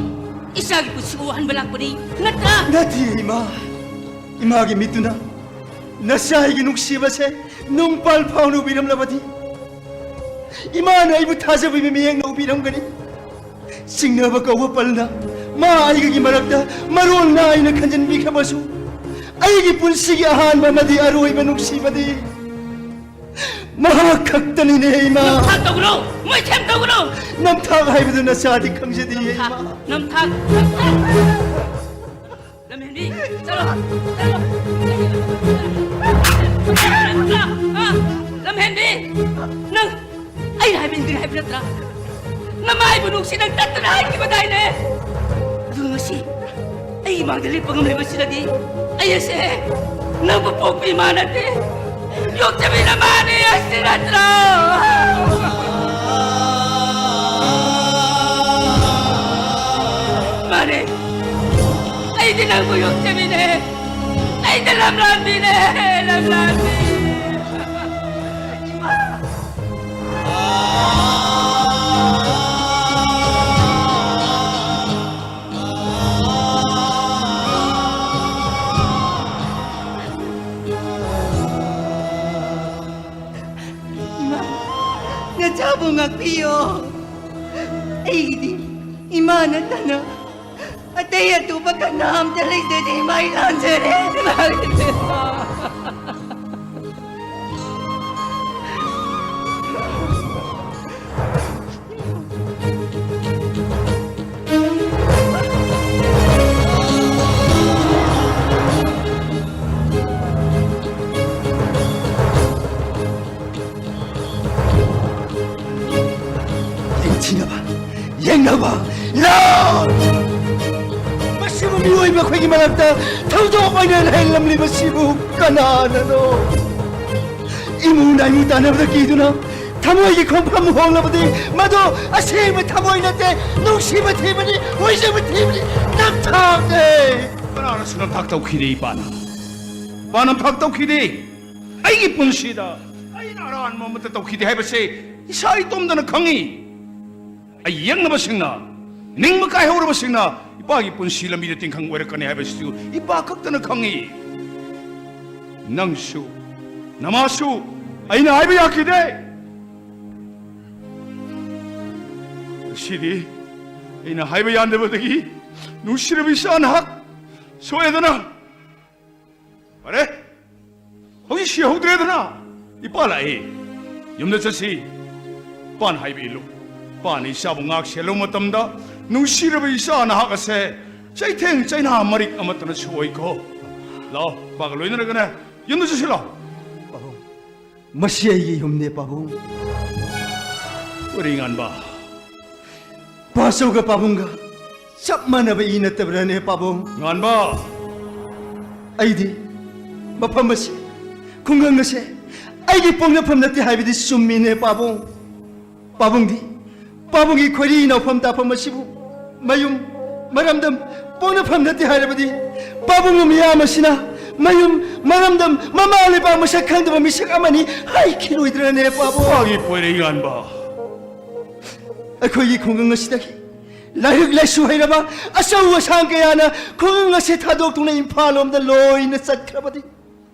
ꯏꯆꯥꯒꯤ ꯄꯨꯟꯁꯤꯕꯨ ꯋꯥꯍꯟꯕ ꯂꯥꯛꯄꯅꯤ, ꯅꯠꯇ꯭ꯔꯥ? ꯅꯠꯇꯦ, ꯏꯃꯥ꯫ ꯏꯃꯥꯒꯤ ꯃꯤꯠꯇꯨꯅ ꯅꯆꯥ ꯑꯩꯒꯤ ꯅꯨꯡꯁꯤꯕꯁꯦ ꯅꯨꯡꯄꯥꯜ ꯐꯥꯎꯅ ꯎꯕꯤꯔꯝꯂꯕꯗꯤ, ꯏꯃꯥꯅ ꯑꯩꯕꯨ ꯊꯥꯖꯕꯒꯤ ꯃꯤꯠꯌꯦꯡꯅ ꯎꯕꯤꯔꯝꯒꯅꯤ꯫ ꯆꯤꯡꯅꯕ ꯀꯧꯕ ꯄꯜꯅ ꯃꯥ ꯑꯩꯒꯒꯤ ꯃꯔꯛꯇ ꯃꯔꯣꯜ ꯅꯥꯏꯅ ꯈꯟꯖꯤꯟꯕꯤꯈ꯭ꯔꯕꯁꯨ, ꯑꯩꯒꯤ ꯄꯨꯟꯁꯤꯒꯤ ꯑꯍꯥꯟꯕ ꯑꯃꯗꯤ ꯑꯔꯣꯏꯕ ꯅꯨꯡꯁꯤꯕꯗꯤ ꯃꯍꯥꯛ ꯈꯛꯇꯅꯤꯅꯦ, ꯏꯃꯥ꯫ ꯅꯝꯊꯥꯛ ꯇꯧꯒꯅꯨ! ꯃꯣꯏꯊꯦꯝ ꯇꯧꯒꯅꯨ! ꯅꯝꯊꯥꯛ ꯍꯥꯏꯕꯗꯨ ꯅꯆꯥꯗꯤ ꯈꯪꯖꯗꯦ, ꯏꯃꯥ꯫ ꯅꯝꯊꯥꯛ! ꯅꯝꯊꯥꯛ! ꯂꯝꯍꯦꯟꯕꯤ, ꯆꯠꯂꯣ! ꯆꯠꯂꯣ! ꯂꯝꯍꯦꯟꯕꯤ! ꯅꯪ ꯑꯩꯅ ꯍꯥꯏꯕ ꯏꯟꯗ꯭ꯔꯤ ꯍꯥꯏꯕ ꯅꯠꯇ꯭ꯔꯥ? ꯅꯃꯥꯏꯕꯨ ꯅꯨꯡꯁꯤ ꯅꯪ ꯇꯠꯇꯅ ꯍꯥꯏꯈꯤꯕꯗꯥꯏꯅꯦ? ꯑꯗꯨꯒ ꯉꯁꯤ ꯑꯩꯒꯤ ꯃꯥꯡꯗ ꯂꯦꯞꯄ ꯉꯝꯂꯤꯕꯁꯤꯗꯗꯤ ꯑꯩ ꯑꯁꯦ ꯅꯪꯕꯨ ꯄꯣꯛꯄ ꯏꯃꯥ ꯅꯠꯇꯦ, ꯌꯣꯛꯆꯕꯤ ꯅꯃꯥꯅꯦ, ꯑꯁꯤ ꯅꯠꯇ꯭ꯔꯣ? ꯃꯥꯅꯦ, ꯑꯩꯗꯤ ꯅꯪꯕꯨ ꯌꯣꯛꯆꯕꯤꯅꯦ, ꯑꯩꯗꯤ ꯂꯝꯂꯥꯟꯕꯤꯅꯦ, ꯂꯝꯂꯥꯟꯕꯤ꯫ ꯏꯃꯥ! ꯏꯃꯥ, ꯅꯆꯥꯕꯨ ꯉꯥꯛꯄꯤꯌꯣ꯫ ꯑꯩꯒꯤꯗꯤ ꯏꯃꯥ ꯅꯠꯇꯅ ꯑꯇꯩ ꯑꯇꯣꯞꯄ ꯀꯅꯥꯝꯇ ꯂꯩꯖꯗꯦ꯫ ꯏꯃꯥ, ꯑꯩ ꯂꯥꯟꯖꯔꯦ꯫ ꯏꯃꯥ, ꯌꯦꯡꯊꯤꯅꯕ, ꯌꯦꯡꯅꯕ, ꯂꯥꯟ! ꯃꯁꯤꯕꯨ ꯃꯤꯑꯣꯏꯕ ꯑꯩꯈꯣꯏꯒꯤ ꯃꯔꯛꯇ ꯊꯧꯗꯣꯛ ꯑꯣꯏꯅ ꯂꯩꯍꯜꯂꯝꯂꯤꯕꯁꯤꯕꯨ ꯀꯅꯥꯅꯅꯣ? ꯏꯃꯨ ꯅꯥꯏꯃꯨ ꯇꯥꯟꯅꯕꯗ ꯀꯤꯗꯨꯅ ꯊꯃꯣꯏꯒꯤ ꯈꯣꯡꯐꯝ ꯍꯣꯡꯂꯕꯗꯤ ꯃꯗꯨ ꯑꯁꯦꯡꯕ ꯊꯃꯣꯏ ꯅꯠꯇꯦ, ꯅꯨꯡꯁꯤꯕ ꯊꯤꯕꯅꯤ, ꯑꯣꯏꯖꯕ ꯊꯤꯕꯅꯤ, ꯅꯝꯊꯥꯛꯅꯦ꯫ ꯀꯅꯥꯅꯁꯨ ꯅꯝꯊꯥꯛ ꯇꯧꯈꯤꯗꯦ, ꯏꯄꯥꯅ꯫ ꯏꯄꯥ ꯅꯝꯊꯥꯛ ꯇꯧꯈꯤꯗꯦ꯫ ꯑꯩꯒꯤ ꯄꯨꯟꯁꯤꯗ ꯑꯩꯅ ꯑꯔꯥꯟꯕ ꯑꯃꯠꯇ ꯇꯧꯈꯤꯗꯦ ꯍꯥꯏꯕꯁꯦ ꯏꯁꯥ ꯏꯇꯣꯝꯇꯅ ꯈꯪꯉꯤ꯫ ꯑꯌꯦꯡꯅꯕꯁꯤꯡꯅ ꯅꯤꯡꯕ ꯀꯥꯏꯍꯧꯔꯕꯁꯤꯡꯅ ꯏꯄꯥꯒꯤ ꯄꯨꯟꯁꯤ ꯂꯝꯕꯤꯗ ꯇꯤꯡꯈꯪ ꯑꯣꯏꯔꯛꯀꯅꯤ ꯍꯥꯏꯕꯁꯤꯁꯨ ꯏꯄꯥ ꯈꯛꯇꯅ ꯈꯪꯏ꯫ ꯅꯪꯁꯨ, ꯅꯃꯥꯁꯨ ꯑꯩꯅ ꯍꯥꯏꯕ ꯌꯥꯈꯤꯗꯦ꯫ ꯉꯁꯤꯗꯤ ꯑꯩꯅ ꯍꯥꯏꯕ ꯌꯥꯗꯕꯗꯒꯤ ꯅꯨꯡꯁꯤꯔꯕ ꯏꯆꯥ ꯅꯍꯥꯛ ꯁꯣꯛꯑꯦꯗꯅ꯫ ꯐꯔꯦ, ꯍꯧꯖꯤꯛ ꯁꯤꯍꯧꯗ꯭ꯔꯦꯗꯅ꯫ ꯏꯄꯥ ꯂꯥꯛꯏ, ꯌꯨꯝꯗ ꯆꯠꯁꯤ꯫ ꯏꯄꯥꯅ ꯍꯥꯏꯕ ꯏꯜꯂꯨ꯫ ꯏꯄꯥꯅ ꯏꯆꯥꯕꯨ ꯉꯥꯛ ꯁꯦꯜꯂꯨ ꯃꯇꯝꯗ ꯅꯨꯡꯁꯤꯔꯕ ꯏꯆꯥ ꯅꯍꯥꯛ ꯑꯁꯦ ꯆꯩꯊꯦꯡ ꯆꯩꯅꯥ ꯃꯔꯤꯛ ꯑꯃꯠꯇꯅ ꯁꯣꯛꯑꯣꯏꯀꯣ꯫ ꯂꯥꯛꯑꯣ, ꯏꯄꯥꯒ ꯂꯣꯏꯅꯔꯒꯅꯦ ꯌꯨꯝꯗ ꯆꯠꯁꯤ ꯂꯥꯛꯑꯣ꯫ ꯄꯥꯕꯨꯡ, ꯃꯁꯤ ꯑꯩꯒꯤ ꯌꯨꯝꯅꯦ ꯄꯥꯕꯨꯡ꯫ ꯎꯔꯤꯉꯥꯟꯕ꯫ ꯄꯥꯆꯧꯒ ꯄꯥꯕꯨꯡꯒ ꯆꯞ ꯃꯥꯟꯅꯕ ꯏ ꯅꯠꯇꯕ꯭ꯔꯥꯅꯦ ꯄꯥꯕꯨꯡ? ꯉꯥꯟꯕ꯫ ꯑꯩꯗꯤ ꯃꯐꯝ ꯑꯁꯤ, ꯈꯨꯡꯒꯪ ꯑꯁꯦ ꯑꯩꯒꯤ ꯄꯣꯛꯅꯐꯝ ꯅꯠꯇꯦ ꯍꯥꯏꯕꯗꯤ ꯆꯨꯝꯃꯤꯅꯦ ꯄꯥꯕꯨꯡ꯫ ꯄꯥꯕꯨꯡꯗꯤ, ꯄꯥꯕꯨꯡꯒꯤ ꯈꯣꯏꯔꯤ ꯏꯅꯥꯎꯐꯝ ꯇꯥꯐꯝ ꯑꯁꯤꯕꯨ ꯃꯌꯨꯝ, ꯃꯔꯝꯗꯝ, ꯄꯣꯛꯅꯐꯝ ꯅꯠꯇꯦ ꯍꯥꯏꯔꯕꯗꯤ ꯄꯥꯕꯨꯡ ꯃꯤꯌꯥꯝ ꯑꯁꯤꯅ ꯃꯌꯨꯝ, ꯃꯔꯝꯗꯝ, ꯃꯃꯥ ꯂꯩꯕꯥꯛ ꯃꯁꯛ ꯈꯪꯗꯕ ꯃꯤꯁꯛ ꯑꯃꯅꯤ ꯍꯥꯏꯈꯤꯔꯣꯏꯗ꯭ꯔꯅꯦ ꯄꯥꯕꯨꯡ? ꯏꯄꯥꯒꯤ ꯄꯣꯏꯔꯩꯉꯥꯟꯕ꯫ ꯑꯩꯈꯣꯏꯒꯤ ꯈꯨꯡꯒꯪ ꯑꯁꯤꯗꯒꯤ ꯂꯥꯏꯔꯤꯛ ꯂꯥꯏꯁꯨ ꯍꯩꯔꯕ ꯑꯆꯧ ꯑꯁꯥꯡ ꯀꯌꯥꯅ ꯈꯨꯡꯒꯪ ꯑꯁꯤ ꯊꯥꯗꯣꯛꯇꯨꯅ ꯏꯝꯐꯥꯜ ꯂꯣꯝꯗ ꯂꯣꯏꯅ ꯆꯠꯈ꯭ꯔꯕꯗꯤ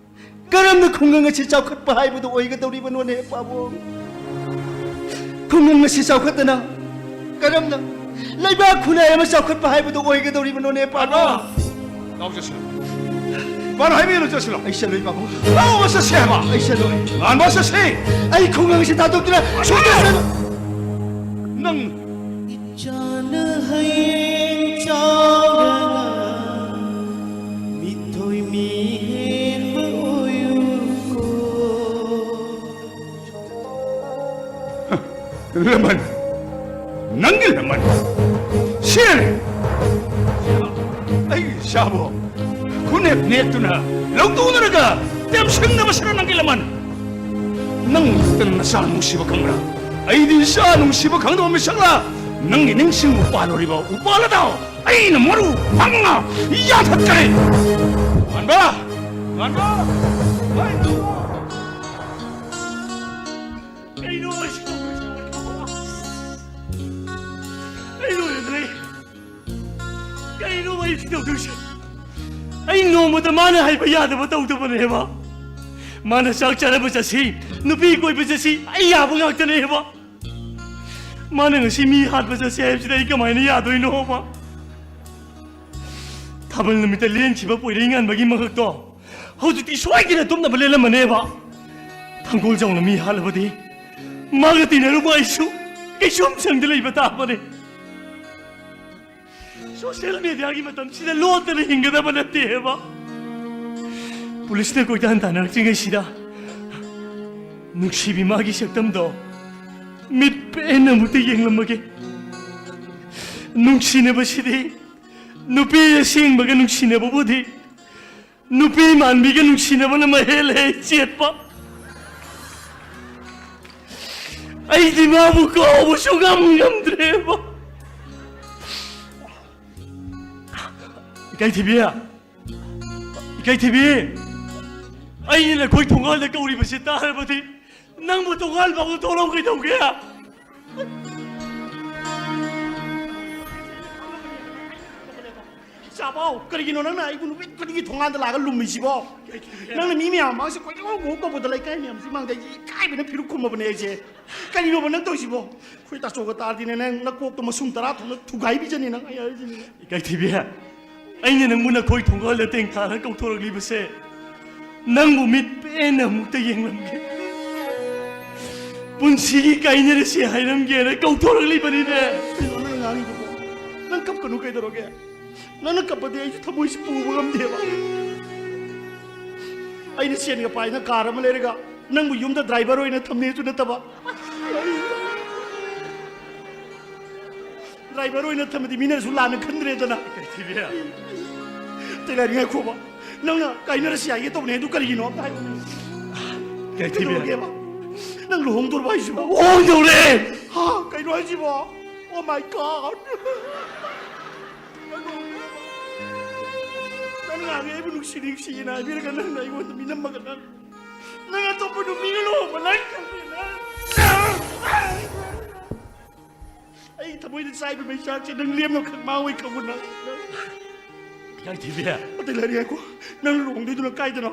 ꯀꯔꯝꯅ ꯈꯨꯡꯒꯪ ꯑꯁꯤ ꯆꯥꯎꯈꯠꯄ ꯍꯥꯏꯕꯗꯨ ꯑꯣꯏꯒꯗꯧꯔꯤꯕꯅꯣꯅꯦ ꯄꯥꯕꯨꯡ? ꯈꯨꯡꯒꯪ ꯑꯁꯤ ꯆꯥꯎꯈꯠꯇꯅ ꯀꯔꯝꯅ ꯂꯩꯕꯥꯛ ꯈꯨꯟꯅꯥꯏ ꯑꯃ ꯆꯥꯎꯈꯠꯄ ꯍꯥꯏꯕꯗꯨ ꯑꯣꯏꯒꯗꯧꯔꯤꯕꯅꯣꯅꯦ ꯄꯥꯕꯨꯡ? ꯂꯥꯎ ꯆꯠꯁꯤꯜꯂꯣ꯫ ꯏꯄꯥꯅ ꯍꯥꯏꯕꯤꯔꯣ ꯆꯠꯁꯤꯜꯂꯣ꯫ ꯑꯩ ꯆꯠꯂꯣꯏ ꯄꯥꯕꯨꯡ꯫ ꯂꯥꯎꯕ ꯆꯠꯁꯦ ꯍꯥꯏꯕ꯫ ꯑꯩ ꯆꯠꯂꯣꯏ꯫ ꯉꯥꯟꯕ ꯆꯠꯁꯤ꯫ ꯑꯩ ꯈꯨꯡꯒꯪ ꯑꯁꯤ ꯊꯥꯗꯣꯛꯇꯨꯅ ꯁꯨꯡꯆꯠ ꯆꯠꯂꯣꯏ꯫ ꯅꯪ ꯏꯆꯥꯅ ꯍꯌꯦꯡ ꯆꯥꯎꯔꯒ ꯃꯤꯊꯣꯏ ꯃꯤꯍꯦꯟꯕ ꯑꯣꯏꯌꯨꯀꯣ꯫ ꯂꯃꯟ, ꯅꯪꯒꯤ ꯂꯃꯟ ꯁꯤꯔꯦ꯫ ꯑꯩꯒꯤ ꯏꯆꯥꯕꯨ ꯈꯨꯅꯦꯛ ꯅꯦꯛꯇꯨꯅ ꯂꯧꯇꯨꯅꯔꯒ ꯇꯦꯝꯁꯤꯡꯅꯕꯁꯤꯅ ꯅꯪꯒꯤ ꯂꯃꯟ꯫ ꯅꯪ ꯈꯛꯇꯅ ꯅꯆꯥ ꯅꯨꯡꯁꯤꯕ ꯈꯪꯕ꯭ꯔꯥ? ꯑꯩꯗꯤ ꯏꯆꯥ ꯅꯨꯡꯁꯤꯕ ꯈꯪꯗꯕ ꯃꯤꯁꯛꯂ? ꯅꯪꯒꯤ ꯅꯤꯡꯁꯤꯡꯕ ꯄꯥꯜꯂꯨꯔꯤꯕ ꯎꯄꯥꯜ ꯑꯗꯣ ꯑꯩꯅ ꯃꯔꯨ ꯐꯪꯅ ꯌꯥꯟꯊꯠꯀꯅꯤ꯫ ꯉꯥꯟꯕ! ꯉꯥꯟꯕ! ꯀꯩꯅꯣ ꯑꯩꯁꯨ ꯇꯧꯔꯤꯁꯦ? ꯑꯩ ꯂꯣꯏꯔꯦ꯫ ꯁꯤ ꯇꯧꯗꯣꯏꯁꯦ? ꯑꯩ ꯅꯣꯡꯃꯇ ꯃꯥꯅ ꯍꯥꯏꯕ ꯌꯥꯗꯕ ꯇꯧꯗꯕꯅꯦꯕ꯫ ꯃꯥꯅ ꯆꯥꯛ ꯆꯥꯅꯕ ꯆꯠꯁꯤ, ꯅꯨꯄꯤ ꯀꯣꯏꯕ ꯆꯠꯁꯤ, ꯑꯩ ꯌꯥꯕ ꯉꯥꯛꯇꯅꯦꯕ꯫ ꯃꯥꯅ ꯉꯁꯤ ꯃꯤ ꯍꯥꯠꯄ ꯆꯠꯁꯦ ꯍꯥꯏꯕꯁꯤꯗ ꯑꯩ ꯀꯃꯥꯏꯅ ꯌꯥꯗꯣꯏꯅꯣꯕ? ꯊꯥꯕꯜ ꯅꯨꯃꯤꯠꯇ ꯂꯦꯟꯈꯤꯕ ꯄꯣꯏꯔꯩ ꯉꯥꯟꯕꯒꯤ ꯃꯉꯛꯇꯣ ꯍꯧꯖꯤꯛꯇꯤ ꯁꯣꯏꯗꯅ ꯇꯨꯝꯅꯕ ꯂꯦꯜꯂꯝꯃꯅꯦꯕ꯫ ꯊꯥꯡꯒꯣꯜꯖꯥꯎꯅ ꯃꯤ ꯍꯥꯠꯂꯕꯗꯤ ꯃꯥꯒ ꯇꯤꯟꯅꯔꯨꯕ ꯑꯩꯁꯨ ꯀꯩꯁꯨꯝ ꯁꯪꯗ ꯂꯩꯕ ꯇꯥꯕꯅꯦ꯫ ꯁꯣꯁꯤꯌꯦꯜ ꯃꯦꯗꯤꯌꯥꯒꯤ ꯃꯇꯝꯁꯤꯗ ꯂꯣꯠꯇꯅ ꯍꯤꯡꯒꯗꯕ ꯅꯠꯇꯦꯕ꯫ ꯄꯨꯂꯤꯁꯅ ꯀꯣꯏꯇꯥꯟ ꯇꯥꯟꯅꯔꯛꯇ꯭ꯔꯤꯉꯩꯁꯤꯗ ꯅꯨꯡꯁꯤꯕꯤ ꯃꯥꯒꯤ ꯁꯛꯇꯝꯗꯣ ꯃꯤꯠ ꯄꯦꯟꯅ ꯑꯃꯨꯛꯇ ꯌꯦꯡꯂꯝꯃꯒꯦ꯫ ꯅꯨꯡꯁꯤꯅꯕꯁꯤꯗꯤ ꯅꯨꯄꯤ ꯑꯁꯦꯡꯕꯒ ꯅꯨꯡꯁꯤꯅꯕꯕꯨꯗꯤ ꯅꯨꯄꯤ ꯃꯥꯟꯕꯤꯒ ꯅꯨꯡꯁꯤꯅꯕꯅ ꯃꯍꯦꯜꯂꯦ ꯆꯦꯠꯄ꯫ ꯑꯩꯗꯤ ꯃꯥꯕꯨ ꯀꯥꯎꯕꯁꯨ ꯉꯝ ꯉꯝꯗ꯭ꯔꯦꯕ꯫ ꯏꯀꯥꯏꯊꯤꯕꯤ, ꯏꯀꯥꯏꯊꯤꯕꯤ, ꯑꯩꯅ ꯅꯈꯣꯏ ꯊꯣꯡꯒꯥꯜꯗ ꯀꯧꯔꯤꯕꯁꯤ ꯇꯥꯔꯕꯗꯤ ꯅꯪꯕꯨ ꯊꯣꯡꯒꯥꯜ ꯐꯥꯎꯕ ꯊꯣꯛꯂꯛꯎ ꯀꯩꯗꯧꯒꯦ? ꯏꯆꯥꯕꯥꯎ, ꯀꯔꯤꯒꯤꯅꯣ ꯅꯪꯅ ꯑꯩꯕꯨ ꯅꯨꯃꯤꯠ ꯈꯨꯗꯤꯡꯒꯤ ꯊꯣꯡꯒꯥꯟꯗ ꯂꯥꯛꯑꯒ ꯂꯨꯝꯃꯤꯁꯤꯕꯣ? ꯅꯪꯅ ꯃꯤ ꯃꯌꯥꯝ ꯃꯥꯡꯁꯦ ꯀꯣꯏꯀꯧ ꯀꯧ ꯀꯧꯕꯗ ꯂꯩꯀꯥꯏ ꯃꯌꯥꯝꯁꯤ ꯃꯥꯡꯗ ꯑꯩꯁꯦ ꯏꯀꯥꯏꯕꯅ ꯐꯤꯔꯨꯛ ꯈꯨꯝꯃꯕꯅꯦ ꯑꯩꯁꯦ꯫ ꯀꯔꯤꯅꯣꯕ ꯅꯪ ꯇꯧꯔꯤꯁꯤꯕꯣ? ꯑꯩꯈꯣꯏ ꯇꯥꯆꯧꯒ ꯇꯥꯔꯗꯤꯅꯦ ꯅꯪ ꯅꯀꯣꯛꯇꯣ ꯃꯁꯨꯡ ꯇꯔꯥ ꯊꯣꯛꯅ ꯊꯨꯒꯥꯏꯕꯤꯖꯅꯤ ꯅꯪ, ꯑꯩ ꯍꯥꯏꯔꯤꯁꯤꯅꯤ꯫ ꯏꯀꯥꯏꯊꯤꯕꯤ, ꯑꯩꯅ ꯅꯪꯕꯨ ꯅꯈꯣꯏ ꯊꯣꯡꯒꯥꯜꯗ ꯇꯦꯡꯊꯥꯔ ꯀꯧꯊꯣꯔꯛꯂꯤꯕꯁꯦ ꯅꯪꯕꯨ ꯃꯤꯠ ꯄꯦꯟꯅ ꯑꯃꯨꯛꯇ ꯌꯦꯡꯂꯝꯒꯦ꯫ ꯄꯨꯟꯁꯤꯒꯤ ꯀꯥꯏꯅꯔꯁꯤ ꯍꯥꯏꯔꯝꯒꯦꯅ ꯀꯧꯊꯣꯔꯛꯂꯤꯕꯅꯤꯅꯦ꯫ ꯀꯩꯅꯣ ꯅꯪ ꯉꯥꯡꯉꯤꯗꯨꯕꯣ? ꯅꯪ ꯀꯞꯀꯅꯨ ꯀꯩꯗꯧꯔꯒꯦ? ꯅꯪꯅ ꯀꯞꯄꯗꯤ ꯑꯩꯁꯨ ꯊꯃꯣꯏꯁꯤ ꯄꯨꯕ ꯉꯝꯗꯦꯕ꯫ ꯑꯩꯅ ꯁꯦꯟꯒ ꯄꯥꯏꯅ ꯀꯥꯔ ꯑꯃ ꯂꯩꯔꯒ ꯅꯪꯕꯨ ꯌꯨꯝꯗ ꯗ꯭ꯔꯥꯏꯚꯔ ꯑꯣꯏꯅ ꯊꯝꯅꯤꯁꯨ ꯅꯠꯇꯕ꯫ ꯗ꯭ꯔꯥꯏꯚꯔ ꯑꯣꯏꯅ ꯊꯝꯃꯗꯤ ꯃꯤꯅꯁꯨ ꯂꯥꯟꯅ ꯈꯟꯗ꯭ꯔꯦꯗꯅ꯫ ꯏꯀꯥꯏꯊꯤꯕꯤ꯫ ꯇꯦꯂꯔ ꯉꯥꯏꯈꯣꯕ꯫ ꯅꯪꯅ ꯀꯥꯏꯅꯔꯁꯤ ꯍꯥꯏꯒꯦ ꯇꯧꯕꯅꯦ, ꯑꯗꯨ ꯀꯔꯤꯒꯤꯅꯣ ꯑꯝꯇ ꯍꯥꯏꯌꯨꯅꯦ꯫ ꯏꯀꯥꯏꯊꯤꯕꯤ꯫ ꯀꯩꯗꯧꯔꯒꯦꯕ? ꯅꯪ ꯂꯨꯍꯣꯡꯗꯣꯔꯕ ꯍꯥꯏꯁꯤꯕꯣ? ꯍꯣꯡꯗꯧꯔꯦ꯫ ꯍꯥ? ꯀꯩꯅꯣ ꯍꯥꯏꯁꯤꯕꯣ? Oh my God! ꯅꯪ ꯉꯥꯡꯉꯦ ꯑꯩꯕꯨ ꯅꯨꯡꯁꯤ ꯅꯨꯡꯁꯤꯅ ꯍꯥꯏꯕꯤꯔꯒ ꯅꯪꯅ ꯑꯩꯉꯣꯟꯗ ꯃꯤꯅꯝꯃꯒ ꯅꯪ, ꯅꯪ ꯑꯇꯣꯞꯄ ꯅꯨꯄꯤꯒ ꯂꯨꯍꯣꯡꯕ ꯅꯪ ꯈꯪꯗꯦ ꯅꯪ꯫ ꯑꯩ ꯊꯃꯣꯏꯗ ꯆꯥꯏꯕ ꯃꯩꯆꯥꯛꯁꯦ ꯅꯪ ꯂꯦꯝꯅ ꯈꯛ ꯃꯥꯡꯉꯣꯏ ꯈꯪꯕ ꯅꯪ꯫ ꯌꯥꯏꯊꯤꯕꯤ꯫ ꯑꯇꯩ ꯂꯩꯔꯤ ꯍꯥꯏꯀꯣ꯫ ꯅꯪ ꯂꯨꯍꯣꯡꯗꯣꯏꯗꯨꯅ ꯀꯥꯏꯗꯅꯣ?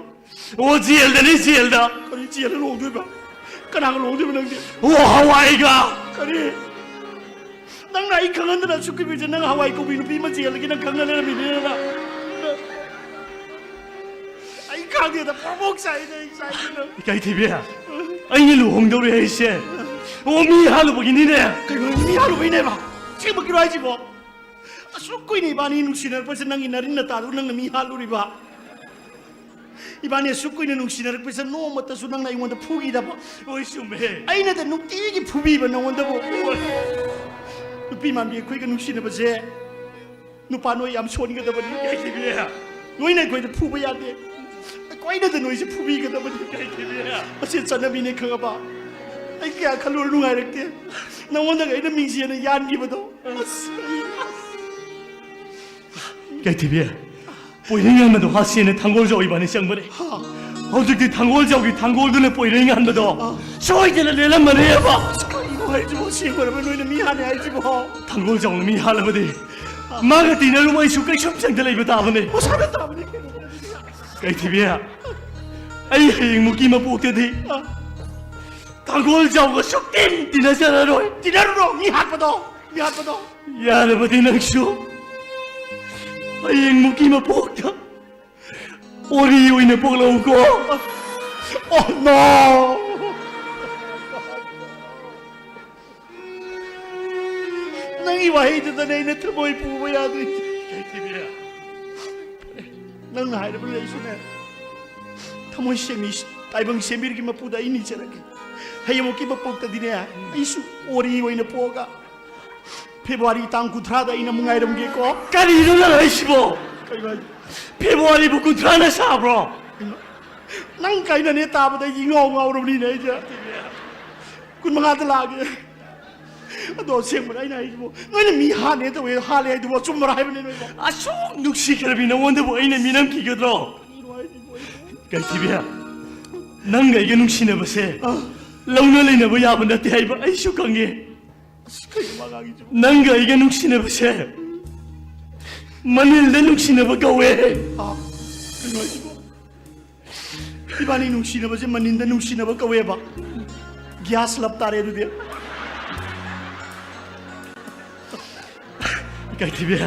ꯑꯣ, ꯖꯦꯜꯗꯅꯤ, ꯖꯦꯜꯗ꯫ ꯀꯔꯤ ꯖꯦꯜꯗ ꯂꯨꯍꯣꯡꯗꯣꯏꯕ? ꯀꯅꯥꯒ ꯂꯨꯍꯣꯡꯗꯣꯏꯕ ꯅꯪꯗꯤ? ꯑꯣ, ꯍꯋꯥꯏꯒ꯫ ꯀꯔꯤ? ꯅꯪꯅ ꯑꯩ ꯈꯪꯍꯟꯗꯅ ꯑꯁꯨꯛ ꯀꯨꯏꯕꯁꯦ ꯅꯪ ꯍꯋꯥꯏ ꯀꯧꯕꯤ ꯅꯨꯄꯤ ꯑꯃ ꯖꯦꯜꯗꯒꯤ ꯅꯪ ꯈꯪꯍꯟ ꯂꯩꯔꯝꯃꯤꯅꯦꯅ꯫ ꯑꯩ ꯈꯪꯗꯦꯗ, ꯄ꯭ꯔꯃꯣꯛ ꯆꯥꯏꯗ ꯑꯩ ꯆꯥꯏꯗꯅ꯫ ꯏꯀꯥꯏꯊꯤꯕꯤ, ꯑꯩꯅ ꯂꯨꯍꯣꯡꯗꯧꯔꯦ ꯍꯥꯏꯁꯦ꯫ ꯑꯣ, ꯃꯤ ꯍꯥꯠꯂꯨꯕꯒꯤꯅꯤꯅꯦ꯫ ꯀꯩꯅꯣ, ꯃꯤ ꯍꯥꯠꯂꯨꯕꯩꯅꯦꯕ? ꯑꯁꯦꯡꯕꯒꯤꯔꯣ ꯍꯥꯏꯁꯤꯕꯣ? ꯑꯁꯨꯛ ꯀꯨꯏꯅ ꯏꯕꯥꯅꯤ ꯅꯨꯡꯁꯤꯅꯔꯛꯄꯁꯦ ꯅꯪꯒꯤ ꯅꯔꯤꯟ ꯅꯇꯥꯗꯨ ꯅꯪꯅ ꯃꯤ ꯍꯥꯠꯂꯨꯔꯤꯕ? ꯏꯕꯥꯅꯤ ꯑꯁꯨꯛ ꯀꯨꯏꯅ ꯅꯨꯡꯁꯤꯅꯔꯛꯄꯁꯦ ꯅꯣꯡꯃꯇꯁꯨ ꯅꯪꯅ ꯑꯩꯉꯣꯟꯗ ꯐꯨꯈꯤꯗꯕ? ꯍꯣꯏ, ꯆꯨꯝꯃꯦ꯫ ꯑꯩꯅꯗ ꯅꯨꯡꯇꯤꯒꯤ ꯐꯨꯕꯤꯕ ꯅꯉꯣꯟꯗꯕꯨ꯫ ꯍꯣꯏ꯫ ꯅꯨꯄꯤ ꯃꯥꯟꯕꯤ ꯑꯩꯈꯣꯏꯒ ꯅꯨꯡꯁꯤꯅꯕꯁꯦ ꯅꯨꯄꯥ ꯅꯣꯏ ꯌꯥꯝ ꯁꯣꯟꯒꯗꯕꯅꯤ꯫ ꯌꯥꯏꯊꯤꯕꯤ꯫ ꯅꯣꯏꯅ ꯑꯩꯈꯣꯏꯗ ꯐꯨꯕ ꯌꯥꯗꯦ꯫ ꯑꯩꯈꯣꯏꯅꯗ ꯅꯣꯏꯁꯦ ꯐꯨꯕꯤꯒꯗꯕꯅꯤ꯫ ꯌꯥꯏꯊꯤꯕꯤ꯫ ꯃꯁꯤ ꯆꯠꯅꯕꯤꯅꯦ ꯈꯪꯉꯕ? ꯑꯩ ꯀꯌꯥ ꯈꯜꯂꯨꯔ ꯅꯨꯡꯉꯥꯏꯔꯛꯇꯦ꯫ ꯅꯉꯣꯟꯗꯒ ꯑꯩꯅ ꯃꯤꯡꯁꯦꯟꯅ ꯌꯥꯟꯈꯤꯕꯗꯣ꯫ ꯑꯁ, ꯑꯩ ꯌꯥꯏꯊꯤꯕꯤ, ꯄꯣꯏꯔꯩ ꯉꯥꯟꯕꯗꯣ ꯍꯥ ꯁꯦꯟꯅ ꯊꯥꯡꯒꯣꯜꯖꯥꯎ ꯏꯕꯥꯅꯤ ꯆꯪꯕꯅꯦ꯫ ꯍꯥ꯫ ꯍꯧꯖꯤꯛꯇꯤ ꯊꯥꯡꯒꯣꯜꯖꯥꯎꯒꯤ ꯊꯥꯡꯒꯣꯜꯗꯨꯅ ꯄꯣꯏꯔꯩ ꯉꯥꯟꯕꯗꯣ ꯑꯥ꯫ ꯁꯣꯏꯗꯅ ꯂꯦꯜꯂꯝꯃꯅꯦꯕ꯫ ꯑꯁ, ꯀꯔꯤꯅꯣ ꯍꯥꯏꯁꯤꯕꯣ? ꯁꯦꯡꯕꯔꯕ ꯅꯣꯏꯅ ꯃꯤ ꯍꯥꯠꯂꯦ ꯍꯥꯏꯁꯤꯕꯣ? ꯊꯥꯡꯒꯣꯜꯖꯥꯎꯅ ꯃꯤ ꯍꯥꯠꯂꯕꯗꯤ ꯑꯥ꯫ ꯃꯥꯒ ꯇꯤꯟꯅꯔꯨꯕ ꯑꯩꯁꯨ ꯀꯩꯁꯨꯝ ꯆꯪꯗ ꯂꯩꯕ ꯇꯥꯕꯅꯦ꯫ ꯃꯁꯥꯅ ꯇꯥꯕꯅꯤ ꯀꯩꯅꯣ꯫ ꯌꯥꯏꯊꯤꯕꯤ, ꯑꯩ ꯍꯌꯦꯡꯃꯨꯛꯀꯤ ꯃꯄꯣꯛꯇꯗꯤ ꯑꯥ꯫ ꯊꯥꯡꯒꯣꯜꯖꯥꯎꯒ ꯁꯨꯛꯇꯤꯟ ꯇꯤꯟꯅꯖꯔꯔꯣꯏ꯫ ꯇꯤꯟꯅꯔꯨꯅꯣ, ꯃꯤ ꯍꯥꯠꯄꯗꯣ, ꯃꯤ ꯍꯥꯠꯄꯗꯣ꯫ ꯌꯥꯔꯕꯗꯤ ꯅꯪꯁꯨ ꯍꯌꯦꯡꯃꯨꯛꯀꯤ ꯃꯄꯣꯛꯇ ꯑꯣꯔꯤ ꯑꯣꯏꯅ ꯄꯣꯛꯂꯛꯎꯀꯣ꯫ Oh no! ꯅꯪꯒꯤ ꯋꯥꯍꯩꯗꯨꯗꯅꯦ ꯑꯩꯅ ꯊꯃꯣꯏ ꯄꯨꯕ ꯌꯥꯗ꯭ꯔꯤꯁꯦ꯫ ꯌꯥꯏꯊꯤꯕꯤ꯫ ꯅꯪꯅ ꯍꯥꯏꯔꯕꯅꯤꯅ ꯑꯩꯁꯨꯅꯦ ꯊꯃꯣꯏ ꯁꯦꯝꯃꯤ, ꯇꯥꯏꯕꯪ ꯁꯦꯝꯕꯤꯔꯒꯤ ꯃꯄꯨꯗ ꯑꯩ ꯅꯤꯖꯔꯒꯦ꯫ ꯍꯌꯦꯡꯃꯨꯛꯀꯤ ꯃꯄꯣꯛꯇꯗꯤꯅꯦ ꯑꯩꯁꯨ ꯑꯣꯔꯤ ꯑꯣꯏꯅ ꯄꯣꯛꯑꯒ ꯐꯦꯕ꯭ꯔꯨꯋꯥꯔꯤ ꯇꯥꯡ ꯀꯨꯟꯊ꯭ꯔꯥꯗ ꯑꯩꯅ ꯑꯃꯨꯛ ꯉꯥꯏꯔꯝꯒꯦꯀꯣ꯫ ꯀꯔꯤꯅꯣ ꯅꯪ ꯍꯥꯏꯁꯤꯕꯣ? ꯀꯩꯅꯣ ꯍꯥꯏꯁꯤꯕꯣ? ꯐꯦꯕ꯭ꯔꯨꯋꯥꯔꯤꯕꯨ ꯀꯨꯟꯊ꯭ꯔꯥꯅ ꯁꯥꯕ꯭ꯔꯣ? ꯀꯩꯅꯣ? ꯅꯪ ꯀꯥꯏꯅꯅꯦ ꯇꯥꯕꯗ ꯑꯩꯗꯤ ꯏꯉꯥꯎ ꯉꯥꯎꯔꯕꯅꯤꯅꯦ ꯑꯩꯁꯦ꯫ ꯀꯨꯟꯃꯉꯥꯗ ꯂꯥꯛꯑꯒꯦ꯫ ꯑꯗꯣ ꯑꯁꯦꯡꯕꯅꯦ ꯑꯩꯅ ꯍꯥꯏꯁꯤꯕꯣ, ꯅꯣꯏꯅ ꯃꯤ ꯍꯥꯠꯂꯦ ꯇꯧꯋꯦ, ꯍꯥꯠꯂꯦ ꯍꯥꯏꯗꯨꯕꯨ ꯑꯆꯨꯝꯕꯔꯥ ꯍꯥꯏꯕꯅꯦ ꯅꯣꯏꯕꯣ? ꯑꯁꯨꯛ ꯅꯨꯡꯁꯤꯈ꯭ꯔꯕꯤ ꯅꯉꯣꯟꯗꯕꯨ ꯑꯩꯅ ꯃꯤꯅꯝꯈꯤꯒꯗ꯭ꯔꯣ? ꯀꯩꯅꯣ ꯍꯥꯏꯁꯤꯕꯣ ꯑꯩꯕꯣ? ꯀꯩꯊꯤꯕꯤ, ꯅꯪꯒ ꯑꯩꯒ ꯅꯨꯡꯁꯤꯅꯕꯁꯦ ꯑꯥ꯫ ꯂꯧꯅ ꯂꯩꯅꯕ ꯌꯥꯕ ꯅꯠꯇꯦ ꯍꯥꯏꯕ ꯑꯩꯁꯨ ꯈꯪꯉꯦ꯫ ꯑꯁ, ꯀꯩꯅꯣ ꯃꯥ ꯉꯥꯡꯉꯤꯁꯤꯕꯣ? ꯅꯪꯒ ꯑꯩꯒ ꯅꯨꯡꯁꯤꯅꯕꯁꯦ ꯃꯅꯤꯜꯗ ꯅꯨꯡꯁꯤꯅꯕ ꯀꯧꯋꯦ꯫ ꯍꯥ? ꯀꯩꯅꯣ ꯍꯥꯏꯁꯤꯕꯣ? ꯏꯕꯥꯅꯤ ꯅꯨꯡꯁꯤꯅꯕꯁꯦ ꯃꯅꯤꯜꯗ ꯅꯨꯡꯁꯤꯅꯕ ꯀꯧꯋꯦꯕ꯫ ꯒ꯭ꯌꯥꯁ ꯂꯞ ꯇꯥꯔꯦ ꯑꯗꯨꯗꯤ꯫ ꯏꯀꯥꯏꯊꯤꯕꯤ꯫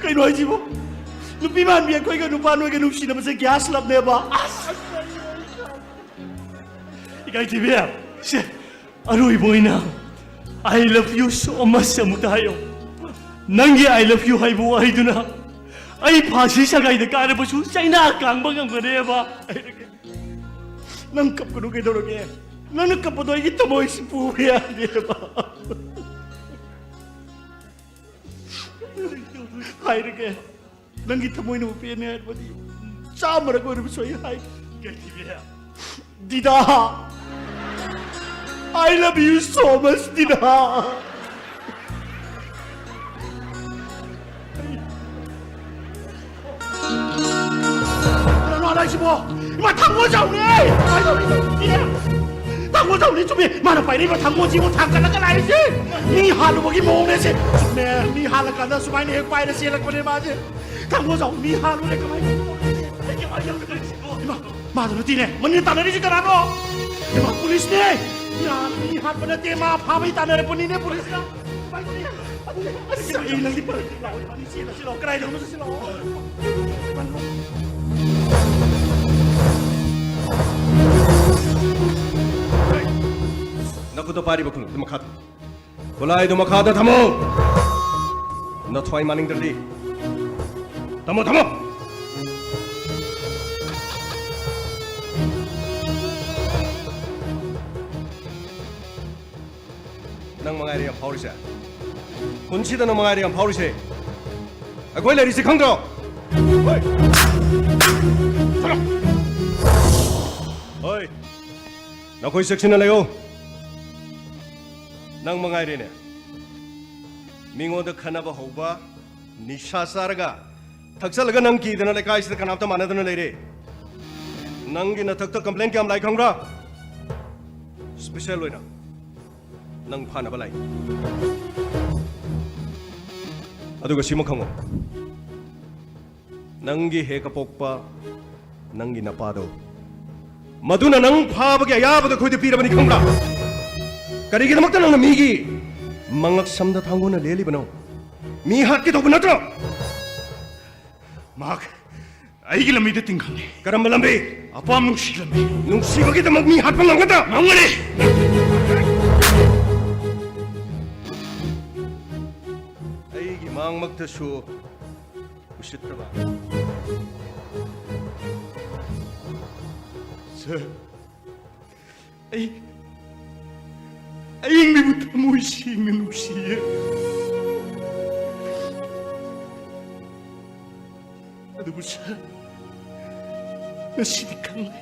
ꯀꯩꯅꯣ ꯍꯥꯏꯁꯤꯕꯣ? ꯅꯨꯄꯤ ꯃꯥꯟꯕꯤ ꯑꯩꯈꯣꯏꯒ ꯅꯨꯄꯥ ꯅꯣꯏꯒ ꯅꯨꯡꯁꯤꯅꯕꯁꯦ ꯒ꯭ꯌꯥꯁ ꯂꯞꯅꯦꯕ꯫ ꯑꯁ! ꯏꯀꯥꯏꯊꯤꯕꯤ꯫ ꯁꯦ, ꯑꯔꯣꯏꯕ ꯑꯣꯏꯅ "I love you so much" ꯑꯃꯨꯛꯇ ꯍꯥꯏꯌꯣ꯫ ꯅꯪꯒꯤ "I love you" ꯍꯥꯏꯕ ꯋꯥꯍꯩꯗꯨꯅ ꯑꯩ ꯐꯥꯁꯤ ꯁꯒꯥꯏꯗ ꯀꯥꯔꯕꯁꯨ ꯆꯩꯅꯥ ꯀꯥꯡꯕ ꯉꯝꯒꯅꯦꯕ꯫ ꯅꯪ ꯀꯞꯀꯅꯨ ꯀꯩꯗꯧꯔꯒꯦ? ꯅꯪꯅ ꯀꯞꯄꯗꯣ ꯑꯩꯒꯤ ꯊꯃꯣꯏꯁꯤ ꯄꯨꯕ ꯌꯥꯗꯦꯕ꯫ ꯍꯥꯏꯔꯒꯦ, ꯅꯪꯒꯤ ꯊꯃꯣꯏꯅ ꯄꯦꯟꯅꯤ ꯍꯥꯏꯔꯕꯗꯤ ꯆꯥꯝꯃꯔꯛ ꯑꯣꯏꯔꯕꯁꯨ ꯑꯩ ꯍꯥꯏ꯫ ꯀꯩꯊꯤꯕꯤ꯫ ꯗꯤꯗꯥ, I love you so much, ꯗꯤꯗꯥ꯫ ꯀꯅꯥꯅꯣ ꯍꯥꯏꯁꯤꯕꯣ? ꯏꯃꯥ, ꯊꯥꯡꯒꯣꯜ ꯖꯥꯎꯅꯦ! ꯀꯃꯥꯏꯅ ꯇꯧꯔꯤꯅꯣ? ꯏꯃꯥ! ꯊꯥꯡꯒꯣꯜ ꯖꯥꯎꯅꯦ, ꯆꯨꯝꯃꯦ꯫ ꯃꯥꯅ ꯄꯥꯏꯔꯛꯏꯕ ꯊꯥꯡꯒꯣꯜꯁꯤꯕꯨ ꯊꯥꯡꯒꯠꯂꯒ ꯂꯥꯛꯏꯁꯦ꯫ ꯃꯤ ꯍꯥꯠꯂꯨꯕꯒꯤ ꯃꯑꯣꯡꯅꯦ ꯁꯦ꯫ ꯆꯨꯝꯃꯦ, ꯃꯤ ꯍꯥꯠꯂꯀꯥꯟꯗ ꯁꯨꯃꯥꯏꯅ ꯍꯦꯛ ꯄꯥꯏꯔ ꯆꯦꯜꯂꯛꯄꯅꯦ ꯃꯥꯁꯦ꯫ ꯊꯥꯡꯒꯣꯜ ꯖꯥꯎ, ꯃꯤ ꯍꯥꯠꯂꯨꯔꯦ, ꯀꯃꯥꯏꯅ ꯇꯧꯕꯅꯣ? ꯏꯃꯥ, ꯃꯥꯗꯨ ꯅꯠꯇꯦꯅꯦ, ꯃꯅꯤꯡ ꯇꯥꯟꯅꯔꯤꯁꯦ ꯀꯅꯥꯅꯣ? ꯏꯃꯥ, ꯄꯨꯂꯤꯁꯅꯦ꯫ ꯏꯃꯥ, ꯃꯤ ꯍꯥꯠꯄ ꯅꯠꯇꯦ, ꯃꯥ ꯐꯥꯕꯩ ꯇꯥꯟꯅꯔꯛꯄꯅꯤꯅꯦ ꯄꯨꯂꯤꯁꯅ꯫ ꯀꯃꯥꯏꯅ ꯇꯧꯅꯤ? ꯑꯗꯨꯅꯦ, ꯑꯁ, ꯑꯩ ꯅꯪꯗꯤ ꯐꯔꯛ ꯂꯥꯛꯑꯣ, ꯏꯕꯥꯅꯤ ꯆꯦꯜꯂꯁꯤ ꯂꯥꯛꯑꯣ, ꯀꯗꯥꯏꯗꯅꯣ ꯆꯠꯁꯤ ꯂꯥꯛꯑꯣ꯫ ꯅꯈꯨꯠꯇ ꯄꯥꯏꯔꯤꯕ ꯈꯨꯠꯂꯥꯏꯗꯨ ꯃꯈꯥꯗ, ꯈꯨꯠꯂꯥꯏꯗꯨ ꯃꯈꯥꯗ ꯊꯝꯃꯨ꯫ ꯅꯊ꯭ꯋꯥꯏ ꯃꯥꯅꯤꯡꯗ꯭ꯔꯗꯤ ꯊꯝꯃꯣ, ꯊꯝꯃꯣ꯫ ꯅꯪ ꯃꯉꯥꯏꯔꯦ ꯌꯥꯝ ꯐꯥꯎꯔꯤꯁꯦ꯫ ꯄꯨꯟꯁꯤꯗ ꯅꯪ ꯃꯉꯥꯏꯔꯦ ꯌꯥꯝ ꯐꯥꯎꯔꯤꯁꯦ꯫ ꯑꯩꯈꯣꯏ ꯂꯩꯔꯤꯁꯤ ꯈꯪꯗ꯭ꯔꯣ? ꯍꯣꯏ꯫ ꯆꯠꯂꯣ꯫ ꯍꯣꯏ꯫ ꯅꯈꯣꯏ ꯆꯦꯛꯁꯤꯟꯅ ꯂꯩꯌꯨ꯫ ꯅꯪ ꯃꯉꯥꯏꯔꯦꯅꯦ꯫ ꯃꯤꯉꯣꯟꯗ ꯈꯠꯅꯕ ꯍꯧꯕ, ꯅꯤꯁꯥ ꯆꯥꯔꯒ, ꯊꯛꯆꯜꯂꯒ ꯅꯪ ꯀꯤꯗꯅ ꯂꯩꯀꯥꯏꯁꯤꯗ ꯀꯅꯥꯝꯇ ꯃꯥꯟꯅꯗꯅ ꯂꯩꯔꯦ꯫ ꯅꯪꯒꯤ ꯅꯊꯛꯇ complain ꯀꯌꯥꯝ ꯂꯥꯛꯏ ꯈꯪꯕ꯭ꯔꯥ? Special ꯑꯣꯏꯅ ꯅꯪ ꯐꯥꯅꯕ ꯂꯥꯛꯏ꯫ ꯑꯗꯨꯒ ꯁꯤꯃ ꯈꯪꯉꯣ, ꯅꯪꯒꯤ ꯍꯦꯛ ꯑꯄꯣꯛꯄ ꯅꯪꯒꯤ ꯅꯄꯥꯗꯣ, ꯃꯗꯨꯅ ꯅꯪ ꯐꯥꯕꯒꯤ ꯑꯌꯥꯕꯗꯣ ꯑꯩꯈꯣꯏꯗ ꯄꯤꯔꯕꯅꯤ, ꯈꯪꯕ꯭ꯔꯥ? ꯀꯔꯤꯒꯤꯗꯃꯛꯇ ꯅꯪꯅ ꯃꯤꯒꯤ ꯃꯉꯛꯁꯝꯗ ꯊꯥꯡꯒꯣꯟꯅ ꯂꯦꯜꯂꯤꯕꯅꯣ? ꯃꯤ ꯍꯥꯠꯀꯦ ꯇꯧꯕ ꯅꯠꯇ꯭ꯔꯣ? ꯃꯍꯥꯛ ꯑꯩꯒꯤ ꯂꯝꯕꯤꯗ ꯇꯤꯡꯈꯪꯅꯤ꯫ ꯀꯔꯝꯕ ꯂꯝꯕꯤ? ꯑꯄꯥꯝ ꯅꯨꯡꯁꯤ ꯂꯝꯕꯤ꯫ ꯅꯨꯡꯁꯤꯕꯒꯤꯗꯃꯛ ꯃꯤ ꯍꯥꯠꯄ ꯉꯝꯒꯗ꯭ꯔꯥ? ꯉꯝꯒꯅꯤ꯫ ꯑꯩꯒꯤ ꯃꯥꯡꯃꯛꯇꯁꯨ ꯎꯁꯤꯠꯇꯕ꯫ ꯁꯥꯔ, ꯑꯩ, ꯑꯩ ꯃꯤꯕꯨ ꯊꯃꯣꯏ ꯁꯦꯡꯅ ꯅꯨꯡꯁꯤꯌꯦ꯫ ꯑꯗꯨꯕꯨ ꯁꯥꯔ, ꯉꯁꯤꯗꯤ ꯈꯪꯂꯦ꯫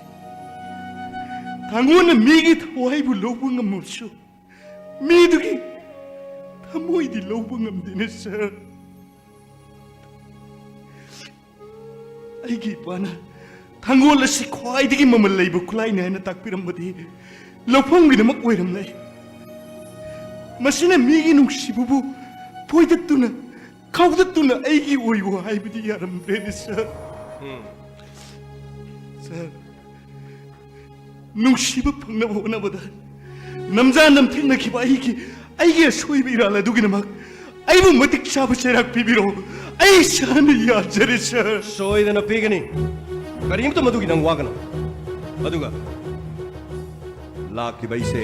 ꯊꯥꯡꯒꯣꯟꯅ ꯃꯤꯒꯤ ꯊꯋꯥꯏꯕꯨ ꯂꯧꯕ ꯉꯝꯃꯕꯁꯨ, ꯃꯤꯗꯨꯒꯤ ꯊꯃꯣꯏꯗꯤ ꯂꯧꯕ ꯉꯝꯗꯦꯅꯦ ꯁꯥꯔ꯫ ꯑꯩꯒꯤ ꯏꯄꯥꯅ ꯊꯥꯡꯒꯣꯜ ꯑꯁꯤ ꯈ꯭ꯋꯥꯏꯗꯒꯤ ꯃꯃꯜ ꯂꯩꯕ ꯈꯨꯠꯂꯥꯏꯅꯤ ꯍꯥꯏꯅ ꯇꯥꯛꯄꯤꯔꯝꯕꯗꯤ ꯂꯧꯐꯝꯒꯤꯗꯃꯛ ꯑꯣꯏꯔꯝꯂꯦ꯫ ꯃꯁꯤꯅ ꯃꯤꯒꯤ ꯅꯨꯡꯁꯤꯕꯕꯨ ꯐꯣꯏꯗꯠꯇꯨꯅ, ꯈꯥꯎꯗꯠꯇꯨꯅ ꯑꯩꯒꯤ ꯑꯣꯏꯌꯨ ꯍꯥꯏꯕꯗꯤ ꯌꯥꯔꯝꯗ꯭ꯔꯦꯅꯦ ꯁꯥꯔ꯫ ꯎꯝ꯫ ꯁꯥꯔ, ꯅꯨꯡꯁꯤꯕ ꯐꯪꯅꯕ ꯍꯣꯠꯅꯕꯗ ꯅꯝꯖꯥ ꯅꯝꯊꯦꯛꯅꯈꯤꯕ ꯑꯩꯒꯤ, ꯑꯩꯒꯤ ꯑꯁꯣꯏꯕ ꯏꯔꯥꯜ ꯑꯗꯨꯒꯤꯗꯃꯛ ꯑꯩꯕꯨ ꯃꯇꯤꯛ ꯆꯥꯕ ꯆꯩꯔꯥꯛ ꯄꯤꯕꯤꯔꯣ꯫ ꯑꯩ ꯏꯁꯥꯅ ꯌꯥꯖꯔꯦ ꯁꯥꯔ꯫ ꯁꯣꯏꯗꯅ ꯄꯤꯒꯅꯤ꯫ ꯀꯔꯤꯝꯇ ꯃꯗꯨꯒꯤ ꯅꯪ ꯋꯥꯒꯅꯨ꯫ ꯑꯗꯨꯒ ꯂꯥꯛꯈꯤꯕ ꯑꯩꯁꯦ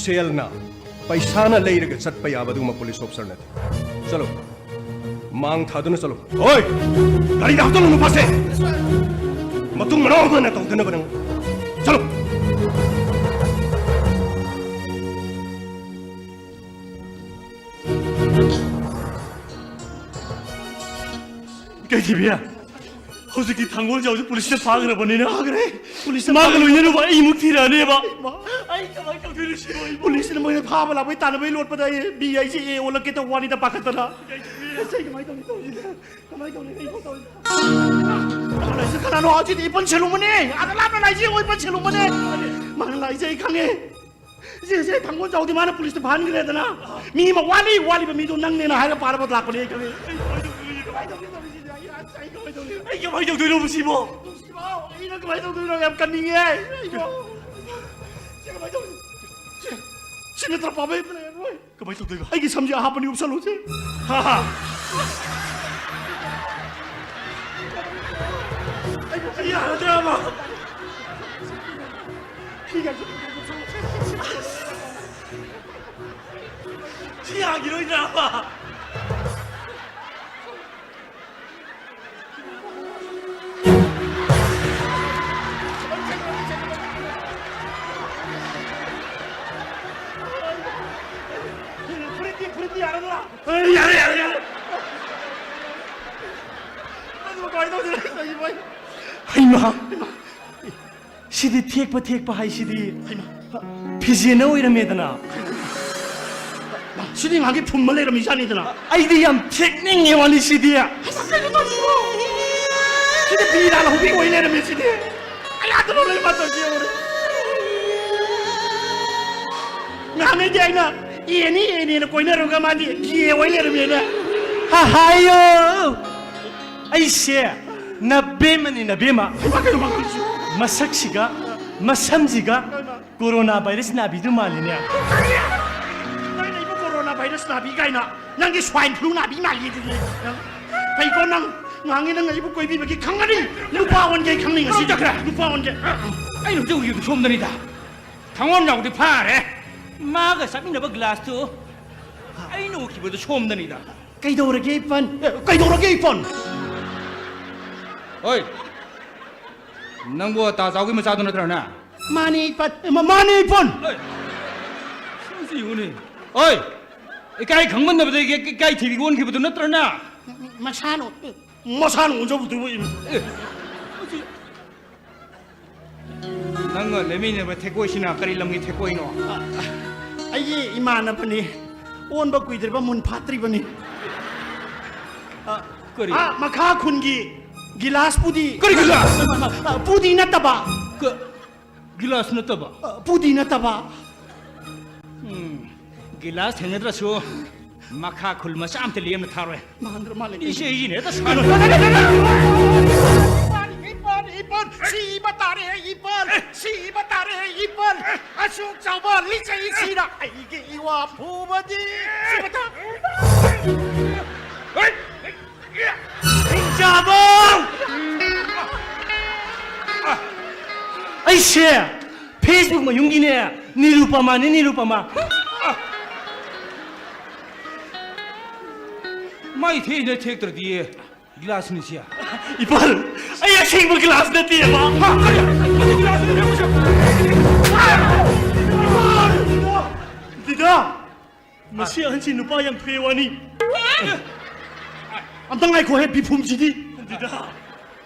ꯁꯦꯜꯅ, ꯄꯩꯁꯥꯅ ꯂꯩꯔꯒ ꯆꯠꯄ ꯌꯥꯕ ꯑꯗꯨꯒꯨꯝꯕ ꯄꯨꯂꯤꯁ ꯑꯣꯐꯤꯁꯔ ꯅꯠꯇꯦ꯫ ꯆꯠꯂꯣ꯫ ꯃꯥꯡ ꯊꯥꯗꯨꯅ ꯆꯠꯂꯣ꯫ ꯍꯣꯏ! ꯒꯥꯔꯤꯗ ꯍꯥꯞꯆꯜꯂꯨ ꯅꯨꯄꯥꯁꯦ! ꯃꯇꯨꯡ ꯃꯅꯥꯎ ꯑꯃꯅ ꯇꯧꯗꯅꯕ ꯅꯪ꯫ ꯆꯠꯂꯣ! ꯏꯀꯥꯏꯊꯤꯕꯤ, ꯍꯧꯖꯤꯛꯇꯤ ꯊꯥꯡꯒꯣꯜ ꯖꯥꯎꯁꯦ ꯄꯨꯂꯤꯁꯅ ꯐꯥꯈ꯭ꯔꯕꯅꯤꯅ꯫ ꯐꯥꯈ꯭ꯔꯦ꯫ ꯄꯨꯂꯤꯁꯅ ꯃꯥꯒ ꯐꯥꯈ꯭ꯔꯦ꯫ ꯂꯣꯏꯅꯅꯕ ꯑꯩ ꯑꯃꯨꯛ ꯊꯤꯔꯛꯑꯅꯦꯕ꯫ ꯏꯃꯥ, ꯑꯩ ꯀꯃꯥꯏꯅ ꯇꯧꯗꯣꯏꯅꯣ ꯁꯤꯕꯣ ꯑꯩꯕꯨ? ꯄꯨꯂꯤꯁꯅ ꯃꯣꯏꯅ ꯐꯥꯕ ꯂꯥꯛꯄꯩ ꯇꯥꯟꯅꯕꯩ ꯂꯣꯠꯄꯗ ꯑꯩ ꯃꯤ ꯑꯩꯁꯦ ꯑꯦ ꯑꯣꯜꯂꯛꯀꯦ ꯇꯧꯕ ꯋꯥꯅꯤꯗ ꯄꯥꯈꯠꯇꯅ꯫ ꯑꯁ, ꯑꯩ ꯀꯃꯥꯏꯅ ꯇꯧꯅꯤ ꯇꯧꯔꯤꯁꯦ? ꯀꯃꯥꯏꯅ ꯇꯧꯅꯤ? ꯑꯩ ꯀꯃꯥꯏꯅ ꯇꯧꯅꯤ? ꯑꯗ ꯂꯩꯁꯦ ꯀꯅꯥꯅꯣ? ꯍꯧꯖꯤꯛꯇꯤ ꯏꯄꯟ ꯁꯦꯂꯨꯡꯃꯅꯦ꯫ ꯑꯗ ꯂꯥꯞꯅ ꯂꯩꯁꯦ ꯑꯣꯏ ꯏꯄꯟ ꯁꯦꯂꯨꯡꯃꯅꯦ꯫ ꯃꯥꯅ ꯂꯥꯛꯏꯁꯦ ꯑꯩ ꯈꯪꯉꯦ꯫ ꯁꯦ, ꯁꯦ, ꯊꯥꯡꯒꯣꯜ ꯖꯥꯎꯗꯤ ꯃꯥꯅ ꯄꯨꯂꯤꯁꯇ ꯐꯥꯍꯟꯈ꯭ꯔꯦꯗꯅ꯫ ꯃꯤ ꯑꯃ ꯋꯥꯠꯂꯤ, ꯋꯥꯠꯂꯤꯕ ꯃꯤꯗꯣ ꯅꯪꯅꯦꯅ ꯍꯥꯏꯔ ꯄꯥꯔꯕ ꯂꯥꯛꯄꯅꯦ ꯑꯩ ꯈꯪꯉꯦ꯫ ꯀꯃꯥꯏꯅ ꯇꯧꯗꯣꯏꯅꯣ ꯁꯤꯗꯤ? ꯑꯩ, ꯑꯩ ꯀꯃꯥꯏꯅ ꯇꯧꯗꯣꯏꯅꯣ? ꯑꯩ ꯀꯃꯥꯏꯅ ꯇꯧꯗꯣꯏꯅꯣ ꯁꯤꯕꯣ? ꯅꯨꯡꯁꯤꯕꯥꯎ, ꯑꯩꯅ ꯀꯃꯥꯏꯅ ꯇꯧꯗꯣꯏꯅꯣ? ꯌꯥꯝ ꯀꯟꯅꯤꯡꯉꯦ ꯑꯩꯕꯣ꯫ ꯁꯤ ꯀꯃꯥꯏꯅ ꯇꯧꯗꯣꯏꯅꯣ? ꯁꯤ, ꯁꯤ ꯅꯠꯇ꯭ꯔ ꯄꯥꯝꯕꯩ ꯑꯝꯇ ꯂꯩꯔꯔꯣꯏ꯫ ꯀꯃꯥꯏꯅ ꯇꯧꯗꯣꯏꯕ? ꯑꯩꯒꯤ ꯁꯝꯁꯦ ꯑꯍꯥꯞꯄꯅꯤ ꯎꯞꯁꯜꯂꯨꯁꯦ꯫ ꯍꯥ, ꯍꯥ꯫ ꯑꯩ ꯌꯥꯔꯗ꯭ꯔꯕ? ꯁꯤ ꯌꯥꯈꯤꯔꯣꯏꯗ꯭ꯔꯕ? ꯐꯨꯔꯤꯠꯇꯤ, ꯐꯨꯔꯤꯠꯇꯤ ꯌꯥꯔꯗ꯭ꯔꯥ? ꯑꯦ, ꯌꯥꯔꯦ, ꯌꯥꯔꯦ, ꯌꯥꯔꯦ꯫ ꯑꯗꯨ ꯀꯃꯥꯏꯅ ꯇꯧꯗꯣꯏꯅꯣ? ꯑꯩ ꯃꯣꯏ ꯍꯩꯃꯥ! ꯁꯤꯗꯤ ꯊꯦꯛꯄ ꯊꯦꯛꯄ ꯍꯥꯏꯁꯤꯗꯤ ꯍꯩꯃꯥ! ꯐꯤꯖꯦꯅ ꯑꯣꯏꯔꯝꯃꯦꯗꯅ꯫ ꯁꯤꯗꯤ ꯉꯥꯏꯍꯥꯛꯀꯤ ꯐꯨꯝꯕ ꯂꯩꯔꯝꯃꯤꯖꯥꯠꯅꯤꯗꯅ꯫ ꯑꯩꯗꯤ ꯌꯥꯝ ꯊꯦꯛꯅꯤꯡꯉꯦ ꯋꯥꯅꯤ ꯁꯤꯗꯤ꯫ ꯍꯩꯃꯥ, ꯀꯩꯅꯣ ꯇꯧꯔꯤꯁꯤꯕꯣ? ꯁꯤꯗꯤ ꯐꯤ ꯂꯥꯜꯍꯧꯕꯤ ꯑꯣꯏ ꯂꯩꯔꯝꯃꯦ ꯁꯤꯗꯤ꯫ ꯑꯌꯥꯗꯅꯣ ꯂꯩ ꯃꯥ ꯇꯧꯔꯤꯁꯤ ꯌꯦꯡꯉꯨꯅꯦ꯫ ꯉꯍꯥꯟꯉꯩꯗꯤ ꯑꯩꯅ ꯑꯦꯅꯤ ꯑꯦꯅꯦꯅ ꯀꯣꯏꯅꯔꯨꯔꯒ ꯃꯥꯗꯤ ꯒꯦ ꯑꯣꯏ ꯂꯩꯔꯝꯃꯦꯅ꯫ ꯍꯥꯏꯌꯣ! ꯑꯩꯁꯦ ꯅꯕꯦꯝꯃꯅꯤ, ꯅꯕꯦꯝꯃ꯫ ꯍꯩꯃꯥ, ꯀꯩꯅꯣ ꯃꯥ ꯇꯧꯔꯤꯁꯤꯕꯣ? ꯃꯁꯛꯁꯤꯒ ꯃꯁꯝꯁꯤꯒ ꯀꯣꯔꯣꯅꯥ ꯚꯥꯏꯔꯁ ꯅꯥꯕꯤꯗꯨ ꯃꯥꯜꯂꯤꯅꯦ꯫ ꯅꯪꯅ ꯑꯩꯕꯨ ꯀꯣꯔꯣꯅꯥ ꯚꯥꯏꯔꯁ ꯅꯥꯕꯤ ꯀꯥꯏꯅ? ꯅꯪꯒꯤ ꯁ꯭ꯋꯥꯏꯟ ꯐ꯭ꯂꯨ ꯅꯥꯕꯤ ꯃꯥꯜꯂꯤ ꯑꯗꯨꯗꯤ꯫ ꯅꯪ ꯐꯩꯀꯣ ꯅꯪ? ꯉꯥꯡꯉꯤ ꯅꯪ ꯑꯩꯕꯨ ꯀꯣꯏꯕꯤꯕꯒꯤ ꯈꯪꯒꯅꯤ꯫ ꯅꯨꯄꯥ ꯑꯣꯟꯒꯦ ꯑꯩ ꯈꯪꯅꯤꯡꯉꯁꯤ꯫ ꯆꯠꯈ꯭ꯔꯦ꯫ ꯅꯨꯄꯥ ꯑꯣꯟꯒꯦ꯫ ꯑꯩꯅ ꯍꯧꯖꯤꯛ ꯎꯈꯤꯕꯗꯨ ꯁꯣꯝꯗꯅꯤꯗ꯫ ꯊꯥꯡꯒꯣꯟꯖꯥꯎꯗꯤ ꯐꯥꯔꯦ꯫ ꯃꯥꯒ ꯆꯠꯃꯤꯟꯅꯕ ꯒ꯭ꯂꯥꯁꯇꯨ ꯑꯩꯅ ꯎꯈꯤꯕꯗꯨ ꯁꯣꯝꯗꯅꯤꯗ꯫ ꯀꯩꯗꯧꯔꯒꯦ ꯏꯄꯟ? ꯑꯦ, ꯀꯩꯗꯧꯔꯒꯦ ꯏꯄꯟ? ꯍꯣꯏ, ꯅꯪꯕꯨ ꯇꯥ ꯆꯥꯎꯒꯤ ꯃꯆꯥꯗꯨ ꯅꯠꯇ꯭ꯔꯅꯦ? ꯃꯥꯅꯦ ꯏꯄꯟ꯫ ꯑꯦ, ꯃꯥ-, ꯃꯥꯅꯦ ꯏꯄꯟ꯫ ꯑꯦ, ꯁꯤ ꯌꯦꯡꯉꯨꯅꯦ꯫ ꯍꯣꯏ, ꯏꯀꯥꯏ ꯈꯪꯃꯟꯗꯕꯗꯒꯤ ꯏꯀꯥꯏ ꯊꯤꯕꯤꯒ ꯑꯣꯟꯈꯤꯕꯗꯨ ꯅꯠꯇ꯭ꯔꯅꯦ? ꯃꯁꯥꯅ, ꯃꯁꯥꯅ ꯑꯣꯟꯖꯕꯗꯨꯕꯨ ꯏ-, ꯑꯦ, ꯃꯁꯤ ꯅꯪꯒ ꯂꯩꯃꯤꯟꯅꯕ ꯊꯦꯛꯀꯣꯏꯁꯤꯅ ꯀꯔꯤ ꯂꯝꯒꯤ ꯊꯦꯛꯀꯣꯏꯅꯣ? ꯑ, ꯑꯩꯒꯤ ꯏꯃꯥꯟꯅꯕꯅꯤ꯫ ꯑꯣꯟꯕ ꯀꯨꯏꯗ꯭ꯔꯤꯕ ꯃꯨꯟ ꯐꯥꯠꯇ꯭ꯔꯤꯕꯅꯤ꯫ ꯑ, ꯀꯔꯤ? ꯑ, ꯃꯈꯥ ꯈꯨꯟꯒꯤ ꯒꯤꯂꯥꯁ ꯄꯨꯗꯤ꯫ ꯀꯔꯤ ꯒꯤꯂꯥꯁ? ꯑ, ꯄꯨꯗꯤ ꯅꯠꯇꯕ꯫ ꯀ-, ꯒꯤꯂꯥꯁ ꯅꯠꯇꯕ? ꯑ, ꯄꯨꯗꯤ ꯅꯠꯇꯕ꯫ ꯎꯝ, ꯒꯤꯂꯥꯁ ꯊꯦꯡꯅꯗ꯭ꯔꯁꯨ ꯃꯈꯥ ꯈꯨꯜ ꯃꯆꯥ ꯑꯝꯇ ꯂꯦꯝꯅ ꯊꯥꯔꯣꯏ꯫ ꯃꯥꯟꯗ꯭ꯔ ꯃꯥꯜꯂꯦ꯫ ꯏꯁꯦ ꯏꯅꯦ ꯇ ꯁꯥꯟꯅ꯫ ꯏꯄꯟ, ꯏꯄꯟ, ꯏꯄꯟ, ꯁꯤꯕ ꯇꯥꯔꯦ, ꯏꯄꯟ, ꯁꯤꯕ ꯇꯥꯔꯦ, ꯏꯄꯟ꯫ ꯑꯁꯨꯛ ꯆꯥꯎꯕ ꯂꯤꯆꯩꯁꯤꯅ ꯑꯩꯒꯤ ꯏꯋꯥ ꯐꯨꯕꯗꯤ ꯁꯤꯕ ꯇꯥ-, ꯍꯣꯏ! ꯍꯤꯡꯆꯥꯕ! ꯑꯩꯁꯦ Facebook ꯃꯌꯨꯝꯒꯤꯅꯦ, ꯅꯤꯔꯨꯄꯃꯥꯅꯦ, ꯅꯤꯔꯨꯄꯃꯥ꯫ ꯃꯥꯏ ꯊꯦꯛꯏꯅ ꯊꯦꯛꯇ꯭ꯔꯗꯤ ꯒꯤꯂꯥꯁꯅꯤ ꯁꯤ꯫ ꯏꯄꯥꯜ, ꯑꯩ ꯑꯁꯦꯡꯕ ꯒꯤꯂꯥꯁ ꯅꯠꯇꯦꯕ꯫ ꯍꯥ, ꯀꯔꯤ? ꯃꯁꯤ ꯒꯤꯂꯥꯁꯅꯤ ꯊꯦꯛꯄꯁꯦ꯫ ꯗꯤꯗꯥ, ꯃꯁꯤ ꯑꯍꯟꯁꯤ ꯅꯨꯄꯥ ꯌꯥꯝ ꯊꯣꯛꯑꯦ ꯋꯥꯅꯤ꯫ ꯑꯝꯇ ꯉꯥꯏꯈꯣꯍꯦ, ꯕꯤꯐꯨꯝꯁꯤꯗꯤ꯫ ꯗꯤꯗꯥ,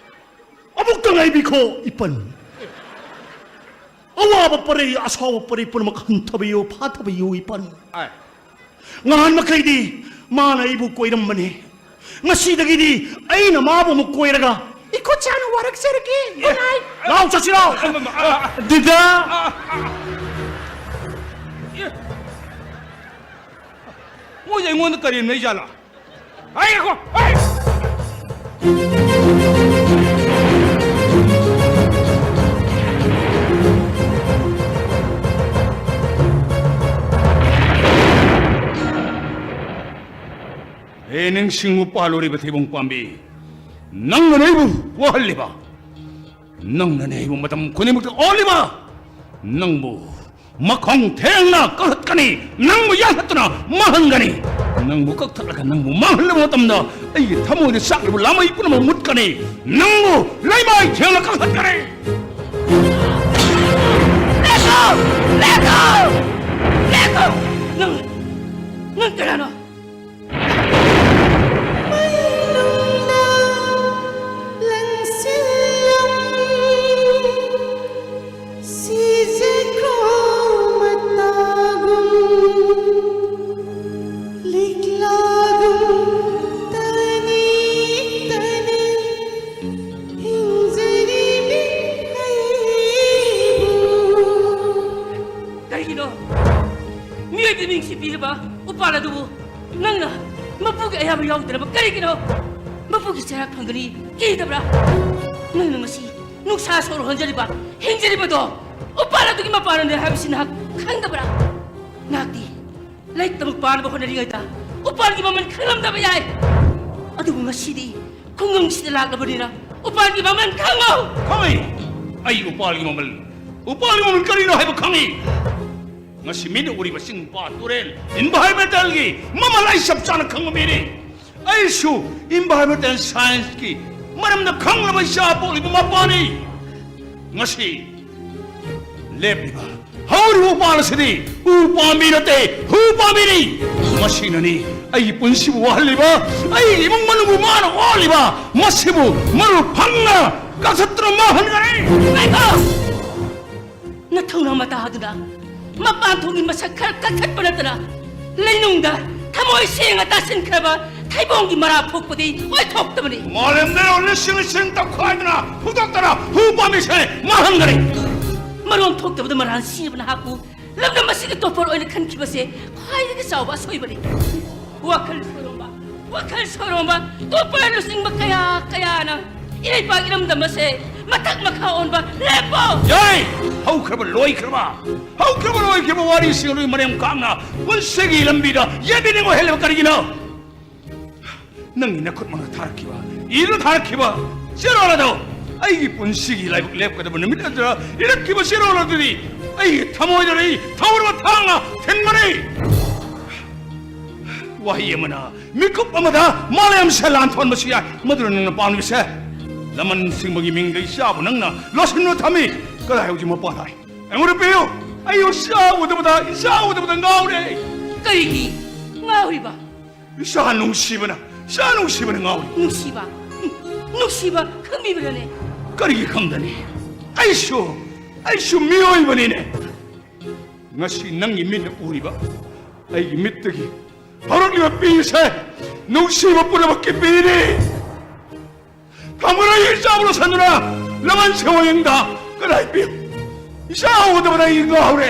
ꯑꯃꯨꯛꯇ ꯉꯥꯏꯕꯤꯈꯣ, ꯏꯄꯟ꯫ ꯑꯋꯥꯕ ꯄꯔꯩ, ꯑꯁꯥꯎꯕ ꯄꯔꯩ ꯄꯨꯝꯅꯃꯛ ꯍꯟꯊꯕꯤꯌꯨ, ꯐꯥꯊꯕꯤꯌꯨ, ꯏꯄꯟ꯫ ꯑꯥꯏ꯫ ꯉꯍꯥꯟ ꯃꯈꯩꯗꯤ ꯃꯥꯅ ꯑꯩꯕꯨ ꯀꯣꯏꯔꯝꯕꯅꯤ꯫ ꯉꯁꯤꯗꯒꯤꯗꯤ ꯑꯩꯅ ꯃꯥꯕꯨ ꯑꯃꯨꯛ ꯀꯣꯏꯔꯒ ꯏꯈꯣ ꯆꯥꯅ ꯋꯥꯔꯛꯆꯔꯒꯦ꯫ Good night꯫ ꯂꯥꯎ ꯆꯠꯁꯤꯔꯣ? ꯑ, ꯑ, ꯑ, ꯑ, ꯗꯤꯗꯥ꯫ ꯑ, ꯑ, ꯑ꯫ ꯑꯦ꯫ ꯃꯣꯏꯁꯦ ꯑꯩꯉꯣꯟꯗ ꯀꯔꯦꯝꯅꯩ ꯖꯥꯠꯂꯥ? ꯑꯩ ꯉꯥꯏꯈꯣ! ꯑꯩ! ꯍꯦ ꯅꯤꯡꯁꯤꯡꯉꯨ ꯄꯥꯜꯂꯨꯔꯤꯕ ꯊꯩꯕꯣꯡ ꯄꯥꯝꯕꯤ, ꯅꯪꯅꯅꯦ ꯑꯩꯕꯨ ꯋꯥꯍꯜꯂꯤꯕ, ꯅꯪꯅꯅꯦ ꯑꯩꯕꯨ ꯃꯇꯝ ꯈꯨꯗꯤꯡꯃꯛꯇ ꯑꯣꯜꯂꯤꯕ, ꯅꯪꯕꯨ ꯃꯈꯣꯡ ꯊꯦꯡꯅ ꯀꯛꯊꯠꯀꯅꯤ, ꯅꯪꯕꯨ ꯌꯥꯟꯊꯠꯇꯨꯅ ꯃꯥꯡꯍꯟꯒꯅꯤ꯫ ꯅꯪꯕꯨ ꯀꯛꯊꯠꯂꯒ ꯅꯪꯕꯨ ꯃꯥꯡꯍꯜꯂꯕ ꯃꯇꯝꯗ ꯑꯩꯒꯤ ꯊꯃꯣꯏꯗ ꯆꯥꯛꯂꯤꯕ ꯂꯥꯃꯩ ꯄꯨꯝꯅꯃꯛ ꯃꯨꯠꯀꯅꯤ꯫ ꯅꯪꯕꯨ ꯂꯩꯃꯥꯏ ꯊꯦꯡꯅ ꯀꯛꯊꯠꯀꯅꯤ꯫ ꯂꯦꯞꯄꯣ! ꯂꯦꯞꯄꯣ! ꯂꯦꯞꯄꯣ! ꯅꯪ, ꯅꯪ ꯀꯅꯥꯅꯣ? ꯃꯩꯅꯨꯡꯗ ꯂꯪꯁꯤꯜꯂꯝ ꯁꯤꯖꯈ꯭ꯔꯣ ꯃꯇꯥꯒꯨꯝ ꯂꯤꯛꯂꯥꯒꯨꯝ ꯇꯅꯤ ꯇꯅꯤ ꯍꯤꯡꯖꯔꯤꯕꯤ ꯑꯩꯕꯨ꯫ ꯀꯔꯤꯒꯤꯅꯣ ꯃꯤꯑꯣꯏꯕ ꯃꯤꯡꯁꯤ ꯄꯤꯔꯤꯕ ꯎꯄꯥꯜ ꯑꯗꯨꯕꯨ? ꯅꯪꯅ ꯃꯄꯨꯒꯤ ꯑꯌꯥꯕ ꯌꯥꯎꯗꯅꯕ ꯀꯔꯤꯒꯤꯅꯣ? ꯃꯄꯨꯒꯤ ꯆꯩꯔꯥꯛ ꯐꯪꯒꯅꯤ ꯀꯤꯗꯕ꯭ꯔꯥ? ꯅꯪꯅ ꯉꯁꯤ ꯅꯨꯡꯁꯥ ꯁꯣꯔ ꯍꯣꯟꯖꯔꯤꯕ, ꯍꯤꯡꯖꯔꯤꯕꯗꯣ ꯎꯄꯥꯜ ꯑꯗꯨꯒꯤ ꯃꯄꯥꯟꯅꯅꯦ ꯍꯥꯏꯕꯁꯤ ꯅꯍꯥꯛ ꯈꯪꯗꯕ꯭ꯔꯥ? ꯅꯍꯥꯛꯇꯤ ꯂꯥꯏꯔꯤꯛ ꯇꯝꯕ ꯄꯥꯅꯕ ꯍꯣꯠꯅꯔꯤꯉꯩꯗ ꯎꯄꯥꯜꯒꯤ ꯃꯃꯜ ꯈꯪꯂꯝꯗꯕ ꯌꯥꯏ꯫ ꯑꯗꯨꯕꯨ ꯉꯁꯤꯗꯤ ꯈꯨꯡꯒꯪꯁꯤꯗ ꯂꯥꯛꯂꯕꯅꯤꯅ ꯎꯄꯥꯜꯒꯤ ꯃꯃꯜ ꯈꯪꯉꯣ꯫ ꯈꯪꯉꯤ꯫ ꯑꯩ ꯎꯄꯥꯜꯒꯤ ꯃꯃꯜ, ꯎꯄꯥꯜꯒꯤ ꯃꯃꯜ ꯀꯔꯤꯅꯣ ꯍꯥꯏꯕ ꯈꯪꯉꯤ꯫ ꯉꯁꯤ ꯃꯤꯠꯅ ꯎꯔꯤꯕ ꯆꯤꯡ, ꯄꯥꯠ, ꯇꯨꯔꯦꯜ, environmentalꯒꯤ ꯃꯃꯜ ꯑꯩ ꯆꯞ ꯆꯥꯅ ꯈꯪꯕ ꯃꯤꯅꯤ꯫ ꯑꯩꯁꯨ environmental scienceꯀꯤ ꯃꯔꯝꯗ ꯈꯪꯂꯕ ꯏꯆꯥ ꯄꯣꯛꯂꯤꯕ ꯃꯄꯥꯅꯤ꯫ ꯉꯁꯤ ꯂꯦꯞꯂꯤꯕ, ꯍꯧꯔꯤꯕ ꯎꯄꯥꯜ ꯑꯁꯤꯗꯤ ꯎ ꯄꯥꯝꯕꯤ ꯅꯠꯇꯦ, ꯍꯨ ꯄꯥꯝꯕꯤꯅꯤ꯫ ꯃꯁꯤꯅꯅꯤ ꯑꯩꯒꯤ ꯄꯨꯟꯁꯤꯕꯨ ꯋꯥꯍꯜꯂꯤꯕ, ꯑꯩꯒꯤ ꯏꯃꯨꯡ ꯃꯅꯨꯡꯕꯨ ꯃꯥꯅ ꯑꯣꯍꯜꯂꯤꯕ꯫ ꯃꯁꯤꯕꯨ ꯃꯔꯨ ꯐꯪꯅ ꯀꯛꯊꯠꯇꯨꯅ ꯃꯥꯡꯍꯟꯒꯅꯤ꯫ ꯉꯥꯏꯈꯣ! ꯅꯊꯧꯅ ꯃꯇꯥꯗꯨꯅ ꯃꯄꯥꯟ ꯊꯣꯡꯒꯤ ꯃꯁꯛ ꯈꯔ ꯀꯛꯊꯠꯄ ꯅꯠꯇꯅ, ꯂꯩꯅꯨꯡꯗ ꯊꯃꯣꯏ ꯁꯦꯡꯅ ꯇꯥꯁꯤꯟꯈ꯭ꯔꯕ ꯊꯩꯕꯣꯡꯒꯤ ꯃꯔꯥ ꯐꯨꯛꯄꯗꯤ ꯑꯣꯏꯊꯣꯛꯇꯕꯅꯤ꯫ ꯃꯥꯂꯦꯝꯗ ꯂꯤꯁꯤꯡ ꯂꯤꯁꯤꯡ ꯇꯧꯈꯥꯏꯗꯨꯅ ꯐꯨꯗꯣꯛꯇꯅ ꯍꯨ ꯄꯥꯝꯕꯤꯁꯦ ꯃꯥꯡꯍꯟꯒꯅꯤ꯫ ꯃꯔꯣꯝ ꯊꯣꯛꯇꯕꯗ ꯃꯔꯥꯜ ꯁꯤꯕ ꯅꯍꯥꯛꯄꯨ ꯂꯝꯗꯝ ꯑꯁꯤꯒꯤ ꯇꯣꯞꯄꯔ ꯑꯣꯏꯅ ꯈꯟꯈꯤꯕꯁꯦ ꯈ꯭ꯋꯥꯏꯗꯒꯤ ꯆꯥꯎꯕ ꯑꯁꯣꯏꯕꯅꯤ꯫ ꯋꯥꯈꯜ ꯁꯣꯏꯔꯣꯝꯕ, ꯋꯥꯈꯜ ꯁꯣꯏꯔꯣꯝꯕ, ꯇꯣꯞꯄꯔ ꯂꯨꯆꯤꯡꯕ ꯀꯌꯥ ꯀꯌꯥꯅ ꯏꯔꯩꯄꯥꯛ ꯏꯔꯝꯗꯝ ꯑꯁꯦ ꯃꯊꯛ ꯃꯈꯥ ꯑꯣꯟꯕ ꯂꯦꯞꯄꯣ! ꯌꯥꯏ! ꯍꯧꯈ꯭ꯔꯕ ꯂꯣꯏꯈ꯭ꯔꯕ, ꯍꯧꯈ꯭ꯔꯕ ꯂꯣꯏꯈ꯭ꯔꯕ ꯋꯥꯔꯤꯁꯤꯡ ꯑꯗꯨꯒꯤ ꯃꯔꯦꯝ ꯀꯥꯡꯅ ꯄꯨꯟꯁꯤꯒꯤ ꯂꯝꯕꯤꯗ ꯌꯦꯠꯄꯤꯅꯤꯡꯉꯣꯏ ꯍꯦꯜꯂꯤꯕ ꯀꯔꯤꯒꯤꯅꯣ? ꯅꯪꯒꯤ ꯅꯈꯨꯠꯃꯛꯅ ꯊꯥꯔꯛꯈꯤꯕ, ꯏꯗꯨꯅ ꯊꯥꯔꯛꯈꯤꯕ ꯆꯦꯔꯣꯜ ꯑꯗꯣ, ꯑꯩꯒꯤ ꯄꯨꯟꯁꯤꯒꯤ ꯂꯥꯏꯕꯛ ꯂꯦꯞꯀꯗꯕ ꯅꯨꯃꯤꯠ ꯑꯗꯨꯗ ꯏꯔꯛꯈꯤꯕ ꯆꯦꯔꯣꯜ ꯑꯗꯨꯗꯤ ꯑꯩꯒꯤ ꯊꯃꯣꯏꯗ ꯂꯩ ꯊꯧꯔꯕ ꯊꯥꯡꯅ ꯊꯤꯟꯕꯅꯤ꯫ ꯋꯥꯍꯩ ꯑꯃꯅ ꯃꯤꯀꯨꯞ ꯑꯃꯗ ꯃꯥꯂꯦꯝꯁꯦ ꯂꯥꯟ ꯊꯣꯛꯍꯟꯕꯁꯨ ꯌꯥꯏ꯫ ꯃꯗꯨꯅ ꯅꯪꯅ ꯄꯥꯝꯂꯤꯕꯁꯦ? ꯂꯃꯟ ꯁꯤꯡꯕꯒꯤ ꯃꯤꯡꯗ ꯏꯆꯥꯕꯨ ꯅꯪꯅ ꯂꯣꯠꯁꯤꯟꯗꯨꯅ ꯊꯝꯃꯤ꯫ ꯀꯗꯥꯏ ꯍꯧꯖꯤꯛ ꯃꯄꯥꯟ ꯍꯥꯏ? ꯑꯩꯉꯣꯟꯗ ꯄꯤꯌꯨ꯫ ꯑꯩ ꯏꯆꯥ ꯎꯗꯕꯗ, ꯏꯆꯥ ꯎꯗꯕꯗ ꯉꯥꯎꯔꯦ꯫ ꯀꯔꯤꯒꯤ ꯉꯥꯎꯔꯤꯕ? ꯏꯆꯥ ꯅꯨꯡꯁꯤꯕꯅ, ꯏꯆꯥ ꯅꯨꯡꯁꯤꯕꯅ ꯉꯥꯎꯔꯤ꯫ ꯅꯨꯡꯁꯤꯕ? ꯎꯝ, ꯅꯨꯡꯁꯤꯕ ꯈꯪꯕꯤꯕ꯭ꯔꯅꯦ? ꯀꯔꯤꯒꯤ ꯈꯪꯗꯅꯤ? ꯑꯩꯁꯨ, ꯑꯩꯁꯨ ꯃꯤꯑꯣꯏꯕꯅꯤꯅꯦ꯫ ꯉꯁꯤ ꯅꯪꯒꯤ ꯃꯤꯠꯅ ꯎꯔꯤꯕ, ꯑꯩꯒꯤ ꯃꯤꯠꯇꯒꯤ ꯍꯧꯔꯛꯂꯤꯕ ꯄꯤꯁꯦ ꯅꯨꯡꯁꯤꯕ ꯄꯨꯝꯅꯃꯛꯀꯤ ꯄꯤꯅꯤ꯫ ꯊꯝꯈ꯭ꯔꯦ ꯑꯩꯒꯤ ꯏꯆꯥꯕꯨ ꯂꯣꯠꯁꯤꯟꯗꯨꯅ ꯂꯃꯟ ꯁꯤꯡꯕꯒꯤ ꯃꯤꯡꯗ꯫ ꯀꯗꯥꯏ ꯄꯤ? ꯏꯆꯥ ꯎꯗꯕꯗ ꯑꯩ ꯉꯥꯎꯔꯦ꯫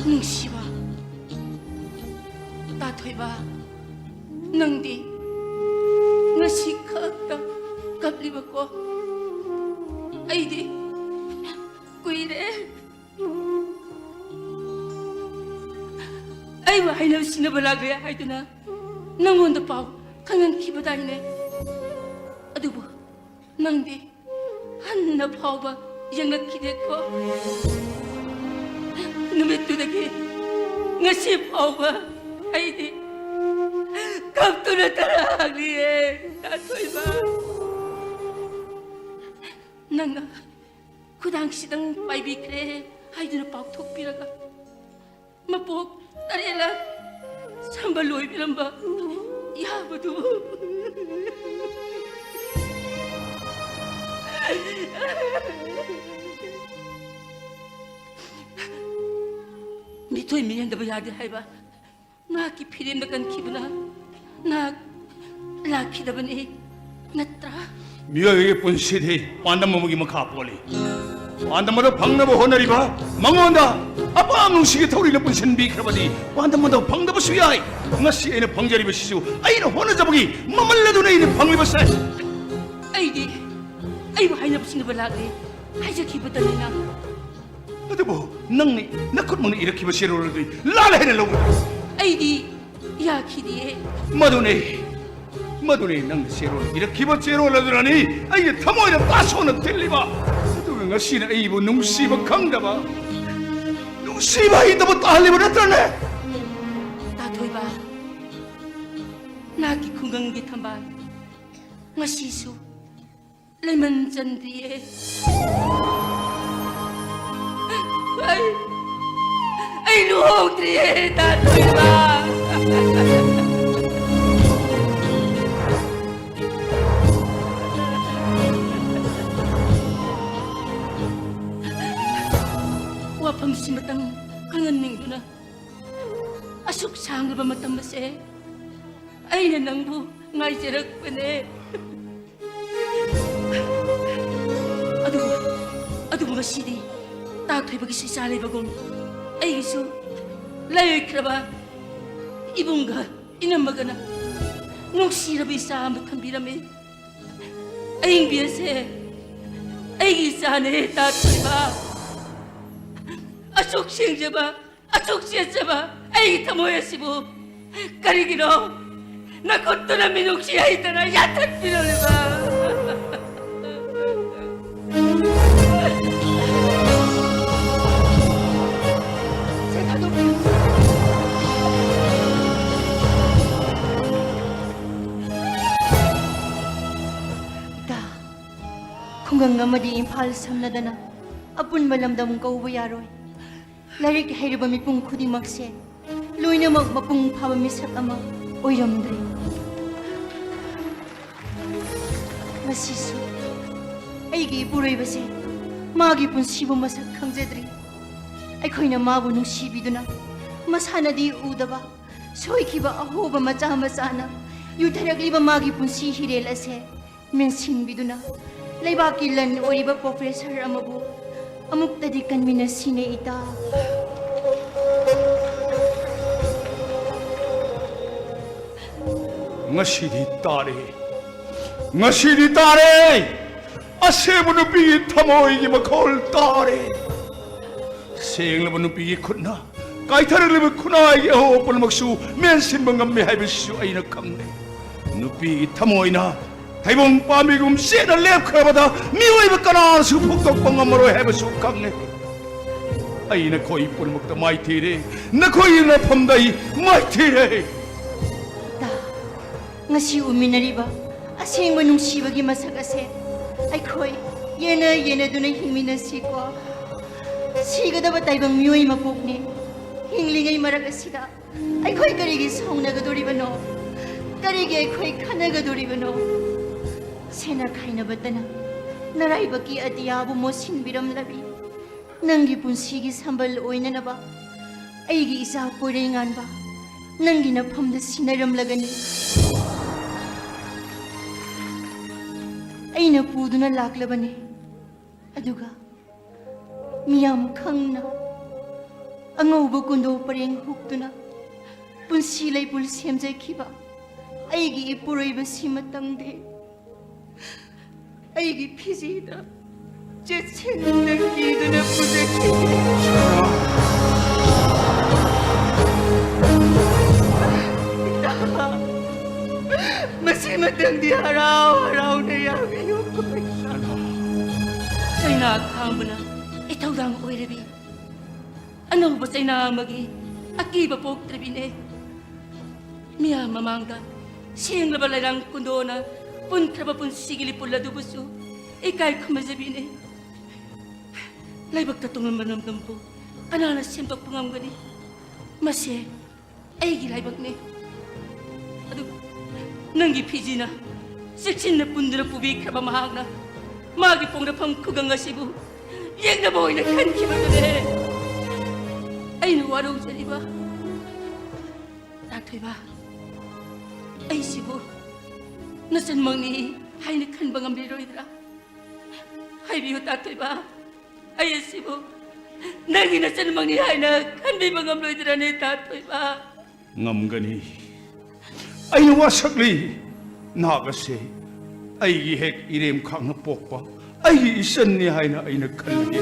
ꯅꯨꯡꯁꯤꯕ, ꯇꯥꯊꯣꯏꯕ, ꯅꯪꯗꯤ ꯉꯁꯤ ꯈꯛꯇ ꯀꯞꯂꯤꯕꯀꯣ? ꯑꯩꯗꯤ ꯀꯨꯏꯔꯦ꯫ ꯑꯩꯕꯨ ꯍꯥꯏꯅꯕ ꯁꯤꯟꯅꯕ ꯂꯥꯛꯂꯦ ꯍꯥꯏꯗꯨꯅ ꯅꯪꯉꯣꯟꯗ ꯄꯥꯎ ꯈꯪꯍꯟꯈꯤꯕꯗꯥꯏꯅꯦ? ꯑꯗꯨꯕꯨ ꯅꯪꯗꯤ ꯍꯟꯅ ꯐꯥꯎꯕ ꯌꯦꯡꯂꯛꯈꯤꯗꯦꯀꯣ? ꯅꯨꯃꯤꯠꯇꯨꯗꯒꯤ ꯉꯁꯤ ꯐꯥꯎꯕ ꯑꯩꯗꯤ ꯀꯞꯇꯨꯅ ꯇꯔꯥꯛꯂꯤꯌꯦ, ꯇꯥꯊꯣꯏꯕ꯫ ꯅꯪꯅ ꯈꯨꯗꯥꯡꯁꯤꯗꯪ ꯄꯥꯏꯕꯤꯈ꯭ꯔꯦ ꯍꯥꯏꯗꯨꯅ ꯄꯥꯎꯊꯣꯛꯄꯤꯔꯒ, ꯃꯄꯣꯛ ꯇꯔꯦꯠꯂꯛ ꯁꯝꯕ ꯂꯣꯏꯕꯤꯔꯝꯕ ꯌꯥꯕꯗꯨ꯫ ꯃꯤꯊꯣꯏ ꯃꯤꯍꯦꯟꯗꯕ ꯌꯥꯗꯦ ꯍꯥꯏꯕ ꯅꯍꯥꯛꯀꯤ ꯐꯤꯔꯦꯝꯗ ꯀꯟꯈꯤꯕꯅ ꯅꯍꯥꯛ ꯂꯥꯛꯈꯤꯗꯕꯅꯤ, ꯅꯠꯇ꯭ꯔꯥ? ꯃꯤꯑꯣꯏꯕꯒꯤ ꯄꯨꯟꯁꯤꯗꯤ ꯄꯥꯟꯗꯝ ꯑꯃꯒꯤ ꯃꯈꯥ ꯄꯣꯜꯂꯤ꯫ ꯄꯥꯟꯗꯝ ꯑꯗꯨ ꯐꯪꯅꯕ ꯍꯣꯠꯅꯔꯤꯕ ꯃꯉꯣꯟꯗ ꯑꯄꯥꯝ ꯅꯨꯡꯁꯤꯒꯤ ꯊꯧꯔꯤꯅ ꯄꯨꯟꯁꯤꯟꯕꯤꯈ꯭ꯔꯕꯗꯤ ꯄꯥꯟꯗꯝ ꯑꯗꯨ ꯐꯪꯗꯕꯁꯨ ꯌꯥꯏ꯫ ꯉꯁꯤ ꯑꯩꯅ ꯐꯪꯖꯔꯤꯕꯁꯤꯁꯨ ꯑꯩꯅ ꯍꯣꯠꯅꯖꯕꯒꯤ ꯃꯃꯜ ꯑꯗꯨꯅ ꯑꯩꯅ ꯐꯪꯂꯤꯕꯁꯦ꯫ ꯑꯩꯗꯤ ꯑꯩꯕꯨ ꯍꯥꯏꯅꯕ ꯁꯤꯟꯅꯕ ꯂꯥꯛꯂꯦ ꯍꯥꯏꯖꯈꯤꯕꯗꯅꯤꯅ꯫ ꯑꯗꯨꯕꯨ ꯅꯪꯅ ꯅꯈꯨꯠꯃꯛꯅ ꯏꯔꯛꯈꯤꯕ ꯆꯦꯔꯣꯜ ꯑꯗꯨ ꯂꯥꯜꯂꯦ ꯍꯥꯏꯅ ꯂꯧꯒꯅꯤ꯫ ꯑꯩꯗꯤ ꯌꯥꯈꯤꯗꯦ꯫ ꯃꯗꯨꯅꯦ, ꯃꯗꯨꯅꯦ ꯅꯪꯅ ꯆꯦꯔꯣꯜ ꯏꯔꯛꯈꯤꯕ ꯆꯦꯔꯣꯜ ꯑꯗꯨꯅꯅꯤ ꯑꯩꯒꯤ ꯊꯃꯣꯏꯗ ꯇꯥꯁꯣꯟꯅ ꯊꯤꯜꯂꯤꯕ꯫ ꯑꯗꯨꯒ ꯉꯁꯤꯅ ꯑꯩꯕꯨ ꯅꯨꯡꯁꯤꯕ ꯈꯪꯗꯕ, ꯅꯨꯡꯁꯤꯕ ꯍꯩꯇꯕ ꯇꯥꯍꯜꯂꯤꯕ ꯅꯠꯇ꯭ꯔꯅꯦ? ꯇꯥꯊꯣꯏꯕ, ꯅꯍꯥꯛꯀꯤ ꯈꯨꯡꯒꯪꯒꯤ ꯊꯝꯕꯥꯜ ꯉꯁꯤꯁꯨ ꯂꯩꯃꯟ ꯆꯟꯗ꯭ꯔꯤꯌꯦ꯫ ꯑꯩ, ꯑꯩ ꯂꯨꯍꯣꯡꯗ꯭ꯔꯤꯌꯦ, ꯇꯥꯊꯣꯏꯕ꯫ ꯋꯥꯐꯝꯁꯤꯃꯇꯪ ꯈꯪꯍꯟꯅꯤꯡꯗꯨꯅ ꯑꯁꯨꯛ ꯁꯥꯡꯂꯕ ꯃꯇꯝ ꯑꯁꯦ ꯑꯩꯅ ꯅꯪꯕꯨ ꯉꯥꯏꯖꯔꯛꯄꯅꯦ꯫ ꯑꯗꯨꯕꯨ, ꯑꯗꯨꯕꯨ ꯉꯁꯤꯗꯤ ꯇꯥꯊꯣꯏꯕꯒꯤꯁꯨ ꯏꯆꯥ ꯂꯩꯕꯒꯨꯝ ꯑꯩꯒꯤꯁꯨ ꯂꯩꯈ꯭ꯔꯕ ꯏꯕꯨꯡꯒ ꯏꯅꯝꯃꯒꯅ ꯅꯨꯡꯁꯤꯔꯕ ꯏꯆꯥ ꯑꯃ ꯊꯝꯕꯤꯔꯝꯃꯤ꯫ ꯑꯏꯪꯕꯤ ꯑꯁꯦ ꯑꯩꯒꯤ ꯏꯆꯥꯅꯦ, ꯇꯥ ꯊꯣꯏꯕ꯫ ꯑꯁꯨꯛ ꯁꯦꯡꯖꯕ, ꯑꯁꯨꯛ ꯆꯦꯠꯆꯕ ꯑꯩꯒꯤ ꯊꯃꯣꯏ ꯑꯁꯤꯕꯨ ꯀꯔꯤꯒꯤꯅꯣ ꯅꯈꯨꯠꯇꯨꯅ ꯃꯤꯅꯨꯡꯁꯤ ꯍꯩꯇꯅ ꯌꯥꯟꯊꯠꯄꯤꯔꯝꯂꯤꯕ? ꯁꯦ, ꯊꯥꯗꯣꯛꯄꯤꯌꯨ꯫ ꯏꯇꯥ, ꯈꯨꯡꯒꯪ ꯑꯃꯗꯤ ꯏꯝꯐꯥꯜ ꯁꯝꯅꯗꯅ ꯑꯄꯨꯟꯕ ꯂꯝꯗꯝ ꯀꯧꯕ ꯌꯥꯔꯣꯏ꯫ ꯂꯥꯏꯔꯤꯛ ꯍꯩꯔꯕ ꯃꯤꯄꯨꯝ ꯈꯨꯗꯤꯡꯃꯛꯁꯦ ꯂꯣꯏꯅꯃꯛ ꯃꯄꯨꯡ ꯐꯥꯕ ꯃꯤꯁꯛ ꯑꯃ ꯑꯣꯏꯔꯝꯗ꯭ꯔꯤ꯫ ꯉꯁꯤꯁꯨ ꯑꯩꯒꯤ ꯏꯄꯨꯔꯣꯏꯕꯁꯦ ꯃꯥꯒꯤ ꯄꯨꯟꯁꯤꯕꯨ ꯃꯁꯛ ꯈꯪꯖꯗ꯭ꯔꯤ꯫ ꯑꯩꯈꯣꯏꯅ ꯃꯥꯕꯨ ꯅꯨꯡꯁꯤꯕꯤꯗꯨꯅ ꯃꯁꯥꯅꯗꯤ ꯎꯗꯕ ꯁꯣꯏꯈꯤꯕ ꯑꯍꯣꯕ ꯃꯆꯥ ꯃꯆꯥꯅ ꯌꯨꯊꯔꯛꯂꯤꯕ ꯃꯥꯒꯤ ꯄꯨꯟꯁꯤ ꯍꯤꯔꯦꯜ ꯑꯁꯦ ꯃꯦꯟꯁꯤꯟꯕꯤꯗꯨꯅ ꯂꯩꯕꯥꯛꯀꯤ ꯂꯟ ꯑꯣꯏꯔꯤꯕ ꯄ꯭ꯔꯣꯐꯦꯁꯔ ꯑꯃꯕꯨ ꯑꯃꯨꯛꯇꯗꯤ ꯀꯟꯃꯤꯟꯅꯁꯤꯅꯦ ꯏꯇꯥ꯫ ꯉꯁꯤꯗꯤ ꯇꯥꯔꯦ, ꯉꯁꯤꯗꯤ ꯇꯥꯔꯦ꯫ ꯑꯁꯦꯡꯕ ꯅꯨꯄꯤꯒꯤ ꯊꯃꯣꯏꯒꯤ ꯃꯈꯣꯜ ꯇꯥꯔꯦ꯫ ꯁꯦꯡꯂꯕ ꯅꯨꯄꯤꯒꯤ ꯈꯨꯠꯅ ꯀꯥꯏꯊꯔꯛꯂꯤꯕ ꯈꯨꯟꯅꯥꯏꯒꯤ ꯑꯍꯣꯕ ꯄꯨꯝꯅꯃꯛꯁꯨ ꯃꯦꯟꯁꯤꯟꯕ ꯉꯝꯃꯤ ꯍꯥꯏꯕꯁꯤꯁꯨ ꯑꯩꯅ ꯈꯪꯂꯦ꯫ ꯅꯨꯄꯤꯒꯤ ꯊꯃꯣꯏꯅ ꯊꯩꯕꯣꯡ ꯄꯥꯝꯕꯤꯒꯨꯝ ꯆꯦꯠꯅ ꯂꯦꯞꯈ꯭ꯔꯕꯗ ꯃꯤꯑꯣꯏꯕ ꯀꯅꯥꯅꯁꯨ ꯐꯨꯛꯇꯣꯛꯄ ꯉꯝꯃꯔꯣꯏ ꯍꯥꯏꯕꯁꯨ ꯈꯪꯂꯦ꯫ ꯑꯩ ꯅꯈꯣꯏ ꯄꯨꯝꯅꯃꯛꯇ ꯃꯥꯏꯊꯤꯔꯦ, ꯅꯈꯣꯏꯒꯤ ꯂꯥꯏꯐꯝꯗ ꯑꯩ ꯃꯥꯏꯊꯤꯔꯦ꯫ ꯏꯇꯥ, ꯉꯁꯤ ꯎꯃꯤꯟꯅꯔꯤꯕ ꯑꯁꯦꯡꯕ ꯅꯨꯡꯁꯤꯕꯒꯤ ꯃꯁꯛ ꯑꯁꯦ ꯑꯩꯈꯣꯏ ꯌꯦꯟꯅ ꯌꯦꯟꯅꯗꯨꯅ ꯍꯤꯡꯃꯤꯟꯅꯁꯤꯀꯣ꯫ ꯁꯤꯒꯗꯕ ꯇꯥꯏꯕꯪ ꯃꯤꯑꯣꯏ ꯃꯄꯣꯛꯅꯤ꯫ ꯍꯤꯡꯂꯤꯉꯩ ꯃꯔꯛ ꯑꯁꯤꯗ ꯑꯩꯈꯣꯏ ꯀꯔꯤꯒꯤ ꯁꯥꯎꯅꯒꯗꯣꯔꯤꯕꯅꯣ? ꯀꯔꯤꯒꯤ ꯑꯩꯈꯣꯏ ꯈꯟꯅꯒꯗꯣꯔꯤꯕꯅꯣ? ꯁꯦꯟꯅ ꯈꯥꯏꯅꯕꯇꯅ ꯅꯔꯥꯏꯕꯛꯀꯤ ꯑꯇꯤꯌꯥꯕꯨ ꯃꯣꯠꯁꯤꯟꯕꯤꯔꯝꯂꯕꯤ꯫ ꯅꯪꯒꯤ ꯄꯨꯟꯁꯤꯒꯤ ꯁꯝꯕꯜ ꯑꯣꯏꯅꯅꯕ ꯑꯩꯒꯤ ꯏꯆꯥ ꯄꯣꯏꯔꯩꯉꯥꯟꯕ ꯅꯪꯒꯤ ꯅꯐꯝꯗ ꯁꯤꯟꯅꯔꯝꯂꯒꯅꯤ꯫ ꯑꯩꯅ ꯄꯨꯗꯨꯅ ꯂꯥꯛꯂꯕꯅꯤ꯫ ꯑꯗꯨꯒ ꯃꯤꯌꯥꯝ ꯈꯪꯅ ꯑꯉꯧꯕ ꯀꯨꯟꯗꯣ ꯄꯔꯦꯡ ꯍꯨꯛꯇꯨꯅ ꯄꯨꯟꯁꯤ ꯂꯩꯄꯨꯟ ꯁꯦꯝꯖꯈꯤꯕ ꯑꯩꯒꯤ ꯏꯄꯨꯔꯣꯏꯕꯁꯤꯃꯇꯪꯗꯤ ꯑꯩꯒꯤ ꯐꯤꯖꯤꯗ ꯆꯦꯠꯁꯤꯟꯅ ꯀꯤꯗꯨꯅ ꯄꯨꯖꯈꯤꯕꯅꯤ꯫ ꯏꯇꯥ, ꯃꯁꯤꯃꯇꯪꯗꯤ ꯍꯔꯥꯎ ꯍꯔꯥꯎꯅ ꯌꯥꯕꯤꯌꯨ꯫ ꯆꯩꯅꯥ ꯈꯥꯡꯕꯅ ꯏꯊꯧꯗꯥꯡ ꯑꯣꯏꯔꯕꯤ ꯑꯅꯧꯕ ꯆꯩꯅꯥ ꯑꯃꯒꯤ ꯑꯀꯤꯕ ꯄꯣꯛꯇ꯭ꯔꯕꯤꯅꯦ꯫ ꯃꯤꯌꯥꯝ ꯃꯃꯥꯡꯗ ꯁꯦꯡꯂꯕ ꯂꯩꯔꯥꯡ ꯀꯨꯟꯗꯣꯅ ꯄꯨꯟꯈ꯭ꯔꯕ ꯄꯨꯟꯁꯤꯒꯤ ꯂꯤꯄꯨꯜ ꯑꯗꯨꯕꯨꯁꯨ ꯏꯀꯥꯏ ꯈꯨꯝꯅꯖꯕꯤꯅꯦ꯫ ꯂꯥꯏꯕꯛꯇ ꯇꯣꯉꯥꯟꯕ ꯂꯝꯗꯝꯕꯨ ꯀꯅꯥꯅ ꯁꯦꯝꯗꯣꯛꯄ ꯉꯝꯒꯅꯤ? ꯃꯁꯦ ꯑꯩꯒꯤ ꯂꯥꯏꯕꯛꯅꯦ꯫ ꯑꯗꯨ ꯅꯪꯒꯤ ꯐꯤꯖꯤꯅ ꯆꯦꯛꯁꯤꯟꯅ ꯄꯨꯟꯗꯨꯅ ꯄꯨꯕꯤꯈ꯭ꯔꯕ ꯃꯍꯥꯛꯅ ꯃꯥꯒꯤ ꯄꯣꯛꯅꯐꯝ ꯈꯨꯒꯪ ꯑꯁꯤꯕꯨ ꯌꯦꯛꯅꯕ ꯑꯣꯏꯅ ꯈꯟꯈꯤꯕꯗꯨꯅꯦ꯫ ꯑꯩꯅ ꯋꯥꯔꯧꯖꯔꯤꯕ ꯇꯥꯊꯣꯏꯕ, ꯑꯩꯁꯤꯕꯨ ꯅꯆꯟꯃꯛꯅꯤ ꯍꯥꯏꯅ ꯈꯟꯕ ꯉꯝꯕꯤꯔꯣꯏꯗ꯭ꯔꯥ? ꯍꯥꯏꯕꯤꯌꯨ ꯇꯥꯊꯣꯏꯕ, ꯑꯩ ꯑꯁꯤꯕꯨ ꯅꯪꯒꯤ ꯅꯆꯟꯃꯛꯅꯤ ꯍꯥꯏꯅ ꯈꯟꯕꯤꯕ ꯉꯝꯂꯣꯏꯗ꯭ꯔꯅꯦ ꯇꯥꯊꯣꯏꯕ? ꯉꯝꯒꯅꯤ꯫ ꯑꯩꯅ ꯋꯥꯁꯛꯂꯤ꯫ ꯅꯍꯥꯛ ꯑꯁꯦ ꯑꯩꯒꯤ ꯍꯦꯛ ꯏꯔꯦꯝ ꯈꯥꯛꯅ ꯄꯣꯛꯄ ꯑꯩꯒꯤ ꯏꯆꯟꯅꯤ ꯍꯥꯏꯅ ꯑꯩꯅ ꯈꯜꯂꯤ꯫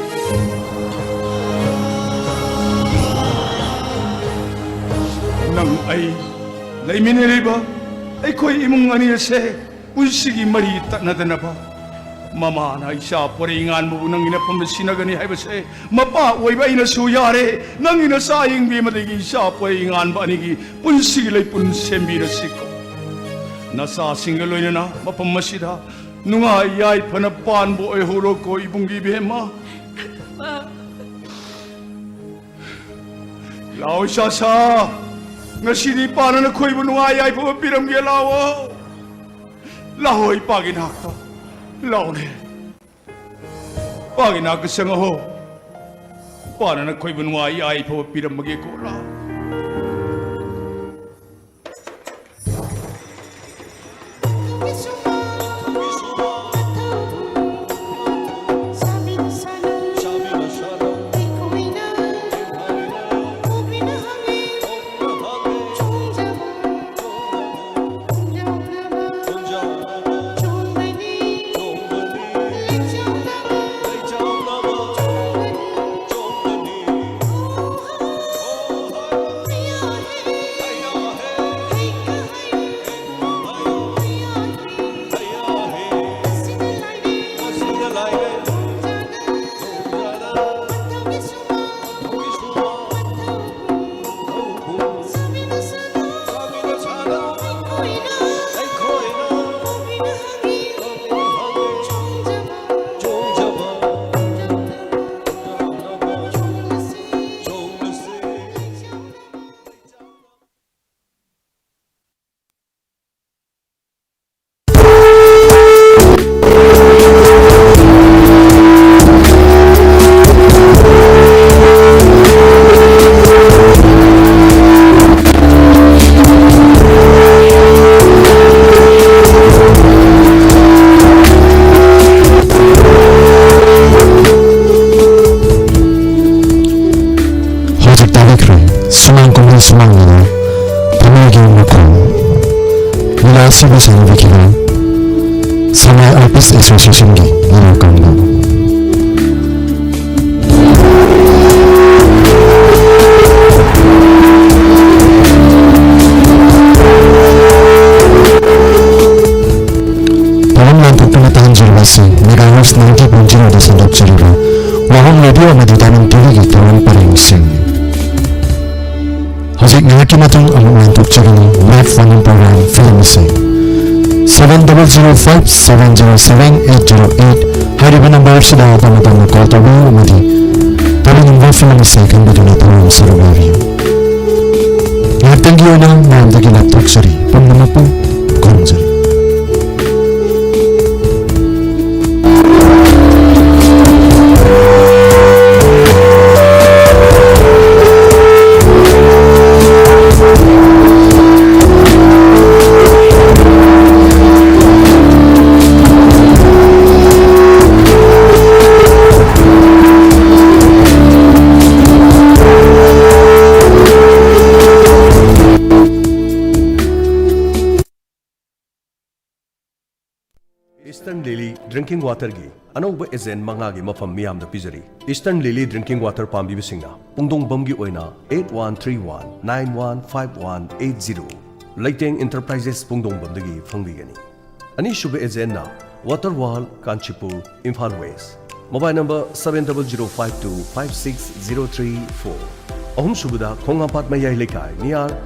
ꯅꯪ ꯑꯩ ꯂꯩꯃꯤꯟꯅꯔꯤꯕ ꯑꯩꯈꯣꯏ ꯏꯃꯨꯡ ꯑꯅꯤ ꯑꯁꯦ ꯄꯨꯟꯁꯤꯒꯤ ꯃꯔꯤ ꯇꯠꯅꯗꯅꯕ ꯃꯃꯥꯅ ꯏꯆꯥ ꯄꯣꯔꯩ ꯉꯥꯟꯕꯕꯨ ꯅꯪꯒꯤ ꯅꯐꯝꯗ ꯁꯤꯟꯅꯒꯅꯤ ꯍꯥꯏꯕꯁꯦ ꯃꯄꯥ ꯑꯣꯏꯕ ꯑꯩꯅꯁꯨ ꯌꯥꯔꯦ꯫ ꯅꯪꯒꯤ ꯅꯆꯥ ꯌꯦꯡꯕꯤ ꯑꯃꯗꯒꯤ ꯏꯆꯥ ꯄꯣꯔꯩ ꯉꯥꯟꯕ ꯑꯅꯤꯒꯤ ꯄꯨꯟꯁꯤꯒꯤ ꯂꯩꯄꯨꯟ ꯁꯦꯝꯕꯤꯔꯁꯤꯀꯣ꯫ ꯅꯆꯥꯁꯤꯡꯒ ꯂꯣꯏꯅꯅ ꯃꯐꯝ ꯑꯁꯤꯗ ꯅꯨꯡꯉꯥꯏ ꯌꯥꯏꯐꯅ ꯄꯥꯟꯕ ꯑꯣꯏꯍꯧꯔꯣꯀꯣ ꯏꯕꯨꯡꯒꯤ ꯏꯕꯦꯝꯃ꯫ ꯂꯥꯛꯑꯣ ꯏꯆꯥꯁꯥ, ꯉꯁꯤꯗꯤ ꯏꯄꯥꯅ ꯅꯈꯣꯏꯕꯨ ꯅꯨꯡꯉꯥꯏ ꯌꯥꯏꯐꯕ ꯄꯤꯔꯝꯒꯦ꯫ ꯂꯥꯛꯑꯣ, ꯂꯥꯛꯑꯣ ꯏꯄꯥꯒꯤ ꯅꯥꯛꯇ꯫ ꯂꯥꯛꯑꯣꯅꯦ, ꯏꯄꯥꯒꯤ ꯅꯥꯛꯇ ꯆꯪꯉꯛꯑꯣ꯫ ꯏꯄꯥꯅ ꯅꯈꯣꯏꯕꯨ ꯅꯨꯡꯉꯥꯏ ꯌꯥꯏꯐꯕ ꯄꯤꯔꯝꯃꯒꯦꯀꯣ꯫ ꯂꯥꯛꯑꯣ꯫ ꯁꯨꯃꯥꯡ ꯂꯤꯂꯥ, ꯊꯃꯣꯏꯒꯤ ꯃꯈꯣꯜ, ꯂꯤꯂꯥ ꯑꯁꯤꯕꯨ ꯁꯥꯟꯅꯕꯤꯈꯤꯕ ꯁꯉꯥꯏ ꯑꯥꯔꯇꯤꯁ ꯑꯦꯁꯣꯁꯤꯌꯦꯁꯟꯒꯤ ꯂꯤꯂꯥ ꯀꯥꯡꯕꯨ꯫ ꯊꯧꯔꯝ ꯂꯥꯟꯊꯣꯛꯇꯨꯅ ꯇꯥꯍꯟꯖꯔꯤꯕ ꯑꯁꯤ ꯃꯦꯒꯥ ꯍꯔꯠꯁ ꯅꯥꯏꯟꯇꯤ ꯄꯣꯏꯟ ꯖꯤꯔꯣꯗ ꯁꯟꯗꯣꯛꯆꯔꯤꯕ ꯋꯥꯍꯪ ꯔꯦꯗꯤꯑꯣ ꯑꯃꯗꯤ ꯗꯥꯏꯅꯤꯡ ꯇꯤꯚꯤꯒꯤ ꯊꯧꯔꯝ ꯄꯔꯦꯡꯁꯤꯡ꯫ ꯍꯧꯖꯤꯛ ꯉꯥꯏꯍꯥꯛꯀꯤ ꯃꯇꯨꯡ ꯑꯃꯨꯛ ꯂꯥꯟꯊꯣꯛꯆꯒꯅꯤ life phone in programme film ꯑꯁꯤ꯫ Seven double zero five seven zero seven eight zero eight ꯍꯥꯏꯔꯤꯕ ꯅꯝꯕꯔ ꯑꯁꯤꯗ ꯑꯇꯝ ꯑꯇꯝꯅ ꯀꯣꯜ ꯇꯧꯕꯤꯌꯨ ꯑꯃꯗꯤ ꯇꯧꯕꯤꯅꯤꯡꯕ ꯐꯤꯂꯝ ꯑꯁꯤ ꯈꯟꯕꯤꯗꯨꯅ ꯊꯧꯔꯝ ꯁꯔꯨꯛ ꯌꯥꯕꯤꯌꯨ꯫ ꯉꯥꯏꯍꯥꯛꯇꯪꯒꯤ ꯑꯣꯏꯅ ꯃꯌꯥꯝꯗꯒꯤ ꯂꯥꯞꯊꯣꯛꯆꯔꯤ꯫ ꯄꯨꯝꯅꯃꯛꯄꯨ ꯈꯨꯔꯨꯝꯖꯔꯤ꯫ ꯏꯁꯇꯔꯟ ꯂꯤꯂꯤ ꯗ꯭ꯔꯤꯡꯀꯤꯡ ꯋꯥꯇꯔꯒꯤ ꯑꯅꯧꯕ ꯑꯦꯖꯦꯟ ꯃꯉꯥꯒꯤ ꯃꯐꯝ ꯃꯤꯌꯥꯝꯗ ꯄꯤꯖꯔꯤ꯫ ꯏꯁꯇꯔꯟ ꯂꯤꯂꯤ ꯗ꯭ꯔꯤꯡꯀꯤꯡ ꯋꯥꯇꯔ ꯄꯥꯝꯕꯤꯕꯁꯤꯡꯅ ꯄꯨꯡꯗꯣꯡꯕꯝꯒꯤ ꯑꯣꯏꯅ eight one three one nine one five one eight zero, ꯂꯩꯇꯦꯡ ꯏꯟꯇꯔꯄ꯭ꯔꯥꯏꯖꯦꯁ ꯄꯨꯡꯗꯣꯡꯕꯝꯗꯒꯤ ꯐꯪꯕꯤꯒꯅꯤ꯫ ꯑꯅꯤꯁꯨꯕ ꯑꯦꯖꯦꯟꯅ ꯋꯥꯇꯔ ꯋꯥꯔꯜ Kanchipur, Imphal west. Mobile number seven double zero five two five six zero three four. ꯑꯍꯨꯝꯁꯨꯕꯗ ꯈꯣꯡꯉꯥꯝꯄꯥꯠ ꯃꯌꯥꯏ ꯂꯩꯀꯥꯏ, ꯅꯤꯌꯥꯔ